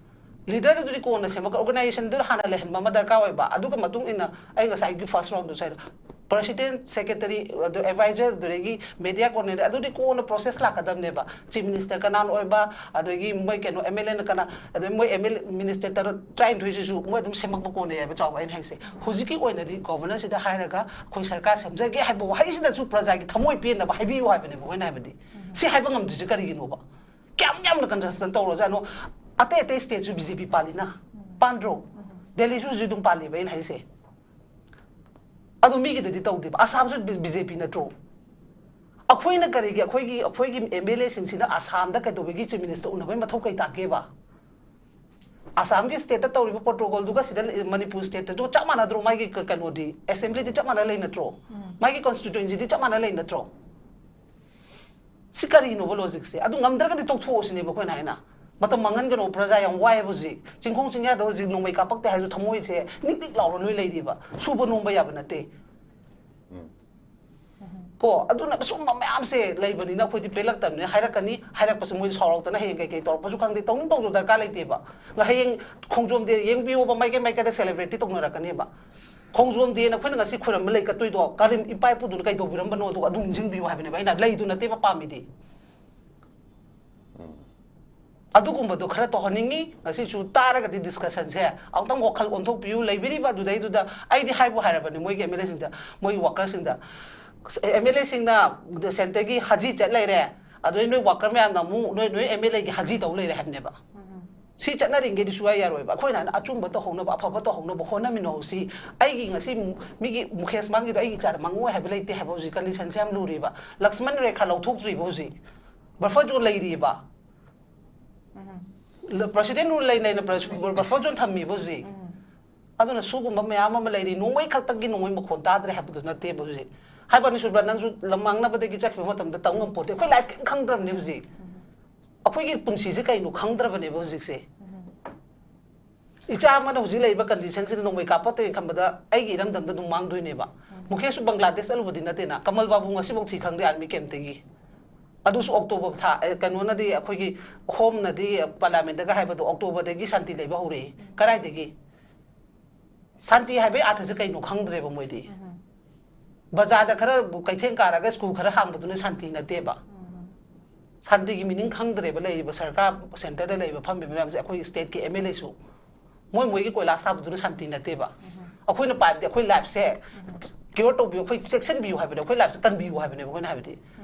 ꯂꯤꯗꯔꯗꯨꯗꯤ ꯀꯣꯟꯅ ꯁꯦꯝꯃꯛꯀ, ꯑꯣꯔꯒꯅꯥꯏꯖꯦꯁꯟꯗꯨ ꯍꯥꯟꯅ ꯂꯩꯍꯟꯕ ꯑꯃ ꯗꯔꯀꯥꯔ ꯑꯣꯏꯕ꯫ ꯑꯗꯨꯒ ꯃꯇꯨꯡ ꯏꯟꯅ ꯑꯩ ꯉꯁꯥꯏꯒꯤ ꯐꯥꯔꯁ ꯔꯥꯎꯟꯗꯁꯨ ꯍꯥꯏꯗꯣ, President, secretary, ꯑꯗꯨ advisor, ꯑꯗꯨꯗꯒꯤ media coordinator, ꯑꯗꯨꯗꯤ ꯀꯣꯟꯅ process ꯂꯥꯛꯀꯗꯕꯅꯦꯕ꯫ Chief minister ꯀꯅꯥꯅ ꯑꯣꯏꯕ, ꯑꯗꯒꯤ ꯃꯣꯏ ꯀꯩꯅꯣ M L A ꯅ ꯀꯅꯥ, ꯑꯗꯩ ꯃꯣꯏ M L A, minister ꯇꯔꯥ-, ꯇꯔꯥꯅꯤꯊꯣꯏꯁꯤꯁꯨ ꯃꯣꯏ ꯑꯗꯨꯝ ꯁꯦꯝꯃꯛꯄ ꯀꯣꯟꯅꯩ ꯍꯥꯏꯕ ꯆꯥꯎꯕ ꯑꯩꯅ ꯍꯥꯏꯁꯦ꯫ ꯍꯧꯖꯤꯛꯀꯤ ꯑꯣꯏꯅꯗꯤ governor ꯁꯤꯗ ꯍꯥꯏꯔꯒ ꯑꯩꯈꯣꯏ ꯁꯔꯀꯥꯔ ꯁꯦꯝꯖꯒꯦ ꯍꯥꯏꯕ ꯋꯥꯍꯩꯁꯤꯗꯁꯨ ꯄ꯭ꯔꯖꯥꯒꯤ ꯊꯃꯣꯏ ꯄꯦꯟꯅꯕ ꯍꯥꯏꯕꯤꯌꯨ ꯍꯥꯏꯕꯅꯦꯕ ꯑꯩꯈꯣꯏꯅ ꯍꯥꯏꯕꯗꯤ꯫ ꯁꯤ ꯍꯥꯏꯕ ꯉꯝꯗ꯭ꯔꯤꯁꯦ ꯀꯔꯤꯒꯤꯅꯣꯕ? ꯀꯌꯥꯝ ꯌꯥꯝꯅ contestation ꯇꯧꯔꯖꯥꯠꯅꯣ? ꯑꯇꯩ ꯑꯇꯩ state ꯁꯨ B J P ꯄꯥꯜꯂꯤꯅ, ꯄꯥꯟꯗ꯭ꯔꯣ? Delhi ꯁꯨ ꯍꯧꯖꯤꯛ ꯑꯗꯨꯝ ꯄꯥꯜꯂꯤꯕ ꯑꯩꯅ ꯍꯥꯏꯁꯦ꯫ ꯑꯗꯨ ꯃꯤꯒꯤꯗꯗꯤ ꯇꯧꯗꯦꯕ꯫ ꯑꯁꯥꯝꯁꯨ B J P ꯅꯠꯇ꯭ꯔꯣ? ꯑꯩꯈꯣꯏꯅ ꯀꯔꯤꯒꯤ, ꯑꯩꯈꯣꯏꯒꯤ, ꯑꯩꯈꯣꯏꯒꯤ M L A ꯁꯤꯡꯁꯤꯅ ꯑꯁꯥꯝꯗ ꯀꯩꯗꯧꯕꯒꯤ Chief Minister ꯎꯅꯕꯒꯤ ꯃꯊꯧ ꯀꯩ ꯇꯥꯒꯦꯕ? ꯑꯁꯥꯝꯒꯤ state ꯇ ꯇꯧꯔꯤꯕ protocol ꯗꯨꯒ ꯁꯤꯗ ꯃꯅꯤꯄꯨꯔ state ꯇꯁꯨ ꯆꯞ ꯃꯥꯟꯅꯗ꯭ꯔꯣ? ꯃꯥꯒꯤ ꯀ-, ꯀꯩꯅꯣꯗꯤ, assembly ꯗꯤ ꯆꯞ ꯃꯥꯟꯅ ꯂꯩ ꯅꯠꯇ꯭ꯔꯣ? ꯃꯥꯒꯤ constituency ꯗꯤ ꯆꯞ ꯃꯥꯟꯅ ꯂꯩ ꯅꯠꯇ꯭ꯔꯣ? ꯁꯤ ꯀꯔꯤꯅꯣꯕ logic ꯁꯦ? ꯑꯗꯨ ꯉꯝꯗ꯭ꯔꯒꯗꯤ ꯇꯣꯛꯊꯣꯛꯑꯣ ꯁꯤꯅꯦꯕ ꯑꯩꯈꯣꯏꯅ ꯍꯥꯏꯅ꯫ ꯃꯇꯝ ꯃꯥꯡꯍꯟꯒꯅꯣ, ꯄ꯭ꯔꯖꯥ ꯌꯥꯝ ꯋꯥꯏꯑꯦꯕ ꯍꯧꯖꯤꯛ꯫ ꯆꯤꯡꯈꯣꯡ ꯆꯤꯡꯌꯥꯗ ꯍꯧꯖꯤꯛ ꯅꯣꯡꯃꯩ ꯀꯥꯞꯄꯛꯇꯦ ꯍꯥꯏꯔꯁꯨ ꯊꯃꯣꯏꯁꯦ ꯅꯤꯛ ꯅꯤꯛ ꯂꯥꯎꯔ ꯂꯣꯏ ꯂꯩꯔꯤꯕ꯫ ꯁꯨꯕ ꯅꯣꯝꯕ ꯌꯥꯕ ꯅꯠꯇꯦ꯫ ꯀꯣ, ꯑꯗꯨꯅ ꯁꯨꯝꯕ ꯃꯌꯥꯝꯁꯦ ꯂꯩꯕꯅꯤꯅ ꯑꯩꯈꯣꯏꯗꯤ ꯄꯦꯜꯂꯛꯇꯕꯅꯤꯅ ꯍꯥꯏꯔꯛꯀꯅꯤ꯫ ꯍꯥꯏꯔꯛꯄꯁꯦ ꯃꯣꯏ ꯁꯥꯎꯔꯛꯇꯅ ꯍꯌꯦꯡ ꯀꯩꯀꯩ ꯇꯧꯔꯛꯄꯁꯨ ꯈꯪꯗꯦ꯫ ꯇꯧꯅꯤꯡ ꯇꯧꯖꯧ, ꯗꯔꯀꯥꯔ ꯂꯩꯇꯦꯕ꯫ ꯍꯌꯦꯡ ꯈꯣꯡꯖꯣꯝ day ꯌꯦꯡꯕꯤꯌꯣꯕ, ꯃꯥꯏꯀꯩ ꯃꯥꯏꯀꯩꯗ celebrate ꯇꯧꯅꯔꯛꯀꯅꯦꯕ꯫ ꯈꯣꯡꯖꯣꯝ day ꯅ ꯑꯩꯈꯣꯏꯅ ꯉꯁꯤ ꯈꯣꯏꯔꯝꯕ ꯂꯩ ꯀꯠꯇꯣꯏꯗꯣ ꯀꯔꯤ ꯏꯄꯥ ꯏꯄꯨꯗꯨꯅ ꯀꯩꯗꯧꯕꯤꯔꯝꯕꯅꯣꯗꯣ ꯑꯗꯨ ꯅꯤꯡꯁꯤꯡꯕꯤꯌꯨ ꯍꯥꯏꯕꯅꯦꯕ ꯑꯩꯅ꯫ ꯂꯩꯗꯨ ꯅꯠꯇꯦꯕ ꯄꯥꯝꯃꯤꯗꯤ꯫ ꯑꯗꯨꯒꯨꯝꯕꯗꯣ ꯈꯔ ꯇꯧꯍꯟꯅꯤꯡꯉꯤ꯫ ꯉꯁꯤꯁꯨ ꯇꯥꯔꯒꯗꯤ discussion ꯁꯦ ꯑꯃꯨꯛꯇꯪ ꯋꯥꯈꯜ ꯑꯣꯟꯊꯣꯛꯄꯤꯌꯨ꯫ ꯂꯩꯕꯤꯔꯤꯕ ꯑꯗꯨꯗꯩꯗꯨꯗ ꯑꯩꯗꯤ ꯍꯥꯏꯕꯨ ꯍꯥꯏꯔꯕꯅꯤ ꯃꯣꯏꯒꯤ M L A ꯁꯤꯡꯗ, ꯃꯣꯏꯒꯤ worker ꯁꯤꯡꯗ꯫ M L A ꯁꯤꯡꯅ centre ꯒꯤ ꯍꯖꯤ ꯆꯠ ꯂꯩꯔꯦ, ꯑꯗꯨꯗꯩ ꯅꯣꯏ worker ꯃꯌꯥꯝꯅ ꯑꯃꯨꯛ ꯅꯣꯏ, ꯅꯣꯏ M L A ꯒꯤ ꯍꯖꯤ ꯇꯧ ꯂꯩꯔꯦ ꯍꯥꯏꯕꯅꯦꯕ꯫ ꯁꯤ ꯆꯠꯅꯔꯤꯉꯩꯗꯤ ꯁꯨꯡꯌꯥ ꯌꯥꯔꯣꯏꯕ꯫ ꯑꯩꯈꯣꯏꯅ ꯍꯥꯏꯅ ꯑꯆꯨꯝꯕ ꯇꯧꯍꯧꯅꯕ, ꯑꯐꯕ ꯇꯧꯍꯧꯅꯕ ꯍꯣꯠꯅꯃꯤꯟꯅꯧ ꯁꯤ꯫ ꯑꯩꯒꯤ ꯉꯁꯤ ꯃꯤꯒꯤ ꯃꯨꯀꯦꯁ ꯃꯥꯡꯈꯤꯗꯣ ꯑꯩꯒꯤ ꯏꯆꯥꯗ ꯃꯥꯡꯉꯣꯏ ꯍꯥꯏꯕ ꯂꯩꯇꯦ ꯍꯥꯏꯕ ꯍꯧꯖꯤꯛ condition ꯁꯦ ꯌꯥꯝ ꯂꯨꯔꯤꯕ꯫ ꯂꯛꯁꯃꯟ ꯔꯦꯈꯥ ꯂꯧꯊꯣꯛꯇ꯭ꯔꯤꯕ ꯍꯧꯖꯤꯛ꯫ Buffer zone ꯂꯩꯔꯤꯕ꯫ ꯎꯝ꯫ ꯂ-, President rule ꯂꯩ ꯂꯩꯅ ꯕ꯭ꯔ-, buffer zone ꯊꯝꯃꯤꯕ ꯍꯧꯖꯤꯛ꯫ ꯎꯝ꯫ ꯑꯗꯨꯅ ꯁꯤꯒꯨꯝꯕ ꯃꯌꯥꯝ ꯑꯃ ꯂꯩꯔꯤ꯫ ꯅꯣꯡꯃꯩ ꯈꯛꯇꯒꯤ ꯅꯣꯡꯃꯩ ꯃꯈꯣꯟ ꯇꯥꯗ꯭ꯔꯦ ꯍꯥꯏꯕꯗꯨ ꯅꯠꯇꯦꯕ ꯍꯧꯖꯤꯛ꯫ ꯍꯥꯏꯕꯅꯤ ꯁꯨꯕ꯭ꯔꯥ, ꯅꯪꯁꯨ ꯂꯝ ꯃꯥꯡꯅꯕꯗꯒꯤ ꯆꯠꯈꯤꯕ ꯃꯇꯝꯗ ꯇꯝ ꯉꯝꯄꯣꯠꯇꯦ꯫ ꯑꯩꯈꯣꯏ life ꯀꯔꯤꯝ ꯈꯪꯗ꯭ꯔꯕꯅꯦ ꯍꯧꯖꯤꯛ꯫ ꯎꯝ꯫ ꯑꯩꯈꯣꯏꯒꯤ ꯄꯨꯟꯁꯤꯁꯦ ꯀꯩꯅꯣ ꯈꯪꯗ꯭ꯔꯕꯅꯦꯕ ꯍꯧꯖꯤꯛꯁꯦ꯫ ꯎꯝ꯫ ꯏꯆꯥ ꯑꯃꯅ ꯍꯧꯖꯤꯛ ꯂꯩꯔꯤꯕ condition ꯁꯤꯗ ꯅꯣꯡꯃꯩ ꯀꯥꯞꯄꯛꯇ꯭ꯔꯦ ꯈꯟꯕꯗ ꯑꯩꯒꯤ ꯏꯔꯝꯗꯝꯗ ꯑꯗꯨꯝ ꯃꯥꯡꯗꯣꯏꯅꯦꯕ꯫ ꯎꯝ꯫ ꯃꯨꯀꯦꯁꯁꯨ ꯕꯪꯒ꯭ꯂꯥꯗꯦꯁ ꯆꯠꯂꯨꯕꯗꯤ ꯅꯠꯇꯦꯅ, ꯀꯃꯜ ꯕꯥꯕꯨ ꯉꯁꯤꯐꯥꯎ ꯊꯤ ꯈꯪꯗꯦ army camp ꯇꯒꯤ꯫ ꯑꯗꯨꯁꯨ October ꯊꯥ, ꯑꯦ, ꯀꯩꯅꯣꯅꯗꯤ, ꯑꯩꯈꯣꯏꯒꯤ home ꯅꯗꯤ, parliament ꯇꯒ ꯍꯥꯏꯕꯗꯣ October ꯗꯒꯤ ꯁꯥꯟꯇꯤ ꯂꯩꯕ ꯍꯧꯔꯛꯑꯦ꯫ ꯀꯗꯥꯏꯗꯒꯤ? ꯁꯥꯟꯇꯤ ꯍꯥꯏꯕꯒꯤ ꯑꯥꯔꯊꯁꯦ ꯀꯩꯅꯣ ꯈꯪꯗ꯭ꯔꯦꯕ ꯃꯣꯏꯗꯤ꯫ ꯎꯝ꯫ ꯕꯖꯥꯔꯗ ꯈꯔ ꯀꯩꯊꯦꯜ ꯀꯥꯔꯒ ꯁ꯭ꯀꯨꯜ ꯈꯔ ꯍꯥꯡꯕꯗꯨꯅ ꯁꯥꯟꯇꯤ ꯅꯠꯇꯦꯕ꯫ ꯁꯥꯟꯇꯤꯒꯤ ꯃꯤꯅꯤꯡ ꯈꯪꯗ꯭ꯔꯦꯕ ꯂꯩꯔꯤꯕ ꯁꯔꯀꯥꯔ, ꯁꯦꯟꯇꯔꯗ ꯂꯩꯔꯤꯕ ꯐꯝꯃꯤꯕ ꯃꯌꯥꯝꯁꯦ꯫ ꯑꯩꯈꯣꯏ ꯁ꯭ꯇꯦꯠꯀꯤ ꯑꯦꯝ ꯑꯦꯜ ꯑꯦꯁꯨ ꯃꯣꯏ ꯃꯣꯏꯒꯤ ꯀꯣꯏꯂꯥꯁ ꯊꯥꯕꯗꯨꯅ ꯁꯥꯟꯇꯤ ꯅꯠꯇꯦꯕ꯫ ꯑꯩꯈꯣꯏꯅ ꯄꯥꯏꯕꯗꯤ ꯑꯩꯈꯣꯏ ꯂꯥꯏꯐꯁꯦ ꯀꯤꯌꯣꯔ ꯇꯧꯕꯤꯌꯨ, ꯑꯩꯈꯣꯏ ꯆꯦꯛꯁꯤꯟꯕꯤꯌꯨ ꯍꯥꯏꯕꯅꯦ, ꯑꯩꯈꯣꯏ ꯂꯥꯏꯐꯁꯦ ꯀꯟꯕꯤꯌꯨ ꯍꯥꯏꯕꯅꯦꯕ ꯑꯩꯈꯣꯏꯅ ꯍꯥꯏꯕꯗꯤ꯫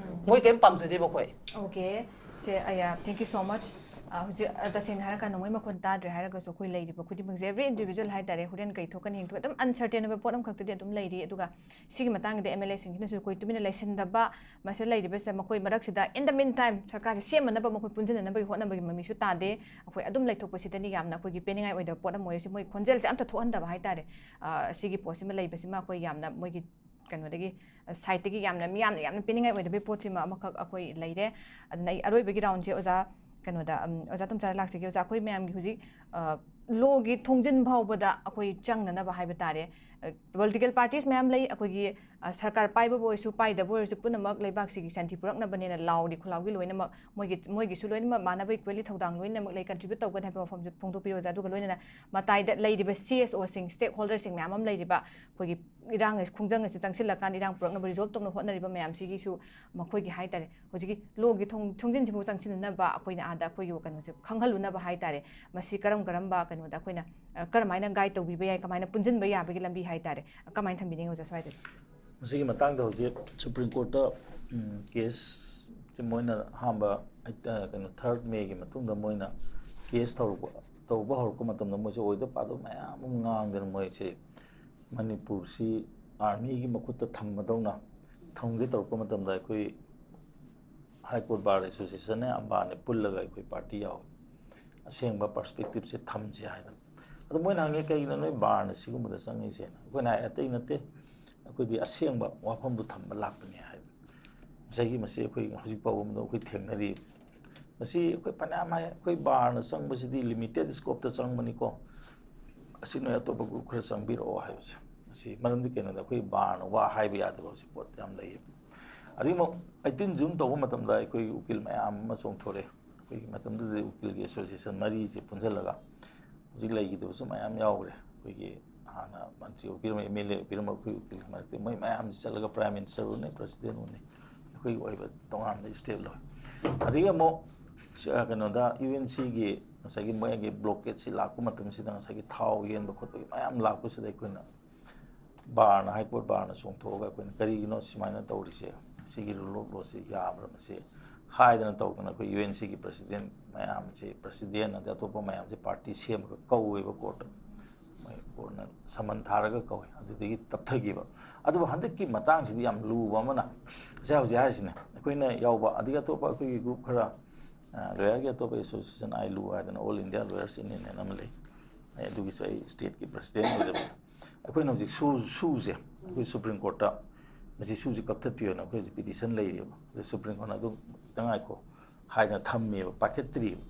ꯃꯣꯏ ꯀꯔꯤꯝ ꯄꯥꯝꯖꯗꯦꯕ ꯑꯩꯈꯣꯏ꯫ ꯑꯣꯀꯦ꯫ ꯁꯦ ꯑꯌꯥ, thank you so much꯫ ꯍꯧꯖꯤꯛ ꯑ, ꯇꯁꯦꯡꯅ ꯍꯥꯏꯔꯀꯥꯟꯗ ꯃꯣꯏ ꯃꯈꯣꯟ ꯇꯥꯗ꯭ꯔꯦ ꯍꯥꯏꯔꯒꯁꯨ ꯑꯩꯈꯣꯏ ꯂꯩꯔꯤꯕ ꯈꯨꯗꯤꯡꯃꯛꯁꯦ, every individual ꯍꯥꯏꯇꯥꯔꯦ, ꯍꯣꯔꯦꯟ ꯀꯩ ꯊꯣꯛꯀꯅꯤ ꯍꯌꯦꯡ ꯊꯣꯛꯀꯅꯤ ꯑꯗꯨꯝ ꯑꯟꯁꯔꯇꯦꯟ ꯑꯣꯏꯕ ꯄꯣꯠ ꯑꯃꯈꯛꯇꯗꯤ ꯑꯗꯨꯝ ꯂꯩꯔꯤ꯫ ꯑꯗꯨꯒ ꯁꯤꯒꯤ ꯃꯇꯥꯡꯗ ꯑꯦꯝ ꯑꯦꯜ ꯑꯦꯁꯤꯡꯁꯤꯅꯁꯨ ꯑꯩꯈꯣꯏ ꯇꯨꯃꯤꯟꯅ ꯂꯩꯁꯤꯟꯗꯕ, ꯃꯁꯤꯗ ꯂꯩꯔꯤꯕꯁꯦ ꯃꯈꯣꯏ ꯃꯔꯛꯁꯤꯗ in the meantime ꯁꯔꯀꯥꯔꯁꯦ ꯁꯦꯝꯅꯅꯕ ꯃꯈꯣꯏ ꯄꯨꯟꯁꯤꯟꯅꯅꯕꯒꯤ ꯍꯣꯠꯅꯕꯒꯤ ꯃꯃꯤꯁꯨ ꯇꯥꯗꯦ꯫ ꯑꯩꯈꯣꯏ ꯑꯗꯨꯝ ꯂꯩꯊꯣꯛꯄꯁꯤꯗꯅꯤ ꯌꯥꯝꯅ ꯑꯩꯈꯣꯏꯒꯤ ꯄꯦꯟꯅꯤꯡꯉꯥꯏ ꯑꯣꯏꯗꯕ ꯄꯣꯠ ꯑꯃ ꯑꯣꯏꯔꯤꯁꯤ, ꯃꯣꯏ ꯈꯣꯟꯖꯦꯜꯁꯦ ꯑꯝꯇ ꯊꯣꯛꯍꯟꯗꯕ ꯍꯥꯏꯇꯥꯔꯦ꯫ ꯑ, ꯁꯤꯒꯤ ꯄꯣꯠꯁꯤꯃ ꯂꯩꯕꯁꯤꯃ ꯑꯩꯈꯣꯏ ꯌꯥꯝꯅ ꯃꯣꯏꯒꯤ ꯀꯩꯅꯣꯗꯒꯤ, ꯁꯥꯏꯠꯇꯒꯤ ꯌꯥꯝꯅ, ꯃꯤꯌꯥꯝꯅ ꯌꯥꯝꯅ ꯄꯦꯟꯅꯤꯡꯉꯥꯏ ꯑꯣꯏꯗꯕꯒꯤ ꯄꯣꯠꯁꯤꯃ ꯑꯃꯈꯛ ꯑꯩꯈꯣꯏ ꯂꯩꯔꯦ꯫ ꯑꯗꯨꯅ ꯑꯩ ꯑꯔꯣꯏꯕꯒꯤ ꯔꯥꯎꯟꯁꯦ ꯑꯣꯖꯥ ꯀꯩꯅꯣꯗ, ꯎꯝ, ꯑꯣꯖꯥ ꯇꯣꯝꯆꯥꯗ ꯂꯥꯛꯆꯒꯦ꯫ ꯑꯣꯖꯥ, ꯑꯩꯈꯣꯏ ꯃꯌꯥꯝꯒꯤ ꯍꯧꯖꯤꯛ, ꯑ, ꯂꯣꯒꯤ ꯊꯣꯡꯖꯤꯟ ꯐꯥꯎꯕꯗ ꯑꯩꯈꯣꯏ ꯆꯪꯅꯅꯕ ꯍꯥꯏꯕ ꯇꯥꯔꯦ꯫ ꯑ, ꯄꯣꯂꯤꯇꯤꯀꯦꯜ ꯄꯥꯔꯇꯤꯁ ꯃꯌꯥꯝ ꯂꯩ, ꯑꯩꯈꯣꯏꯒꯤ, ꯑ, ꯁꯔꯀꯥꯔ ꯄꯥꯏꯕꯕꯨ ꯑꯣꯏꯔꯁꯨ ꯄꯥꯏꯗꯕ ꯑꯣꯏꯔꯁꯨ ꯄꯨꯝꯅꯃꯛ ꯂꯩꯕꯥꯛꯁꯤꯒꯤ ꯁꯥꯟꯇꯤ ꯄꯨꯔꯛꯅꯕꯅꯦꯅ ꯂꯥꯎꯔꯤ ꯈꯣꯜꯂꯥꯎꯒꯤ ꯂꯣꯏꯅꯃꯛ ꯃꯣꯏꯒꯤ, ꯃꯣꯏꯒꯤꯁꯨ ꯂꯣꯏꯅꯃꯛ ꯃꯥꯟꯅꯕ equally ꯊꯧꯗꯥꯡ ꯂꯣꯏꯅꯃꯛ ꯂꯩ, ꯀꯟꯇ꯭ꯔꯤꯕ꯭ꯌꯨꯠ ꯇꯧꯒꯅꯤ ꯍꯥꯏꯕ ꯋꯥꯐꯝꯁꯨ ꯐꯣꯡꯗꯣꯛꯄꯤꯔꯣ ꯑꯣꯖꯥ꯫ ꯑꯗꯨꯒ ꯂꯣꯏꯅꯅ ꯃꯇꯥꯏꯗ ꯂꯩꯔꯤꯕ ꯁꯤ ꯑꯦꯁ ꯑꯣꯁꯤꯡ, ꯁ꯭ꯇꯦꯛ ꯍꯣꯜꯗꯔꯁꯤꯡ ꯃꯌꯥꯝ ꯑꯃ ꯂꯩꯔꯤꯕ, ꯑꯩꯈꯣꯏꯒꯤ ꯏꯔꯥꯡ ꯑꯁꯤ ꯈꯣꯡꯖꯪ ꯑꯁꯤ ꯆꯪꯁꯤꯜꯂꯀꯥꯟꯗ ꯏꯔꯥꯡ ꯄꯨꯔꯛꯅꯕ ꯔꯤꯖꯣꯜꯕ ꯇꯧꯅꯕ ꯍꯣꯠꯅꯔꯤꯕ ꯃꯌꯥꯝꯁꯤꯒꯤꯁꯨ ꯃꯈꯣꯏꯒꯤ ꯍꯥꯏꯇꯥꯔꯦ, ꯍꯧꯖꯤꯛꯀꯤ ꯂꯣꯒꯤ ꯊꯣꯡ-, ꯊꯣꯡꯖꯤꯟꯁꯤꯕꯨ ꯆꯪꯁꯤꯟꯅꯅꯕ ꯑꯩꯈꯣꯏꯅ ꯑꯥꯗ ꯑꯩꯈꯣꯏꯒꯤ ꯀꯩꯅꯣꯁꯦ ꯈꯪꯍꯜꯂꯨꯅꯕ ꯍꯥꯏꯇꯥꯔꯦ꯫ ꯃꯁꯤ ꯀꯔꯝ ꯀꯔꯝꯕ ꯀꯩꯅꯣꯗ ꯑꯩꯈꯣꯏꯅ, ꯑ, ꯀꯔꯝꯍꯥꯏꯅ ꯒꯥꯏꯗ ꯇꯧꯕꯤꯕ ꯌꯥꯏ, ꯀꯃꯥꯏꯅ ꯄꯨꯟꯁꯤꯟꯕ ꯌꯥꯕꯒꯤ ꯂꯝꯕꯤ ꯍꯥꯏꯇꯥꯔꯦ, ꯀꯃꯥꯏꯅ ꯊꯝꯕꯤꯅꯤꯡꯉꯤ ꯑꯣꯖꯥ ꯁ꯭ꯋꯥꯏꯗꯗꯤ? ꯃꯁꯤꯒꯤ ꯃꯇꯥꯡꯗ ꯍꯧꯖꯤꯛ ꯁꯨꯄ꯭ꯔꯤꯝ ꯀꯣꯔꯠꯇ, ꯎꯝ, ꯀꯦꯁ ꯃꯣꯏꯅ ꯑꯍꯥꯟꯕ, ꯑ, ꯀꯩꯅꯣ, ꯊꯥꯔꯠ ꯃꯦꯒꯤ ꯃꯇꯨꯡꯗ ꯃꯣꯏꯅ ꯀꯦꯁ ꯇꯧꯔꯛꯄ, ꯇꯧꯕ ꯍꯧꯔꯛꯄ ꯃꯇꯝꯗ ꯃꯣꯏꯁꯦ ꯑꯣꯏꯗ ꯄꯥꯗꯕ ꯃꯌꯥꯝ ꯑꯃ ꯉꯥꯡꯗꯅ ꯃꯣꯏꯁꯦ ꯃꯅꯤꯄꯨꯔꯁꯤ ꯑꯥꯔꯃꯤꯒꯤ ꯃꯈꯨꯠꯇ ꯊꯝꯕꯗꯧꯅ ꯊꯝꯒꯦ ꯇꯧꯔꯛꯄ ꯃꯇꯝꯗ ꯑꯩꯈꯣꯏ ꯍꯥꯏ ꯀꯣꯔꯠ ꯕꯥꯔ ꯑꯦꯁꯣꯁꯤꯌꯦꯁꯟꯅꯦ ꯑꯝꯕꯥꯅꯦ ꯄꯨꯜꯂꯒ ꯑꯩꯈꯣꯏ ꯄꯥꯔꯇꯤ ꯌꯥꯎꯏ, ꯑꯁꯦꯡꯕ ꯄꯔꯁꯄꯦꯛꯇꯤꯞꯁꯦ ꯊꯝꯁꯦ ꯍꯥꯏꯗꯅ꯫ ꯑꯗꯣ ꯃꯣꯏꯅ ꯍꯪꯉꯦ, "ꯀꯩꯒꯤꯅꯣ ꯅꯣꯏ ꯕꯥꯔꯅ ꯁꯤꯒꯨꯝꯕꯗ ꯆꯪꯉꯤꯁꯦꯅ?" ꯑꯩꯈꯣꯏꯅ ꯍꯥꯏ, "ꯑꯇꯩ ꯅꯠꯇꯦ, ꯑꯩꯈꯣꯏꯗꯤ ꯑꯁꯦꯡꯕ ꯋꯥꯐꯝꯗꯨ ꯊꯝꯕ ꯂꯥꯛꯄꯅꯤ" ꯍꯥꯏꯕ꯫ ꯉꯁꯥꯏꯒꯤ ꯃꯁꯤ ꯑꯩꯈꯣꯏ ꯍꯧꯖꯤꯛ ꯐꯥꯎꯕ ꯃꯗꯨ ꯑꯩꯈꯣꯏ ꯊꯦꯡꯅꯔꯤ꯫ ꯃꯁꯤ ꯑꯩꯈꯣꯏ ꯐꯅꯌꯥꯝ ꯍꯥꯏ, ꯑꯩꯈꯣꯏ ꯕꯥꯔꯅ ꯆꯪꯕꯁꯤꯗꯤ ꯂꯤꯃꯤꯇꯦꯠ ꯁ꯭ꯀꯣꯞꯇ ꯆꯪꯕꯅꯤꯀꯣ, ꯑꯁꯤ ꯅꯣꯏ ꯑꯇꯣꯞꯄ ꯒ꯭ꯔꯨꯞ ꯈꯔ ꯆꯪꯕꯤꯔꯛꯑꯣ ꯍꯥꯏꯕꯁꯦ꯫ ꯃꯁꯤ ꯃꯔꯝꯗꯤ ꯀꯩꯅꯣꯗ ꯑꯩꯈꯣꯏ ꯕꯥꯔꯅ ꯋꯥ ꯍꯥꯏꯕ ꯌꯥꯗꯕ ꯍꯧꯖꯤꯛ ꯄꯣꯠ ꯌꯥꯝ ꯂꯩꯌꯦꯕ꯫ ꯑꯗꯨꯒꯤ ꯑꯃꯨꯛ ꯑꯩꯠꯇꯤꯟ ꯖꯨꯟ ꯇꯧꯕ ꯃꯇꯝꯗ ꯑꯩꯈꯣꯏꯒꯤ ꯎꯀꯤꯜ ꯃꯌꯥꯝ ꯑꯃ ꯆꯣꯡꯊꯣꯔꯛꯑꯦ꯫ ꯑꯩꯈꯣꯏꯒꯤ ꯃꯇꯝꯗꯨꯗꯗꯤ ꯎꯀꯤꯜꯒꯤ ꯑꯦꯁꯣꯁꯤꯌꯦꯁꯟ ꯃꯔꯤꯁꯦ ꯄꯨꯟꯁꯤꯜꯂꯒ ꯍꯧꯖꯤꯛ ꯂꯩꯈꯤꯗꯕꯁꯨ ꯃꯌꯥꯝ ꯌꯥꯎꯈ꯭ꯔꯦ꯫ ꯑꯩꯈꯣꯏꯒꯤ ꯍꯥꯟꯅ ꯃꯟꯇ꯭ꯔꯤ ꯑꯣꯏꯕꯤꯔꯝꯕ, ꯑꯦꯝ ꯑꯦꯜ ꯑꯦ ꯑꯣꯏꯕꯤꯔꯝꯕ ꯑꯩꯈꯣꯏ ꯎꯀꯤꯜ ꯃꯔꯛꯇ ꯃꯣꯏ ꯃꯌꯥꯝꯁꯤ ꯆꯠꯂꯒ ꯄ꯭ꯔꯥꯏꯝ ꯃꯤꯅꯤꯁꯇꯔ ꯎꯅꯩ, ꯄ꯭ꯔꯁꯤꯗꯦꯟ ꯎꯅꯩ, ꯑꯩꯈꯣꯏꯒꯤ ꯑꯣꯏꯕ ꯇꯣꯉꯥꯟꯕ ꯁ꯭ꯇꯦꯞ ꯂꯧꯏ꯫ ꯑꯗꯒꯤ ꯑꯃꯨꯛ ꯁ-, ꯀꯩꯅꯣꯗ, ꯌꯨ ꯑꯦꯟ ꯁꯤꯒꯤ ꯉꯁꯥꯏꯒꯤ ꯃꯣꯏꯒꯤ ꯕ꯭ꯂꯣꯀꯦꯠꯁꯤ ꯂꯥꯛꯄ ꯃꯇꯝꯁꯤꯗ ꯉꯁꯥꯏꯒꯤ ꯊꯥꯎ ꯌꯦꯟꯕ ꯈꯣꯠꯄꯒꯤ ꯃꯌꯥꯝ ꯂꯥꯛꯄꯁꯤꯗ ꯑꯩꯈꯣꯏꯅ ꯕꯥꯔꯅ, ꯍꯥꯏ ꯀꯣꯔꯠ ꯕꯥꯔꯅ ꯆꯣꯡꯊꯣꯛꯑꯒ ꯑꯩꯈꯣꯏꯅ ꯀꯔꯤꯒꯤꯅꯣ ꯁꯨꯃꯥꯏꯅ ꯇꯧꯔꯤꯁꯦ, ꯁꯤꯒꯤ ꯔꯨꯜ ꯑꯣꯐ ꯂꯣꯁꯤ ꯌꯥꯕ꯭ꯔꯥ ꯃꯁꯤ ꯍꯥꯏꯗꯅ ꯇꯧꯗꯅ ꯑꯩꯈꯣꯏ ꯌꯨ ꯑꯦꯟ ꯁꯤꯒꯤ ꯄ꯭ꯔꯁꯤꯗꯦꯟ ꯃꯌꯥꯝꯁꯤ, ꯄ꯭ꯔꯁꯤꯗꯦꯟ ꯑꯗꯩ ꯑꯇꯣꯞꯄ ꯃꯌꯥꯝꯁꯤ ꯄꯥꯔꯇꯤ ꯁꯦꯝꯃꯒ ꯀꯧꯋꯦꯕ ꯀꯣꯔꯠꯇ꯫ ꯃꯣꯏ ꯀꯣꯔꯠꯅ ꯁꯃꯟ ꯊꯥꯔꯒ ꯀꯧꯋꯦ, ꯑꯗꯨꯗꯒꯤ ꯇꯞꯊꯈꯤꯕ꯫ ꯑꯗꯨꯕꯨ ꯍꯟꯗꯛꯀꯤ ꯃꯇꯥꯡꯁꯤꯗꯤ ꯌꯥꯝ ꯂꯨꯕ ꯑꯃꯅ, ꯉꯁꯥꯏ ꯍꯧꯖꯤꯛ ꯍꯥꯏꯔꯤꯁꯤꯅꯦ, ꯑꯩꯈꯣꯏꯅ ꯌꯥꯎꯕ ꯑꯗꯒꯤ ꯑꯇꯣꯞꯄ ꯑꯩꯈꯣꯏꯒꯤ ꯒ꯭ꯔꯨꯞ ꯈꯔ, ꯑ, ꯂꯣꯌꯔꯒꯤ ꯑꯇꯣꯞꯄ ꯑꯦꯁꯣꯁꯤꯌꯦꯁꯟ, ꯑꯥꯏ ꯂꯨ ꯍꯥꯏꯗꯅ, ꯑꯣꯜ ꯏꯟꯗꯤꯌꯥ ꯂꯣꯌꯔꯁ ꯌꯨꯅꯤꯌꯟ ꯍꯥꯏꯅ ꯑꯃ ꯂꯩ꯫ ꯑꯩ ꯑꯗꯨꯒꯤꯁꯨ ꯑꯩ ꯁ꯭ꯇꯦꯠꯀꯤ ꯄ꯭ꯔꯁꯤꯗꯦꯟ ꯑꯣꯏꯖꯕꯅꯤ꯫ ꯑꯩꯈꯣꯏꯅ ꯍꯧꯖꯤꯛ ꯁꯨ-, ꯁꯨꯁꯦ ꯑꯩꯈꯣꯏ ꯁꯨꯄ꯭ꯔꯤꯝ ꯀꯣꯔꯠꯇ ꯃꯁꯤ ꯁꯨꯁꯦ ꯀꯛꯊꯠꯄꯤꯌꯣꯅ ꯑꯩꯈꯣꯏ ꯍꯧꯖꯤꯛ ꯄꯤꯇꯤꯁꯟ ꯂꯩꯔꯤꯑꯕ꯫ ꯑꯗꯨ ꯁꯨꯄ꯭ꯔꯤꯝ ꯀꯣꯔꯠꯅ ꯑꯗꯨꯝ ꯈꯤꯇꯪ ꯉꯥꯏꯈꯣ ꯍꯥꯏꯗꯅ ꯊꯝꯃꯦꯕ, ꯄꯥꯏꯈꯠꯇ꯭ꯔꯤꯑꯕ꯫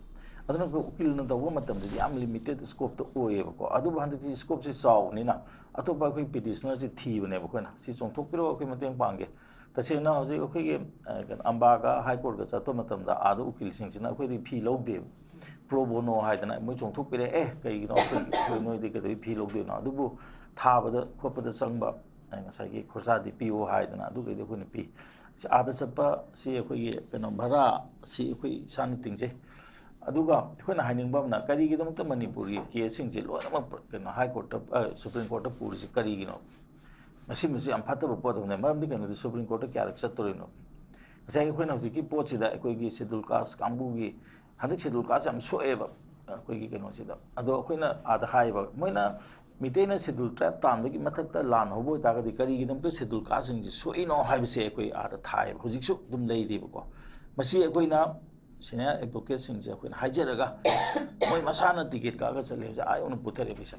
ꯑꯗꯨꯅ ꯑꯩꯈꯣꯏ ꯎꯀꯤꯜꯅ ꯇꯧꯕ ꯃꯇꯝꯗꯗꯤ ꯌꯥꯝ ꯂꯤꯃꯤꯇꯦꯠ ꯁ꯭ꯀꯣꯞꯇ ꯑꯣꯏꯌꯦꯕꯀꯣ꯫ ꯑꯗꯨꯕꯨ ꯍꯟꯗꯛꯇꯤ ꯁ꯭ꯀꯣꯞꯁꯦ ꯆꯥꯎꯕꯅꯤꯅ ꯑꯇꯣꯞꯄ ꯑꯩꯈꯣꯏ ꯄꯤꯇꯤꯁꯅꯔꯁꯦ ꯊꯤꯕꯅꯦꯕ ꯑꯩꯈꯣꯏꯅ, "ꯁꯤ ꯆꯣꯡꯊꯣꯛꯄꯤꯔꯣ, ꯑꯩꯈꯣꯏ ꯃꯇꯦꯡ ꯄꯥꯡꯒꯦ"꯫ ꯇꯁꯦꯡꯅ ꯍꯧꯖꯤꯛ ꯑꯩꯈꯣꯏꯒꯤ, ꯑ, ꯀꯩꯅꯣ, ꯑꯝꯕꯥꯒ ꯍꯥꯏ ꯀꯣꯔꯠꯀ ꯆꯠꯄ ꯃꯇꯝꯗ ꯑꯥꯗ ꯎꯀꯤꯜꯁꯤꯡꯁꯤꯅ ꯑꯩꯈꯣꯏꯗꯤ ꯐꯤ ꯂꯧꯗꯦꯕ꯫ ꯄ꯭ꯔꯣ ꯕꯣꯅꯣ ꯍꯥꯏꯗꯅ ꯃꯣꯏ ꯆꯣꯡꯊꯣꯛꯄꯤꯔꯦ, "ꯑꯦ, ꯀꯩꯒꯤꯅꯣ ꯑꯩꯈꯣꯏ, ꯑꯩꯈꯣꯏ ꯅꯣꯏꯗꯤ ꯀꯩꯗꯧꯕꯩ ꯐꯤ ꯂꯧꯗꯣꯏꯅꯣ?" ꯑꯗꯨꯕꯨ ꯊꯥꯕꯗ ꯈꯣꯠꯄꯗ ꯆꯪꯕ, ꯑ, ꯉꯁꯥꯏꯒꯤ ꯈꯣꯔꯁꯥꯗꯤ ꯄꯤꯌꯣ ꯍꯥꯏꯗꯅ ꯑꯗꯨꯈꯩꯗꯤ ꯑꯩꯈꯣꯏꯅ ꯄꯤ꯫ ꯁꯤ ꯑꯥꯗ ꯆꯠꯄ ꯁꯤ ꯑꯩꯈꯣꯏꯒꯤ ꯀꯩꯅꯣ ꯚꯔꯥ ꯁꯤ ꯑꯩꯈꯣꯏ ꯏꯁꯥꯅ ꯇꯤꯡꯖꯩ꯫ ꯑꯗꯨꯒ ꯑꯩꯈꯣꯏꯅ ꯍꯥꯏꯅꯤꯡꯕ ꯑꯃꯅ, ꯀꯔꯤꯒꯤꯗꯃꯛꯇ ꯃꯅꯤꯄꯨꯔꯒꯤ ꯀꯦꯁꯁꯤꯡꯁꯦ ꯂꯣꯏꯅꯃꯛ ꯀꯩꯅꯣ ꯍꯥꯏ ꯀꯣꯔꯠꯇ, ꯑ, ꯁꯨꯄ꯭ꯔꯤꯝ ꯀꯣꯔꯠꯇ ꯄꯨꯔꯤꯁꯤ ꯀꯔꯤꯒꯤꯅꯣ? ꯃꯁꯤꯃꯁꯨ ꯌꯥꯝ ꯐꯠꯇꯕ ꯄꯣꯠ ꯑꯃꯅꯦ꯫ ꯃꯔꯝꯗꯤ ꯀꯩꯅꯣꯗ ꯁꯨꯄ꯭ꯔꯤꯝ ꯀꯣꯔꯠꯇ ꯀꯌꯥꯔꯛ ꯆꯠꯇꯣꯔꯤꯅꯣ? ꯉꯁꯥꯏꯒꯤ ꯑꯩꯈꯣꯏꯅ ꯍꯧꯖꯤꯛꯀꯤ ꯄꯣꯠꯁꯤꯗ ꯑꯩꯈꯣꯏꯒꯤ ꯁꯦꯗꯨꯜ ꯀꯥꯁ ꯀꯥꯡꯕꯨꯒꯤ, ꯍꯟꯗꯛ ꯁꯦꯗꯨꯜ ꯀꯥꯁ ꯌꯥꯝ ꯁꯣꯛꯑꯦꯕ ꯑꯩꯈꯣꯏꯒꯤ ꯀꯩꯅꯣꯁꯤꯗ꯫ ꯑꯗꯣ ꯑꯩꯈꯣꯏꯅ ꯑꯥꯗ ꯍꯥꯏꯌꯦꯕ, ꯃꯣꯏꯅ ꯃꯤꯇꯩꯅ ꯁꯦꯗꯨꯜ ꯇ꯭ꯔꯥꯏꯕ ꯇꯥꯟꯕꯒꯤ ꯃꯊꯛꯇ ꯂꯥꯟ ꯍꯧꯕ ꯑꯣꯏꯇꯥꯔꯒꯗꯤ ꯀꯔꯤꯒꯤꯗꯃꯛꯇ ꯁꯦꯗꯨꯜ ꯀꯥꯁꯁꯤꯡꯁꯤ ꯁꯣꯛꯏꯅꯣ ꯍꯥꯏꯕꯁꯦ ꯑꯩꯈꯣꯏ ꯑꯥꯗ ꯊꯥꯏꯌꯦꯕ, ꯍꯧꯖꯤꯛꯁꯨ ꯑꯗꯨꯝ ꯂꯩꯔꯤꯕꯀꯣ꯫ ꯃꯁꯤ ꯑꯩꯈꯣꯏꯅ ꯁꯦꯅꯤꯌꯔ ꯑꯦꯗꯚꯣꯀꯦꯠꯁꯤꯡꯁꯦ ꯑꯩꯈꯣꯏꯅ ꯍꯥꯏꯖꯔꯒ ꯃꯣꯏ ꯃꯁꯥꯅ ꯇꯤꯀꯦꯠ ꯀꯛꯑꯒ ꯆꯠꯂꯦ, ꯍꯧꯖꯤꯛ ꯑꯥ ꯌꯧꯅ ꯄꯨꯊꯔꯛꯑꯦ ꯄꯩꯁꯥ꯫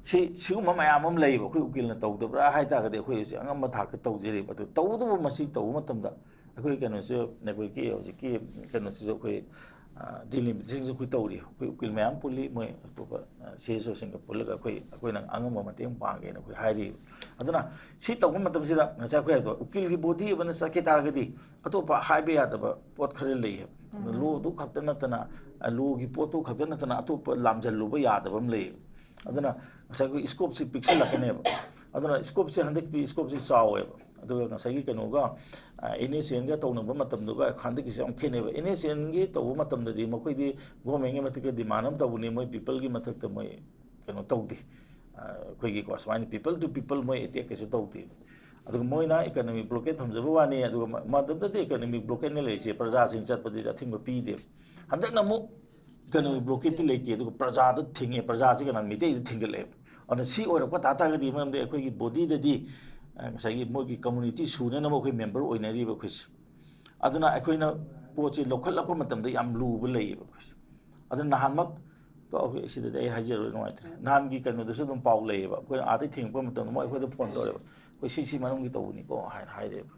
ꯁꯤ, ꯁꯤꯒꯨꯝꯕ ꯃꯌꯥꯝ ꯑꯃ ꯂꯩꯌꯦꯕ, ꯑꯩꯈꯣꯏ ꯎꯀꯤꯜꯅ ꯇꯧꯗꯕ꯭ꯔꯥ ꯍꯥꯏ ꯇꯥꯔꯒꯗꯤ ꯑꯩꯈꯣꯏ ꯍꯧꯖꯤꯛ ꯑꯉꯝꯕ ꯊꯥꯛꯇ ꯇꯧꯖꯔꯤꯕ꯫ ꯑꯗꯨ ꯇꯧꯕꯇꯕꯨ ꯃꯁꯤ ꯇꯧꯕ ꯃꯇꯝꯗ ꯑꯩꯈꯣꯏ ꯀꯩꯅꯣꯁꯨ, ꯑꯩꯈꯣꯏꯒꯤ ꯍꯧꯖꯤꯛꯀꯤ ꯀꯩꯅꯣꯁꯤꯁꯨ ꯑꯩꯈꯣꯏ, ꯑ, ꯗꯤꯂꯤꯃꯤꯇꯦꯁꯟꯁꯨ ꯑꯩꯈꯣꯏ ꯇꯧꯔꯤ꯫ ꯑꯩꯈꯣꯏ ꯎꯀꯤꯜ ꯃꯌꯥꯝ ꯄꯨꯜꯂꯤ, ꯃꯣꯏ ꯑꯇꯣꯞꯄ, ꯑ, ꯁꯤ ꯑꯦꯁ ꯑꯣꯁꯤꯡꯒ ꯄꯨꯜꯂꯒ ꯑꯩꯈꯣꯏ, ꯑꯩꯈꯣꯏꯅ ꯑꯉꯝꯕ ꯃꯇꯦꯡ ꯄꯥꯡꯒꯦꯅ ꯑꯩꯈꯣꯏ ꯍꯥꯏꯔꯤꯕ꯫ ꯑꯗꯨꯅ ꯁꯤ ꯇꯧꯕ ꯃꯇꯝꯁꯤꯗ ꯉꯁꯥꯏ ꯑꯩꯈꯣꯏ ꯍꯥꯏꯗꯣ ꯎꯀꯤꯜꯒꯤ ꯕꯣꯗꯤ ꯑꯃꯅ ꯆꯠꯈꯤ ꯇꯥꯔꯒꯗꯤ ꯑꯇꯣꯞꯄ ꯍꯥꯏꯕ ꯌꯥꯗꯕ ꯄꯣꯠ ꯈꯔ ꯂꯩꯌꯦꯕ꯫ ꯎꯝ꯫ ꯂꯣꯗꯨ ꯈꯛꯇ ꯅꯠꯇꯅ, ꯑ, ꯂꯣꯒꯤ ꯄꯣꯠꯇꯨ ꯈꯛꯇ ꯅꯠꯇꯅ ꯑꯇꯣꯞꯄ ꯂꯥꯝꯖꯜꯂꯨꯕ ꯌꯥꯗꯕ ꯑꯃ ꯂꯩꯌꯦꯕ꯫ ꯑꯗꯨꯅ ꯉꯁꯥꯏ ꯑꯩꯈꯣꯏ scopeꯁꯤ ꯄꯤꯛꯁꯜꯂꯛꯀꯅꯦꯕ꯫ ꯑꯗꯨꯅ scopeꯁꯦ ꯍꯟꯗꯛꯇꯤ scopeꯁꯤ ꯆꯥꯎꯋꯦꯕ꯫ ꯑꯗꯨꯒ ꯉꯁꯥꯏꯒꯤ ꯀꯩꯅꯣꯒ, ꯑꯦꯟ ꯑꯦꯁ ꯑꯦꯟꯒ ꯇꯧꯅꯕ ꯃꯇꯝꯗꯨꯒ ꯍꯟꯗꯛꯀꯤꯁꯦ ꯌꯥꯝ ꯈꯦꯠꯅꯩꯕ꯫ ꯑꯦꯟ ꯑꯦꯁ ꯑꯦꯟꯒꯤ ꯇꯧꯕ ꯃꯇꯝꯗꯗꯤ ꯃꯈꯣꯏꯗꯤ governmentꯀꯤ ꯃꯊꯛꯇ demand ꯑꯃ ꯇꯧꯕꯅꯤ, ꯃꯣꯏ peopleꯒꯤ ꯃꯊꯛꯇ ꯃꯣꯏ ꯀꯩꯅꯣ ꯇꯧꯗꯦ꯫ ꯑꯩꯈꯣꯏꯒꯤꯀꯣ ꯁꯨꯃꯥꯏꯅ people to people ꯃꯣꯏ attack ꯀꯩꯁꯨ ꯇꯧꯗꯦ꯫ ꯑꯗꯨꯒ ꯃꯣꯏꯅ economic blockade ꯊꯝꯖꯕ ꯋꯥꯅꯤ꯫ ꯑꯗꯨꯒ ꯃ-, ꯃꯇꯝꯗꯨꯗꯗꯤ economic blockadeꯅ ꯂꯩꯔꯤꯁꯦ, ꯄ꯭ꯔꯖꯥꯁꯤꯡ ꯆꯠꯄꯗꯗꯤ ꯑꯊꯤꯡꯕ ꯄꯤꯗꯦ꯫ ꯍꯟꯗꯛꯅ ꯑꯃꯨꯛ economic blockade ꯂꯩꯇꯦ, ꯑꯗꯨꯒ ꯄ꯭ꯔꯖꯥꯗ ꯊꯤꯡꯉꯦ꯫ ꯄ꯭ꯔꯖꯥꯁꯤ ꯀꯅꯥ? ꯃꯤꯇꯩꯗ ꯊꯤꯡꯒꯠꯂꯛꯑꯦꯕ꯫ ꯑꯗꯨꯅ ꯁꯤ ꯑꯣꯏꯔꯛꯄ ꯇꯥ ꯇꯥꯔꯒꯗꯤ, ꯃꯔꯝꯗꯤ ꯑꯩꯈꯣꯏꯒꯤ bodyꯗꯗꯤ, ꯑ, ꯉꯁꯥꯏꯒꯤ ꯃꯣꯏꯒꯤ community ꯁꯨꯅꯅꯕ ꯑꯩꯈꯣꯏ member ꯑꯣꯏꯅꯔꯤꯕ ꯑꯩꯈꯣꯏꯁꯦ꯫ ꯑꯗꯨꯅ ꯑꯩꯈꯣꯏꯅ ꯄꯣꯠꯁꯦ ꯂꯧꯈꯠꯂꯛꯄ ꯃꯇꯝꯗ ꯌꯥꯝ ꯂꯨꯕ ꯂꯩꯌꯦꯕ ꯑꯩꯈꯣꯏꯁꯦ꯫ ꯑꯗꯨꯅ ꯅꯍꯥꯟꯃꯛ, ꯇꯣ, ꯑꯩꯈꯣꯏ ꯁꯤꯗꯗꯤ ꯑꯩ ꯍꯥꯏꯖꯔꯣꯏ, ꯅꯨꯡꯉꯥꯏꯇ꯭ꯔꯦ꯫ ꯅꯍꯥꯟꯒꯤ ꯀꯩꯅꯣꯗꯁꯨ ꯑꯗꯨꯝ ꯄꯥꯎ ꯂꯩꯌꯦꯕ, ꯑꯩꯈꯣꯏ ꯑꯥꯗꯩ ꯊꯤꯡꯉꯛꯄ ꯃꯇꯝꯗ ꯃꯣꯏ ꯑꯩꯈꯣꯏꯗ phone ꯇꯧꯔꯦꯕ, "ꯑꯩꯈꯣꯏ ꯁꯤ ꯁꯤ ꯃꯅꯨꯡꯒꯤ ꯇꯧꯕꯅꯤꯀꯣ" ꯍꯥꯏꯅ ꯍꯥꯏꯔꯛꯑꯦꯕ꯫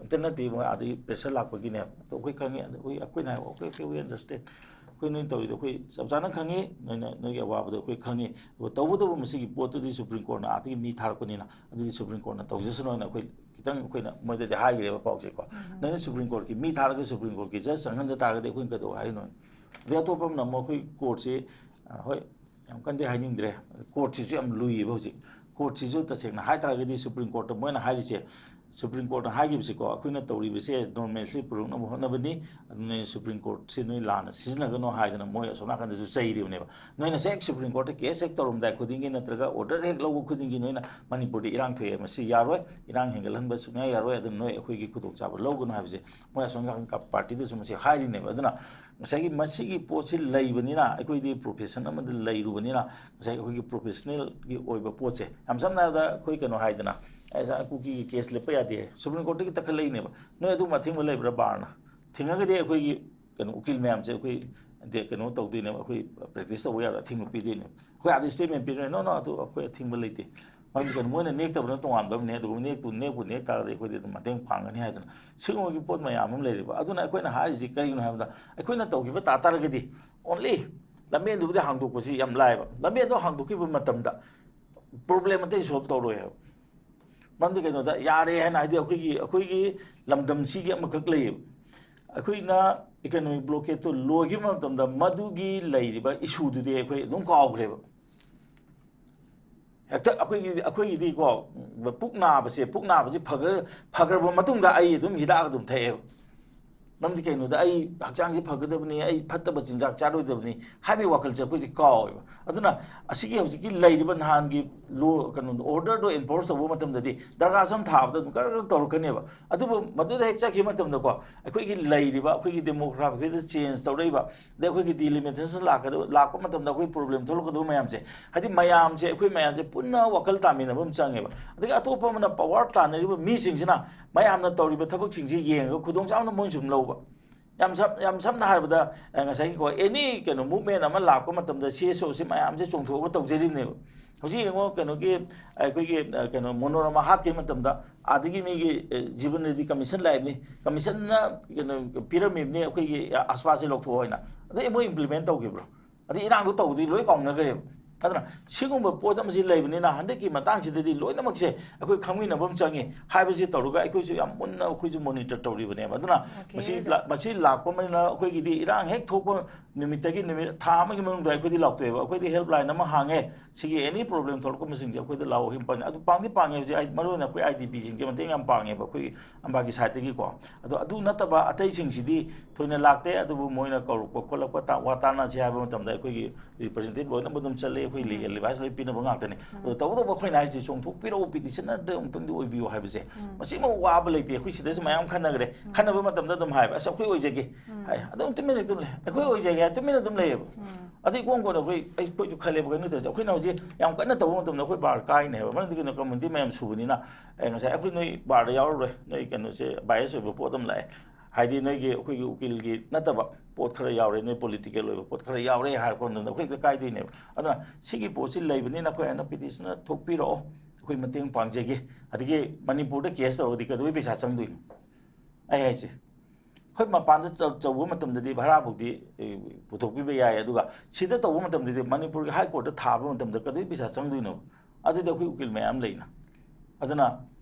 ꯑꯝꯇ ꯅꯠꯇꯦ, ꯃꯣꯏ ꯑꯥꯗꯒꯤ pressure ꯂꯥꯛꯄꯒꯤꯅꯦꯕ꯫ ꯑꯗꯣ ꯑꯩꯈꯣꯏ ꯈꯪꯉꯤ, ꯑꯗꯣ ꯑꯩꯈꯣꯏ, ꯑꯩꯈꯣꯏꯅ ꯍꯥꯏꯕ, "Okay, okay, we understand꯫ ꯑꯩꯈꯣꯏ ꯅꯣꯏꯅ ꯇꯧꯔꯤꯗꯣ ꯑꯩꯈꯣꯏ ꯆꯞ ꯆꯥꯅ ꯈꯪꯉꯤ, ꯅꯣꯏꯅ, ꯅꯣꯏꯒꯤ ꯑꯋꯥꯕꯗꯣ ꯑꯩꯈꯣꯏ ꯈꯪꯉꯤ꯫ ꯑꯗꯨꯒ ꯇꯧꯕꯇꯕꯨ ꯃꯁꯤꯒꯤ ꯄꯣꯠꯇꯨꯗꯤ Supreme Courtꯅ ꯑꯥꯗꯒꯤ ꯃꯤ ꯊꯥꯔꯛꯄꯅꯤꯅ, ꯑꯗꯨꯗꯤ Supreme Courtꯅ ꯇꯧꯖꯁꯅꯨ" ꯍꯥꯏꯅ ꯑꯩꯈꯣꯏ ꯈꯤꯇꯪ ꯑꯩꯈꯣꯏꯅ ꯃꯣꯏꯗꯗꯤ ꯍꯥꯏꯈ꯭ꯔꯦꯕ ꯄꯥꯎꯁꯦꯀꯣ꯫ "ꯅꯣꯏꯅ Supreme Courtꯀꯤ ꯃꯤ ꯊꯥꯔꯒ Supreme Courtꯀꯤ judge ꯆꯪꯍꯟꯗ ꯇꯥꯔꯒꯗꯤ ꯑꯩꯈꯣꯏꯅ ꯀꯩꯗꯧ ꯍꯥꯏꯔꯤꯅꯣ?" ꯑꯗꯩ ꯑꯇꯣꯞꯄ ꯑꯃꯅ ꯑꯃꯨꯛ ꯑꯩꯈꯣꯏ courtꯁꯤ, ꯑ, ꯍꯣꯏ, ꯌꯥꯝ ꯀꯟꯅꯗꯤ ꯍꯥꯏꯅꯤꯡꯗ꯭ꯔꯦ꯫ Courtꯁꯤꯁꯨ ꯌꯥꯝ ꯂꯨꯏꯌꯦꯕ ꯍꯧꯖꯤꯛ꯫ Courtꯁꯤꯁꯨ ꯇꯁꯦꯡꯅ ꯍꯥꯏ ꯇꯥꯔꯒꯗꯤ Supreme Courtꯇ ꯃꯣꯏꯅ ꯍꯥꯏꯔꯤꯁꯦ, Supreme Courtꯅ ꯍꯥꯏꯈꯤꯕꯁꯤꯀꯣ, "ꯑꯩꯈꯣꯏꯅ ꯇꯧꯔꯤꯕꯁꯦ normalcy ꯄꯨꯔꯛꯅꯕ ꯍꯣꯠꯅꯕꯅꯤ, ꯑꯗꯨꯅ Supreme Courtꯁꯤ ꯅꯣꯏ ꯂꯥꯟꯅ ꯁꯤꯖꯤꯟꯅꯒꯅꯣ" ꯍꯥꯏꯗꯅ ꯃꯣꯏ ꯑꯁꯣꯝ ꯅꯥꯀꯟꯗꯁꯨ ꯆꯩꯔꯤꯕꯅꯦꯕ꯫ "ꯅꯣꯏꯅ ꯍꯦꯛ Supreme Courtꯇ case ꯍꯦꯛ ꯇꯧꯔꯝꯗꯥꯏ ꯈꯨꯗꯤꯡꯒꯤ ꯅꯠꯇ꯭ꯔꯒ order ꯍꯦꯛ ꯂꯧꯕ ꯈꯨꯗꯤꯡꯒꯤ ꯅꯣꯏꯅ ꯃꯅꯤꯄꯨꯔꯗ ꯏꯔꯥꯡ ꯊꯣꯛꯑꯦ, ꯃꯁꯤ ꯌꯥꯔꯣꯏ, ꯏꯔꯥꯡ ꯍꯦꯟꯒꯠꯍꯟꯕ ꯁꯨꯡꯌꯥ ꯌꯥꯔꯣꯏ, ꯑꯗꯨꯅ ꯅꯣꯏ ꯑꯩꯈꯣꯏꯒꯤ ꯈꯨꯗꯣꯡꯆꯥꯕ ꯂꯧꯒꯅꯨ" ꯍꯥꯏꯕꯁꯦ ꯃꯣꯏ ꯑꯁꯣꯝ ꯅꯥꯀꯟ partyꯗꯁꯨ ꯃꯁꯤ ꯍꯥꯏꯔꯤꯅꯦꯕ꯫ ꯑꯗꯨꯅ ꯉꯁꯥꯏꯒꯤ ꯃꯁꯤꯒꯤ ꯄꯣꯠꯁꯤ ꯂꯩꯕꯅꯤꯅ, ꯑꯩꯈꯣꯏꯗꯤ profession ꯑꯃꯗ ꯂꯩꯔꯨꯕꯅꯤꯅ, ꯉꯁꯥꯏꯒꯤ ꯑꯩꯈꯣꯏꯒꯤ professionalꯒꯤ ꯑꯣꯏꯕ ꯄꯣꯠꯁꯦ, ꯌꯥꯝ ꯁꯝꯅ ꯍꯥꯏꯔꯕꯗ ꯑꯩꯈꯣꯏ ꯀꯩꯅꯣ ꯍꯥꯏꯗꯅ, ꯑꯩ ꯉꯁꯥꯏ ꯀꯨꯀꯤꯒꯤ case ꯂꯦꯞꯄ ꯌꯥꯗꯦ, Supreme Courtꯇꯒꯤ ꯇꯛꯈꯠꯂꯛꯏꯅꯦꯕ꯫ ꯅꯣꯏ ꯑꯗꯨꯝ ꯑꯊꯤꯡꯕ ꯂꯩꯕ꯭ꯔꯥ ꯕꯥꯔꯅ? ꯊꯤꯡꯉꯒꯗꯤ ꯑꯩꯈꯣꯏꯒꯤ ꯀꯩꯅꯣ ꯎꯀꯤꯜ ꯃꯌꯥꯝꯁꯦ ꯑꯩꯈꯣꯏ ꯗꯦ-, ꯀꯩꯅꯣ ꯇꯧꯗꯣꯏꯅꯦꯕ, ꯑꯩꯈꯣꯏ practice ꯇꯧꯕ ꯌꯥꯔꯣꯏ, ꯑꯊꯤꯡꯕ ꯄꯤꯗꯣꯏꯅꯦꯕ꯫ ꯑꯩꯈꯣꯏ ꯑꯥꯗ statement ꯄꯤꯔꯣꯏ, "No, no, ꯑꯗꯨ ꯑꯩꯈꯣꯏ ꯑꯊꯤꯡꯕ ꯂꯩꯇꯦ"꯫ ꯃꯔꯝꯗꯤ ꯀꯩꯅꯣ, ꯃꯣꯏꯅ ꯅꯦꯛꯇꯕꯅ ꯇꯣꯉꯥꯟꯕ ꯑꯃꯅꯦ, ꯑꯗꯨꯒ ꯅꯦꯛꯄꯨ, ꯅꯦꯛꯄꯨ ꯅꯦꯛ ꯇꯥꯔꯒꯗꯤ ꯑꯩꯈꯣꯏꯗꯤ ꯑꯗꯨꯝ ꯃꯇꯦꯡ ꯄꯥꯡꯒꯅꯤ ꯍꯥꯏꯗꯅ ꯁꯤꯒꯨꯝꯕꯒꯤ ꯄꯣꯠ ꯃꯌꯥꯝ ꯑꯃ ꯂꯩꯔꯤꯕ꯫ ꯑꯗꯨꯅ ꯑꯩꯈꯣꯏꯅ ꯍꯥꯏꯔꯤꯁꯤ ꯀꯔꯤꯒꯤꯅꯣ ꯍꯥꯏꯕꯗ, ꯑꯩꯈꯣꯏꯅ ꯇꯧꯈꯤꯕ ꯇꯥ ꯇꯥꯔꯒꯗꯤ only ꯂꯝꯕꯦꯟꯗꯨꯕꯨꯗꯤ ꯍꯥꯡꯗꯣꯛꯄꯁꯤ ꯌꯥꯝ ꯂꯥꯏꯕ, ꯂꯝꯕꯦꯟꯗꯣ ꯍꯥꯡꯗꯣꯛꯈꯤꯕ ꯃꯇꯝꯗ problem ꯑꯇꯩ solve ꯇꯧꯔꯣꯏ ꯍꯥꯏꯕ꯫ ꯃꯔꯝꯗꯤ ꯀꯩꯅꯣꯗ, ꯌꯥꯔꯦ ꯍꯥꯏꯅ, ꯍꯥꯏꯗꯤ ꯑꯩꯈꯣꯏꯒꯤ, ꯑꯩꯈꯣꯏꯒꯤ ꯂꯝꯗꯝꯁꯤꯒꯤ ꯑꯃꯈꯛ ꯂꯩꯌꯦꯕ, ꯑꯩꯈꯣꯏꯅ economic blockadeꯇꯣ ꯂꯣꯏꯈꯤꯕ ꯃꯇꯝꯗ ꯃꯗꯨꯒꯤ ꯂꯩꯔꯤꯕ issueꯗꯨꯗꯤ ꯑꯩꯈꯣꯏ ꯑꯗꯨꯝ ꯀꯥꯎꯈ꯭ꯔꯦꯕ꯫ ꯍꯦꯛꯇ ꯑꯩꯈꯣꯏꯒꯤ ꯑꯩꯈꯣꯏꯒꯤꯗꯤꯀꯣ, ꯄꯨꯛ ꯅꯥꯕꯁꯦ ꯄꯨꯛ ꯅꯥꯕꯁꯦ ꯐꯈ꯭ꯔ ꯐꯈ꯭ꯔꯕ ꯃꯇꯨꯡꯗ ꯑꯩ ꯑꯗꯨꯝ ꯍꯤꯗꯥꯛ ꯑꯗꯨꯝ ꯊꯛꯑꯦꯕ꯫ ꯃꯔꯝꯗꯤ ꯀꯩꯅꯣꯗ ꯑꯩ ꯍꯛꯆꯥꯡꯁꯤ ꯐꯒꯗꯕꯅꯤ, ꯑꯩ ꯐꯠꯇꯕ ꯆꯤꯟꯖꯥꯛ ꯆꯥꯔꯣꯏꯗꯕꯅꯤ ꯍꯥꯏꯕꯒꯤ ꯋꯥꯈꯜꯁꯦ ꯑꯩꯈꯣꯏꯁꯦ ꯀꯥꯎꯋꯦꯕ꯫ ꯑꯗꯨꯅ ꯑꯁꯤꯒꯤ ꯍꯧꯖꯤꯛꯀꯤ ꯂꯩꯔꯤꯕ ꯅꯍꯥꯟꯒꯤ ꯂꯣ ꯀꯩꯅꯣ ꯑꯣꯔꯗꯔꯗꯣ ꯑꯦꯟꯐꯣꯔꯁ ꯇꯧꯕ ꯃꯇꯝꯗꯗꯤ ꯗꯔꯀꯥꯔ ꯁꯝ ꯊꯥꯕꯗ ꯑꯗꯨꯝ ꯀꯔ ꯀꯔ ꯇꯧꯔꯛꯀꯅꯦꯕ꯫ ꯑꯗꯨꯕꯨ ꯃꯗꯨꯗ ꯍꯦꯛ ꯆꯠꯈꯤꯕ ꯃꯇꯝꯗꯀꯣ, ꯑꯩꯈꯣꯏꯒꯤ ꯂꯩꯔꯤꯕ ꯑꯩꯈꯣꯏꯒꯤ ꯗꯦꯃꯣꯒ꯭ꯔꯥꯐꯤꯗ ꯆꯦꯟꯖ ꯇꯧꯔꯛꯏꯕ, ꯑꯗꯩ ꯑꯩꯈꯣꯏꯒꯤ ꯗꯤꯂꯤꯃꯤꯇꯦꯁꯟ ꯂꯥꯛꯀꯗꯕ ꯂꯥꯛꯄ ꯃꯇꯝꯗ ꯑꯩꯈꯣꯏ ꯄ꯭ꯔꯣꯕ꯭ꯂꯦꯝ ꯊꯣꯛꯂꯛꯀꯗꯕ ꯃꯌꯥꯝꯁꯦ, ꯍꯥꯏꯗꯤ ꯃꯌꯥꯝꯁꯦ ꯑꯩꯈꯣꯏ ꯃꯌꯥꯝꯁꯦ ꯄꯨꯟꯅ ꯋꯥꯈꯜ ꯇꯥꯃꯤꯟꯅꯕ ꯑꯃ ꯆꯪꯉꯦꯕ꯫ ꯑꯗꯒꯤ ꯑꯇꯣꯞꯄ ꯑꯃꯅ ꯄꯋꯥꯔ ꯇꯥꯟꯅꯔꯤꯕ ꯃꯤꯁꯤꯡꯁꯤꯅ ꯃꯌꯥꯝꯅ ꯇꯧꯔꯤꯕ ꯊꯕꯛꯁꯤꯡꯁꯤ ꯌꯦꯡꯉꯒ ꯈꯨꯗꯣꯡꯆꯥꯕꯅ ꯃꯣꯏꯅ ꯁꯨꯝ ꯂꯧꯕ꯫ ꯌꯥꯝ ꯁꯝ ꯌꯥꯝ ꯁꯝꯅ ꯍꯥꯏꯔꯕꯗ, ꯑ, ꯉꯁꯥꯏꯒꯤꯀꯣ ꯑꯦꯅꯤ ꯀꯩꯅꯣ ꯃꯨꯞꯃꯦꯟ ꯑꯃ ꯂꯥꯛꯄ ꯃꯇꯝꯗ ꯁꯤ ꯑꯦꯁ ꯑꯣꯁꯤ ꯃꯌꯥꯝꯁꯦ ꯆꯣꯡꯊꯣꯛꯑꯒ ꯇꯧꯖꯔꯤꯕꯅꯦꯕ꯫ ꯍꯧꯖꯤꯛ ꯌꯦꯡꯉꯣ ꯀꯩꯅꯣꯒꯤ ꯑꯩꯈꯣꯏꯒꯤ, ꯑ, ꯀꯩꯅꯣ ꯃꯣꯅꯣꯔꯃꯥ ꯍꯥꯠꯈꯤꯕ ꯃꯇꯝꯗ ꯑꯥꯗꯒꯤ ꯃꯤꯒꯤ, ꯑ, ꯖꯤꯕꯟ ꯔꯦꯗꯤ ꯀꯃꯤꯁꯟ ꯂꯥꯛꯏꯕꯅꯤ, ꯀꯃꯤꯁꯟꯅ ꯀꯩꯅꯣ ꯄꯤꯔꯝꯃꯤꯕꯅꯤ ꯑꯩꯈꯣꯏꯒꯤ, ꯑ, ꯑꯁꯄꯥꯁꯦ ꯂꯧꯊꯣꯛꯑꯣ ꯍꯥꯏꯅ꯫ ꯑꯗꯩ ꯃꯣꯏ ꯏꯝꯄ꯭ꯂꯤꯃꯦꯟ ꯇꯧꯈꯤꯕ꯭ꯔꯣ? ꯑꯗꯩ ꯏꯔꯥꯡꯗꯣ ꯇꯧꯕꯗꯤ ꯂꯣꯏ ꯀꯥꯎꯅꯈ꯭ꯔꯦꯕ꯫ ꯑꯗꯨꯅ ꯁꯤꯒꯨꯝꯕ ꯄꯣꯠ ꯑꯃꯁꯤ ꯂꯩꯕꯅꯤꯅ ꯍꯟꯗꯛꯀꯤ ꯃꯇꯥꯡꯁꯤꯗꯗꯤ ꯂꯣꯏꯅꯃꯛꯁꯦ ꯑꯩꯈꯣꯏ ꯈꯪꯃꯤꯟꯅꯕ ꯑꯃ ꯆꯪꯉꯤ ꯍꯥꯏꯕꯁꯤ ꯇꯧꯔꯒ ꯑꯩꯈꯣꯏꯁꯨ ꯌꯥꯝ ꯃꯨꯟꯅ ꯑꯩꯈꯣꯏꯁꯨ ꯃꯣꯅꯤꯇꯔ ꯇꯧꯔꯤꯕꯅꯦꯕ꯫ ꯑꯗꯨꯅ ꯃꯁꯤ ꯂꯥ- ꯃꯁꯤ ꯂꯥꯛꯄ ꯑꯃꯅ ꯑꯩꯈꯣꯏꯒꯤꯗꯤ ꯏꯔꯥꯡ ꯍꯦꯛ ꯊꯣꯛꯄ ꯅꯨꯃꯤꯠꯇꯒꯤ ꯅꯨꯃꯤꯠ ꯊꯥ ꯑꯃꯒꯤ ꯃꯅꯨꯡꯗ ꯑꯩꯈꯣꯏꯗꯤ ꯂꯥꯎꯊꯣꯛꯑꯦꯕ꯫ ꯑꯩꯈꯣꯏꯗꯤ ꯍꯦꯜꯞ ꯂꯥꯏꯟ ꯑꯃ ꯍꯥꯡꯉꯦ, ꯁꯤꯒꯤ ꯑꯦꯅꯤ ꯄ꯭ꯔꯣꯕ꯭ꯂꯦꯝ ꯊꯣꯛꯂꯛꯄꯁꯤꯡꯁꯦ ꯑꯩꯈꯣꯏꯗ ꯂꯥꯛꯑꯣ ꯍꯦꯜꯞ ꯄꯥꯡꯉꯦ꯫ ꯑꯗꯨ ꯄꯥꯡꯗꯤ ꯄꯥꯡꯉꯦ ꯍꯧꯖꯤꯛ ꯑꯩ ꯃꯔꯨꯑꯣꯏꯅ ꯑꯩꯈꯣꯏ ꯑꯥꯏ ꯗꯤ ꯄꯤꯁꯤꯡꯁꯦ ꯃꯇꯦꯡ ꯌꯥꯝ ꯄꯥꯡꯉꯦꯕ ꯑꯩꯈꯣꯏꯒꯤ ꯑꯝꯕꯥꯒꯤ ꯁꯥꯏꯠꯇꯒꯤꯀꯣ꯫ ꯑꯗꯣ ꯑꯗꯨ ꯅꯠꯇꯕ ꯑꯇꯩꯁꯤꯡꯁꯤꯗꯤ ꯊꯣꯏꯅ ꯂꯥꯛꯇꯦ꯫ ꯑꯗꯨꯕꯨ ꯃꯣꯏꯅ ꯀꯧꯔꯛꯄ ꯈꯣꯠꯂꯛꯄ ꯇꯥ- ꯋꯥ ꯇꯥꯟꯅꯁꯤ ꯍꯥꯏꯕ ꯃꯇꯝꯗ ꯑꯩꯈꯣꯏꯒꯤ ꯔꯤꯄ꯭ꯔꯖꯦꯟꯇꯦꯇꯤꯚ ꯂꯣꯏꯅꯃꯛ ꯑꯗꯨꯝ ꯆꯠꯂꯦ꯫ ꯑꯩꯈꯣꯏ ꯂꯤꯒꯦꯜ ꯑꯦꯗꯚꯥꯏꯁ ꯂꯣꯏ ꯄꯤꯅꯕ ꯉꯥꯛꯇꯅꯤ꯫ ꯑꯗꯣ ꯇꯧꯕꯇꯕꯨ ꯑꯩꯈꯣꯏꯅ ꯍꯥꯏꯔꯤꯁꯦ ꯆꯣꯡꯊꯣꯛꯄꯤꯔꯛꯎ, ꯄꯤꯇꯤꯁꯟꯅꯔꯗ ꯑꯃꯨꯛꯇꯪꯗꯤ ꯑꯣꯏꯕꯤꯌꯨ ꯍꯥꯏꯕꯁꯦ ꯃꯁꯤꯃ ꯋꯥꯕ ꯂꯩꯇꯦ꯫ ꯑꯩꯈꯣꯏ ꯁꯤꯗꯁꯨ ꯃꯌꯥꯝ ꯈꯟꯅꯈ꯭ꯔꯦ꯫ ꯈꯟꯅꯕ ꯃꯇꯝꯗ ꯑꯗꯨꯝ ꯍꯥꯏꯕ, "ꯑꯁ ꯑꯩꯈꯣꯏ ꯑꯣꯏꯖꯒꯦ" ꯍꯥꯏ꯫ ꯑꯗꯨꯝ ꯇꯨꯃꯤꯟꯅ ꯑꯗꯨꯝ ꯂꯩ꯫ "ꯑꯩꯈꯣꯏ ꯑꯣꯏꯖꯒꯦ" ꯍꯥꯏ ꯇꯨꯃꯤꯟꯅ ꯑꯗꯨꯝ ꯂꯩꯌꯦꯕ꯫ ꯑꯗꯩ ꯏꯀꯣꯟ ꯀꯣꯟꯅ ꯑꯩꯈꯣꯏ ꯑꯩꯈꯣꯏꯁꯨ ꯈꯜꯂꯦꯕ ꯀꯩꯅꯣ ꯇꯧꯔꯤꯁꯦ꯫ ꯑꯩꯈꯣꯏꯅ ꯍꯧꯖꯤꯛ ꯌꯥꯝ ꯀꯟꯅ ꯇꯧꯕ ꯃꯇꯝꯗ ꯑꯩꯈꯣꯏ ꯕꯥꯔ ꯀꯥꯏꯅꯦꯕ꯫ ꯃꯔꯝꯗꯤ ꯀꯩꯅꯣ ꯀꯝꯃꯨꯅꯤꯇꯤ ꯃꯌꯥꯝ ꯁꯨꯕꯅꯤꯅ꯫ ꯑꯦ, ꯉꯁꯥꯏ ꯑꯩꯈꯣꯏ ꯅꯣꯏ ꯕꯥꯔꯗ ꯌꯥꯎꯔꯔꯣꯏ, ꯅꯣꯏ ꯀꯩꯅꯣꯁꯦ ꯕꯥꯏꯑꯦꯁ ꯑꯣꯏꯕ ꯄꯣꯠ ꯑꯃ ꯂꯥꯛꯑꯦ꯫ ꯍꯥꯏꯗꯤ ꯅꯣꯏꯒꯤ ꯑꯩꯈꯣꯏꯒꯤ ꯎꯀꯤꯜꯒꯤ ꯅꯠꯇꯕ ꯄꯣꯠ ꯈꯔ ꯌꯥꯎꯔꯦ, ꯅꯣꯏ ꯄꯣꯂꯤꯇꯤꯀꯦꯜ ꯑꯣꯏꯕ ꯄꯣꯠ ꯈꯔ ꯌꯥꯎꯔꯦ ꯍꯥꯏꯔꯛꯄ ꯃꯇꯝꯗ ꯑꯩꯈꯣꯏ ꯍꯦꯛꯇ ꯀꯥꯏꯗꯣꯏꯅꯦꯕ꯫ ꯑꯗꯨꯅ ꯁꯤꯒꯤ ꯄꯣꯠꯁꯤ ꯂꯩꯕꯅꯤꯅ ꯑꯩꯈꯣꯏ ꯍꯥꯏꯅ ꯄꯤꯇꯤꯁꯟꯅꯔ ꯊꯣꯛꯄꯤꯔꯛꯑꯣ, ꯑꯩꯈꯣꯏ ꯃꯇꯦꯡ ꯄꯥꯡꯖꯒꯦ꯫ ꯑꯗꯒꯤ ꯃꯅꯤꯄꯨꯔꯗ ꯀꯦꯁ ꯇꯧꯔꯒꯗꯤ ꯀꯩꯗꯧꯕꯩ ꯄꯩꯁꯥ ꯆꯪꯗꯣꯏꯅꯣ? ꯑꯩ ꯍꯥꯏꯁꯦ, ꯍꯣꯏ, ꯃꯄꯥꯟꯗ ꯆ- ꯆꯧꯕ ꯃꯇꯝꯗꯗꯤ ꯚꯔꯥꯐꯧꯗꯤ, ꯑꯦ, ꯄꯨꯊꯣꯛꯄꯤꯕ ꯌꯥꯏ꯫ ꯑꯗꯨꯒ ꯁꯤꯗ ꯇꯧꯕ ꯃꯇꯝꯗꯗꯤ ꯃꯅꯤꯄꯨꯔꯒꯤ ꯍꯥꯏ ꯀꯣꯔꯠꯇ ꯊꯥꯕ ꯃꯇꯝꯗ ꯀꯩꯗꯧꯕꯩ ꯄꯩꯁꯥ ꯆꯪꯗꯣꯏꯅꯣ? ꯑꯗꯨꯗꯤ ꯑꯩꯈꯣꯏ ꯎꯀꯤꯜ ꯃꯌꯥꯝ ꯂꯩꯅ꯫ ꯑꯗꯨꯅ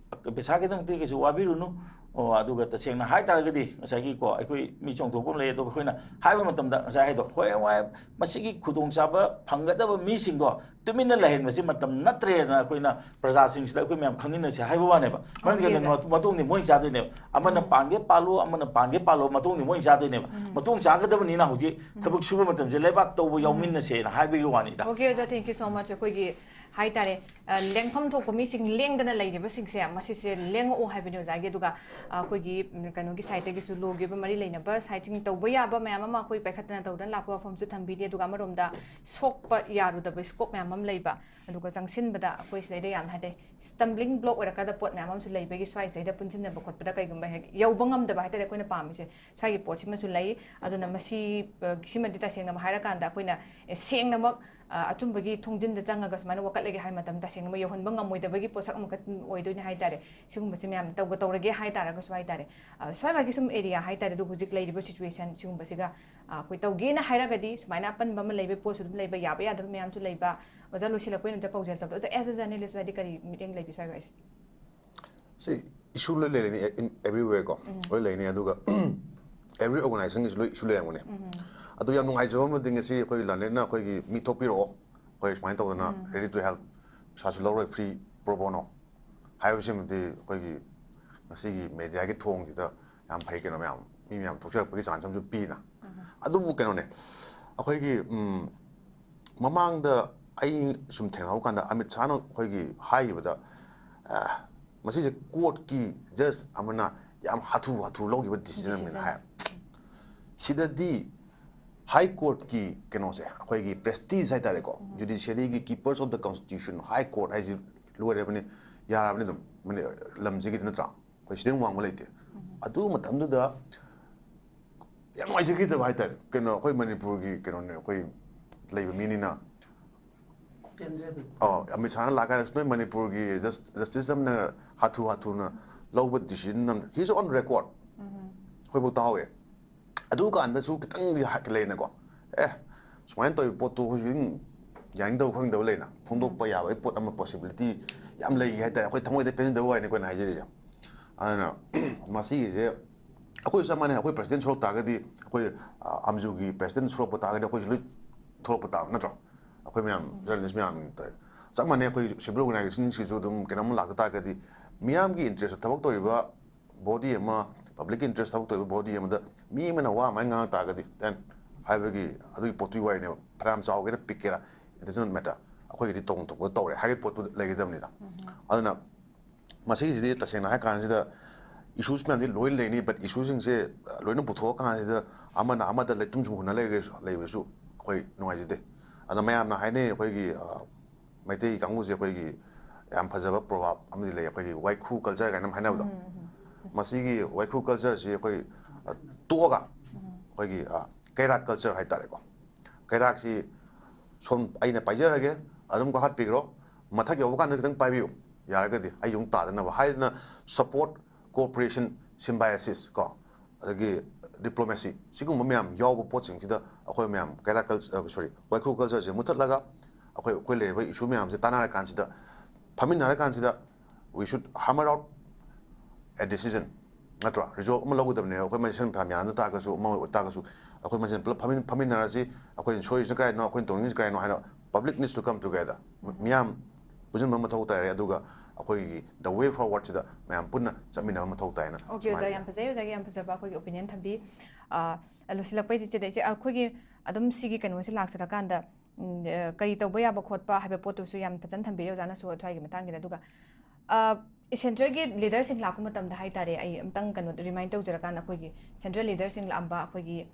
ꯄꯩꯁꯥꯒꯤꯗꯃꯛꯇꯤ ꯀꯩꯁꯨ ꯋꯥꯕꯤꯔꯨꯅꯨ꯫ ꯑꯣ, ꯑꯗꯨꯒ ꯇꯁꯦꯡꯅ ꯍꯥꯏ ꯇꯥꯔꯒꯗꯤ ꯉꯁꯥꯏꯒꯤꯀꯣ, ꯑꯩꯈꯣꯏ ꯃꯤ ꯆꯣꯡꯊꯣꯛꯄ ꯑꯃ ꯂꯩ, ꯑꯗꯨꯒ ꯑꯩꯈꯣꯏꯅ ꯍꯥꯏꯕ ꯃꯇꯝꯗ ꯉꯁꯥꯏ ꯍꯥꯏꯗꯣ, ꯍꯣꯔꯦꯟ ꯋꯥꯏ ꯃꯁꯤꯒꯤ ꯈꯨꯗꯣꯡꯆꯥꯕ ꯐꯪꯒꯗꯕ ꯃꯤꯁꯤꯡꯗꯣ ꯇꯨꯃꯤꯟꯅ ꯂꯩꯍꯟꯕꯁꯤ ꯃꯇꯝ ꯅꯠꯇ꯭ꯔꯦꯅ ꯑꯩꯈꯣꯏꯅ ꯄ꯭ꯔꯖꯥꯁꯤꯡꯁꯤꯗ ꯑꯩꯈꯣꯏ ꯃꯌꯥꯝ ꯈꯪꯃꯤꯟꯅꯁꯦ ꯍꯥꯏꯕ ꯋꯥꯅꯦꯕ꯫ ꯃꯔꯝꯗꯤ Okay, ꯀꯩꯅꯣ, okay. ꯃꯇꯨꯡꯗꯤ ꯃꯣꯏ ꯆꯥꯗꯣꯏꯅꯦꯕ꯫ ꯑꯃꯅ ꯎꯝ. ꯄꯥꯟꯒꯦ ꯄꯥꯜꯂꯣ, ꯑꯃꯅ ꯄꯥꯟꯒꯦ ꯄꯥꯜꯂꯣ, ꯃꯇꯨꯡꯗꯤ ꯃꯣꯏ ꯆꯥꯗꯣꯏꯅꯦꯕ꯫ ꯎꯝ. ꯃꯇꯨꯡ ꯆꯥꯒꯗꯕꯅꯤꯅ ꯍꯧꯖꯤꯛ ꯎꯝ. ꯊꯕꯛ ꯁꯨꯕ ꯃꯇꯝꯁꯦ ꯂꯩꯕꯥꯛ ꯇꯧꯕ ꯎꯝ. ꯌꯥꯎꯃꯤꯟꯅꯁꯦꯅ ꯍꯥꯏꯕꯒꯤ ꯋꯥꯅꯤꯗ꯫ Okay, ꯑꯣꯖꯥ, thank you so much. ꯑꯩꯈꯣꯏꯒꯤ ꯍꯥꯏꯇꯥꯔꯦ, ꯑ, ꯂꯦꯡꯐꯝ ꯊꯣꯛꯄ ꯃꯤꯁꯤꯡ ꯂꯦꯡꯗꯅ ꯂꯩꯔꯤꯕꯁꯤꯡꯁꯦ, ꯃꯁꯤꯁꯦ ꯂꯦꯡꯉꯛꯑꯣ ꯍꯥꯏꯕꯅꯤ ꯑꯣꯖꯥꯒꯤ꯫ ꯑꯗꯨꯒ, ꯑ, ꯑꯩꯈꯣꯏꯒꯤ, ꯎꯝ, ꯀꯩꯅꯣꯒꯤ side ꯇꯒꯤꯁꯨ, law ꯒꯤ ꯑꯣꯏꯕ ꯃꯔꯤ ꯂꯩꯅꯕ side ꯁꯤꯡ ꯇꯧꯕ ꯌꯥꯕ ꯃꯌꯥꯝ ꯑꯃ ꯑꯩꯈꯣꯏ ꯄꯥꯏꯈꯠꯇꯅ ꯇꯧꯗꯅ ꯂꯥꯛꯄ ꯋꯥꯐꯝꯁꯨ ꯊꯝꯕꯤꯔꯤ꯫ ꯑꯗꯨꯒ ꯑꯃꯔꯣꯝꯗ ꯁꯣꯛꯄ ꯌꯥꯔꯨꯗꯕ scope ꯃꯌꯥꯝ ꯑꯃ ꯂꯩꯕ, ꯑꯗꯨꯒ ꯆꯪꯁꯤꯟꯕꯗ ꯑꯩꯈꯣꯏ ꯁꯤꯗꯩꯗ ꯌꯥꯝꯅ ꯍꯥꯏꯗꯤ stumbling block ꯑꯣꯏꯔꯛꯀꯗꯕ ꯄꯣꯠ ꯃꯌꯥꯝ ꯑꯃꯁꯨ ꯂꯩꯕꯒꯤ ꯁ꯭ꯋꯥꯏꯁꯤꯗꯩꯗ ꯄꯨꯟꯁꯤꯟꯅꯕ ꯈꯣꯠꯄꯗ ꯀꯩꯒꯨꯝꯕ ꯍꯦꯛ ꯌꯧꯕ ꯉꯝꯗꯕ ꯍꯥꯏꯇꯥꯔꯦ ꯑꯩꯈꯣꯏꯅ ꯄꯥꯝꯃꯤꯁꯦ꯫ ꯁ꯭ꯋꯥꯏꯒꯤ ꯄꯣꯠꯁꯤꯃꯁꯨ ꯂꯩ꯫ ꯑꯗꯨꯅ ꯃꯁꯤ, ꯑ, ꯁꯤꯃꯗꯤ ꯇꯁꯦꯡꯅꯃꯛ ꯍꯥꯏꯔꯀꯥꯟꯗ ꯑꯩꯈꯣꯏꯅ, ꯑꯦ, ꯁꯦꯡꯅꯃꯛ, ꯑ, ꯑꯆꯨꯝꯕꯒꯤ ꯊꯣꯡꯖꯤꯟꯗ ꯆꯪꯉꯒ ꯁꯨꯃꯥꯏꯅ ꯋꯥꯀꯠꯂꯒꯦ ꯍꯥꯏꯕ ꯃꯇꯝꯗ ꯇꯁꯦꯡꯅꯃꯛ ꯌꯧꯍꯟꯕ ꯉꯝꯃꯣꯏꯗꯕꯒꯤ ꯄꯣꯠꯁꯛ ꯑꯃꯈꯛ ꯑꯣꯏꯗꯣꯏꯅꯤ ꯍꯥꯏꯇꯥꯔꯦ꯫ ꯁꯤꯒꯨꯝꯕꯁꯤ ꯃꯌꯥꯝ ꯇꯧꯒ-, ꯇꯧꯔꯒꯦ ꯍꯥꯏꯇꯥꯔꯒꯁꯨ ꯍꯥꯏꯇꯥꯔꯦ꯫ ꯑ, ꯁ꯭ꯋꯥꯏ ꯋꯥꯏꯒꯤ ꯁꯨꯝ area ꯍꯥꯏꯇꯥꯔꯦ, ꯑꯗꯨ ꯍꯧꯖꯤꯛ ꯂꯩꯔꯤꯕ situation ꯁꯤꯒꯨꯝꯕꯁꯤꯒ, ꯑ, ꯑꯩꯈꯣꯏ ꯇꯧꯒꯦꯅ ꯍꯥꯏꯔꯒꯗꯤ ꯁꯨꯃꯥꯏꯅ ꯑꯄꯟꯕ ꯑꯃ ꯂꯩꯕ ꯄꯣꯠꯁꯨ ꯑꯗꯨꯝ ꯂꯩꯕ, ꯌꯥꯕ ꯌꯥꯗꯕ ꯃꯌꯥꯝꯁꯨ ꯂꯩꯕ꯫ ꯑꯣꯖꯥ, ꯂꯣꯏꯁꯤꯜꯂꯛꯄ ꯑꯣꯏꯅ ꯑꯝꯇ ꯄꯥꯎꯖꯦꯜ ꯇꯧꯕꯗ, ꯑꯣꯖꯥ, as a journalist ꯍꯥꯏꯗꯤ ꯀꯔꯤ ꯃꯤꯠꯌꯦꯡ ꯂꯩꯕꯤ ꯁ꯭ꯋꯥꯏ ꯋꯥꯏꯁꯦ? ꯁꯤ issue ꯂꯣꯏ ꯂꯩꯔꯅꯤ, in everywhere ꯀꯣ, ꯎꯝ. ꯂꯣꯏ ꯂꯩꯅꯤ꯫ ꯑꯗꯨꯒ every organization ꯒꯤꯁꯨ ꯂꯣꯏ issue ꯂꯩꯔꯝꯒꯅꯤ꯫ ꯎꯝ. ꯑꯗꯨ ꯌꯥꯝ ꯅꯨꯡꯉꯥꯏꯖꯕ ꯑꯃꯗꯤ ꯉꯁꯤ ꯑꯩꯈꯣꯏ ꯂꯥꯟꯂꯦꯟꯅ ꯑꯩꯈꯣꯏꯒꯤ ꯃꯤ ꯊꯣꯛꯄꯤꯔꯛꯑꯣ, ꯑꯩꯈꯣꯏ ꯁꯨꯃꯥꯏꯅ ꯇꯧꯗꯅ ꯎꯝ. ready to help, ꯄꯩꯁꯥꯁꯨ ꯂꯧꯔꯣꯏ, free pro bono ꯍꯥꯏꯕꯁꯤꯃꯗꯤ ꯑꯩꯈꯣꯏꯒꯤ ꯉꯁꯤꯒꯤ media ꯒꯤ ꯊꯣꯡꯁꯤꯗ ꯌꯥꯝ ꯐꯩ ꯀꯩꯅꯣ, ꯃꯌꯥꯝ ꯃꯤ ꯃꯌꯥꯝ ꯊꯣꯛꯆꯔꯛꯄꯒꯤ chance ꯑꯃꯁꯨ ꯄꯤꯅ꯫ ꯎꯝ. ꯑꯗꯨꯕꯨ ꯀꯩꯅꯣꯅꯦ, ꯑꯩꯈꯣꯏꯒꯤ, ꯎꯝ, ꯃꯃꯥꯡꯗ ꯑꯩ ꯁꯨꯝ ꯊꯦꯡꯅꯍꯧ ꯀꯥꯟꯗ ꯑꯃꯤꯠ ꯁꯥꯍꯅ ꯑꯩꯈꯣꯏꯒꯤ ꯍꯥꯏꯈꯤꯕꯗ, ꯑ, ꯃꯁꯤꯁꯦ court ꯀꯤ judge ꯑꯃꯅ ꯌꯥꯝ ꯍꯥꯊꯨ ꯍꯥꯊꯨ ꯂꯧꯈꯤꯕ decision ꯑꯃꯅ Decision. ꯍꯥꯏ꯫ ꯁꯤꯗꯗꯤ high court ꯀꯤ ꯀꯩꯅꯣꯁꯦ, ꯑꯩꯈꯣꯏꯒꯤ prestige ꯍꯥꯏꯇꯥꯔꯦꯀꯣ, ꯎꯝ. judiciary ꯒꯤ keepers of the constitution, high court ꯍꯥꯏꯁꯤ ꯂꯣꯏꯔꯕꯅꯤ, ꯌꯥꯔꯕꯅꯤ ꯑꯗꯨꯝ, ꯃꯅꯤ-, ꯂꯝꯁꯤꯒꯤꯗꯤ ꯅꯠꯇ꯭ꯔꯥ? ꯑꯩꯈꯣꯏ ꯁꯤꯗꯩ ꯋꯥꯡꯕ ꯂꯩꯇꯦ꯫ ꯎꯝ. ꯑꯗꯨ ꯃꯇꯝꯗꯨꯗ ꯌꯥꯝ ꯅꯨꯡꯉꯥꯏꯖꯈꯤꯗꯕ ꯍꯥꯏꯇꯥꯔꯦ꯫ ꯀꯩꯅꯣ, ꯑꯩꯈꯣꯏ ꯃꯅꯤꯄꯨꯔꯒꯤ ꯀꯩꯅꯣꯅꯦ, ꯑꯩꯈꯣꯏ ꯂꯩꯕ ꯃꯤꯅꯤꯅ꯫ ꯄꯦꯟꯖꯗꯕ꯫ ꯑꯣ, ꯑꯃꯤꯠ ꯁꯥꯍꯅ ꯂꯥꯛꯀꯥꯟꯗ ꯅꯣꯏ ꯃꯅꯤꯄꯨꯔꯒꯤ just-, justice ꯑꯃꯅ ꯍꯥꯊꯨ ꯍꯥꯊꯨꯅ ꯂꯧꯕ decision ꯑꯃ, he's on record꯫ ꯎꯝ. ꯑꯩꯈꯣꯏꯐꯥꯎ ꯇꯥꯍꯧꯋꯦ꯫ ꯑꯗꯨ ꯀꯥꯟꯗꯁꯨ ꯈꯤꯇꯪꯗꯤ ꯍꯥ-, ꯂꯩꯅꯀꯣ꯫ ꯑꯦ, ꯁꯨꯃꯥꯏꯅ ꯇꯧꯔꯤꯕ ꯄꯣꯠꯇꯣ ꯑꯩꯈꯣꯏꯁꯨ ꯑꯗꯨꯝ ꯌꯥꯅꯤꯡꯗꯕ ꯈꯪꯗꯕ ꯂꯩꯅ꯫ ꯐꯣꯡꯗꯣꯛꯄ ꯌꯥꯕꯒꯤ ꯄꯣꯠ ꯑꯃ possibility ꯌꯥꯝ ꯂꯩ ꯍꯥꯏꯇꯥꯔꯦ꯫ ꯑꯩꯈꯣꯏ ꯊꯃꯣꯏꯗ ꯄꯦꯟꯖꯗꯕ ꯋꯥꯅꯤ ꯑꯩꯈꯣꯏꯅ ꯍꯥꯏꯖꯔꯤꯁꯦ꯫ ꯑꯗꯨꯅ ꯃꯁꯤꯒꯤꯁꯦ ꯑꯩꯈꯣꯏꯁꯨ ꯆꯞ ꯃꯥꯟꯅꯩ꯫ ꯑꯩꯈꯣꯏ ꯄ꯭ꯔꯁꯤꯗꯦꯟ ꯁꯣꯛꯂꯛ ꯇꯥꯔꯒꯗꯤ, ꯑꯩꯈꯣꯏ ꯑ, ꯑꯝꯖꯨꯒꯤ ꯄ꯭ꯔꯁꯤꯗꯦꯟ ꯁꯣꯛꯂꯛꯄ ꯇꯥꯔꯒꯗꯤ ꯑꯩꯈꯣꯏꯁꯨ ꯂꯣꯏ ꯊꯣꯛꯂꯛꯄ ꯇꯥꯕ ꯅꯠꯇ꯭ꯔꯣ? ꯑꯩꯈꯣꯏ ꯃꯌꯥꯝ ꯖꯔꯅꯦꯂꯤꯁ ꯃꯌꯥꯝ ꯇꯧꯔꯦ꯫ ꯆꯞ ꯃꯥꯟꯅꯩ꯫ ꯑꯩꯈꯣꯏ ꯁꯤꯚꯤꯜ ꯑꯣꯔꯒꯅꯥꯏꯖꯦꯁꯟꯁꯤꯁꯨ ꯑꯗꯨꯝ ꯀꯩꯅꯣꯝ ꯂꯥꯛꯇ ꯇꯥꯔꯒꯗꯤ, ꯃꯤꯌꯥꯝꯒꯤ ꯏꯟꯇꯔꯦꯁꯇ ꯊꯕꯛ ꯇꯧꯔꯤꯕ ꯕꯣꯗꯤ ꯑꯃ, ꯄꯕ꯭ꯂꯤꯛꯀꯤ ꯏꯟꯇꯔꯦꯁꯇ ꯊꯕꯛ ꯇꯧꯔꯤꯕ ꯕꯣꯗꯤ ꯑꯃꯗ ꯃꯤ ꯑꯃꯅ ꯋꯥ ꯑꯃ ꯉꯥꯡꯉꯛ ꯇꯥꯔꯒꯗꯤ, then ꯍꯥꯏꯕꯒꯤ ꯑꯗꯨꯒꯤ ꯄꯣꯠꯇꯨꯒꯤ ꯋꯥꯔꯤꯅꯦꯕ꯫ ꯐꯅꯌꯥꯝ ꯆꯥꯎꯒꯦꯔꯥ ꯄꯤꯛꯀꯦꯔꯥ, it doesn't matter, ꯑꯩꯈꯣꯏꯒꯤꯗꯤ ꯇꯧꯐꯝ ꯊꯣꯛꯄ ꯇꯧꯔꯦ ꯍꯥꯏꯕꯒꯤ ꯄꯣꯠꯇꯨ ꯂꯩꯒꯗꯕꯅꯤꯗ꯫ ꯑꯗꯨꯅ ꯃꯁꯤꯒꯤꯁꯤꯗꯤ ꯇꯁꯦꯡꯅ ꯍꯥꯏ ꯀꯥꯟꯁꯤꯗ ꯏꯁꯨꯁ ꯃꯌꯥꯝꯗꯤ ꯂꯣꯏ ꯂꯩꯅꯤ, but ꯏꯁꯨꯁꯤꯡꯁꯦ ꯂꯣꯏꯅ ꯄꯨꯊꯣꯛꯑ ꯀꯥꯟꯁꯤꯗ ꯑꯃꯅ ꯑꯃꯗ ꯂꯩꯇꯨꯝ ꯁꯨꯝ ꯍꯨꯟꯅ ꯂꯩꯔꯒꯁꯨ, ꯂꯩꯕꯁꯨ ꯑꯩꯈꯣꯏ ꯅꯨꯡꯉꯥꯏꯖꯗꯦ꯫ ꯑꯗ ꯃꯌꯥꯝꯅ ꯍꯥꯏꯅꯩ ꯑꯩꯈꯣꯏꯒꯤ, ꯑ, ꯃꯩꯇꯩ ꯀꯥꯡꯕꯨꯁꯦ ꯑꯩꯈꯣꯏꯒꯤ ꯌꯥꯝ ꯐꯖꯕ proverb ꯑꯃꯗꯤ ꯂꯩ, ꯑꯩꯈꯣꯏꯒꯤ ꯋꯥꯏꯈꯨ culture ꯀꯥꯏꯅ ꯑꯃ ꯍꯥꯏꯅꯕꯗꯣ꯫ ꯎꯝ, ꯎꯝ, ꯎꯝ꯫ ꯃꯁꯤꯒꯤ ꯋꯥꯏꯈꯨ cultureꯁꯤ ꯑꯩꯈꯣꯏ, ꯑ, ꯇꯣꯛꯑꯒ ꯑꯩꯈꯣꯏꯒꯤ, ꯑ, ꯀꯩꯔꯥꯛ culture ꯍꯥꯏꯇꯥꯔꯦꯀꯣ꯫ ꯀꯩꯔꯥꯛꯁꯤ ꯁꯣꯝ ꯑꯩꯅ ꯄꯥꯏꯖꯔꯒꯦ, ꯑꯗꯨꯝ ꯀꯥꯈꯠꯄꯤꯈ꯭ꯔꯣ, ꯃꯊꯛ ꯌꯧꯕ ꯀꯥꯟꯗ ꯈꯤꯇꯪ ꯄꯥꯏꯕꯤꯌꯨ, ꯌꯥꯔꯒꯗꯤ ꯑꯩ ꯑꯃꯨꯛ ꯇꯥꯗꯅꯕ ꯍꯥꯏꯗꯅ support, cooperation, symbiosis ꯀꯣ, ꯑꯗꯒꯤ diplomacy, ꯁꯤꯒꯨꯝꯕ ꯃꯌꯥꯝ ꯌꯥꯎꯕ ꯄꯣꯠꯁꯤꯡꯁꯤꯗ ꯑꯩꯈꯣꯏ ꯃꯌꯥꯝ ꯀꯩꯔꯥꯛ culture, sorry, ꯋꯥꯏꯈꯨ cultureꯁꯦ ꯃꯨꯊꯠꯂꯒ ꯑꯩꯈꯣꯏ, ꯑꯩꯈꯣꯏ ꯂꯩꯔꯤꯕ issue ꯃꯌꯥꯝꯁꯦ ꯇꯥꯟꯅꯔꯀꯥꯟꯁꯤꯗ, ꯐꯝꯃꯤꯟꯅꯔꯀꯥꯟꯁꯤꯗ we should hammer out a decision, ꯅꯠꯇ꯭ꯔꯣ? Resolve ꯑꯃ ꯂꯧꯒꯗꯕꯅꯦ꯫ ꯑꯩꯈꯣꯏ ꯃꯁꯦꯟ ꯐꯅꯌꯥꯝ ꯌꯥꯅ ꯇꯥꯔꯒꯁꯨ, ꯑꯃ ꯑꯣꯏ ꯇꯥꯔꯒꯁꯨ, ꯑꯩꯈꯣꯏ ꯃꯁꯦꯟ ꯄꯨꯂꯞ ꯐꯝꯃꯤꯟ-, ꯐꯝꯃꯤꯟꯅꯔꯁꯤ, ꯑꯩꯈꯣꯏꯅ ꯁꯣꯏꯔꯤꯁꯤꯅ ꯀꯔꯤꯅꯣ, ꯑꯩꯈꯣꯏꯅ ꯇꯧꯅꯤꯡꯉꯤꯁꯤ ꯀꯔꯤꯅꯣ ꯍꯥꯏꯅ public needs to come together꯫ ꯃꯤꯌꯥꯝ ꯄꯨꯟꯁꯤꯟꯕ ꯃꯊꯧ ꯇꯥꯔꯦ꯫ ꯑꯗꯨꯒ ꯑꯩꯈꯣꯏꯒꯤ the way forwardꯁꯤꯗ ꯃꯌꯥꯝ ꯄꯨꯟꯅ ꯆꯠꯃꯤꯟꯅꯕ ꯃꯊꯧ ꯇꯥꯏꯅ꯫ Okay, ꯑꯣꯖꯥ, ꯁꯨꯃꯥꯏꯅ ꯌꯥꯝ ꯐꯖꯩ꯫ ꯑꯣꯖꯥꯒꯤ ꯌꯥꯝ ꯐꯖꯕ ꯑꯩꯈꯣꯏꯒꯤ opinion ꯊꯝꯕꯤ꯫ ꯑ, ꯂꯣꯏꯁꯤꯜꯂꯛꯄꯩ ꯏꯆꯦꯗ, ꯏꯆꯦ, ꯑꯩꯈꯣꯏꯒꯤ ꯑꯗꯨꯝ ꯁꯤꯒꯤ ꯀꯩꯅꯣꯁꯦ ꯂꯥꯛꯆꯔꯀꯥꯟꯗ, ꯎꯝ, ꯑ, ꯀꯔꯤ ꯇꯧꯕ ꯌꯥꯕ ꯈꯣꯠꯄ ꯍꯥꯏꯕ ꯄꯣꯠꯇꯨꯁꯨ ꯌꯥꯝ ꯐꯖꯅ ꯊꯝꯕꯤꯔꯦ ꯑꯣꯖꯥꯅꯁꯨ ꯑꯗꯨꯋꯥꯏꯒꯤ ꯃꯇꯥꯡꯒꯤꯗ꯫ ꯑꯗꯨꯒ, ꯑ, centreꯒꯤ leaderꯁꯤꯡ ꯂꯥꯛꯄ ꯃꯇꯝꯗ ꯍꯥꯏꯇꯥꯔꯦ, ꯑꯩ ꯑꯝꯇꯪ ꯀꯩꯅꯣ remind ꯇꯧꯖꯔꯀꯥꯟꯗ, ꯑꯩꯈꯣꯏꯒꯤ central leaderꯁꯤꯡ ꯂꯥꯛꯑꯝꯕ ꯑꯩꯈꯣꯏꯒꯤ,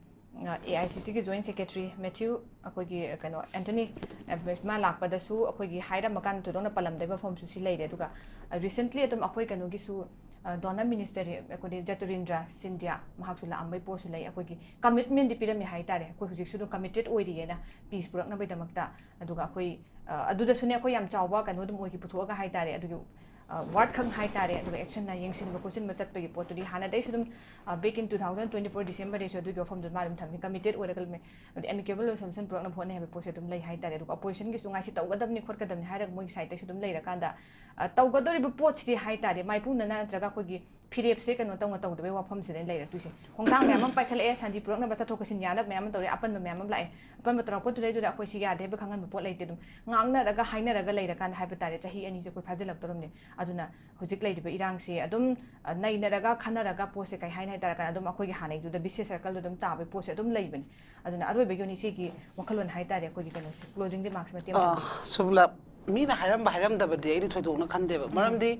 ꯑ, AICCꯒꯤ joint secretary Matthew, ꯑꯩꯈꯣꯏꯒꯤ ꯀꯩꯅꯣ Anthony, ꯑ, ꯃꯥ ꯂꯥꯛꯄꯗꯁꯨ ꯑꯩꯈꯣꯏꯒꯤ ꯍꯥꯏꯔꯝꯃꯀꯥꯟꯗ ꯊꯣꯏꯗꯣꯛꯅ ꯄꯜꯂꯝꯗꯕ ꯃꯐꯝꯁꯨ ꯁꯤ ꯂꯩꯔꯦ꯫ ꯑꯗꯨꯒ, ꯑ, recently ꯑꯗꯨꯝ ꯑꯩꯈꯣꯏ ꯀꯩꯅꯣꯒꯤꯁꯨ, ꯑ, donor minister ꯑꯩꯈꯣꯏꯒꯤ ꯖꯇꯨꯔꯤꯟꯗ꯭ꯔ ꯁꯤꯟꯙ꯭ꯌꯥ ꯃꯍꯥꯛꯁꯨ ꯂꯥꯛꯑꯝꯕꯩ ꯄꯣꯠꯁꯨ ꯂꯩ꯫ ꯑꯩꯈꯣꯏꯒꯤ commitmentꯗꯤ ꯄꯤꯔꯝꯃꯦ ꯍꯥꯏꯇꯥꯔꯦ, ꯑꯩꯈꯣꯏ ꯍꯧꯖꯤꯛꯁꯨ ꯑꯗꯨꯝ committed ꯑꯣꯏꯔꯤꯌꯦꯅ peace ꯄꯨꯔꯛꯅꯕꯒꯤꯗꯃꯛꯇ꯫ ꯑꯗꯨꯒ ꯑꯩꯈꯣꯏ, ꯑ, ꯑꯗꯨꯗꯁꯨꯅꯦ ꯑꯩꯈꯣꯏ ꯌꯥꯝ ꯆꯥꯎꯕ ꯀꯩꯅꯣ ꯑꯗꯨꯝ ꯑꯣꯏꯈꯤ, ꯄꯨꯊꯣꯛꯑꯒ ꯍꯥꯏꯇꯥꯔꯦ꯫ ꯑꯗꯨꯒꯤ ꯋꯥꯔꯗ ꯈꯛ ꯍꯥꯏꯇꯥꯔꯦ꯫ ꯑꯗꯨꯒ ꯑꯦꯛꯁꯟꯅ ꯌꯦꯡꯁꯤꯟꯕ ꯈꯣꯠꯆꯤꯟꯕ ꯆꯠꯄꯒꯤ ꯄꯣꯠꯇꯨꯗꯤ ꯍꯥꯟꯅꯗꯩꯁꯨ ꯑꯗꯨꯝ ꯕꯦꯛ ꯏꯟ ꯇꯨ ꯊꯥꯎꯖꯟ ꯇ꯭ꯋꯦꯟꯇꯤ ꯐꯣꯔ ꯗꯤꯁꯦꯝꯕꯔꯗꯩꯁꯨ ꯑꯗꯨꯒꯤ ꯋꯥꯐꯝꯗꯨ ꯃꯥ ꯑꯗꯨꯝ ꯊꯝꯃꯤ, ꯀꯃꯤꯇꯦꯠ ꯑꯣꯏꯔꯒ ꯂꯩꯃꯦ꯫ ꯑꯗꯨꯗꯤ ꯑꯦꯃꯤꯀꯦꯕꯜ ꯁꯣꯂꯨꯁꯟ ꯄꯨꯔꯛꯅꯕ ꯍꯣꯠꯅꯩ ꯍꯥꯏꯕ ꯄꯣꯠꯁꯦ ꯑꯗꯨꯝ ꯂꯩ ꯍꯥꯏꯇꯥꯔꯦ꯫ ꯑꯗꯨꯒ ꯑꯣꯄꯣꯖꯤꯁꯟꯒꯤꯁꯨ ꯉꯥꯏꯁꯤ ꯇꯧꯒꯗꯕꯅꯤ ꯈꯣꯠꯀꯗꯕꯅꯤ ꯍꯥꯏꯔꯒ ꯃꯣꯏꯒꯤ ꯁꯥꯏꯗꯇꯩꯁꯨ ꯑꯗꯨꯝ ꯂꯩꯔꯀꯥꯟꯗ, ꯑ, ꯇꯧꯒꯗꯧꯔꯤꯕ ꯄꯣꯠꯁꯤꯗꯤ ꯍꯥꯏꯇꯥꯔꯦ, ꯃꯥꯏꯄꯨꯅꯅ ꯅꯠꯇ꯭ꯔꯒ ꯑꯩꯈꯣꯏꯒꯤ ꯐꯤꯔꯦꯞꯁꯦ ꯀꯩꯅꯣ ꯇꯧꯅ ꯇꯧꯗꯕꯩ ꯋꯥꯐꯝꯁꯤꯗ ꯂꯩꯔꯛꯇꯣꯏꯁꯦ꯫ ꯈꯣꯡꯊꯥꯡ ꯃꯌꯥꯝ ꯑꯃ ꯄꯥꯏꯈꯠꯂꯛꯑꯦ, ꯁꯥꯟꯇꯤ ꯄꯨꯔꯛꯅꯕ ꯆꯠꯊꯣꯛ ꯆꯠꯁꯤꯟ ꯌꯥꯅꯕ ꯃꯌꯥꯝ ꯑꯃ ꯇꯧꯔꯦ, ꯑꯄꯟꯕ ꯃꯌꯥꯝ ꯑꯃ ꯂꯥꯛꯑꯦ꯫ ꯑꯄꯟꯕ ꯇꯧꯔꯛꯄꯗꯨꯗꯩꯗꯨꯗ ꯑꯩꯈꯣꯏ ꯁꯤ ꯌꯥꯗꯦ ꯍꯥꯏꯕ ꯈꯪꯍꯟꯕ ꯄꯣꯠ ꯂꯩꯇꯦ꯫ ꯑꯗꯨꯝ ꯉꯥꯡꯅꯔꯒ ꯍꯥꯏꯅꯔꯒ ꯂꯩꯔꯀꯥꯟꯗ ꯍꯥꯏꯕ ꯇꯥꯔꯦ, ꯆꯍꯤ ꯑꯅꯤꯁꯦ ꯑꯩꯈꯣꯏ ꯐꯥꯖꯤꯜꯂꯛꯇꯧꯔꯝꯅꯦ꯫ ꯑꯗꯨꯅ ꯍꯧꯖꯤꯛ ꯂꯩꯔꯤꯕ ꯏꯔꯥꯡꯁꯦ ꯑꯗꯨꯝ, ꯑ, ꯅꯩꯅꯔꯒ ꯈꯟꯅꯔꯒ ꯄꯣꯠꯁꯦ ꯀꯩ ꯍꯥꯏꯅꯤ ꯍꯥꯏ ꯇꯥꯔꯀꯥꯟꯗ ꯑꯗꯨꯝ ꯑꯩꯈꯣꯏꯒꯤ ꯍꯥꯟꯅꯩꯗꯨꯗ ꯕꯤꯁꯦꯁ ꯁꯔꯀꯜꯗꯣ ꯑꯗꯨꯝ ꯇꯥꯕꯒꯤ ꯄꯣꯠꯁꯦ ꯑꯗꯨꯝ ꯂꯩꯕꯅꯦ꯫ ꯑꯗꯨꯅ ꯑꯔꯣꯏꯕꯒꯤ ꯑꯣꯏꯅ ꯏꯆꯦꯒꯤ ꯋꯥꯈꯜꯂꯣꯟ ꯍꯥꯏ ꯇꯥꯔꯦ, ꯑꯩꯈꯣꯏꯒꯤ ꯀꯩꯅꯣꯁꯦ, ꯀ꯭ꯂꯣꯖꯤꯡ ꯔꯤꯃꯥꯔꯛꯁ ꯃꯇꯦꯛ ꯑꯃ ꯑ, ꯊꯝꯕꯤꯌꯨ꯫ ꯁꯨꯕꯂꯥ, ꯃꯤꯅ ꯍꯥꯏꯔꯝꯕ ꯍꯥꯏꯔꯝꯗꯕꯗꯤ ꯑꯩꯗꯤ ꯊꯣꯏꯗꯣꯛꯅ ꯈꯟꯗꯦꯕ꯫ ꯎꯝ꯫ ꯃꯔꯝꯗꯤ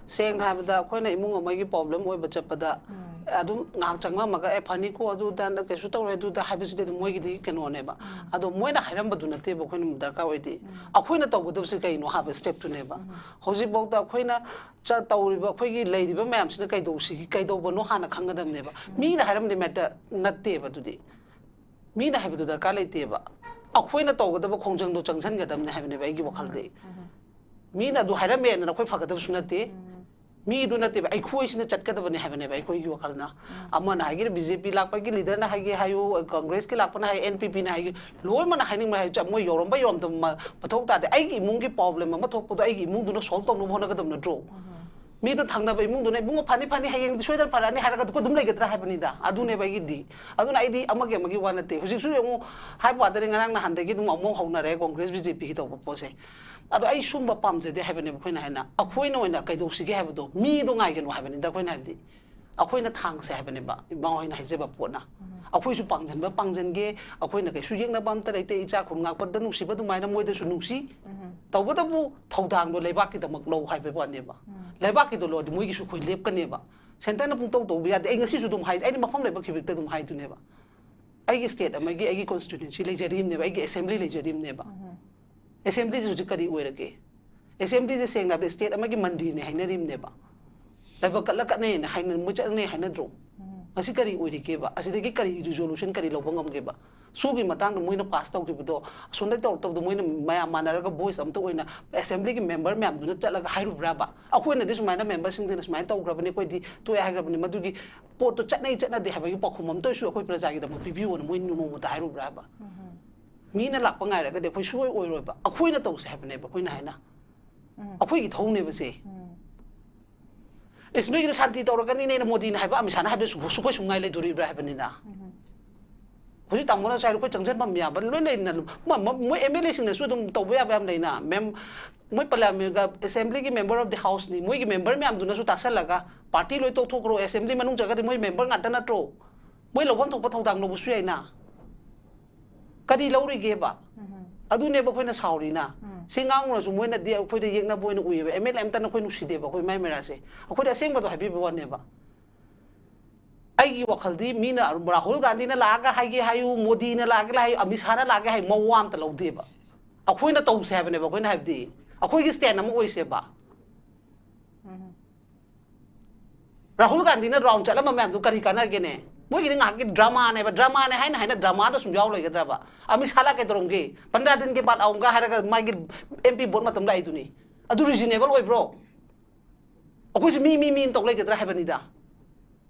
ꯁꯦꯡꯅ ꯍꯥꯏꯕꯗ ꯑꯩꯈꯣꯏꯅ ꯏꯃꯨꯡ ꯑꯃꯒꯤ ꯄ꯭ꯔꯣꯕ꯭ꯂꯦꯝ ꯑꯣꯏꯕ ꯆꯠꯄꯗ ꯎꯝ꯫ ꯑꯗꯨꯝ ꯉꯥꯏꯍꯥꯛ ꯆꯪꯂꯝꯃꯒ, "ꯑꯦ, ꯐꯅꯤꯀꯣ, ꯑꯗꯨꯗ ꯀꯩꯁꯨ ꯇꯧꯔꯣꯏ, ꯑꯗꯨꯗ" ꯍꯥꯏꯕꯁꯤꯗꯤ ꯑꯗꯨꯝ ꯃꯣꯏꯒꯤꯗꯤ ꯀꯩꯅꯣꯅꯦꯕ꯫ ꯎꯝ꯫ ꯑꯗꯣ ꯃꯣꯏꯅ ꯍꯥꯏꯔꯝꯕꯗꯨ ꯅꯠꯇꯦꯕ ꯑꯩꯈꯣꯏꯅ ꯗꯔꯀꯥꯔ ꯑꯣꯏꯗꯤ꯫ ꯎꯝ꯫ ꯑꯩꯈꯣꯏꯅ ꯇꯧꯒꯗꯕꯁꯤ ꯀꯩꯅꯣ ꯍꯥꯏꯕ ꯁ꯭ꯇꯦꯞꯇꯨꯅꯦꯕ꯫ ꯎꯝ꯫ ꯍꯧꯖꯤꯛꯐꯥꯎꯗ ꯑꯩꯈꯣꯏꯅ ꯆ-, ꯇꯧꯔꯤꯕ ꯑꯩꯈꯣꯏꯒꯤ ꯂꯩꯔꯤꯕ ꯃꯌꯥꯝꯁꯤꯅ ꯀꯩꯗꯧꯁꯤꯒꯤ, ꯀꯩꯗꯧꯕꯅꯣ ꯍꯥꯟꯅ ꯈꯪꯒꯗꯕꯅꯦꯕ꯫ ꯎꯝ꯫ ꯃꯤꯅ ꯍꯥꯏꯔꯝꯕꯗꯤ ꯃꯦꯇꯔ ꯅꯠꯇꯦꯕ ꯑꯗꯨꯗꯤ꯫ ꯃꯤꯅ ꯍꯥꯏꯕꯗꯨ ꯗꯔꯀꯥꯔ ꯂꯩꯇꯦꯕ꯫ ꯑꯩꯈꯣꯏꯅ ꯇꯧꯒꯗꯕ ꯈꯣꯡꯖꯪꯗꯣ ꯆꯪꯁꯤꯟꯒꯗꯕꯅꯦ ꯍꯥꯏꯕꯅꯦꯕ ꯑꯩꯒꯤ ꯋꯥꯈꯜꯗꯤ꯫ ꯎꯝ꯫ ꯃꯤꯅ ꯑꯗꯨ ꯍꯥꯏꯔꯝꯃꯦꯗꯅ ꯑꯩꯈꯣꯏ ꯐꯒꯗꯕꯁꯨ ꯅꯠꯇꯦ꯫ ꯎꯝ꯫ ꯃꯤꯗꯨ ꯅꯠꯇꯦꯕ, ꯑꯩꯈꯣꯏꯁꯤꯅ ꯆꯠꯀꯗꯕꯅꯦ ꯍꯥꯏꯕꯅꯦꯕ ꯑꯩꯈꯣꯏꯒꯤ ꯋꯥꯈꯜꯅ꯫ ꯎꯝ꯫ ꯑꯃꯅ ꯍꯥꯏꯒꯦꯔꯥ, ꯕꯤ ꯖꯦ ꯄꯤ ꯂꯥꯛꯄꯒꯤ ꯂꯤꯗꯔꯅ ꯍꯥꯏꯒꯦ ꯍꯥꯏꯌꯨ, ꯀꯪꯒ꯭ꯔꯦꯁꯀꯤ ꯂꯥꯛꯄꯅ ꯍꯥꯏ, ꯑꯦꯟ ꯄꯤ ꯄꯤꯅ ꯍꯥꯏꯒꯦ, ꯂꯣꯏꯅꯃꯛꯅ ꯍꯥꯏꯅꯤꯡꯕ ꯍꯥꯏ, ꯃꯣꯏ ꯌꯧꯔꯝꯕ ꯌꯧꯔꯝꯗꯕ ꯃ-, ꯃꯊꯧ ꯇꯥꯗꯦ꯫ ꯑꯩꯒꯤ ꯏꯃꯨꯡꯒꯤ ꯄ꯭ꯔꯣꯕ꯭ꯂꯦꯝ ꯑꯃ ꯊꯣꯛꯄꯗꯣ ꯑꯩꯒꯤ ꯏꯃꯨꯡꯗꯨꯅ ꯁꯣꯜꯕ ꯇꯧꯅꯕ ꯍꯣꯠꯅꯒꯗꯕ ꯅꯠꯇ꯭ꯔꯣ? ꯎꯝ꯫ ꯃꯤꯗꯣ ꯊꯪꯅꯕ ꯏꯃꯨꯡꯗꯨꯅ, "ꯏꯕꯨꯡꯉꯣ, ꯐꯅꯤ, ꯐꯅꯤ, ꯍꯌꯦꯡꯗꯤ ꯁꯣꯏꯗꯅ ꯐꯔꯛꯑꯅꯤ" ꯍꯥꯏꯔꯒ ꯑꯩꯈꯣꯏ ꯑꯗꯨꯝ ꯂꯩꯒꯗ꯭ꯔꯥ ꯍꯥꯏꯕꯅꯤꯗ꯫ ꯑꯗꯨꯅꯦꯕ ꯑꯩꯒꯤꯗꯤ꯫ ꯑꯗꯨꯅ ꯑꯩꯗꯤ ꯑꯃꯒꯤ ꯑꯃꯒꯤ ꯋꯥ ꯅꯠꯇꯦ꯫ ꯍꯧꯖꯤꯛꯁꯨ ꯌꯦꯡꯉꯨ, ꯍꯥꯏꯕ ꯋꯥꯗꯅꯤ, ꯉꯔꯥꯡ ꯅꯍꯥꯟꯗꯒꯤ ꯑꯗꯨꯝ ꯑꯃꯨꯛ ꯍꯧꯅꯔꯦ ꯀꯣꯡꯒ꯭ꯔꯦꯁ ꯕꯤ ꯖꯦ ꯄꯤꯒꯤ ꯇꯧꯕ ꯄꯣꯠꯁꯦ꯫ ꯑꯗꯣ ꯑꯩ ꯁꯨꯝꯕ ꯄꯥꯝꯖꯗꯦ ꯍꯥꯏꯕꯅꯦꯕ ꯑꯩꯈꯣꯏꯅ ꯍꯥꯏꯅ꯫ ꯑꯩꯈꯣꯏꯅ ꯑꯣꯏꯅ ꯀꯩꯗꯧꯁꯤꯒꯦ ꯍꯥꯏꯕꯗꯣ, ꯃꯤꯗꯣ ꯉꯥꯏꯒꯅꯨ ꯍꯥꯏꯕꯅꯤꯗ ꯑꯩꯈꯣꯏꯅ ꯍꯥꯏꯕꯗꯤ꯫ ꯑꯩꯈꯣꯏꯅ ꯊꯥꯡꯁꯦ ꯍꯥꯏꯕꯅꯦꯕ, ꯏꯃꯥ ꯍꯣꯏꯅ ꯍꯥꯏꯖꯕ ꯄꯣꯠꯅ꯫ ꯎꯝ꯫ ꯑꯩꯈꯣꯏꯁꯨ ꯄꯥꯡꯁꯤꯟꯕ ꯄꯥꯡꯁꯤꯟꯒꯦ, ꯑꯩꯈꯣꯏꯅ ꯀꯩꯁꯨ ꯌꯦꯛꯅꯕ ꯑꯝꯇ ꯂꯩꯇꯦ, ꯏꯆꯥ ꯈꯨꯟ ꯉꯥꯛꯄꯗ ꯅꯨꯡꯁꯤꯕ ꯑꯗꯨꯃꯥꯏꯅ ꯃꯣꯏꯗꯁꯨ ꯅꯨꯡꯁꯤ꯫ ꯎꯝ꯫ ꯇꯧꯕꯇꯕꯨ ꯊꯧꯗꯥꯡꯗꯣ ꯂꯩꯕꯥꯛꯀꯤꯗꯃꯛ ꯂꯧ ꯍꯥꯏꯕ ꯋꯥꯅꯦꯕ꯫ ꯎꯝ꯫ ꯂꯩꯕꯥꯛꯀꯤꯗꯣ ꯂꯧꯔꯗꯤ ꯃꯣꯏꯒꯤꯁꯨ ꯑꯩꯈꯣꯏ ꯂꯦꯞꯀꯅꯦꯕ꯫ ꯁꯦꯟꯇꯔꯅ ꯄꯨꯡꯇꯧ ꯇꯧꯕ ꯌꯥꯗꯦ꯫ ꯑꯩ ꯉꯁꯤꯁꯨ ꯑꯗꯨꯝ ꯍꯥꯏ, ꯑꯩꯅ ꯃꯐꯝ ꯂꯩꯕ ꯈꯨꯗꯤꯡꯃꯛꯇ ꯑꯗꯨꯝ ꯍꯥꯏꯗꯨꯅꯦꯕ꯫ ꯑꯩꯒꯤ ꯁ꯭ꯇꯦꯠ ꯑꯃꯒꯤ, ꯑꯩꯒꯤ ꯀꯣꯟꯁꯇꯤꯇ꯭ꯌꯨꯟꯁꯤ ꯂꯩꯖꯔꯤꯕꯅꯦꯕ, ꯑꯩꯒꯤ ꯑꯦꯁꯦꯝꯕ꯭ꯂꯤ ꯂꯩꯖꯔꯤꯕꯅꯦꯕ꯫ ꯎꯝ꯫ ꯑꯦꯁꯦꯝꯕ꯭ꯂꯤꯁꯤ ꯍꯧꯖꯤꯛ ꯀꯔꯤ ꯑꯣꯏꯔꯒꯦ? ꯑꯦꯁꯦꯝꯕ꯭ꯂꯤꯁꯦ ꯁꯦꯡꯅ ꯍꯥꯏꯕꯗ ꯁ꯭ꯇꯦꯠ ꯑꯃꯒꯤ ꯃꯟꯗꯤꯔꯅꯦ ꯍꯥꯏꯅꯔꯤꯕꯅꯦꯕ꯫ ꯂꯥꯏꯕꯛ ꯀꯠꯂ ꯀꯠꯅꯩꯅ ꯍꯥꯏꯅ, ꯃꯣꯏ ꯆꯠꯅꯩ ꯍꯥꯏꯅꯗ꯭ꯔꯣ? ꯎꯝ꯫ ꯃꯁꯤ ꯀꯔꯤ ꯑꯣꯏꯔꯤꯒꯦꯕ? ꯑꯁꯤꯗꯒꯤ ꯀꯔꯤ ꯔꯤꯖꯣꯂꯨꯁꯟ ꯀꯔꯤ ꯂꯧꯕ ꯉꯝꯒꯦꯕ? ꯁꯨꯒꯤ ꯃꯇꯥꯡꯗ ꯃꯣꯏꯅ ꯄꯥꯁ ꯇꯧꯈꯤꯕꯗꯣ, ꯑꯁꯣꯝꯗ ꯇꯧꯔꯛꯇꯕꯗꯣ, ꯃꯣꯏꯅ ꯃꯌꯥꯝ ꯃꯥꯟꯅꯔꯒ ꯚꯣꯏꯁ ꯑꯝꯇ ꯑꯣꯏꯅ ꯑꯦꯁꯦꯝꯕ꯭ꯂꯤꯒꯤ ꯃꯦꯝꯕꯔ ꯃꯌꯥꯝꯗꯨꯅ ꯆꯠꯂꯒ ꯍꯥꯏꯔꯨꯕ꯭ꯔꯥꯕ? ꯑꯩꯈꯣꯏꯅꯗꯤ ꯁꯨꯃꯥꯏꯅ ꯃꯦꯝꯕꯔꯁꯤꯡꯗꯨꯅ ꯁꯨꯃꯥꯏꯅ ꯇꯧꯈ꯭ꯔꯕꯅꯤ, ꯑꯩꯈꯣꯏꯗꯤ ꯇꯣꯛꯑꯦ ꯍꯥꯏꯈ꯭ꯔꯕꯅꯤ, ꯃꯗꯨꯒꯤ ꯄꯣꯠꯇꯣ ꯆꯠꯅꯩ ꯆꯠꯅꯗꯦ ꯍꯥꯏꯕꯒꯤ ꯄꯥꯎꯈꯨꯝ ꯑꯝꯇ ꯑꯣꯏꯁꯨ ꯑꯩꯈꯣꯏ ꯄ꯭ꯔꯖꯥꯒꯤꯗꯃꯛ ꯄꯤꯕꯤꯌꯣꯅ ꯃꯣꯏ ꯅꯣꯡꯃꯇ ꯍꯥꯏꯔꯨꯕ꯭ꯔꯥꯕ? ꯃꯤꯅ ꯂꯥꯛꯄ ꯉꯥꯏꯔꯒꯗꯤ ꯑꯩꯈꯣꯏ ꯁꯨꯡꯑꯣꯏ ꯑꯣꯏꯔꯣꯏꯕ꯫ ꯑꯩꯈꯣꯏꯅ ꯇꯧꯁꯦ ꯍꯥꯏꯕꯅꯦꯕ ꯑꯩꯈꯣꯏꯅ ꯍꯥꯏꯅ꯫ ꯑꯩꯈꯣꯏꯒꯤ ꯊꯧꯅꯦꯕꯁꯦ꯫ ꯏꯁ, ꯅꯣꯏꯒꯤꯅ ꯁꯥꯟꯇꯤ ꯇꯧꯔꯛꯀꯅꯤꯅꯦꯅ ꯃꯣꯗꯤꯅ ꯍꯥꯏꯕ, ꯑꯃꯤꯠ ꯁꯥꯍꯅ ꯍꯥꯏꯕ ꯁꯨ-, ꯁꯨꯛꯈꯣꯏ ꯁꯨꯡꯉꯥꯏ ꯂꯩꯗꯣꯔꯤꯕ꯭ꯔꯥ ꯍꯥꯏꯕꯅꯤꯅ꯫ ꯍꯧꯖꯤꯛ ꯇꯥꯃꯣꯅꯁꯨ ꯍꯥꯏꯔꯣ, ꯑꯩꯈꯣꯏ ꯆꯪꯁꯤꯟꯐꯝ ꯌꯥꯕ ꯂꯣꯏ ꯂꯩꯅ, ꯃ-, ꯃ-, ꯃꯣꯏ ꯑꯦꯝ ꯑꯦꯜ ꯑꯦꯁꯤꯡꯅꯁꯨ ꯑꯗꯨꯝ ꯇꯧꯕ ꯌꯥꯕ ꯌꯥꯝ ꯂꯩꯅ꯫ ꯃꯦꯝ-, ꯃꯣꯏ ꯄꯥꯔꯂꯤꯌꯥꯃꯦꯟꯒ ꯑꯦꯁꯦꯝꯕ꯭ꯂꯤꯒꯤ ꯃꯦꯝꯕꯔ ꯑꯣꯐ ꯗꯤ ꯍꯥꯎꯁꯅꯤ, ꯃꯣꯏꯒꯤ ꯃꯦꯝꯕꯔ ꯃꯌꯥꯝꯗꯨꯅꯁꯨ ꯇꯥꯁꯜꯂꯒ ꯄꯥꯔꯇꯤ ꯂꯣꯏ ꯇꯣꯛꯊꯣꯛꯈ꯭ꯔꯣ, ꯑꯦꯁꯦꯝꯕ꯭ꯂꯤ ꯃꯅꯨꯡ ꯆꯪꯉꯗꯤ ꯃꯣꯏ ꯃꯦꯝꯕꯔ ꯉꯥꯛꯇ ꯅꯠꯇ꯭ꯔꯣ? ꯃꯣꯏ ꯂꯧꯐꯝ ꯊꯣꯛꯄ ꯊꯧꯗꯥꯡ ꯂꯧꯕꯁꯨ ꯌꯥꯏꯅ꯫ ꯀꯔꯤ ꯂꯧꯔꯤꯒꯦꯕ? ꯑꯗꯨꯅꯦꯕ ꯑꯩꯈꯣꯏꯅ ꯁꯥꯎꯔꯤꯅ꯫ ꯁꯤ ꯉꯥꯡꯉꯨꯔꯁꯨ ꯃꯣꯏꯅꯗꯤ ꯑꯩꯈꯣꯏꯗ ꯌꯦꯛꯅꯕ ꯑꯣꯏꯅ ꯎꯏꯌꯦꯕ꯫ ꯑꯦꯝ ꯑꯦꯜ ꯑꯦ ꯑꯝꯇꯅ ꯑꯩꯈꯣꯏ ꯅꯨꯡꯁꯤꯗꯦꯕ, ꯑꯩꯈꯣꯏ ꯃꯥꯏ ꯃꯔꯥꯁꯦ꯫ ꯑꯩꯈꯣꯏꯗ ꯑꯁꯦꯡꯕꯗꯣ ꯍꯥꯏꯕꯤꯕ ꯋꯥꯅꯦꯕ꯫ ꯑꯩꯒꯤ ꯋꯥꯈꯜꯗꯤ ꯃꯤꯅ ꯔꯥꯍꯨꯜ ꯒꯥꯟꯙꯤꯅ ꯂꯥꯛꯑꯒ ꯍꯥꯏꯒꯦ ꯍꯥꯏꯌꯨ, ꯃꯣꯗꯤꯅ ꯂꯥꯛꯑꯒ ꯍꯥꯏꯌꯨ, ꯑꯃꯤꯠ ꯁꯥꯍꯅ ꯂꯥꯛꯑꯒ ꯍꯥꯏꯌꯨ, ꯃꯋꯥ ꯑꯝꯇ ꯂꯧꯗꯦꯕ꯫ ꯑꯩꯈꯣꯏꯅ ꯇꯧꯁꯦ ꯍꯥꯏꯕꯅꯦꯕ ꯑꯩꯈꯣꯏꯅ ꯍꯥꯏꯕꯗꯤ꯫ ꯑꯩꯈꯣꯏꯒꯤ ꯁ꯭ꯇꯦꯟ ꯑꯃ ꯑꯣꯏꯁꯦꯕ꯫ ꯔꯥꯍꯨꯜ ꯒꯥꯟꯙꯤꯅ ꯔꯥꯎꯟ ꯆꯠꯂꯝꯕ ꯃꯌꯥꯝꯗꯨ ꯀꯔꯤ ꯀꯥꯟꯅꯒꯦꯅꯦ? ꯃꯣꯏꯒꯤꯗꯤ ꯉꯥꯏꯍꯥꯛꯀꯤ ꯗ꯭ꯔꯃꯥꯅꯦꯕ, ꯗ꯭ꯔꯃꯥꯅꯦ ꯍꯥꯏꯅ ꯍꯥꯏꯅ ꯗ꯭ꯔꯃꯥꯗ ꯁꯨꯝ ꯌꯥꯎ ꯂꯩꯒꯗ꯭ꯔꯕ? ꯑꯃꯤꯠ ꯁꯥꯍ ꯂꯥꯛꯀꯦ ꯇꯧꯔꯝꯒꯦ, ꯄꯟꯗ꯭ꯔꯥ ꯗꯤꯟ ꯀꯦ ꯕꯥꯗ ꯑꯥꯎꯡꯒꯥ ꯍꯥꯏꯔꯒ ꯃꯥꯒꯤ ꯑꯦꯝ ꯄꯤ ꯚꯣꯠ ꯃꯇꯝ ꯂꯥꯛꯏꯗꯨꯅꯤ꯫ ꯑꯗꯨ ꯔꯤꯖꯅꯦꯕꯜ ꯑꯣꯏꯕ꯭ꯔꯣ? ꯑꯩꯈꯣꯏꯁꯦ ꯃꯤ, ꯃꯤ, ꯃꯤꯅ ꯇꯧ ꯂꯩꯒꯗ꯭ꯔꯥ ꯍꯥꯏꯕꯅꯤꯗ꯫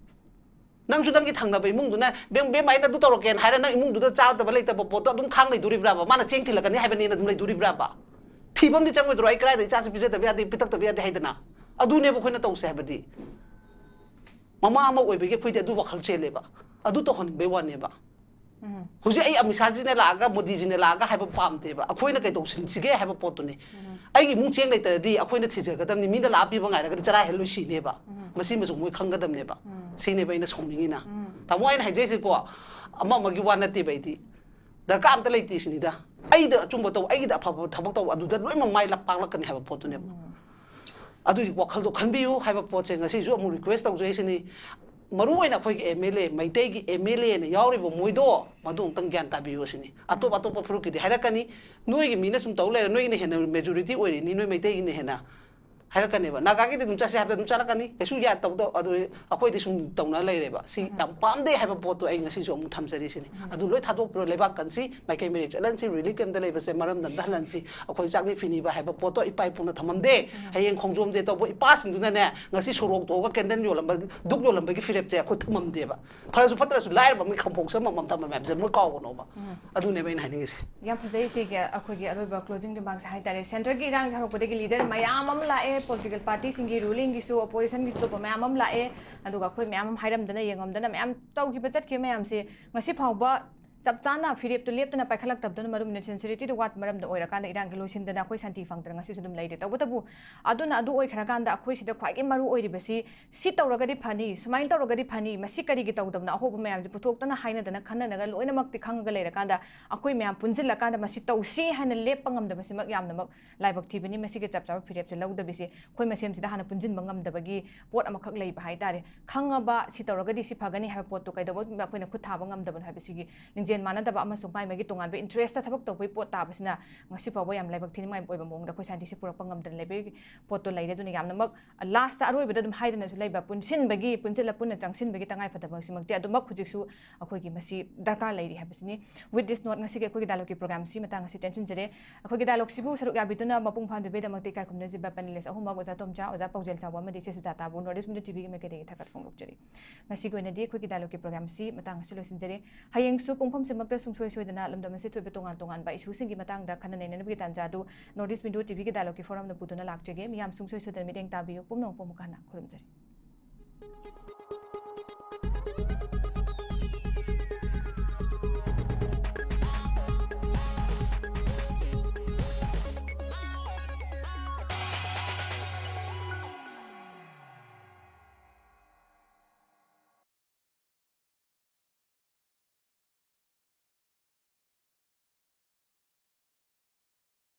ꯅꯪꯁꯨ ꯅꯪꯒꯤ ꯊꯪꯅꯕ ꯏꯃꯨꯡꯗꯨꯅ, "ꯕꯦꯝ, ꯕꯦꯝ, ꯑꯩꯅ ꯑꯗꯨ ꯇꯧꯔꯛꯀꯦꯅ" ꯍꯥꯏꯔ ꯅꯪ ꯏꯃꯨꯡꯗꯨꯗ ꯆꯥꯗꯕ ꯂꯩꯇꯕ ꯄꯣꯠꯇꯣ ꯑꯗꯨꯝ ꯈꯥꯡ ꯂꯩꯗꯣꯔꯤꯕ꯭ꯔꯥꯕ? ꯃꯥꯅ ꯆꯦꯡ ꯊꯤꯜꯂꯛꯀꯅꯤ ꯍꯥꯏꯕꯅꯦꯅ ꯑꯗꯨꯝ ꯂꯩꯗꯣꯔꯤꯕ꯭ꯔꯥꯕ? ꯊꯤꯕ ꯑꯃꯗꯤ ꯆꯪꯉꯣꯏꯗ꯭ꯔꯣ? "ꯑꯩ ꯀꯗꯥꯏꯗ ꯏꯆꯥꯁꯤ ꯄꯤꯖꯗꯕ ꯌꯥꯗꯦ, ꯄꯤꯊꯛꯇꯕ ꯌꯥꯗꯦ" ꯍꯥꯏꯗꯅ? ꯑꯗꯨꯅꯦꯕ ꯑꯩꯈꯣꯏꯅ ꯇꯧꯁꯦ ꯍꯥꯏꯕꯗꯤ꯫ ꯃꯃꯥ ꯑꯃ ꯑꯣꯏꯕꯒꯤ ꯑꯩꯈꯣꯏꯗꯤ ꯑꯗꯨ ꯋꯥꯈꯜ ꯆꯦꯜꯂꯦꯕ꯫ ꯑꯗꯨ ꯇꯧꯍꯟꯅꯤꯡꯕꯩ ꯋꯥꯅꯦꯕ꯫ ꯍꯧꯖꯤꯛ ꯑꯩ ꯑꯃꯤꯠ ꯁꯥꯍꯖꯤꯅ ꯂꯥꯛꯑꯒ, ꯃꯣꯗꯤꯖꯤꯅ ꯂꯥꯛꯑꯒ ꯍꯥꯏꯕ ꯄꯥꯝꯗꯦꯕ꯫ ꯑꯩꯈꯣꯏꯅ ꯀꯩꯗꯧꯁꯤꯟꯁꯤꯒꯦ ꯍꯥꯏꯕ ꯄꯣꯠꯇꯨꯅꯤ꯫ ꯑꯩꯒꯤ ꯏꯃꯨꯡ ꯆꯦꯡ ꯂꯩꯇ꯭ꯔꯗꯤ ꯑꯩꯈꯣꯏꯅ ꯊꯤꯖꯒꯗꯕꯅꯤ꯫ ꯃꯤꯅ ꯂꯥꯛꯑ ꯄꯤꯕ ꯉꯥꯏꯔꯒꯗꯤ ꯆꯔꯥ ꯍꯦꯜ ꯂꯣꯏ ꯁꯤꯅꯦꯕ꯫ ꯃꯁꯤꯃꯁꯨ ꯃꯣꯏ ꯈꯪꯒꯗꯕꯅꯦꯕ꯫ ꯁꯤꯅꯦꯕ ꯑꯩꯅ ꯁꯥꯎꯅꯤꯡꯉꯤꯅ꯫ ꯇꯥꯃꯣ, ꯑꯩꯅ ꯍꯥꯏꯖꯩꯁꯦꯀꯣ, ꯑꯃ ꯑꯃꯒꯤ ꯋꯥ ꯅꯠꯇꯦꯕ ꯑꯩꯗꯤ꯫ ꯗꯔꯀꯥꯔ ꯑꯝꯇ ꯂꯩꯇꯦ ꯁꯤꯅꯤꯗ꯫ ꯑꯩꯗ ꯑꯆꯨꯝꯕ ꯇꯧ, ꯑꯩꯒꯤꯗ ꯑꯐꯕ ꯊꯕꯛ ꯇꯧ, ꯑꯗꯨꯗ ꯂꯣꯏꯅꯃꯛ ꯃꯥꯏ ꯂꯥꯛ-, ꯄꯥꯛꯂꯛꯀꯅꯤ ꯍꯥꯏꯕ ꯄꯣꯠꯇꯨꯅꯦꯕ꯫ ꯑꯗꯨꯒꯤ ꯋꯥꯈꯜꯗꯣ ꯈꯟꯕꯤꯌꯨ ꯍꯥꯏꯕ ꯄꯣꯠꯁꯦ ꯉꯁꯤꯁꯨ ꯑꯃꯨꯛ ꯔꯤꯀ꯭ꯋꯦꯁ ꯇꯧꯖꯩꯁꯤꯅꯤ꯫ ꯃꯔꯨ ꯑꯣꯏꯅ ꯑꯩꯈꯣꯏꯒꯤ ꯑꯦꯝ ꯑꯦꯜ ꯑꯦ, ꯃꯩꯇꯩꯒꯤ ꯑꯦꯝ ꯑꯦꯜ ꯑꯦꯅ ꯌꯥꯎꯔꯤꯕ ꯃꯣꯏꯗꯣ, ꯃꯗꯨ ꯑꯃꯨꯛꯇꯪ ꯒ꯭ꯌꯥꯟ ꯇꯥꯕꯤꯌꯨ ꯁꯤꯅꯤ꯫ ꯑꯇꯣꯞ ꯑꯇꯣꯞꯄ ꯐꯨꯔꯨꯞꯀꯤꯗꯤ ꯍꯥꯏꯔꯛꯀꯅꯤ, "ꯅꯣꯏꯒꯤ ꯃꯤꯅ ꯁꯨꯝ ꯇꯧ ꯂꯩꯔꯦ, ꯅꯣꯏꯒꯤꯅ ꯍꯦꯟꯅ ꯃꯦꯖꯣꯔꯤꯇꯤ ꯑꯣꯏꯔꯤꯅꯤ, ꯅꯣꯏ ꯃꯩꯇꯩꯒꯤꯅ ꯍꯦꯟꯅ" ꯍꯥꯏꯔꯛꯀꯅꯦꯕ꯫ ꯅꯥꯒꯥꯒꯤꯗꯤ ꯑꯗꯨꯝ ꯆꯠꯁꯦ ꯍꯥꯏꯕꯗ ꯑꯗꯨꯝ ꯆꯠꯂꯛꯀꯅꯤ, ꯀꯩꯁꯨ ꯌꯥ ꯇꯧꯗ꯫ ꯑꯗꯨ ꯑꯩꯈꯣꯏꯗꯤ ꯁꯨꯝ ꯇꯧꯅ ꯂꯩꯔꯦꯕ꯫ ꯁꯤ ꯌꯥꯝ ꯄꯥꯝꯗꯦ ꯍꯥꯏꯕ ꯄꯣꯠꯇꯣ ꯑꯩ ꯉꯁꯤꯁꯨ ꯑꯃꯨꯛ ꯊꯝꯖꯔꯤꯁꯤꯅꯤ꯫ ꯑꯗꯨ ꯂꯣꯏ ꯊꯥꯗꯣꯛꯄꯤꯔꯣ, ꯂꯩꯕꯥꯛ ꯀꯟꯁꯤ, ꯃꯥꯏꯀꯩ ꯃꯔꯤ ꯆꯠꯍꯟꯁꯤ, ꯔꯤꯂꯤꯐ ꯀꯦꯝꯗ ꯂꯩꯕꯁꯦ ꯃꯔꯝꯗꯝꯗ ꯍꯜꯍꯟꯁꯤ꯫ ꯑꯩꯈꯣꯏ ꯆꯥꯛꯂꯤ ꯐꯤꯅꯤꯕ ꯍꯥꯏꯕ ꯄꯣꯠꯇꯣ ꯏꯄꯥ ꯏꯄꯨꯅ ꯊꯝꯃꯝꯗꯦ꯫ ꯍꯌꯦꯡ ꯈꯣꯡꯖꯣꯝ ꯗꯦ ꯇꯧꯕ ꯏꯄꯥꯁꯤꯡꯗꯨꯅꯅꯦ, ꯉꯁꯤ ꯁꯣꯔꯣꯛ ꯊꯣꯛꯑꯒ ꯀꯦꯟꯗꯜ ꯌꯣꯜꯂꯝꯕ, ꯙꯨꯞ ꯌꯣꯜꯂꯝꯕꯒꯤ ꯐꯤꯔꯦꯞꯁꯦ ꯑꯩꯈꯣꯏ ꯊꯝꯃꯝꯗꯦꯕ꯫ ꯐꯔꯁꯨ ꯐꯠꯇ꯭ꯔꯁꯨ ꯂꯥꯏꯔꯕ ꯃꯤ ꯈꯝꯄꯣꯛꯆ ꯃꯝ ꯊꯝꯕ ꯃꯌꯥꯝꯁꯦ ꯃꯣꯏ ꯀꯥꯎꯒꯅꯣꯕ꯫ ꯑꯗꯨꯅꯦꯕ ꯑꯩꯅ ꯍꯥꯏꯅꯤꯡꯉꯤꯁꯦ꯫ ꯌꯥꯝ ꯐꯖꯩ꯫ ꯁꯤꯒꯤ ꯑꯩꯈꯣꯏꯒꯤ ꯑꯔꯣꯏꯕ ꯀ꯭ꯂꯣꯖꯤꯡ ꯔꯤꯃꯥꯔꯛꯁ ꯍꯥꯏꯇꯥꯔꯦ꯫ ꯁꯦꯟꯇꯔꯒꯤ ꯏꯔꯥꯡꯁꯦ ꯍꯧꯔꯛꯄꯗꯒꯤ ꯂꯤꯗꯔ ꯃꯌꯥꯝ ꯑꯃ ꯂꯥꯛꯑꯦ, ꯄꯣꯂꯤꯇꯤꯀꯦꯜ ꯄꯥꯔꯇꯤꯁꯤꯡꯒꯤ, ꯔꯨꯂꯤꯡꯒꯤꯁꯨ, ꯑꯣꯄꯣꯖꯤꯁꯟꯒꯤꯁꯨ ꯑꯇꯣꯞꯄ ꯃꯌꯥꯝ ꯑꯃ ꯂꯥꯛꯑꯦ꯫ ꯑꯗꯨꯒ ꯑꯩꯈꯣꯏ ꯃꯌꯥꯝ ꯑꯃ ꯍꯥꯏꯔꯝꯗꯅ ꯌꯦꯡꯉꯝꯗꯅ ꯃꯌꯥꯝ ꯇꯧꯈꯤꯕ ꯆꯠꯈꯤꯕ ꯃꯌꯥꯝꯁꯦ ꯉꯁꯤ ꯐꯥꯎꯕ ꯆꯞ ꯆꯥꯅ ꯐꯤꯔꯦꯞꯇꯨ ꯂꯦꯞꯇꯅ ꯄꯥꯏꯈꯠꯂꯛꯇꯕꯗꯨꯅ ꯃꯔꯨꯝꯅ ꯁꯦꯟꯁꯤꯔꯤꯇꯤꯗꯨ ꯋꯥꯠꯄ ꯃꯔꯝꯗ ꯑꯣꯏꯔꯀꯥꯟꯗ ꯏꯔꯥꯡꯒꯤ ꯂꯣꯏꯁꯤꯟꯗꯅ ꯑꯩꯈꯣꯏ ꯁꯥꯟꯇꯤ ꯐꯪꯗꯅ ꯉꯁꯤꯁꯨ ꯑꯗꯨꯝ ꯂꯩꯔꯦ꯫ ꯇꯧꯕꯇꯕꯨ ꯑꯗꯨꯅ ꯑꯗꯨ ꯑꯣꯏꯈ꯭ꯔꯀꯥꯟꯗ ꯑꯩꯈꯣꯏ ꯁꯤꯗ ꯈ꯭ꯋꯥꯏꯗꯒꯤ ꯃꯔꯨ ꯑꯣꯏꯔꯤꯕꯁꯤ ꯁꯤ ꯇꯧꯔꯒꯗꯤ ꯐꯅꯤ, ꯁꯨꯃꯥꯏꯅ ꯇꯧꯔꯒꯗꯤ ꯐꯅꯤ, ꯃꯁꯤ ꯀꯔꯤꯒꯤ ꯇꯧꯗꯕꯅꯣ, ꯑꯍꯣꯕ ꯃꯌꯥꯝꯁꯦ ꯄꯨꯊꯣꯛꯇꯅ ꯍꯥꯏꯅꯗꯅ ꯈꯟꯅꯅꯒ ꯂꯣꯏꯅꯃꯛꯇꯤ ꯈꯪꯉꯒ ꯂꯩꯔꯀꯥꯟꯗ ꯑꯩꯈꯣꯏ ꯃꯌꯥꯝ ꯄꯨꯟꯁꯤꯜꯂꯀꯥꯟꯗ ꯃꯁꯤ ꯇꯧꯁꯤ ꯍꯥꯏꯅ ꯂꯦꯞꯄ ꯉꯝꯗꯕꯁꯤꯃꯛ ꯌꯥꯝꯅꯃꯛ ꯂꯥꯏꯕꯛ ꯊꯤꯕꯅꯤ꯫ ꯃꯁꯤꯒꯤ ꯆꯞ ꯆꯥꯕ ꯐꯤꯔꯦꯞꯁꯦ ꯂꯧꯗꯕꯤꯁꯦ ꯑꯩꯈꯣꯏ ꯃꯁꯦꯝꯁꯤꯗ ꯍꯥꯟꯅ ꯄꯨꯟꯁꯤꯟꯕ ꯉꯝꯗꯕꯒꯤ ꯄꯣꯠ ꯑꯃꯈꯛ ꯂꯩꯕ ꯍꯥꯏꯇꯥꯔꯦ꯫ ꯈꯪꯉꯕ ꯁꯤ ꯇꯧꯔꯒꯗꯤ ꯁꯤ ꯐꯒꯅꯤ ꯍꯥꯏꯕ ꯄꯣꯠꯇꯨ ꯀꯩꯗꯧꯕ ꯑꯩꯈꯣꯏꯅ ꯈꯨꯠ ꯊꯥꯕ ꯉꯝꯗꯕꯅꯣ ꯍꯥꯏꯕꯁꯤꯒꯤ ꯂꯤꯡꯖꯦꯜ ꯃꯥꯟꯅꯗꯕ ꯑꯃꯁꯨꯡ ꯃꯥꯏ ꯃꯥꯒꯤ ꯇꯣꯉꯥꯟꯕ ꯏꯟꯇꯔꯦꯁꯇ ꯊꯕꯛ ꯇꯧꯕꯒꯤ ꯄꯣꯠ ꯇꯥꯕꯁꯤꯅ ꯉꯁꯤ ꯐꯥꯎꯕ ꯌꯥꯝ ꯂꯥꯏꯕꯛ ꯊꯤꯅꯤꯡꯉꯥꯏ ꯑꯣꯏꯕ ꯃꯑꯣꯡꯗ ꯑꯩꯈꯣꯏ ꯁꯥꯟꯇꯤꯁꯤ ꯄꯨꯔꯛꯄ ꯉꯝꯗꯅ ꯂꯩꯕꯒꯤ ꯄꯣꯠꯇꯣ ꯂꯩꯔꯦ꯫ ꯑꯗꯨꯅ ꯌꯥꯝꯅꯃꯛ ꯂꯥꯁꯇ ꯑꯔꯣꯏꯕꯗ ꯑꯗꯨꯝ ꯍꯥꯏꯗꯅꯁꯨ ꯂꯩꯕ, ꯄꯨꯟꯁꯤꯟꯕꯒꯤ, ꯄꯨꯟꯁꯤꯜꯂ ꯄꯨꯟꯅ ꯆꯪꯁꯤꯟꯕꯒꯤ ꯇꯉꯥꯏꯐꯗꯕꯁꯤꯃꯛꯇꯤ ꯑꯗꯨꯃꯛ ꯍꯧꯖꯤꯛꯁꯨ ꯑꯩꯈꯣꯏꯒꯤ ꯃꯁꯤ ꯗꯔꯀꯥꯔ ꯂꯩꯔꯤ ꯍꯥꯏꯕꯁꯤꯅꯤ꯫ With this note, ꯉꯁꯤꯒꯤ ꯑꯩꯈꯣꯏꯒꯤ ꯗꯥꯏꯂꯣꯒꯀꯤ ꯄ꯭ꯔꯣꯒ꯭ꯔꯥꯝꯁꯤ ꯃꯇꯥꯡ ꯑꯁꯤ ꯇꯦꯟꯁꯤꯟꯖꯔꯦ꯫ ꯑꯩꯈꯣꯏꯒꯤ ꯗꯥꯏꯂꯣꯒꯁꯤꯕꯨ ꯁꯔꯨꯛ ꯌꯥꯕꯤꯗꯨꯅ ꯃꯄꯨꯡ ꯐꯥꯍꯟꯕꯤꯕꯒꯤꯗꯃꯛꯇ ꯏꯀꯥꯏ ꯈꯨꯝꯅꯖꯕ ꯄꯦꯅꯦꯂꯤꯁ ꯑꯍꯨꯝꯃꯛ, ꯑꯣꯖꯥ ꯇꯣꯝꯆꯥ, ꯑꯣꯖꯥ ꯄꯥꯎꯖꯦꯜ ꯆꯥꯎꯕ ꯑꯃꯗꯤ ꯏꯆꯦ ꯁꯨꯖꯥꯇꯥꯕꯨ ꯅꯣꯔꯠ ꯏꯁ ꯃꯤꯗꯤꯌꯥ ꯇꯤꯚꯤꯒꯤ ꯃꯥꯏꯀꯩꯗꯒꯤ ꯊꯥꯒꯠ ꯐꯣꯡꯗꯣꯛꯆꯔꯤ꯫ ꯉꯁꯤꯒꯤ ꯑꯣꯏꯅꯗꯤ ꯑꯩꯈꯣꯏꯒꯤ ꯗꯥꯏꯂꯣꯒꯀꯤ ꯄ꯭ꯔꯣꯒ꯭ꯔꯥꯝꯁꯤ ꯃꯇꯥꯡ ꯑꯁꯤ ꯂꯣꯏꯁꯤꯟꯖꯔꯦ꯫ ꯍꯌꯦꯡꯁꯨ ꯄꯨꯡꯐꯝꯁꯤꯃꯛꯇ ꯁꯨꯡꯁꯣꯏ ꯁꯣꯏꯗꯅ ꯂꯝꯗꯝ ꯑꯁꯤ ꯊꯣꯏꯕ ꯇꯣꯉꯥꯟ ꯇꯣꯉꯥꯟꯕ ꯏꯁꯨꯁꯤꯡꯒꯤ ꯃꯇꯥꯡꯗ ꯈꯟꯅ ꯅꯩꯅꯅꯕꯒꯤ ꯇꯥꯟꯖꯥ ꯑꯗꯨ ꯅꯣꯔꯠ ꯏꯁ ꯃꯤꯗꯤꯌꯥ ꯇꯤꯚꯤꯒꯤ ꯗꯥꯏꯂꯣꯒꯀꯤ ꯐꯣꯔꯝꯅ ꯄꯨꯗꯨꯅ ꯂꯥꯛꯆꯒꯦ꯫ ꯃꯤꯌꯥꯝ ꯁꯨꯡꯁꯣꯏ ꯁꯣꯏꯗꯅ ꯃꯤꯠꯌꯦꯡ ꯇꯥꯕꯤꯌꯨ꯫ ꯄꯨꯝꯅꯃꯛꯄꯨ ꯑꯃꯨꯛ ꯍꯟꯅ ꯈꯨꯔꯨꯝꯖꯔꯤ꯫